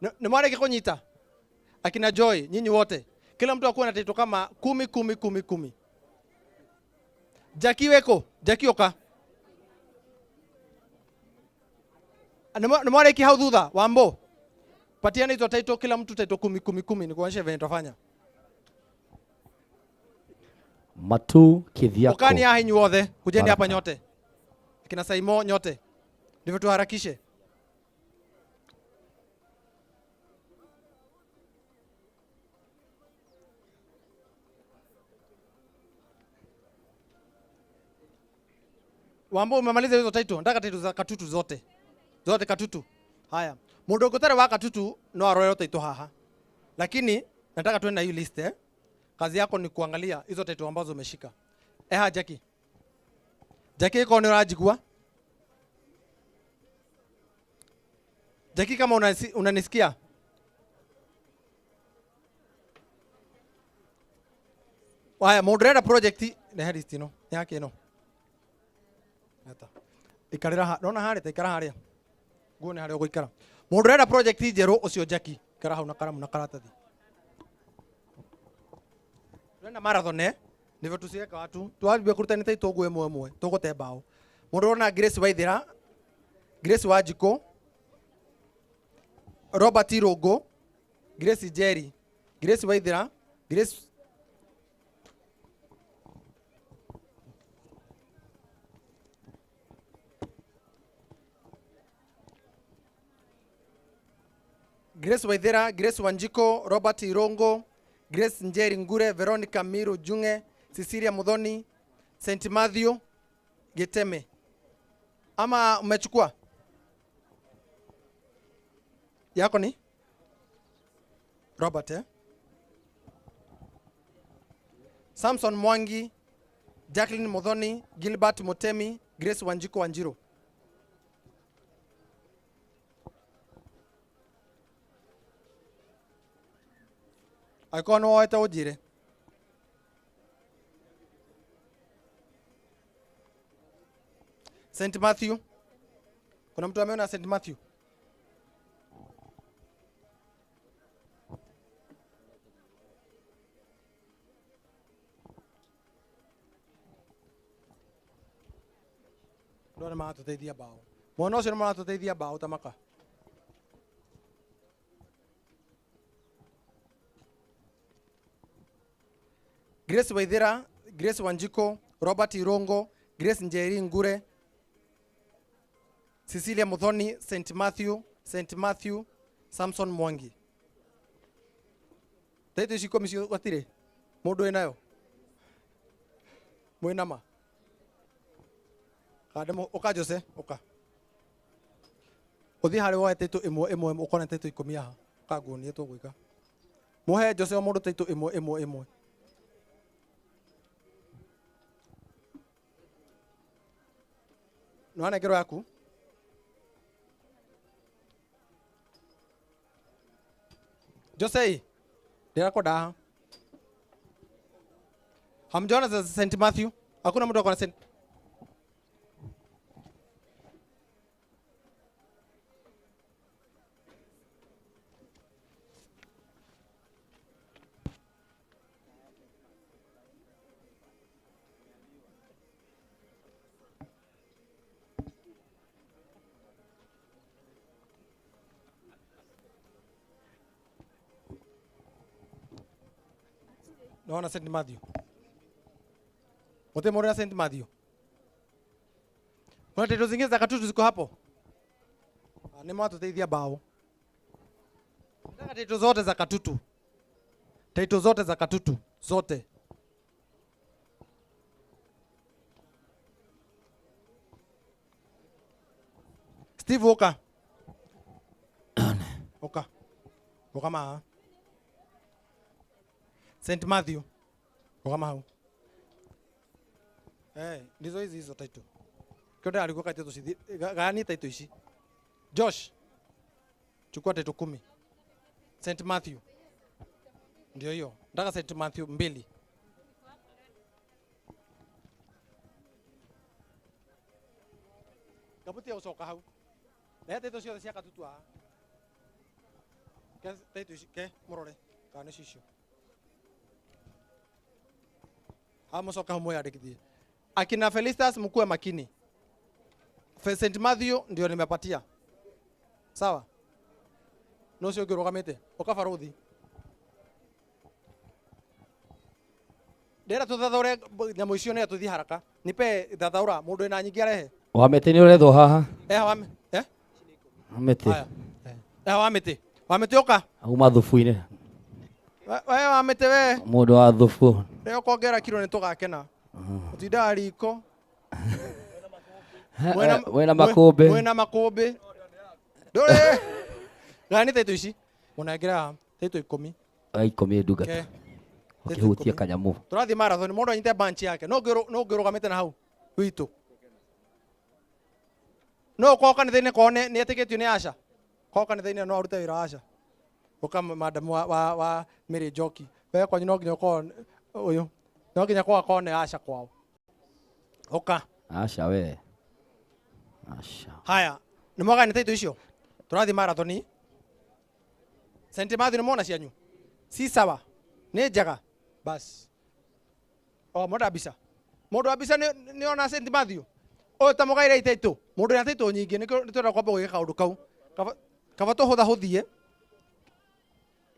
Nĩ mwarĩkia kũnyita? Akina Joy, nyinyi wote. Kila mtu akuwe na title kama 10 10 10 10. Jackie weko, Jackie oka. Nĩ mwarĩkia hau thutha, Wambo. Patiana hizo title, kila mtu title 10 10 10, nikuonyeshe venye tutafanya. Matu Kithiako. Ukani haha inyu wothe, kujeni hapa Baraka. nyote. Kina Saimo nyote. Ndivyo tuharakishe. Wambo umemaliza hizo title, nataka title za katutu zote. Zote katutu. Haya. Mundu ũngĩ ũtarĩ wa katutu no arorerwo title haha. Lakini nataka tuende na hii list eh. Kazi yako ni kuangalia hizo title ambazo umeshika. Eha Jackie. Jackie iko ni unajigua? Jackie kama unanisikia? Haya, moderator project ni he list ino. Ni yake ino. Leta. Ikarira ha, nona haria ta ikara haria. Nguo ni haria uguikara. Mundu urenda project njeru ucio Jackie, ikara hau na karamu na karatathi. Turenda marathon eh? Nivyo tusiweka watu. Tuambie kuruta ni taito nguo ĩmwe ĩmwe, tũgũte mbao. Mundu urona Grace Waithira, Grace Wanjikũ, Robert Irũngũ, Grace Njeri, Grace Waithira, Grace Grace Waithira, Grace Wanjiko, Robert Irongo, Grace Njeri Ngure, Veronica Miru Junge, Cecilia Muthoni, St. Matthew Giteme. Ama umechukua? Yako ni? Robert eh? Samson Mwangi, Jacqueline Muthoni, Gilbert Mutemi, Grace Wanjiko Wanjiru. Angĩkorwo nĩ woete ũnjĩre. St. Matthew. Kuna mtu ameona St. Matthew? Andũ nĩ maratũteithia mbaũ. Mwana ũcio nĩ maratũteithia mbaũ ta maka. Grace Waithera, Grace Wanjiko, Robert Irongo, Grace Njeri Ngure, Cecilia Muthoni, St. Matthew, St. Matthew, Samson Mwangi. Taito ici ikũmi cio gũtirĩ mũndũ wĩnayo mwĩna ma kande ũka Jose ũka ũthiĩ harĩa woe taito ĩmwe ĩmwe ũkone taito ikũmi haha ũka nguonie tũgwĩka mũhe Jose o mũndũ taito ĩmwe ĩmwe ĩmwe nĩwanengerwo yaku Jose ndĩrakwenda haha hamjaona za St. Matthew hakuna mtu akona St. Naona St. Matthew. Wote mmeona St. Matthew. Kuna tendo zingine za katutu ziko hapo. Ah, Ni mwatuteithia bao. Nataka tendo zote za katutu. Tendo zote za katutu zote. Steve Oka. Oka. Oka ma. St. Matthew. Oka ma hau. Eh, ndizo hizi hizo title. Kyote alikuwa kati yetu gani title ici? Josh. Chukua title 10. St. Matthew. Ndio hiyo. Nataka St. Matthew 2. Kabuti ya ucoka hau. Rehe title ciothe cia katutu haha. Ke title ici ke murore kana nĩcio icio. Haha mũcoke hau mwĩyandĩkithie. Akina Felicitas mkuwe makini. St. Matthew ndio nimepatia. Sawa? No cio ngĩrũgamĩte. Ũka baruthi. Ndĩrenda tũthathaũre nyamũ icio nĩgetha tũthiĩ haraka. Nipe thathaũra mũndũ wĩna nyingĩ arehe. Wa mĩtĩ nĩ ũrethwo haha. Eha wa eh? Wa mĩtĩ. Haya. Eha wa mĩtĩ. Wa mĩtĩ ũka. Auma thubu-inĩ. We wa mĩtĩ we. Mũndũ wa thubu. Rĩo kuongerera kiro nĩ tũgakena. Ũtindaga riko. Wĩna makũmbĩ. Mwĩna makũmbĩ. Ndũrĩ. Gani taito ici. Mũnengere haha. Taito 10. Wa 10 ndungata. Ke. Ũkĩhutia kanyamũ. Tũrathiĩ marathon mũndũ anyite bunch yake. No ngĩrũgamĩte na hau witũ. No kwao kanitha-inĩ kwao nĩ etĩkĩtio nĩ Asha. Kwao kanitha-inĩ no arute wĩra wa Asha. Ũka madam wa Mary Njoki. We kwanyu no nginya ũkorwo ũyũ. No nginya kwao akorwo nĩ Asha kwao. Ũka. Asha we. Asha. Haya, nĩ mwagani taito icio. Tũrathiĩ marathon. St. Matthew nĩ mwona cianyu. Si sawa. Nĩ njega. Bas. O mũndũ wa mbica. Mũndũ wa mbica nĩ ona St. Matthew. Ũyũ ta mũgaire itaito. Mũndũ wĩna taito nyingĩ nĩkĩo nĩtũrenda kwamba gwĩka kaũndũ kau. Kaba tũhũthahũthie.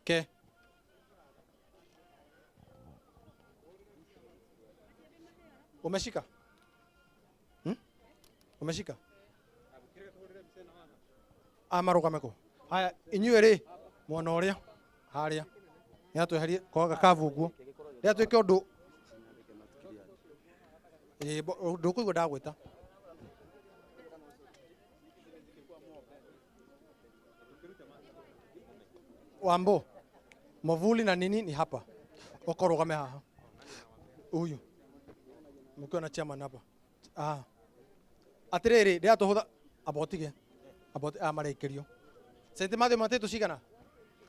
Ke. Umeshika? Umeshika? Amarũgame kũ? Haya, inyuĩ rĩ, mwena ũrĩa, harĩa. Nĩatweherie kwa gakabu ũguo. Rĩrĩa twĩke ũndũ. Ĩĩ, ndũkũigua ndagwĩta. Wambo, mwavuli na nini ni hapa. Ũkorũgame haha. Huyu. Mkiwa na chairman hapa. Ah. Atiriri, rĩrĩa tũhũtha abotige. Abote amarĩkĩrio. St. Matthew matĩtũ cigana?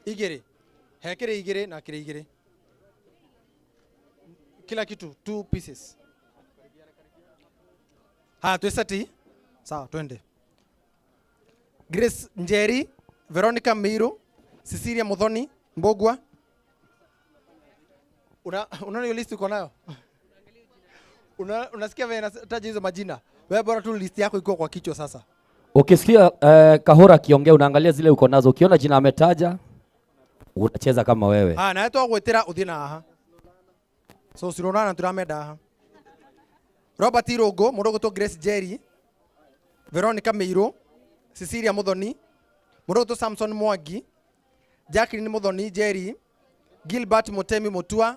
Igĩrĩ. He kĩrĩ igĩrĩ na kĩrĩ igĩrĩ. Kila kitu 2 pieces. Haya, twĩ Sawa, twende. Grace Njeri, Veronica Miru, Cecilia Muthoni, Mbogwa. Unaona hiyo list uko nayo? Unasikia vile nataja hizo majina? Wewe bora tu list yako iko kwa kichwa sasa. Ukisikia Kahora akiongea unaangalia zile uko nazo, ukiona jina ametaja unacheza kama wewe. Ah, na twagwitira uthie na haha. So cironana turamenda haha. Robert Irongo, mundu ugwitwo Grace Jerry, Veronica Meiru, Cecilia Muthoni, mundu ugwitwo Samson Mwangi, Jacqueline Muthoni Jerry, Gilbert Mutemi Mutua,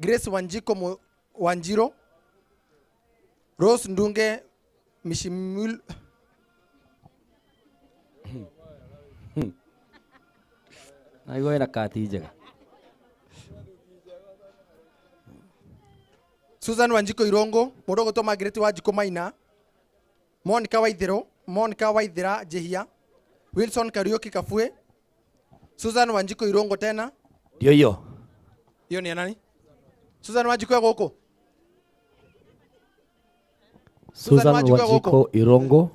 Grace Wanjiko Wanjiro, Rose Ndunge Mishimul. Na igo ina kati njega. Susan Wanjiko Irongo, mundu ugwitwo Margaret Wanjiko Maina, Monica Waithero, Monica Waithera Njihia, Wilson Kariuki Kafue, Susan Wanjiko Irongo tena. Ndio hiyo. Hiyo ni ya nani? Susan Wanjiko guku. Susan Wanjiko Irongo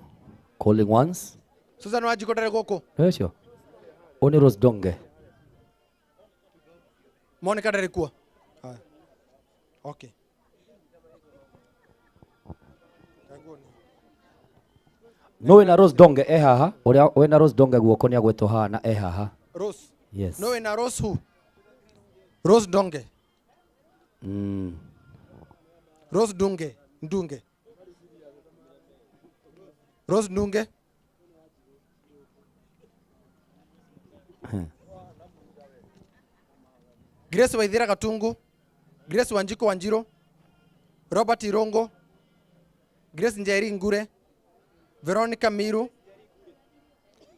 calling once. Susan Wanjiko ndare guku. Ndio. Oni Rose Donge. Monica ndare kuo. Haya. Okay. No wena Rose Donge e haha, uria wena Rose Donge guoko ni agwetwo haha na e haha. Rose. Yes. No wena Rose who? Rose Donge. Rose Dunge, Ndunge. Rose Ndunge. Grace Waithira Gatungu, Grace Wanjiko Wanjiro, Robert Irongo, Grace Njeri Ngure, Veronica Miru.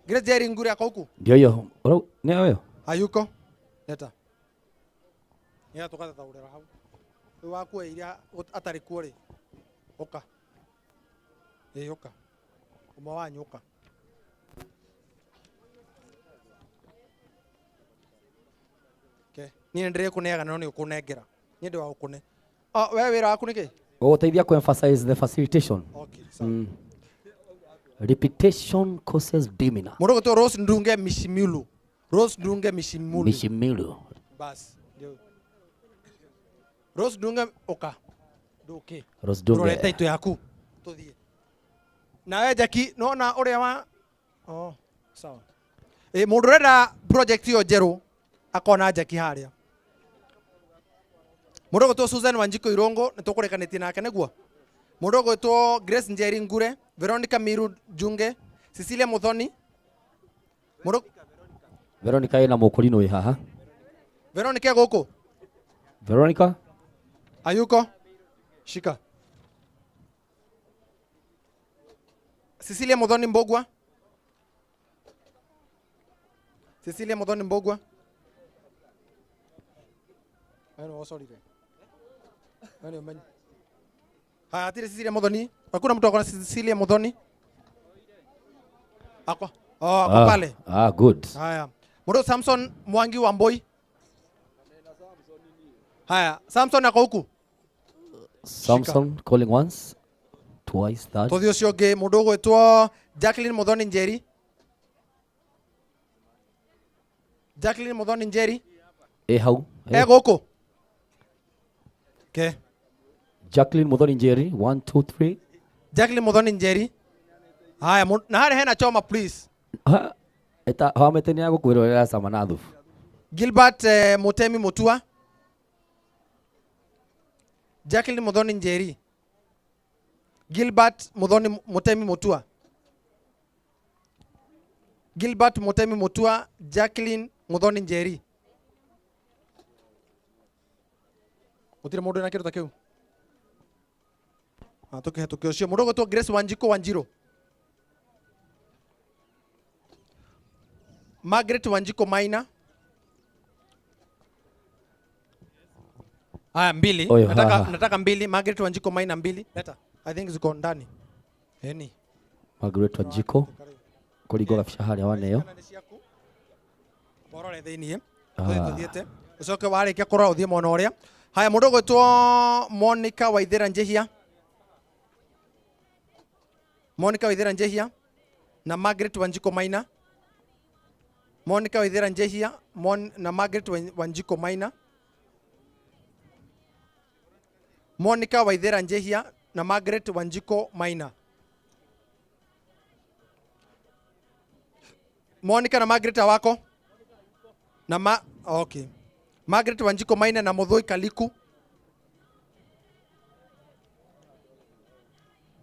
Grace Njeri Ngure ako huku? Ndio hiyo. Ni huyo? Hayuko. Leta. Ni tukathathaurira hau. Rĩu wakuoya iria atarĩ kuo rĩ, ũka. Ĩĩ ũka. Ũmwe wanyu ũka. Okay. Niĩ nĩndĩrĩkũneaga no nĩ ũkũnengera. Niĩ ndĩ wa gũkũne. Oh, we wĩra waku nĩ kĩ? Gũgũteithia ku emphasize the facilitation. Okay, sawa. Repetition causes demeanor. Mũndũ ũgwĩtwo Rose Ndunge Mishimilu. Rose Ndunge Mishimulu. Mishimilu. Bas, ndio. Rose Ndunge ũka. Ndũke. Rose Ndunge. Ũrorete itu yaku. Tũthiĩ. Nawe Jackie, nona ũrĩa wa Oh, sawa. Mũndũ ũrenda project ĩyo njerũ akona Jackie harĩa. Mũndũ ũgwĩtwo Susan Wanjiko Irongo nĩ tũkũrekanĩtie nake nĩguo. Mũndũ ũgwĩtwo Grace Njeri Ngure, Veronica Miru Junge, Cecilia Muthoni. Mũndũ Veronica ĩna mũkũrinũ wĩ haha. Veronica gũkũ. Veronica? Ayuko. Shika. Cecilia Muthoni Mbogwa. Cecilia Muthoni Mbogwa. Ayo sorry. Ayo umenye. Haya, atire Cecilia Muthoni. Hakuna mtu akona Cecilia Muthoni? Ako. Oh, ako pale. Ah, good. Haya. Mũndũ Samson Mwangi wa Mboi. Haya, Samson ako huku. Samson calling once, twice, third. Tũthiĩ ũcio ũngĩ mũndũ ũgwĩtwo Jacqueline Muthoni Njeri. Jacqueline Muthoni Njeri. E hau. E gũkũ. Okay. Jacqueline Muthoni Njeri, 1 2 3. Jacqueline Muthoni Njeri. Haya, na harĩa hena choma please. Ha, eta hamete ni agũkwĩrorera cama na thubu. Gilbert Mutemi Mutua. Jacqueline Muthoni Njeri. Gilbert Muthoni Mutemi Mutua. Gilbert Mutemi Mutua, Jacqueline Muthoni Njeri. Gũtirĩ mũndũ wĩna kĩndũ ta kĩu. Ah, tũkĩhetũke ũcio. Mũndũ ũgwĩtwo Grace Wanjiko Wanjiro. Margaret Wanjiko Maina. Haya, mbili. Oyo, Nataka mbili. Margaret Wanjiko Maina mbili. Leta. I think ziko ndani. Eni. Margaret Wanjiko. Kũringwo gabica harĩa waneo. Borore thĩiniĩ. Tũthiĩ tũthiĩte. Ũcoke warĩkia kũrora ũthiĩ mwena ũrĩa. Haya, mũndũ ũgwĩtwo Monica Waithera Njihia. Monica Waithera Njihia na Margaret Wanjiko Maina. Monica Waithera Njihia na Margaret Wanjiko Maina. Monica Waithera Njihia na Margaret Wanjiko Maina. Monica na Margaret wako na ma okay. Margaret Wanjiko Maina na Muthoi Kaliku.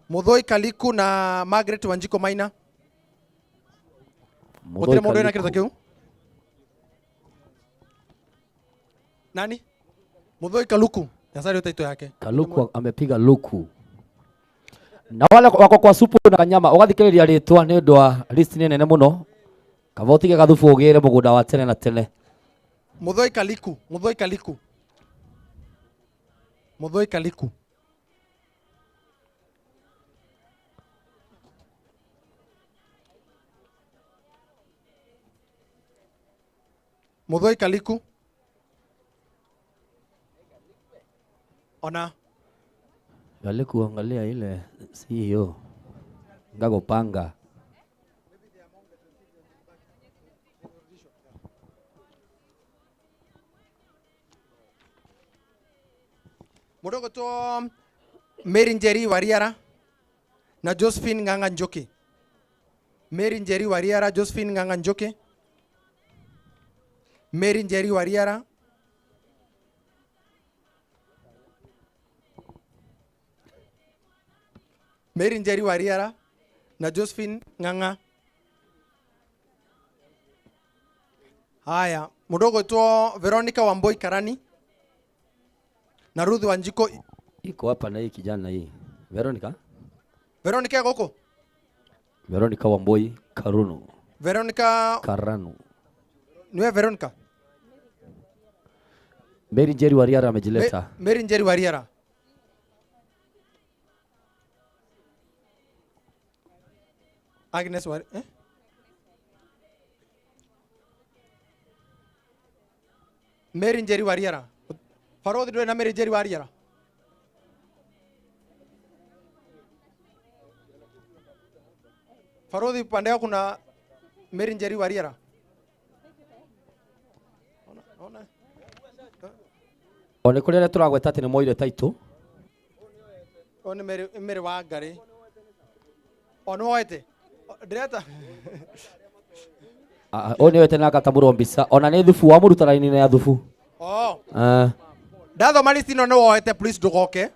Muthoi Kaliku na Margaret Wanjiko Maina. Muthoi Gutire mundu wina Kaliku. kindu ta kiu? Nani? Muthoi Kaluku. Nyasaye taito yake. Kaluku amepiga luku. Na wale wako kwa supu na kanyama ugathikiriria ritwa ni undu wa list ni nene muno. Kaba utige gathubu ugire mugunda wa tene na tene. Muthoi Kaliku, Muthoi Kaliku. Muthoi Kaliku. Muthoi Kaliku. Ona. Kaliku angalia ile CEO ngagopanga. Mundu ugwitwo Mary Njeri Wariara na Josephine Ng'ang'a Njoki. Mary Njeri Wariara, Josephine Ng'ang'a Njoki. Mary Njeri Wariara. Mary Njeri Wariara na Josephine Ng'ang'a. Haya, mundu ugwitwo Veronica Wambui Karani na Ruth Wanjiko. Iko hapa na hii kijana hii. Veronica? Veronica goko? Veronica Wambui Karunu. Veronica Karanu. Niwe Veronica? Mary Njeri Wariara amejileta. Mary Njeri Wariara. Agnes Wari, eh? Mary Njeri Wariara. Farodhi ndwe na Mary Njeri Wariara. Farodhi upande wako kuna Mary Njeri Wariara. Ona, ona. One kuri aria turagweta ati ni moire title. One Mary, Mary wa Ngari. One woete. Ndireta. Ũyũ nĩ wete na agatamũrwo mbica ona nĩ thubu wamũruta raini-inĩ ya thubu. Oh. Ah. Ndathoma list ĩno nĩ woete, please ndũgoke.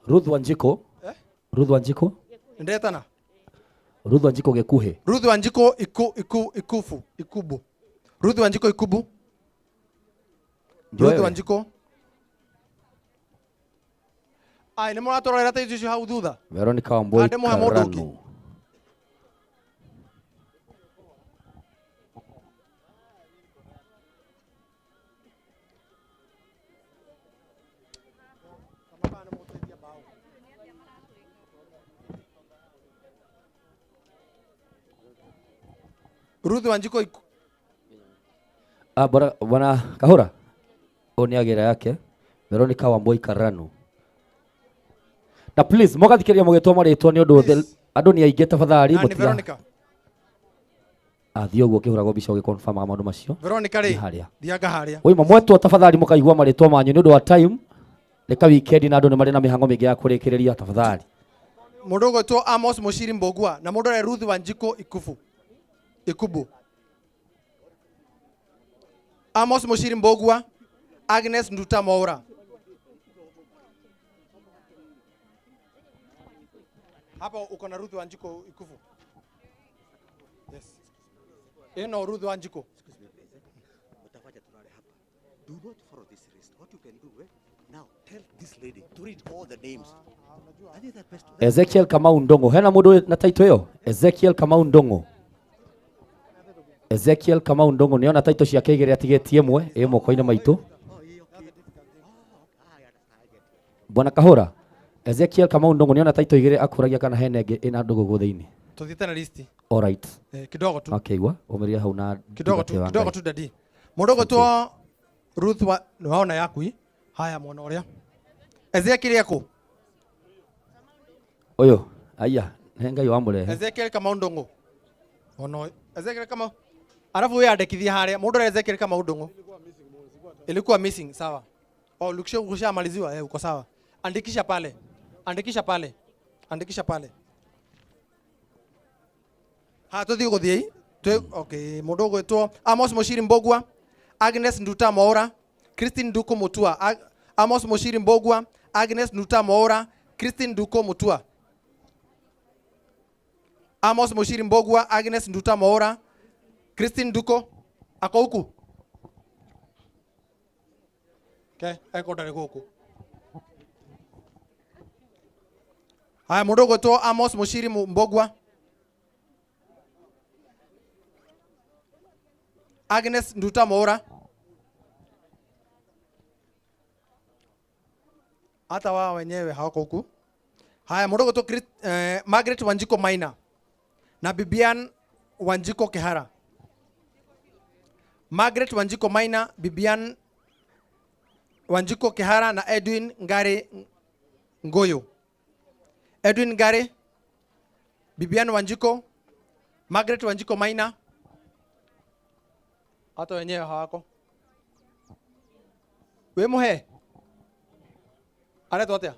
Ruth Wanjiko. Eh? Ruth Wanjiko. Ndetana. Ruth Wanjiko gĩkuhĩ. Ruth Wanjiko iku iku ikufu ikubu. Ruth Wanjiko ikubu. Ndio Ruth wewe. Wanjiko. Ai, nĩ mũratũrorera ta icio hau thutha. Veronica Wambui Ande mũhe mũndũ ũngĩ. Karanu. Ruth Wanjiko iku. Ah, bwana bwana Kahura. Ũyũ nĩ agĩra yake. Veronica Wambui Karanu. Na please mũgathikĩrĩria mũgĩtwo marĩtwa nĩ ũndũ andũ nĩ aingĩ tafadhali Nani mũtiga. Veronica? Athiĩ ũguo ũkĩhũragwo mbica ũgĩconfirmaga maũndũ macio. Veronica rĩ, Nĩ harĩa. thianga harĩa. Oima mwetwo tafadhali mũkaigua marĩtwa manyu nĩ ũndũ wa time. Reka weekend na andũ nĩ marĩ na mĩhang'o mĩingĩ ya kũrĩkĩrĩria tafadhali. Mũndũ ũgwĩtwo Amos Mushiri Mbogua na mũndũ ũrĩa Ruth Wanjiko Ikubu. Ikubu. Amos Mushiri Mbogua, Agnes Nduta Mwaura. Hapa uko na Ruth Wanjiko Ikufu. Yes. Eno Ruth Wanjiko. Utafanya tunale hapa. Do not follow this list. What you can do, eh? Now tell this lady to read all the names. I think that best. Ezekiel Kamau Ndongo. Hena mũndũ na title ĩyo? Ezekiel Kamau Ndongo. Ezekiel Kamau Ndongo nĩona title ciake igĩrĩ atigĩtie ĩmwe ĩ moko-inĩ maitũ. Bwana Kahura, Ezekiel Kamau Ndongo nĩona title igĩrĩ akũragia kana hena ĩngĩ ĩna ndũgũ thĩinĩ. Tuthiĩte na listi. All right. Kidogo tu. Okay, igua ũmĩrĩrie hau na Kidogo tu, ndungata wa kidogo Ngai. tu dadi. Mũndũ ũgwĩtwo Ruth wa nĩwaona yaku i? Haya mwena ũrĩa. Ezekiel ekũ? Ũyũ, aya, nĩ Ngai wamũrehe. Ezekiel Kamau Ndongo. Ono Ezekiel Kamau. Alafu wewe andikithia haria. Mũndũ ũrĩa Ezekiel Kamau Ndongo. Ilikuwa missing, sawa. Oh, ukishamaliziwa, uko sawa. Andikisha pale. Andikisha pale. Andikisha pale. Ha tuthi guthii. Okay, mundu ugwitwo Amos Mushiri Mbogwa, Agnes Nduta Mwaura, Christine Nduku Mutua. Amos Mushiri Mbogwa, Agnes Nduta Mwaura, Christine Nduku Mutua. Amos Mushiri Mbogwa, Agnes Nduta Mwaura, Christine Nduku ako huku. Okay, eko ndari guku. Haya, mundu ugwitwo Amos Mushiri Mbogwa, Agnes Nduta Mwaura. Hata wao wenyewe hawako huku. Haya, mundu ugwitwo Margaret Wanjiko Maina na Bibian Wanjiko Kehara. Margaret Wanjiko Maina, Bibian Wanjiko Kehara na Edwin Ngare Ngoyo. Edwin Ngare, Bibian Wanjiko, Margaret Wanjiko Maina. Hata wenyewe hawako. We muhe. Aretwa atia?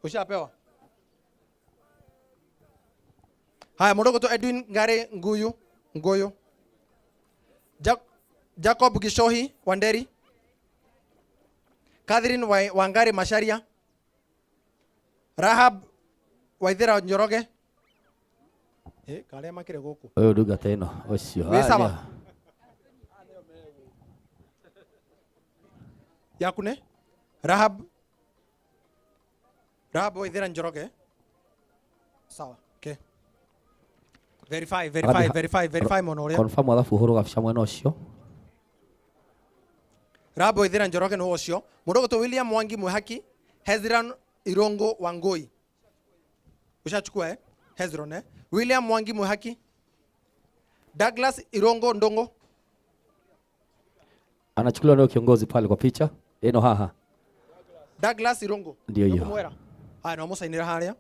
Ushapewa? Haya, mundu ugwitwo Edwin Ngare Nguyu, Ngoyo. Jacob Gishohi Wanderi. Catherine Wangari Masharia. Rahab Waithira Njoroge. Karia makire guku. Uyu ndungata ino ucio. Wi sawa? Yaku ne? Rahab Waithira Njoroge. Sawa. Okay. Verify, verify, verify, verify mono uria. Confirm alafu uhuru gabica mwena ucio. Rahab Waithira Njoroge no ucio. Mundu ugwitwo William Mwangi Mwihaki, Hezron Irongo Wangoi. Ushachukua Hezron William Mwangi Mwihaki, Douglas Irongo Ndongo. Anachukuliwa ndio kiongozi pale kwa picha. Eno haha. Douglas Irongo. Ndio hiyo. Haya, no musainira haria.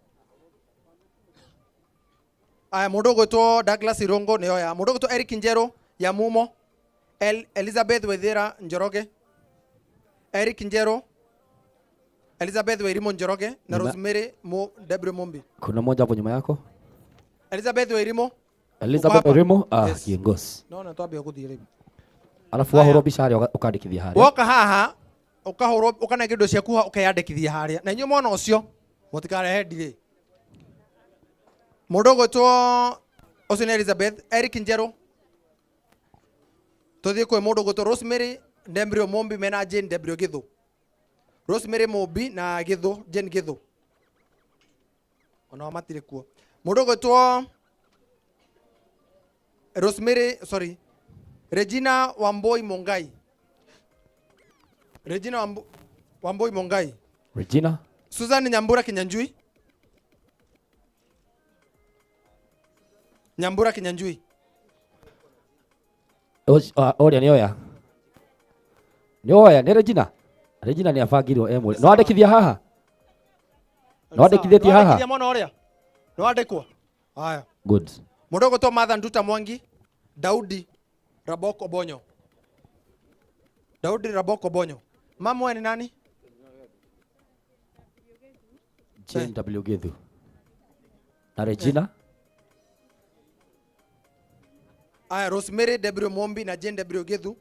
Aya, mundu ugwitwo Douglas Irongo niyo ya. Mundu ugwitwo Eric Njero ya Mumo, Elizabeth Waithira Njoroge. Eric Njero, Elizabeth Wairimu Njoroge na Rosemary Debra Mumbi. Kuna mmoja hapo nyuma yako? Elizabeth Wairimu. Elizabeth Wairimu, yes. Kiongozi. No, na twambia guthii riu. Alafu wahurwo mbica haria ukandikithia haria. Woka haha ukahurwo ukanengerwo indo ciaku ukeyandikithia haria. Na inyuĩ mwana ucio mutikarehe ndirĩ. Mundu ugwitwo ucio ni Elizabeth Eric Njero. Tuthie kwi mundu ugwitwo Rosemary Ndembrio Mumbi mena Jane Ndembrio Githu. Rosemary Mumbi na Githu, Jane Githu. Ona matire kuo. Mundu ugwitwo Rosemary, sorry, Regina Wamboi Mongai. Regina Wamboi Mongai. Regina. Susan Nyambura Kinyanjui. Nyambura Kinyanjui. Oria ni oya. Ni oya, ni Regina. Regina ni abangirwo emwe. No andikithia haha. No andikithitie haha. Andikithia mwana oria. No andikwo. Haya. Good. Mundu ugwitwo Martha Nduta Mwangi, Daudi Raboko Bonyo. Daudi Raboko Bonyo. Mama ni nani? Jane W Githu. Na Regina. Aya, Rosemary W Mombi na Jane W Githu.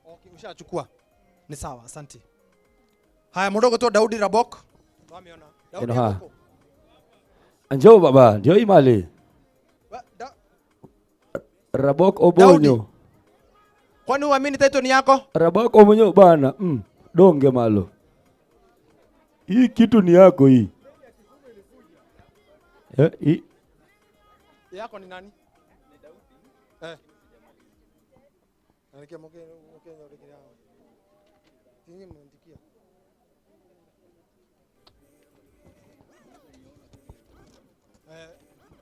Okay, ushachukua. Ni sawa, asante. Haya, mundu ugwitwo Daudi Rabok. Twamiona. Daudi Rabok. Njoo baba, ndio hii mali. Rabok Obonyo. Kwani uamini title ni yako? Rabok Obonyo bana. Donge malo. Hii kitu ni yako hii. Hii. Yako ni nani? Ni Daudi.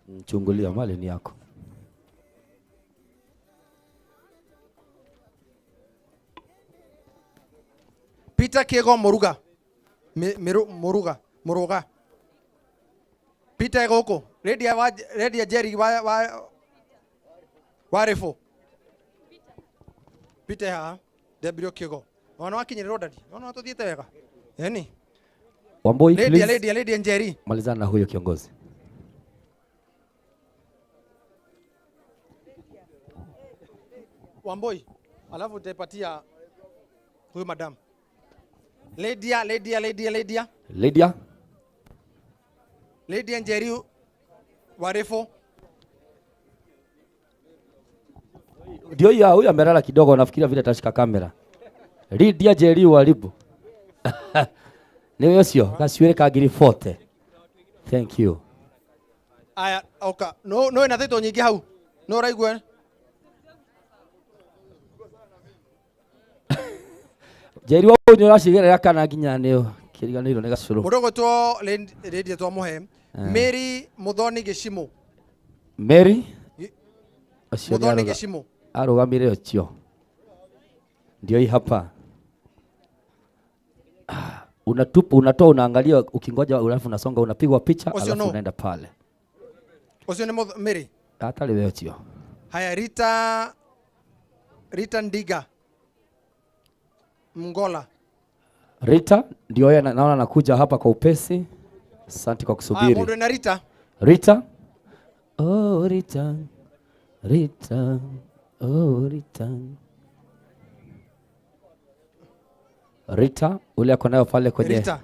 Mchungulia mali ni yako. Peter Kiego Moruga. Moruga. Moruga. Peter Egoko. Ready Jerry wa Warefo. Peter haha ndembirio kigo ona wakinyĩrĩrwo ndadi ona tũthiĩte wega yani Wambui, Lydia please. Lydia Lydia Njeri. Malizana na huyo kiongozi. Wamboi, alafu utaipatia huyu madam. Lydia Lydia Lydia Lydia Lydia, Lydia Njeri Warefo. Ndio hiyo, huyu amelala kidogo, nafikiria vile atashika kamera. Lydia Njeri Waribu. Nĩ ũcio gacuĩrĩ ka ngiri 40. Thank you. Aya, oka. No no ina taito nyingĩ hau. No ũraigua? Njeri wa ũyũ nĩ ũracigerera kana nginya nĩ kĩriganĩirwo nĩ gacũrũ. Mũndũ ũgwĩtwo Lydia twamũhe. Mary Muthoni Gĩcimũ. Mary ũcio nĩ Muthoni Gĩcimũ. Arũgamire ũcio. Ndio hii hapa. Unatupa, unatoa, unaangalia, ukingoja alafu unasonga, unapigwa picha Ũcio alafu no. unaenda pale. Ũcio nĩ Mary. Hata wewe ũcio. Haya, Rita Rita Ndiga Mngola. Rita ndio yeye naona anakuja hapa kwa upesi. Asante kwa Haya, kusubiri. mũndũ wĩna Rita. Rita. Oh Rita. Rita. Oh Rita. Rita ule ako nayo pale kwenye Rita.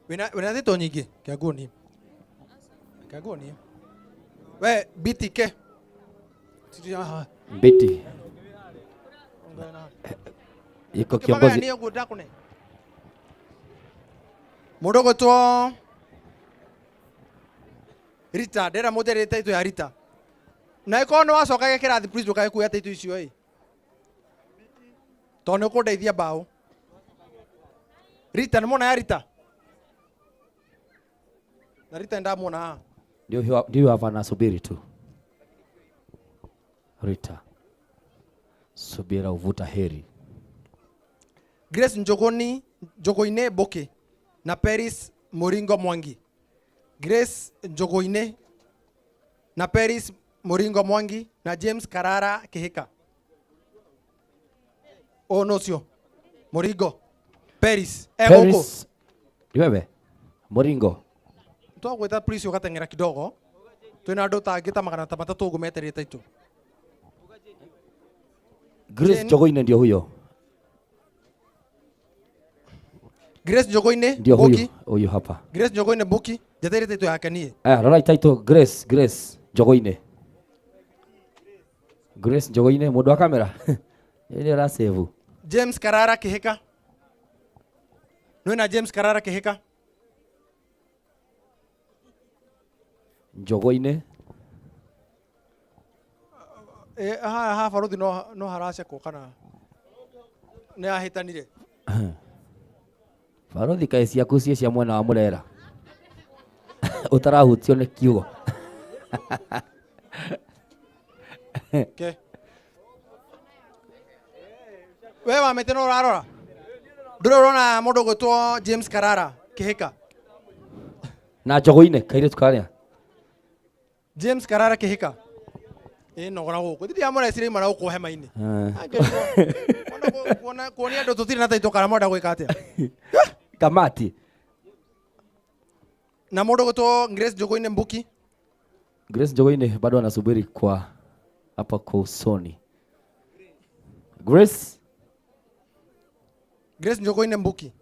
Wĩna wĩna thito nyingĩ kĩanguonie. Kĩanguonie. We BTK. Sijui haha. Mbiti. Iko kiongozi. Kĩmagaya ũguo ndakũne. Mũndũ ũgwĩtwo Rita, ndĩrenda mũnjarĩrie taitũ ya Rita. Na ĩkorwo nĩ wacokaga kĩrathi please ndũkae kuoya taitũ icio ĩ. Tondũ nĩ ũkũndeithia mbaũ. Rita, nĩ muona ya Rita? Na Rita nĩndamuona haha. Ndio hiyo, ndio hapa anasubiri tu. Rita. Subira uvuta heri. Grace Njogoni, Njogoine Boke na Paris Moringo Mwangi. Grace Njogoine na Paris Moringo Mwangi na James Karara Kihika. Oh no sio. Moringo. Paris. Eh gũkũ. Paris. Ni wewe? Moringo. Twagwĩta please ũgateng'era kidogo. Twĩna andũ tangĩ ta magana ta matatũ ũguo metereire taitũ. Grace Jane. Njogoine ndio huyo. Grace Njogoine Ndio huyu, Boki. huyu hapa. Grace Njogoine Boki. Njetereire taitũ yake niĩ. Aya, rora title Grace, Grace Njogoine. Grace Njogoine mũndũ wa kamera. Ile ra save. James Karara Kihika. Nwena James Karara Kihika. Njogoine. Eh, haha haha baruthi no no haracekwo kana nĩ ahĩtanire. Barothi kaĩ ciaku ciĩ cia mwena wa Murera. Ũtarahutio nĩ kiugo. Ke. We wa mĩtĩ no ũrarora. Ndũrĩ ũrona mũndũ ũgwĩtwo James Karara Kihika. Na Njogoine kairĩtu karĩa. James Karara Kihika. Ĩ nogora gũkũ. Thidi ya mũrecire imara gũkũ hema-inĩ. Kuona kuonia andũ tũtirĩ na taitũ kana mwenda gwĩka atĩa. Kamati. Na mũndũ ũgwĩtwo Grace Njogoine Mbuki. Grace Njogoine bado anasubiri kwa hapa kwa usoni. Grace Grace Njogoine Mbuki.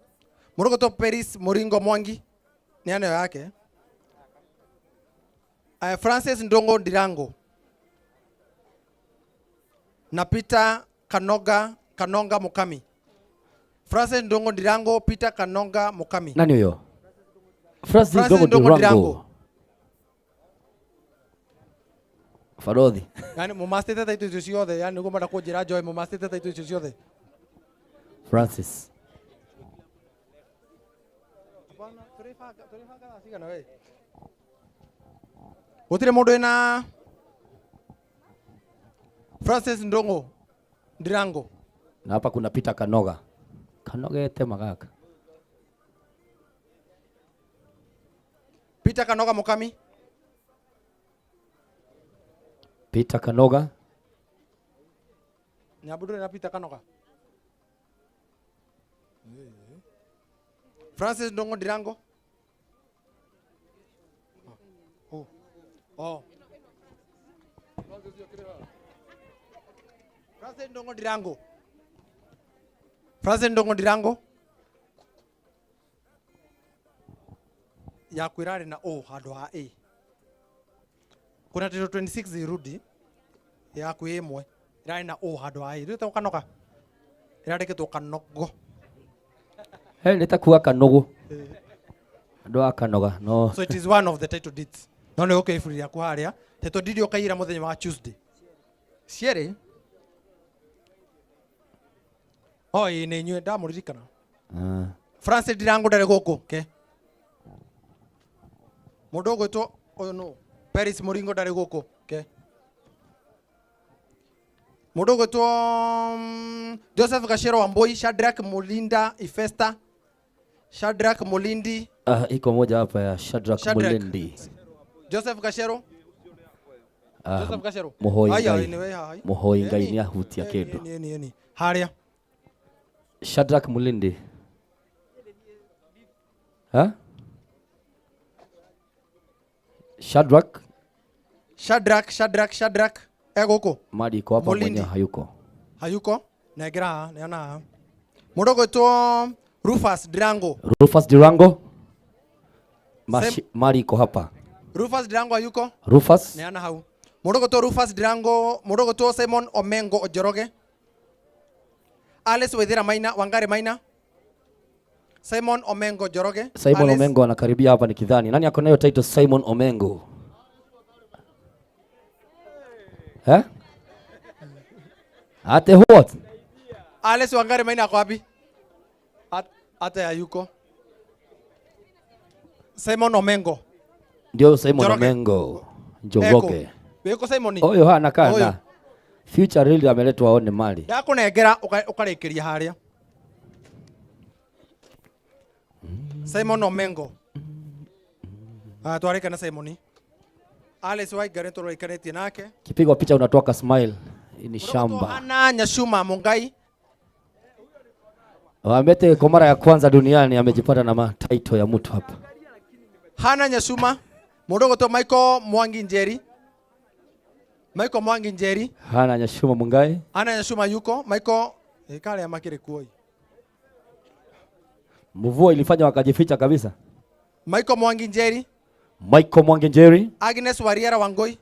Mũndũ ũgwĩtwo Paris Moringo Mwangi. Nĩ aneo yake. Francis Ndongo Ndirango. Na Peter Kanoga Kanonga Mukami. Francis Ndongo Ndirango, Peter Kanonga Mukami. Nani huyo? Francis Francis Ndongo Ndongo Ndirango. Ndirango. Farodhi. Yani mumastete taitũ icio ciothe, yani nĩguo mwenda kũnjĩra Joy mumastete taitũ icio ciothe. Francis. Gũtirĩ mũndũ wĩna Francis Ndongo Ndirango. Na hapa kuna Peter Kanoga. Kanoga magaka. Peter Kanoga Mukami. Peter Kanoga. Nyambu ndũrĩ na Peter Kanoga. Francis Ndongo Ndirango. Oh. Oh. Francis Ndongo Ndirango. Francis Ndongo Ndirango. Yaku ĩrarĩ na O handũ ha A. Kuna title 26 irudi yaku ĩmwe ĩrarĩ na O handũ ha A. Rĩu Kanoga. Ĩrandĩkĩtwo Kanogo. He nĩ ta kuga Kanogo. Andũ a Kanoga no. So it is one of the title deeds. No nĩ gũkĩa iburi rĩaku harĩa. Title deed ũkaiyĩra mũthenya wa Tuesday. Cierĩ. Oh, ĩĩ nĩ inyuĩ ndamũririkana. Ah. Francis Ndirango ndarĩ gũkũ ke. Mũndũ ũgwĩtwo ũyũ nũ? Paris Mũringo ndarĩ gũkũ ke. Mũndũ ũgwĩtwo Joseph Gachero Wambui, Shadrack Mulinda Ifesta, Shadrack Mulindi, Ah, iko moja hapa ya Shadrack Shadrack. Mulindi. Joseph Gachero, Ah, Joseph Gachero. Muhoi Aya, Ngai. anyway, hai. Muhoi Ngai nĩ ahutia kĩndũ. Eni, eni, eni. Harĩa. Shadrack Mulindi. Ha? Shadrack Shadrack, Shadrack, Shadrack. E gũkũ. Mali iko hapa Mulindi. mwenyewe hayuko. Hayuko. Nengera haha, neana haha. Mũndũ ũgwĩtwo Rufus Ndirango. Rufus Dirango. Mali iko hapa. Rufus Ndirango hayuko. Rufus. Neana hau. Mũndũ ũgwĩtwo Rufus Ndirango, mũndũ ũgwĩtwo Simon Omengo Njoroge. Alice Waithera Maina, Wangari Maina. Simon Omengo Njoroge. Simon Alice- Omengo anakaribia hapa nikidhani. Nani ako nayo title Simon Omengo? Eh? Ate what? Alice Wangari Maina ako wapi? Ate hayuko. Simon Omengo. Ndio Simon Njoroge. Omengo. Njoroge. Wiko Simon. Huyo hana Ũyũ. kana. Future really ameletwa aone mali. Ndakũnengera ũkarĩkĩria harĩa. Simon Omengo. Ah, twarĩka na Simon. Alice Waigare tũrĩkanĩtie nake. Kipigwa picha unatoa ka smile. Hii ni shamba. Ana Nyashuma Mungai. Wamete kwa mara ya kwanza duniani amejipata na mataito ya mtu hapa. Hana Nyashuma. Mũndũ ũgwĩtwo Michael Mwangi Njeri. Michael Mwangi Njeri. Hana Nyashuma Mungai. Hana Nyashuma yuko. Michael karĩa makĩrĩ kuo. Mvua ilifanya wakajificha kabisa. Michael Mwangi Njeri. Michael Mwangi Njeri. Agnes Wariera Wangoi.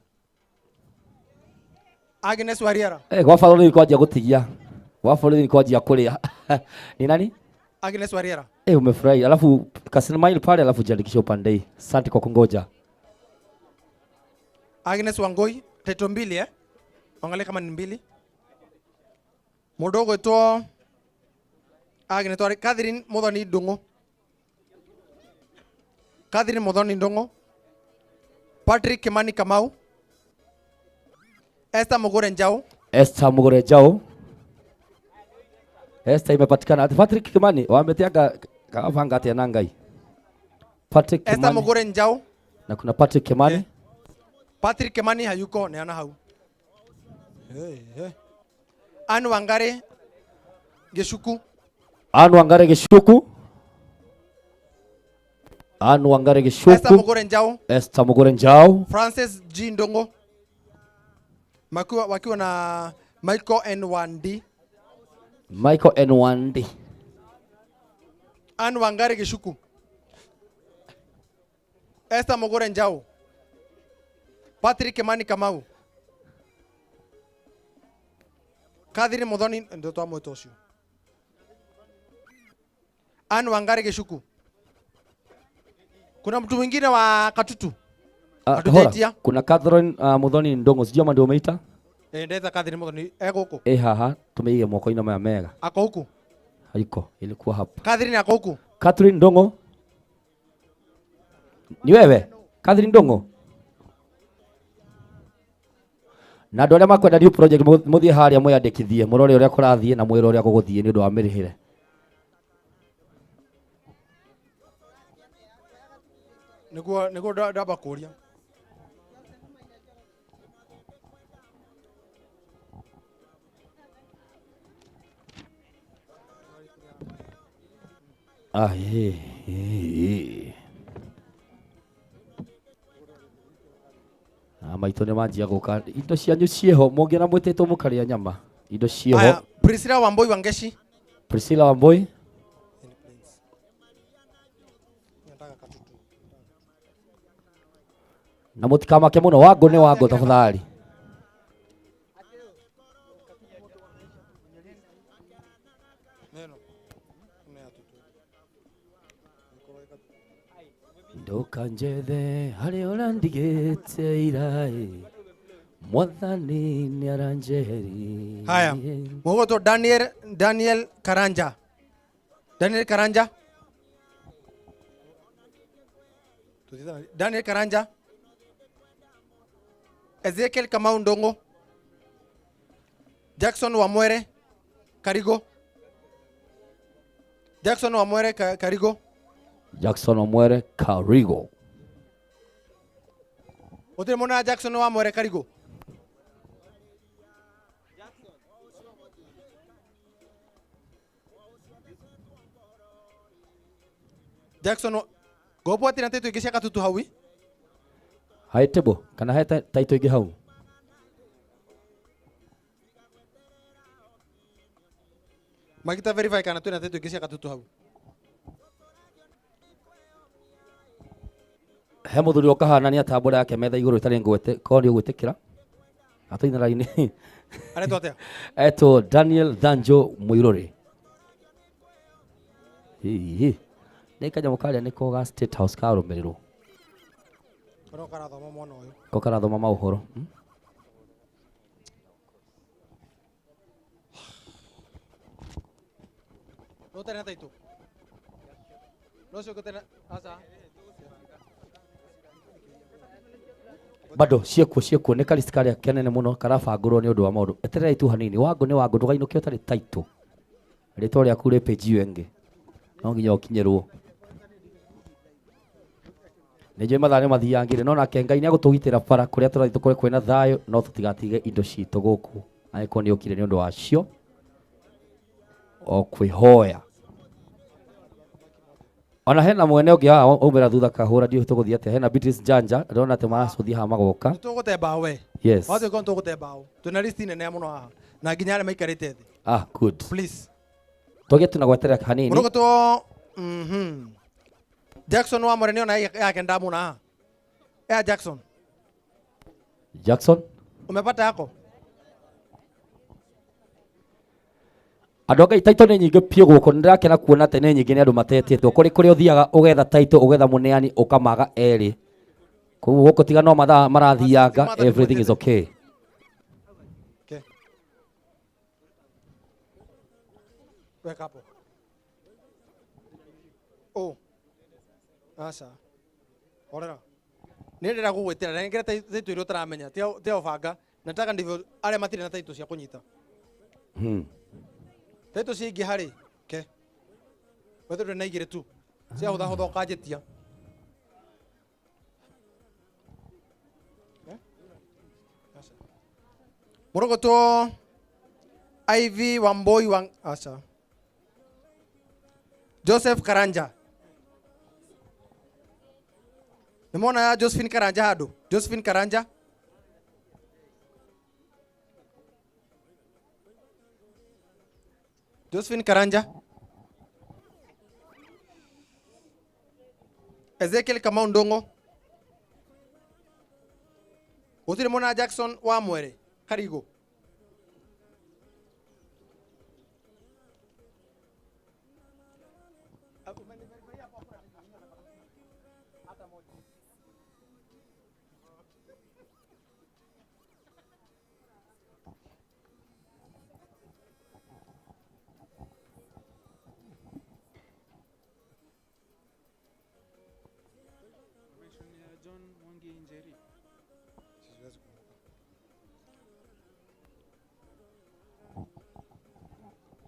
Agnes Wariera. Eh, kwa faloni ilikuwa ya gutigia. Kwa faloni ilikuwa ya kulia. Ni nani? Agnes Wariera. Eh, umefurahi. Alafu kasmile pale alafu jiandikishe upande hii. Asante kwa kungoja. Agnes Wangoi, title mbili eh? Angalia kama ni mbili. Mũndũ ũgwĩtwo Agnes Wariera, Catherine Muthoni Ndung'u. Catherine Muthoni Ndung'u. Patrick Kimani Kamau. Esther Mugure Njau. Esther Mugure Njau. Esther imepatikana. Ati Patrick Kimani wametiaga kawapanga atia na Ngai. Patrick Esther Kimani Mugure Njau. na kuna Patrick Kimani. Patrick Kimani hayuko neana hau. Hey, hey. Anne Wangari Gishuku. Anne Wangari Gishuku. Anne Wangari Gishuku. Esther Mugure Njau. Esther Mugure Njau. Francis G Ndongo. Wakiwa na Michael N Wandi. Michael N Wandi. Anne Wangari Gishuku. Esther Mugure Njau. Patrick Kimani Kamau. Catherine Muthoni ndio twamwĩta ũcio. Anne Wangari Gishuku. Kuna mtu mwingine wa Katutu? Hora. Kuna Catherine Muthoni Ndongo, sijui ama ndio umeita? Ndetha Catherine Muthoni e gũkũ. Eh, haha tumeige moko-inĩ maya mega. Ako huku. Haiko, ilikuwa hapa. Catherine ako huku. Catherine Ndongo. Ni wewe? Catherine Ndongo. Na andũ arĩa makwenda new project mũthiĩ harĩa mwĩyandĩkithie, mũrore ũrĩa kũrathiĩ na mwĩre ũrĩa gũgũthiĩ nĩ ũndũ wa mĩrĩhĩre. Nĩguo ndamba kũria. Ah, eh, eh, eh. Ah, maitũ nĩ manjia gũka indo cianyu ciĩho mũngĩona mwĩtĩtwo mũkarĩa nyama indo ciĩho. Aya, Priscilla Wambui Wangeshi. Priscilla Wambui. Na mũtikamake mũno wangũ nĩ wangũ tafadhali. Ndũkanjethe harĩa ũrandigĩte iraĩ mwathani nĩ aranjeheririe. Haya, mũgũtwo Daniel Daniel Karanja. Daniel Karanja. Daniel Karanja. Ezekiel Kamau Ndongo. Jackson Wamwere Karigo. Jackson Wamwere Karigo. Jackson Omwere Karigo. Gũtirĩ mũndũ na Jackson Wamwere Karigo. Jackson ngobwo atirĩ na taitũ ingĩ cia katutu hau ĩ? Hai table kana he taitũ ingĩ hau? Magita verify kana twĩna taitũ ingĩ cia katutu hau. He mũthuri ũkahanania tambũra yake metha igũrũ ĩtarĩ ngwete korwo nĩ ũgwĩtĩkĩra atũina raini. Aretwo atĩa? Etwo Daniel Dhanjo Mũirũrĩ. Hihi nĩ kanyamũ karĩa nĩko ga State House karũmĩrĩrwo. Karĩa karathoma mwana ũyũ. Ko karathoma maũhoro. No ũtarĩ na taitũ? No ũcio ũngĩ ũtarĩ na aca. Bado ciĩkuo ciĩkuo nĩ karist karĩa kenene mũno karabangũrwo nĩ ũndũ wa maũndũ. Etererai tu hanini wangũ nĩ wangũ ndũgainũke ũtarĩ taitũ. Rĩtwa rĩaku rĩ page ĩyo ĩngĩ no nginya ũkinyĩrwo. Nĩ njũĩ mathaa nĩ mathiangire no nake Ngai nĩ agũtũgitĩra bara kũrĩa tũrathiĩ tũkore kwĩna thayũ no tũtigatige indo citũ gũkũ angĩkorwo nĩ ũkire nĩ ũndũ wacio o kwĩhoya. Ona hena mwene ũngĩ haha aumĩra thutha kahũra ndiũĩ tũgũthiĩ atĩa. Hena Beatrice Janja ndĩrona atĩ maracũthia haha magoka. Tũgũte mbaũ we. Yes. Wathiĩ korwo tũgũte mbaũ. Twĩna list nene mũno haha na nginya arĩa maikarĩte thĩ. Ah, good. Please. Tũgĩe tu na gweterera hanini. Mũrũgũtwo Jackson wa Mũreni ona yake ndamuna haha. Ya Jackson. Jackson. Umepata yako? Andũ a Ngai taitũ nĩ nyingĩ biũ gũkũ nĩ ndĩrakena kuona atĩ nĩ nyingĩ nĩ andũ matetĩtwo kũrĩ kũrĩa ũthiaga ũgetha taitũ ũgetha mũneani ũkamaga erĩ koguo gũkũ tiga no mathaa marathianga everything is okay. Okay. Weka hapo. Oh. Aca. Horera. Nĩ ndĩrenda gũgwĩtĩra nengera taitũ iria ũtaramenya tia ũbanga nataka ndivyo arĩa matirĩ na taitũ cia kũnyita. Taitũ ciingĩ harĩ ke wethe ndũrĩ na igĩrĩ tu cia hũthahũtha ũkanjĩtia. Mũrũgũtwo Ivy Wamboi wa aca Joseph Karanja. Nimeona ya Josephine Karanja handũ. Josephine Karanja. Josephine Karanja. Ezekiel Kamau Ndongo. Gũtirĩ mwana Jackson wa Mwere Karigo.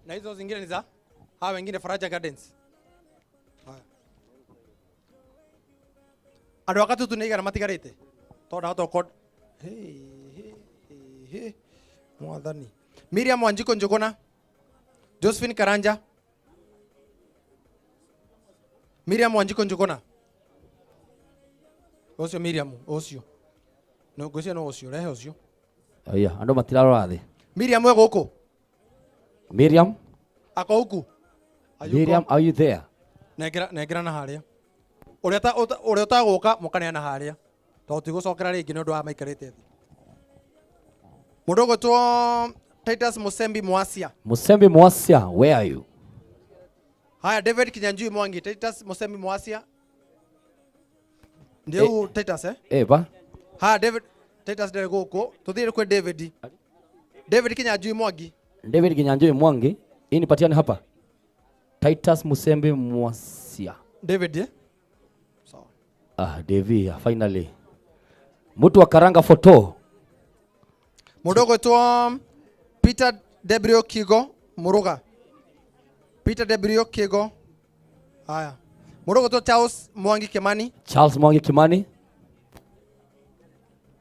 Na hizo zingine ni za hawa wengine Faraja Gardens. Haya. Andũ a Katutu nĩ igana matigarĩte? Tondũ ndahota gũkorwo Hey, hey, hey, mwathani. Miriam Wanjiko Njuguna, Josephine Karanja. Miriam Wanjiko Njuguna. Ũcio Miriam, ũcio. No ngwĩciria no ũcio, rehe ũcio. Aya, andũ matirarora thĩ. Miriam we gũkũ. Miriam, Ako huku. Hayuko. Miriam, are you there? Nengera nengera na harĩa. Ũrĩa ta ũrĩa ũtagũka mũkaneana harĩa. Tondũ tigũcokera rĩngĩ nĩ ũndũ wa maikarĩte thĩ. Mũndũ ũgwĩtwo Titus Musembi Mwasia. Musembi Mwasia, where are you? Haya, David Kinyanjui Mwangi, Titus Musembi Mwasia. Ndio huyu Titus eh? Eh, ba. Haya, David Titus ndarĩ gũkũ. Tũthiĩ kwĩ David. David Kinyanjui Mwangi. David Kinyanjui Mwangi, hii nipatiane hapa. Titus Musembi Mwasia. David eh? Ah, Devi, finally. Mtu wa karanga photo. Mũndũ ũgwĩtwo Peter W Kigo Muruga. Peter W Kigo. Haya. Mũndũ ũgwĩtwo Charles Mwangi Kimani. Charles Mwangi Kimani.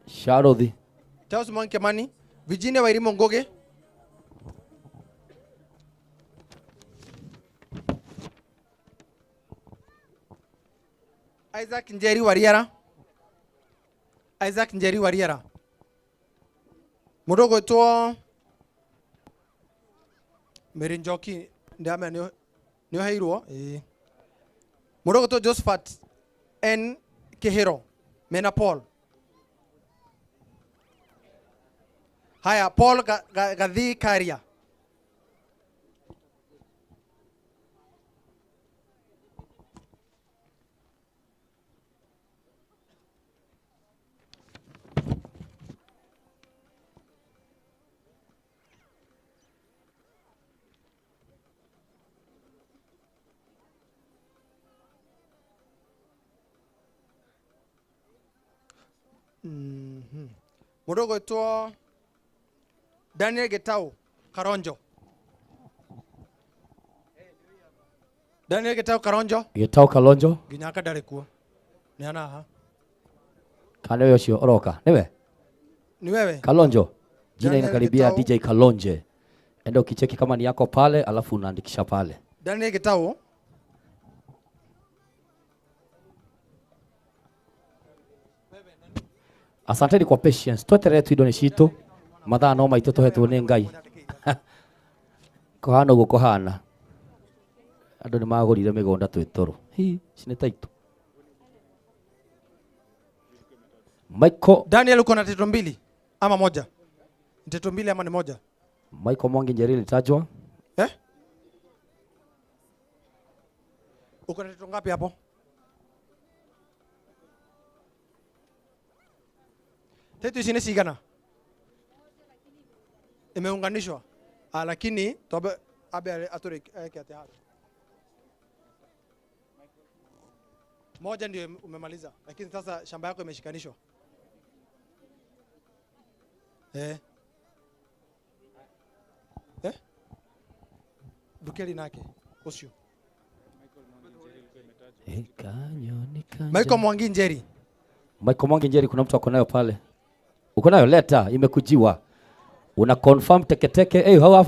Sharothi. Charles Mwangi Kimani. Virginia Wairimu Ngugi. Isaac Njeri Wariara. Isaac Njeri Wariara. Mũndũ ũgwĩtwo Mary Njoki ndamenya nĩ ũheirwo ĩĩ. Mũndũ ũgwĩtwo Josephat N Kihiro mena Paul. Haya, Paul Gathii Karia. Mũndũ ũgwĩtwo Daniel Gitau Karonjo. Daniel Gitau Karonjo. Gitau Kalonjo. Nginya aka ndarĩ kuo. Nĩ anaha. Kana wewe ũcio ũroka? Nĩwe? Ni wewe? Kalonjo. Jina Daniel inakaribia Gitau. DJ Kalonje. Enda ukicheki kama ni yako pale, alafu unaandikisha pale. Daniel Gitau. Asanteni kwa patience. Tweterere tu indo nĩ citũ. Mathaa no maitũ tũhetwo nĩ Ngai. Kũhana ũguo kũhana. Andũ nĩ magũrire mĩgũnda twĩ toro. Hi, ici nĩ taitũ. Michael Daniel, uko na tito mbili ama moja? Tito mbili ama ni moja? Michael Mwangi Njeri alitajwa. Eh? Uko na tito ngapi hapo? Tito ici nĩ cigana? Imeunganishwa. Ah, lakini tobe abe atore eke ate hapo. Moja ndio umemaliza, lakini sasa shamba yako imeshikanishwa. Eh. Eh? Dukeli nake ucio. Michael Mwangi Njeri. Michael Mwangi Njeri, kuna mtu ako nayo pale. Uko nayo leta, imekujiwa. Una confirm teketeke. Hey, how